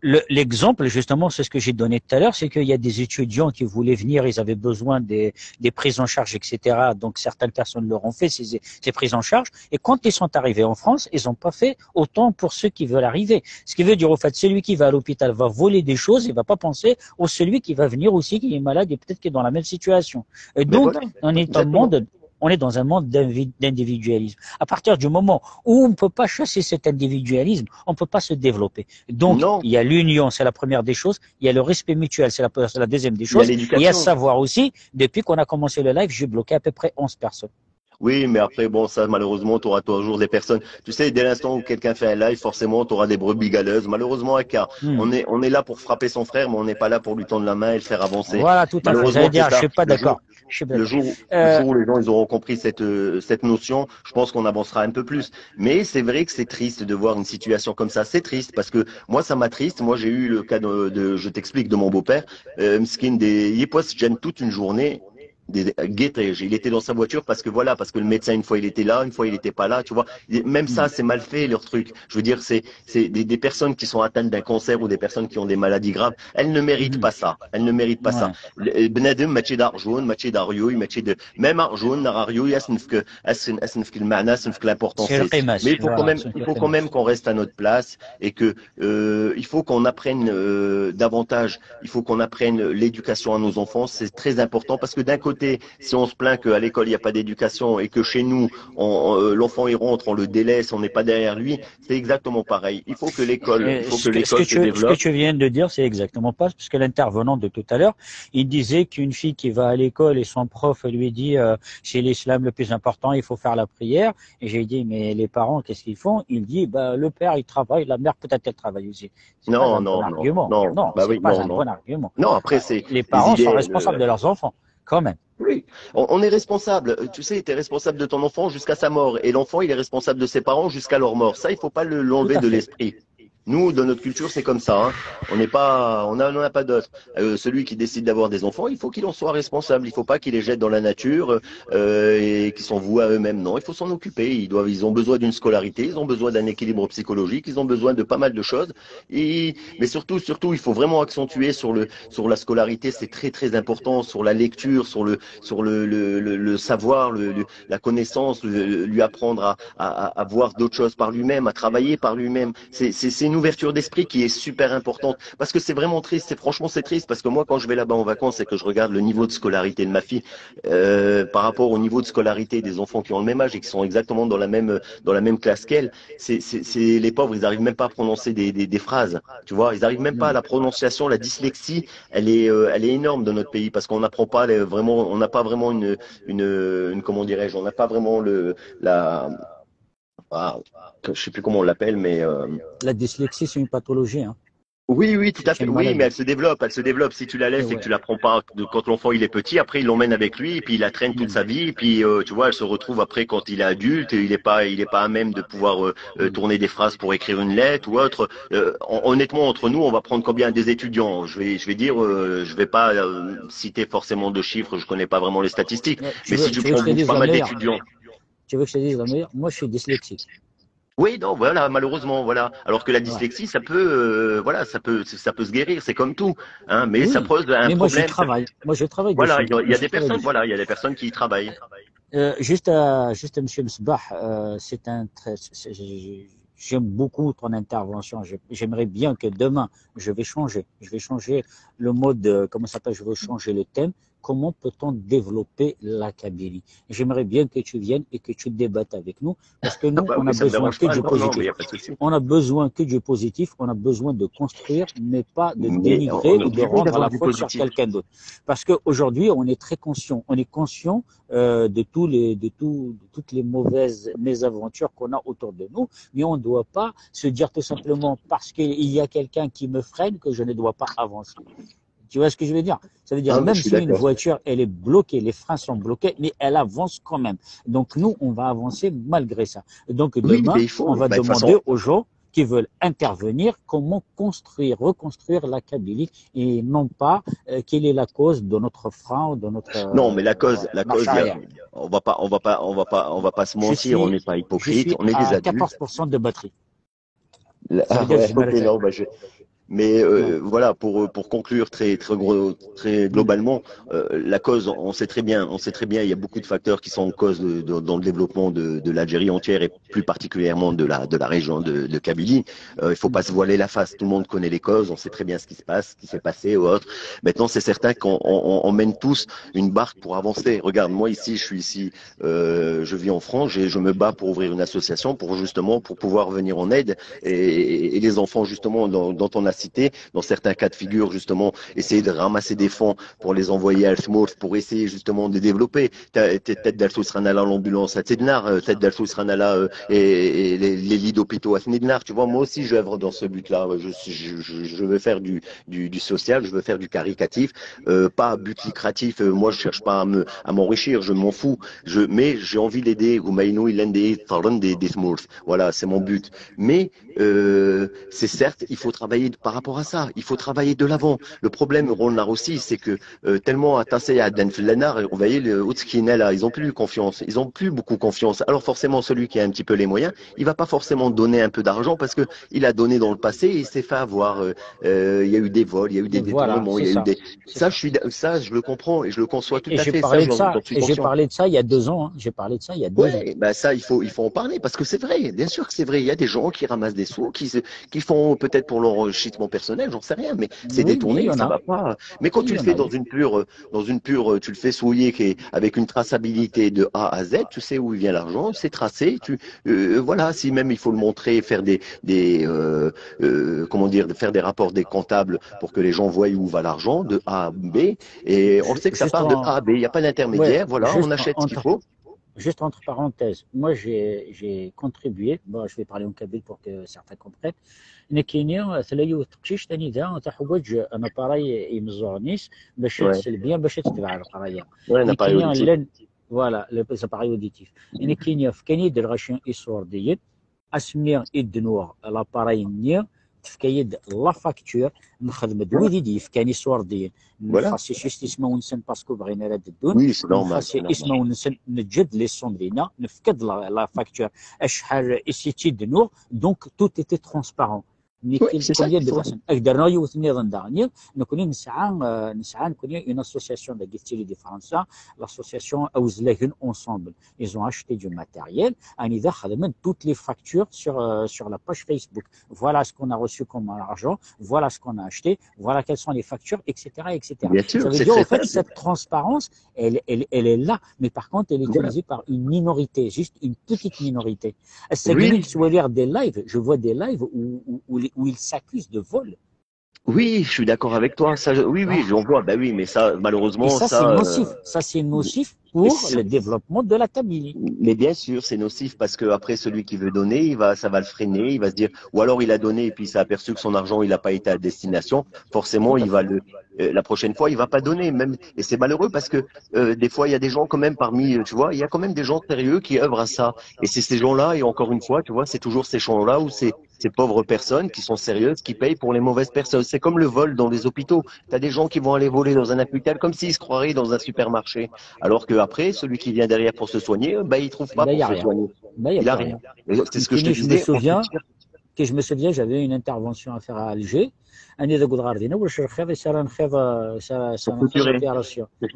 l'exemple, justement, c'est ce que j'ai donné tout à l'heure, c'est qu'il y a des étudiants qui voulaient venir, ils avaient besoin des, des prises en charge, et cetera. Donc certaines personnes leur ont fait ces, ces prises en charge. Et quand ils sont arrivés en France, ils n'ont pas fait autant pour ceux qui veulent arriver. Ce qui veut dire, au fait, celui qui va à l'hôpital va voler des choses, il ne va pas penser au celui qui va venir aussi, qui est malade et peut-être qui est dans la même situation. Et donc, voilà, on est un monde on est dans un monde d'individualisme. À partir du moment où on ne peut pas chasser cet individualisme, on ne peut pas se développer. Donc, non. Il y a l'union, c'est la première des choses. Il y a le respect mutuel, c'est la, la, deuxième des choses. Il y a, il y a savoir aussi, depuis qu'on a commencé le live, j'ai bloqué à peu près onze personnes. Oui, mais après, bon, ça, malheureusement, tu auras toujours des personnes. Tu sais, dès l'instant où quelqu'un fait un live, forcément, tu auras des brebis galeuses. Malheureusement, Aka, hmm. on, est, on est là pour frapper son frère, mais on n'est pas là pour lui tendre la main et le faire avancer. Voilà, tout à fait. J'allais dire, je ne suis pas d'accord. Le jour, euh... le jour, où les gens ils auront compris cette, euh, cette notion, je pense qu'on avancera un peu plus. Mais c'est vrai que c'est triste de voir une situation comme ça. C'est triste parce que moi, ça m'attriste. Moi, j'ai eu le cas de, de je t'explique, de mon beau-père. Euh, Mskin, des, il gêne toute une journée. Des, il était dans sa voiture parce que voilà, parce que le médecin, une fois il était là, une fois il n'était pas là, tu vois. Même ça, c'est mal fait, leur truc. Je veux dire, c'est des, des, personnes qui sont atteintes d'un cancer ou des personnes qui ont des maladies graves, elles ne méritent pas ça. Elles ne méritent pas ça. Bnadem, match d'argent, match d'argent, match de, même argent, argent, l'importance. Mais il faut quand même, il faut quand même qu'on reste à notre place et que euh, il faut qu'on apprenne euh, davantage. Il faut qu'on apprenne l'éducation à nos enfants. C'est très important parce que d'un côté, si on se plaint qu'à l'école il n'y a pas d'éducation et que chez nous, euh, l'enfant il rentre, on le délaisse, on n'est pas derrière lui, c'est exactement pareil. Il faut que l'école, il faut que l'école se développe. Ce que tu viens de dire, c'est exactement pas parce que l'intervenant de tout à l'heure, il disait qu'une fille qui va à l'école et son prof lui dit euh, c'est l'islam le plus important, il faut faire la prière. Et j'ai dit mais les parents, qu'est-ce qu'ils font ? Il dit bah le père il travaille, la mère peut-être elle travaille aussi. Non, non, non, non, non, bah oui, pas non, un bon argument. Non, après c'est les parents sont responsables de leurs enfants quand même. Oui, on, est responsable. Tu sais, tu es responsable de ton enfant jusqu'à sa mort. Et l'enfant, il est responsable de ses parents jusqu'à leur mort. Ça, il ne faut pas l'enlever de l'esprit. Nous, dans notre culture, c'est comme ça. Hein. On n'est pas, on n'en a pas d'autre. Euh, celui qui décide d'avoir des enfants, il faut qu'il en soit responsable. Il ne faut pas qu'il les jette dans la nature euh, et qu'ils sont voués à eux-mêmes. Non, il faut s'en occuper. Ils doivent, ils ont besoin d'une scolarité, ils ont besoin d'un équilibre psychologique, ils ont besoin de pas mal de choses. Et, mais surtout, surtout, il faut vraiment accentuer sur le, sur la scolarité. C'est très, très important. Sur la lecture, sur le, sur le, le, le savoir, le, la connaissance, lui apprendre à, à, à voir d'autres choses par lui-même, à travailler par lui-même. C'est une ouverture d'esprit qui est super importante parce que c'est vraiment triste. C'est franchement c'est triste parce que moi quand je vais là-bas en vacances et que je regarde le niveau de scolarité de ma fille euh, par rapport au niveau de scolarité des enfants qui ont le même âge et qui sont exactement dans la même dans la même classe qu'elle, c'est les pauvres, ils n'arrivent même pas à prononcer des, des, des, phrases. Tu vois, ils n'arrivent même pas à la prononciation, la dyslexie, elle est euh, elle est énorme dans notre pays parce qu'on n'apprend pas vraiment, on n'a pas vraiment une une, une comment dirais-je, on n'a pas vraiment le la ah, je sais plus comment on l'appelle, mais euh... la dyslexie, c'est une pathologie. Hein. Oui, oui, tout à fait. Oui, mais elle se développe, elle se développe. Si tu la laisses et, et que tu la prends pas de, quand l'enfant il est petit, après il l'emmène avec lui, et puis il la traîne toute sa vie, et puis euh, tu vois, elle se retrouve après quand il est adulte, et il n'est pas, il est pas à même de pouvoir euh, euh, tourner des phrases pour écrire une lettre ou autre. Euh, honnêtement, entre nous, on va prendre combien des étudiants ? Je vais, je vais dire, euh, je vais pas euh, citer forcément de chiffres, je connais pas vraiment les statistiques, mais si tu prends pas mal d'étudiants. Tu veux que je te dise la meilleure ? Moi, je suis dyslexique. Oui, non, voilà, malheureusement, voilà. Alors que la dyslexie, ça peut, euh, voilà, ça peut, ça peut se guérir, c'est comme tout, hein, mais, oui, ça pose un mais moi, problème. Je travaille. Moi, je travaille. Voilà, il y, a des personnes, voilà, il y a des personnes qui y travaillent. Euh, juste à, juste à Monsieur Msbah, euh, c'est un, j'aime beaucoup ton intervention. J'aimerais bien que demain, je vais changer. Je vais changer le mode, de, comment ça s'appelle ? Je vais changer le thème. Comment peut-on développer la Kabylie ? J'aimerais bien que tu viennes et que tu débattes avec nous, parce que nous, ah bah on oui, a besoin que pas. du non, positif. Non, on a besoin que du positif, on a besoin de construire, mais pas de mais dénigrer on, on, ou de rendre la faute sur quelqu'un d'autre. Parce qu'aujourd'hui, on est très conscient, on est conscient euh, de, tous les, de, tout, de toutes les mauvaises mésaventures qu'on a autour de nous, mais on ne doit pas se dire tout simplement parce qu'il y a quelqu'un qui me freine que je ne dois pas avancer. Tu vois ce que je veux dire ? Ça veut dire, ah, même si une voiture, elle est bloquée, les freins sont bloqués, mais elle avance quand même. Donc nous, on va avancer malgré ça. Donc oui, demain, on va bah, demander aux gens qui veulent intervenir comment construire, reconstruire la Kabylie et non pas euh, quelle est la cause de notre frein ou de notre. Euh, non, mais la cause, la cause, on va pas, on va pas, on va pas, on va pas se mentir, on n'est pas hypocrite, on est des adultes. Quatorze pour cent de batterie. Ah ouais, okay, non, bah, je, mais euh, voilà, pour, pour conclure très, très, gros, très globalement, euh, la cause, on sait très bien, on sait très bien, il y a beaucoup de facteurs qui sont en cause de, de, dans le développement de, de l'Algérie entière et plus particulièrement de la, de la région de, de Kabylie. Euh, il faut pas se voiler la face. Tout le monde connaît les causes, on sait très bien ce qui se passe, ce qui s'est passé ou autre. Maintenant, c'est certain qu'on on, on mène tous une barque pour avancer. Regarde, moi ici, je suis ici, euh, je vis en France, et je me bats pour ouvrir une association pour justement pour pouvoir venir en aide et, et les enfants justement dont, dont on a cité, dans certains cas de figure justement, essayer de ramasser des fonds pour les envoyer à Alsmourth, pour essayer justement de développer. Tête d'Alsmourth à l'ambulance à Tidnar, tête d'Alsmourth à et, et les, les lits d'hôpitaux à Tidnar. Tu vois, moi aussi, j'œuvre dans ce but-là. Je, je, je veux faire du, du, du, social, je veux faire du caricatif, euh, pas à but lucratif. Euh, moi, je cherche pas à me, à m'enrichir, je m'en fous. Je, mais j'ai envie d'aider. Voilà, c'est mon but. Mais euh, c'est certes, il faut travailler par rapport à ça. Il faut travailler de l'avant. Le problème, Ronald aussi, c'est que euh, tellement attaché à Dan Flanar, vous voyez, le là, ils ont plus confiance. Ils ont plus beaucoup confiance. Alors forcément, celui qui a un petit peu les moyens, il va pas forcément donner un peu d'argent parce que il a donné dans le passé et il s'est fait avoir. Euh, euh, il y a eu des vols, il y a eu des détournements, il y a eu des. Ça, je suis, ça, je le comprends et je le conçois tout à fait. Ça, et j'ai parlé de ça il y a deux ans. Hein. J'ai parlé de ça il y a deux ans. Bah ça, il faut, il faut en parler parce que c'est vrai. Bien sûr que c'est vrai. Il y a des gens qui ramassent des sous, qui, qui font peut-être pour leur enrichissement personnel, j'en sais rien, mais c'est détourné, ça va pas. Mais quand tu le fais dans une pure, dans une pure, tu le fais souiller qui est avec une traçabilité de A à Z, tu sais où il vient l'argent, c'est tracé. Tu, euh, voilà, si même il faut le montrer, faire des, des, euh, euh, comment dire, faire des rapports des comptables pour que les gens voient où va l'argent de A à B. Et on sait que ça part de A à B, il n'y a pas d'intermédiaire. Voilà, on achète ce qu'il faut. Juste entre parenthèses, moi j'ai contribué, bon, je vais parler en kabyle pour que certains comprennent, nekkini tella yiwet teqcict anida teḥwaǧ un appareil imeẓẓuɣen-is bac ad tsel bien, bac ad tetbeɛ leqraya. Nekkini llan, voilà, les appareils auditifs. Nekkini fkan-iyi-d lɣaci iṣurdiyen, asmi i d-nuɣ l'appareil-nni, tefka-yi-d la facture, nexdem-d wid i d-yefkan iṣurdiyen. Nxas ismawen-nsen parce que bɣin ara d-ddun. Nxas ismawen-nsen, neǧǧa-d les sommes dinna, nefka-d la facture. Acḥal i s-itti-d-nuɣ, donc tout était transparent. Nekki d Kunyan de Basen. Ak d-rnuɣ yiwet nniḍen daɣen. Nekni nesɛa, nesɛa nekni une association dagi tettili di Fransa, l'association Awezlagen Ensemble. Ils ont acheté du matériel. Anida xedmen toutes les factures sur, euh, sur la page Facebook. Voilà ce qu'on a reçu comme argent, voilà ce qu'on a acheté, voilà quelles sont les factures, et cetera, et cetera. Bien sûr, ça veut dire, en fait, cette transparence, elle, elle, elle est là, mais par contre, elle est utilisée par une minorité, juste une petite minorité. C'est que je vois des lives, je vois des lives où, où, où, où ils s'accusent de vol. Oui, je suis d'accord avec toi. Ça, je, oui, oui, j'en vois. Ben oui, mais ça, malheureusement, et ça, ça c'est nocif. Euh... Ça, c'est nocif pour le développement de la Kabylie. Mais bien sûr, c'est nocif parce que après, celui qui veut donner, il va, ça va le freiner. Il va se dire, ou alors il a donné et puis il s'est aperçu que son argent, il n'a pas été à destination. Forcément, il va le, euh, la prochaine fois, il va pas donner. Même, et c'est malheureux parce que euh, des fois, il y a des gens quand même parmi, euh, tu vois, il y a quand même des gens sérieux qui œuvrent à ça. Et c'est ces gens-là, et encore une fois, tu vois, c'est toujours ces gens-là où c'est ces pauvres personnes qui sont sérieuses, qui payent pour les mauvaises personnes. C'est comme le vol dans les hôpitaux. Tu as des gens qui vont aller voler dans un hôpital comme s'ils se croiraient dans un supermarché. Alors qu'après, celui qui vient derrière pour se soigner, bah, il trouve pas pour se soigner. Il n'a rien. C'est ce que je te disais. Que je me souviens, j'avais une intervention à faire à Alger. Anida deg udɣar dina, ulac lxiḍ, i s ara nxiḍ, i s ara nxiḍ l'opération. C'est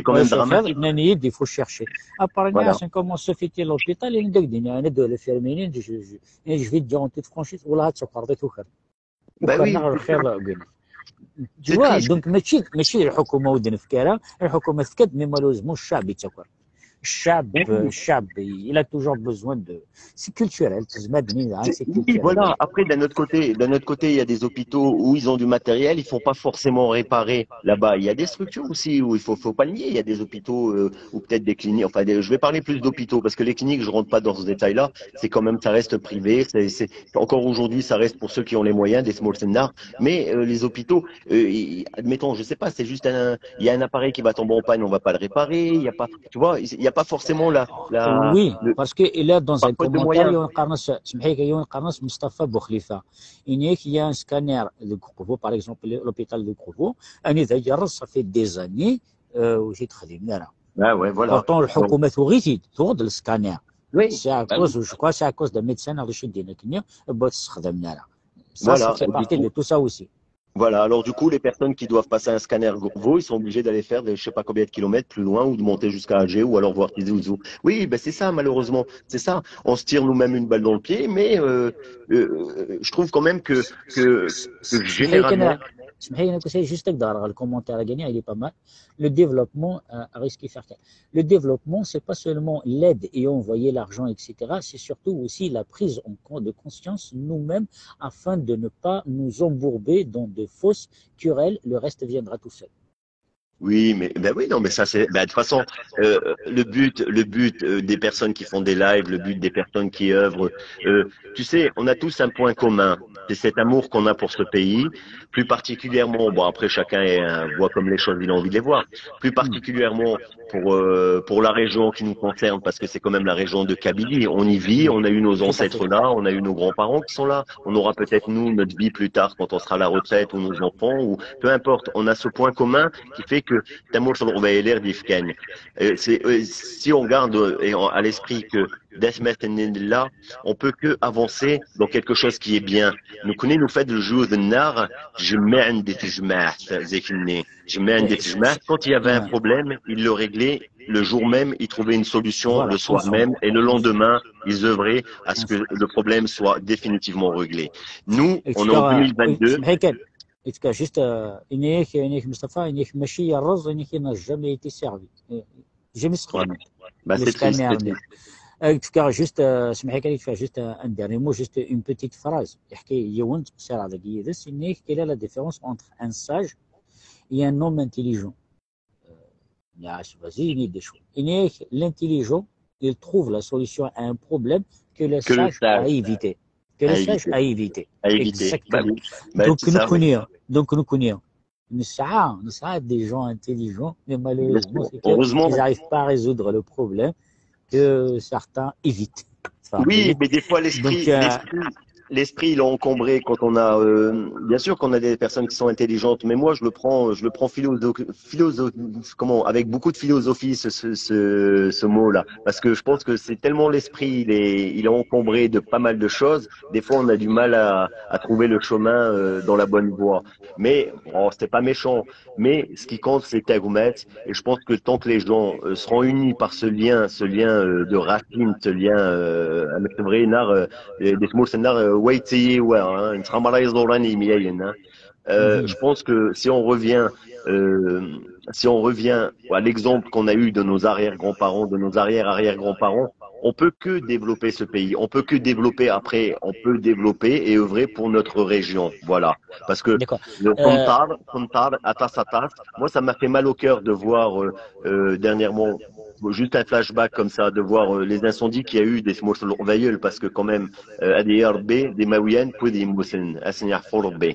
quand même dramatique. Nnan-iyi-d, il faut chercher. Après, quand on se fait l'hôpital, il y a des gens, je vais dire en toute franchise, ou là, ça part de tout. Bah oui. Tu vois, donc, mačči, mačči d lḥukuma ur d-nefki ara, lḥukuma tefka-d, mais malheureusement, ccɛeb yettaker. الشعب، الشعب, il a toujours besoin de, c'est culturel, تزمادني, hein, c'est Oui, culturel. Voilà. Après, d'un autre côté, d'un autre côté, il y a des hôpitaux où ils ont du matériel, ils font pas forcément réparer là-bas. Il y a des structures aussi où il faut, faut pas le nier. Il y a des hôpitaux euh, ou peut-être des cliniques. Enfin, des- je vais parler plus d'hôpitaux parce que les cliniques, je rentre pas dans ce détail-là. C'est quand même, ça reste privé. C'est, c'est encore aujourd'hui, ça reste pour ceux qui ont les moyens, des small scénars. Mais euh, les hôpitaux, euh, ils- admettons, je sais pas, c'est juste un, il y a un appareil qui va tomber en panne, on va pas le réparer. Il y a pas, tu vois, il y a pas forcément la, la Oui, le- parce que il est dans par un faute de commentaire, moyens. يون قرنس, سمحي لي, يون قرنس مصطفى بوخليفة. Il y a un scanner de Kourkou, par exemple, l'hôpital de Kourkou, أنا إذا جرس, ça fait des années, euh, وجيت خدمنا راه. Ah ouais, voilà. Pourtant, الحكومة ثوغيتي, ثوغد السكانير. Oui. C'est à cause, je crois, c'est à cause d'un médecin, رشيد الدين كني, بوت استخدمنا راه. Ça, Voilà, ça fait et du partie coup- de tout ça aussi. Voilà, alors du coup, les personnes qui doivent passer un scanner Kourkou, ils sont obligés d'aller faire des, je sais pas combien de kilomètres plus loin ou de monter jusqu'à Alger ou alors voir Tizi Ouzou. Oui, ben c'est ça, malheureusement. C'est ça. On se tire nous-mêmes une balle dans le pied, mais euh, euh, je trouve quand même que, que, que généralement. سمحي لي, كنت ساي juste هكذا, راه le commentaire كاين, il est pas mal. Le développement, euh, risque faire. Le développement, c'est pas seulement l'aide et envoyer l'argent, et cetera. C'est surtout aussi la prise en compte de conscience nous-mêmes afin de ne pas nous embourber dans de fausses querelles. Le reste viendra tout seul. Oui, mais ben oui, non, mais ça c'est. Ben, de toute façon, euh, le but, le but euh, des personnes qui font des lives, le but des personnes qui œuvrent, euh, tu sais, on a tous un point commun. C'est cet amour qu'on a pour ce pays, plus particulièrement. Bon, après chacun est, euh, voit comme les choses il a envie de les voir. Plus particulièrement pour euh, pour la région qui nous concerne, parce que c'est quand même la région de Kabylie. On y vit, on a eu nos ancêtres là, on a eu nos grands-parents qui sont là. On aura peut-être nous notre vie plus tard quand on sera à la retraite ou nos enfants ou peu importe. On a ce point commun qui fait que Tamour Salroubayeler d'Ifken. Euh, c'est, euh, si on garde euh, et on- à l'esprit que Death Metal là, on peut que avancer dans quelque chose qui est bien. Nous connaissons nous fait le jour de Nar, je mets des tijmaat, Zekine. Je mets des tijmaat. Quand il y avait un problème, ils le réglaient le jour même, ils trouvaient une solution Voilà, le soir ensemble. Même, et le lendemain, ils œuvraient à ce que le problème soit définitivement réglé. Nous, on est en deux mille vingt-deux. سمحي كان, juste, euh, إنيك, إنيك مصطفى, إنيك ماشي يا الرز, إنيك n'a jamais été servi. Euh, jamais استخدمت. Bah, c'est triste, c'est triste. Euh, en tout cas, juste, euh, سمحي كان, juste un, un dernier mot, juste une petite phrase. يحكي يون تقصير على كيدس, إنيك, quelle est la différence entre un sage et un homme intelligent? Euh, يا شبازي, يني des choix. إنيك, l'intelligent, il trouve la solution à un problème que le Que le sage a sage évité. Que le a sage évité. A évité. À éviter. Bah Exactement. oui. Bah, Donc, c'est ça, oui. نكونيو, donc نكونيو, نسعى, نسعى des gens intelligents, mais malheureusement, Heureusement. Ils n'arrivent pas à résoudre le problème que certains évitent. Enfin, Oui, évitent. Mais des fois, l'esprit, Donc, euh, l'esprit, l'esprit, il est encombré quand on a, euh, bien sûr qu'on a des personnes qui sont intelligentes, mais moi, je le prends, je le prends philosoph, philosoph, comment, avec beaucoup de philosophie, ce, ce, ce, ce mot-là, parce que je pense que c'est tellement l'esprit, il est, il est encombré de pas mal de choses. Des fois, on a du mal à, à trouver le chemin euh, dans la bonne voie. Mais bon, c'est pas méchant. Mais ce qui compte, c'est Tagomet. Et je pense que tant que les gens euh, seront unis par ce lien, ce lien euh, de racine, ce lien, euh, avec le vrai nar, euh, et des mots, c'est nar, euh, ouais, tu sais, ouais, hein, une tramara, ils auront une mienne, hein. Euh, je pense que si on revient, euh, si on revient à l'exemple qu'on a eu de nos arrière-grands-parents, de nos arrière-arrière-grands-parents, on peut que développer ce pays. On peut que développer après. On peut développer et œuvrer pour notre région. Voilà. Parce que D'accord. Le Euh, Qantar, Qantar, Atas Atas, moi ça m'a fait mal au cœur de voir euh, euh, dernièrement, juste un flashback comme ça, de voir euh, les incendies qu'il y a eu des Moussel Veilleul, parce que quand même, euh, A D R B, des Maouiennes, puis des Moussen, Asnia Fourbe.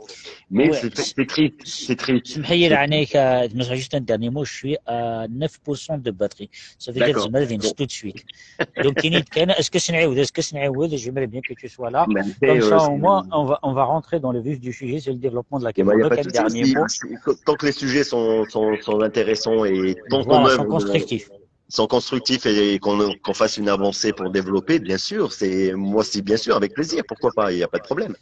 Mais Ouais. c'est c'est triste, c'est triste. سمحي لي, عليك, euh, juste un dernier mot, je suis à neuf pour cent de batterie. Ça veut dire D'accord. que je vais tout de suite. Donc, Kinit Ken, est-ce que c'est Naoud, est-ce que c'est Naoud, j'aimerais bien que tu sois là. Mais Comme après, ça, euh, au moins, on va, on va rentrer dans le vif du sujet, c'est le développement de la Il n'y a Kabylie. pas Donc, de un souci. dernier mot. Si- Tant que les sujets sont, sont, sont intéressants et tant qu'on Voilà, œuvre sont constructifs. sont constructifs et qu'on qu'on fasse une avancée pour développer, bien sûr, c'est moi aussi, bien sûr, avec plaisir, pourquoi pas, il n'y a pas de problème.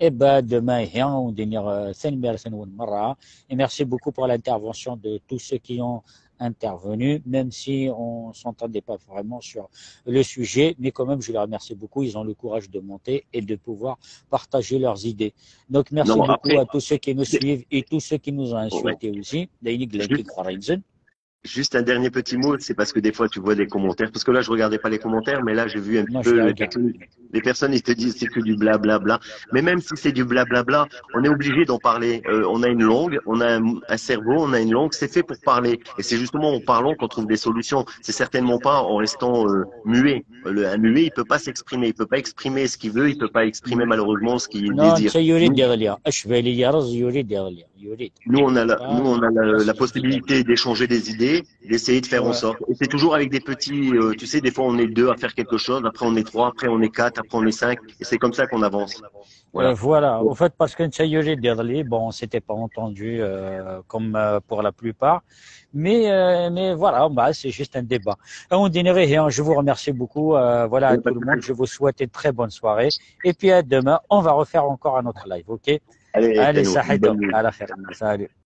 Eh ben, demain, hein, on dira, euh, ثاني مرة, ثاني مرة. Et merci beaucoup pour l'intervention de tous ceux qui ont intervenu, même si on s'entendait pas vraiment sur le sujet, mais quand même, je les remercie beaucoup. Ils ont le courage de monter et de pouvoir partager leurs idées. Donc, merci Non, beaucoup après- à tous ceux qui nous suivent et tous ceux qui nous ont insultés aussi. D'ailleurs, Juste- qui croient, ils Juste un dernier petit mot, c'est parce que des fois tu vois des commentaires, parce que là je regardais pas les commentaires, mais là j'ai vu un petit Non, peu je les regarde. personnes, les personnes ils te disent c'est que du blablabla. Mais même si c'est du blablabla, on est obligé d'en parler. Euh, on a une langue, on a un, un cerveau, on a une langue, c'est fait pour parler. Et c'est justement en parlant qu'on trouve des solutions. C'est certainement pas en restant euh, muet. Le, un muet, il peut pas s'exprimer, il peut pas exprimer ce qu'il veut, il peut pas exprimer malheureusement ce qu'il Non, désire. ça, يريد Nous, يغلي. اش بالي يرز يريد يغلي. يريد. nous, on a la, Ah, nous, on a la, ça, la c'est possibilité d'échanger des idées, d'essayer de faire en Ouais. sorte. Et c'est toujours avec des petits, euh, tu sais, des fois on est deux à faire quelque chose, après on est trois, après on est quatre, après on est cinq, et c'est comme ça qu'on avance. Euh, voilà, au fait, parce que نتا يريد يغلي, bon, on s'était pas entendu euh, comme euh, pour la plupart. Mais, euh, mais voilà, bah, c'est juste un débat. Euh, on dit, je vous remercie beaucoup euh, voilà, à tout le monde. Je vous souhaite une très bonne soirée. Et puis à demain, on va refaire encore un autre live, ok ? Allez, Allez, Théo, صحيتو. bonne nuit. على خير. Salut.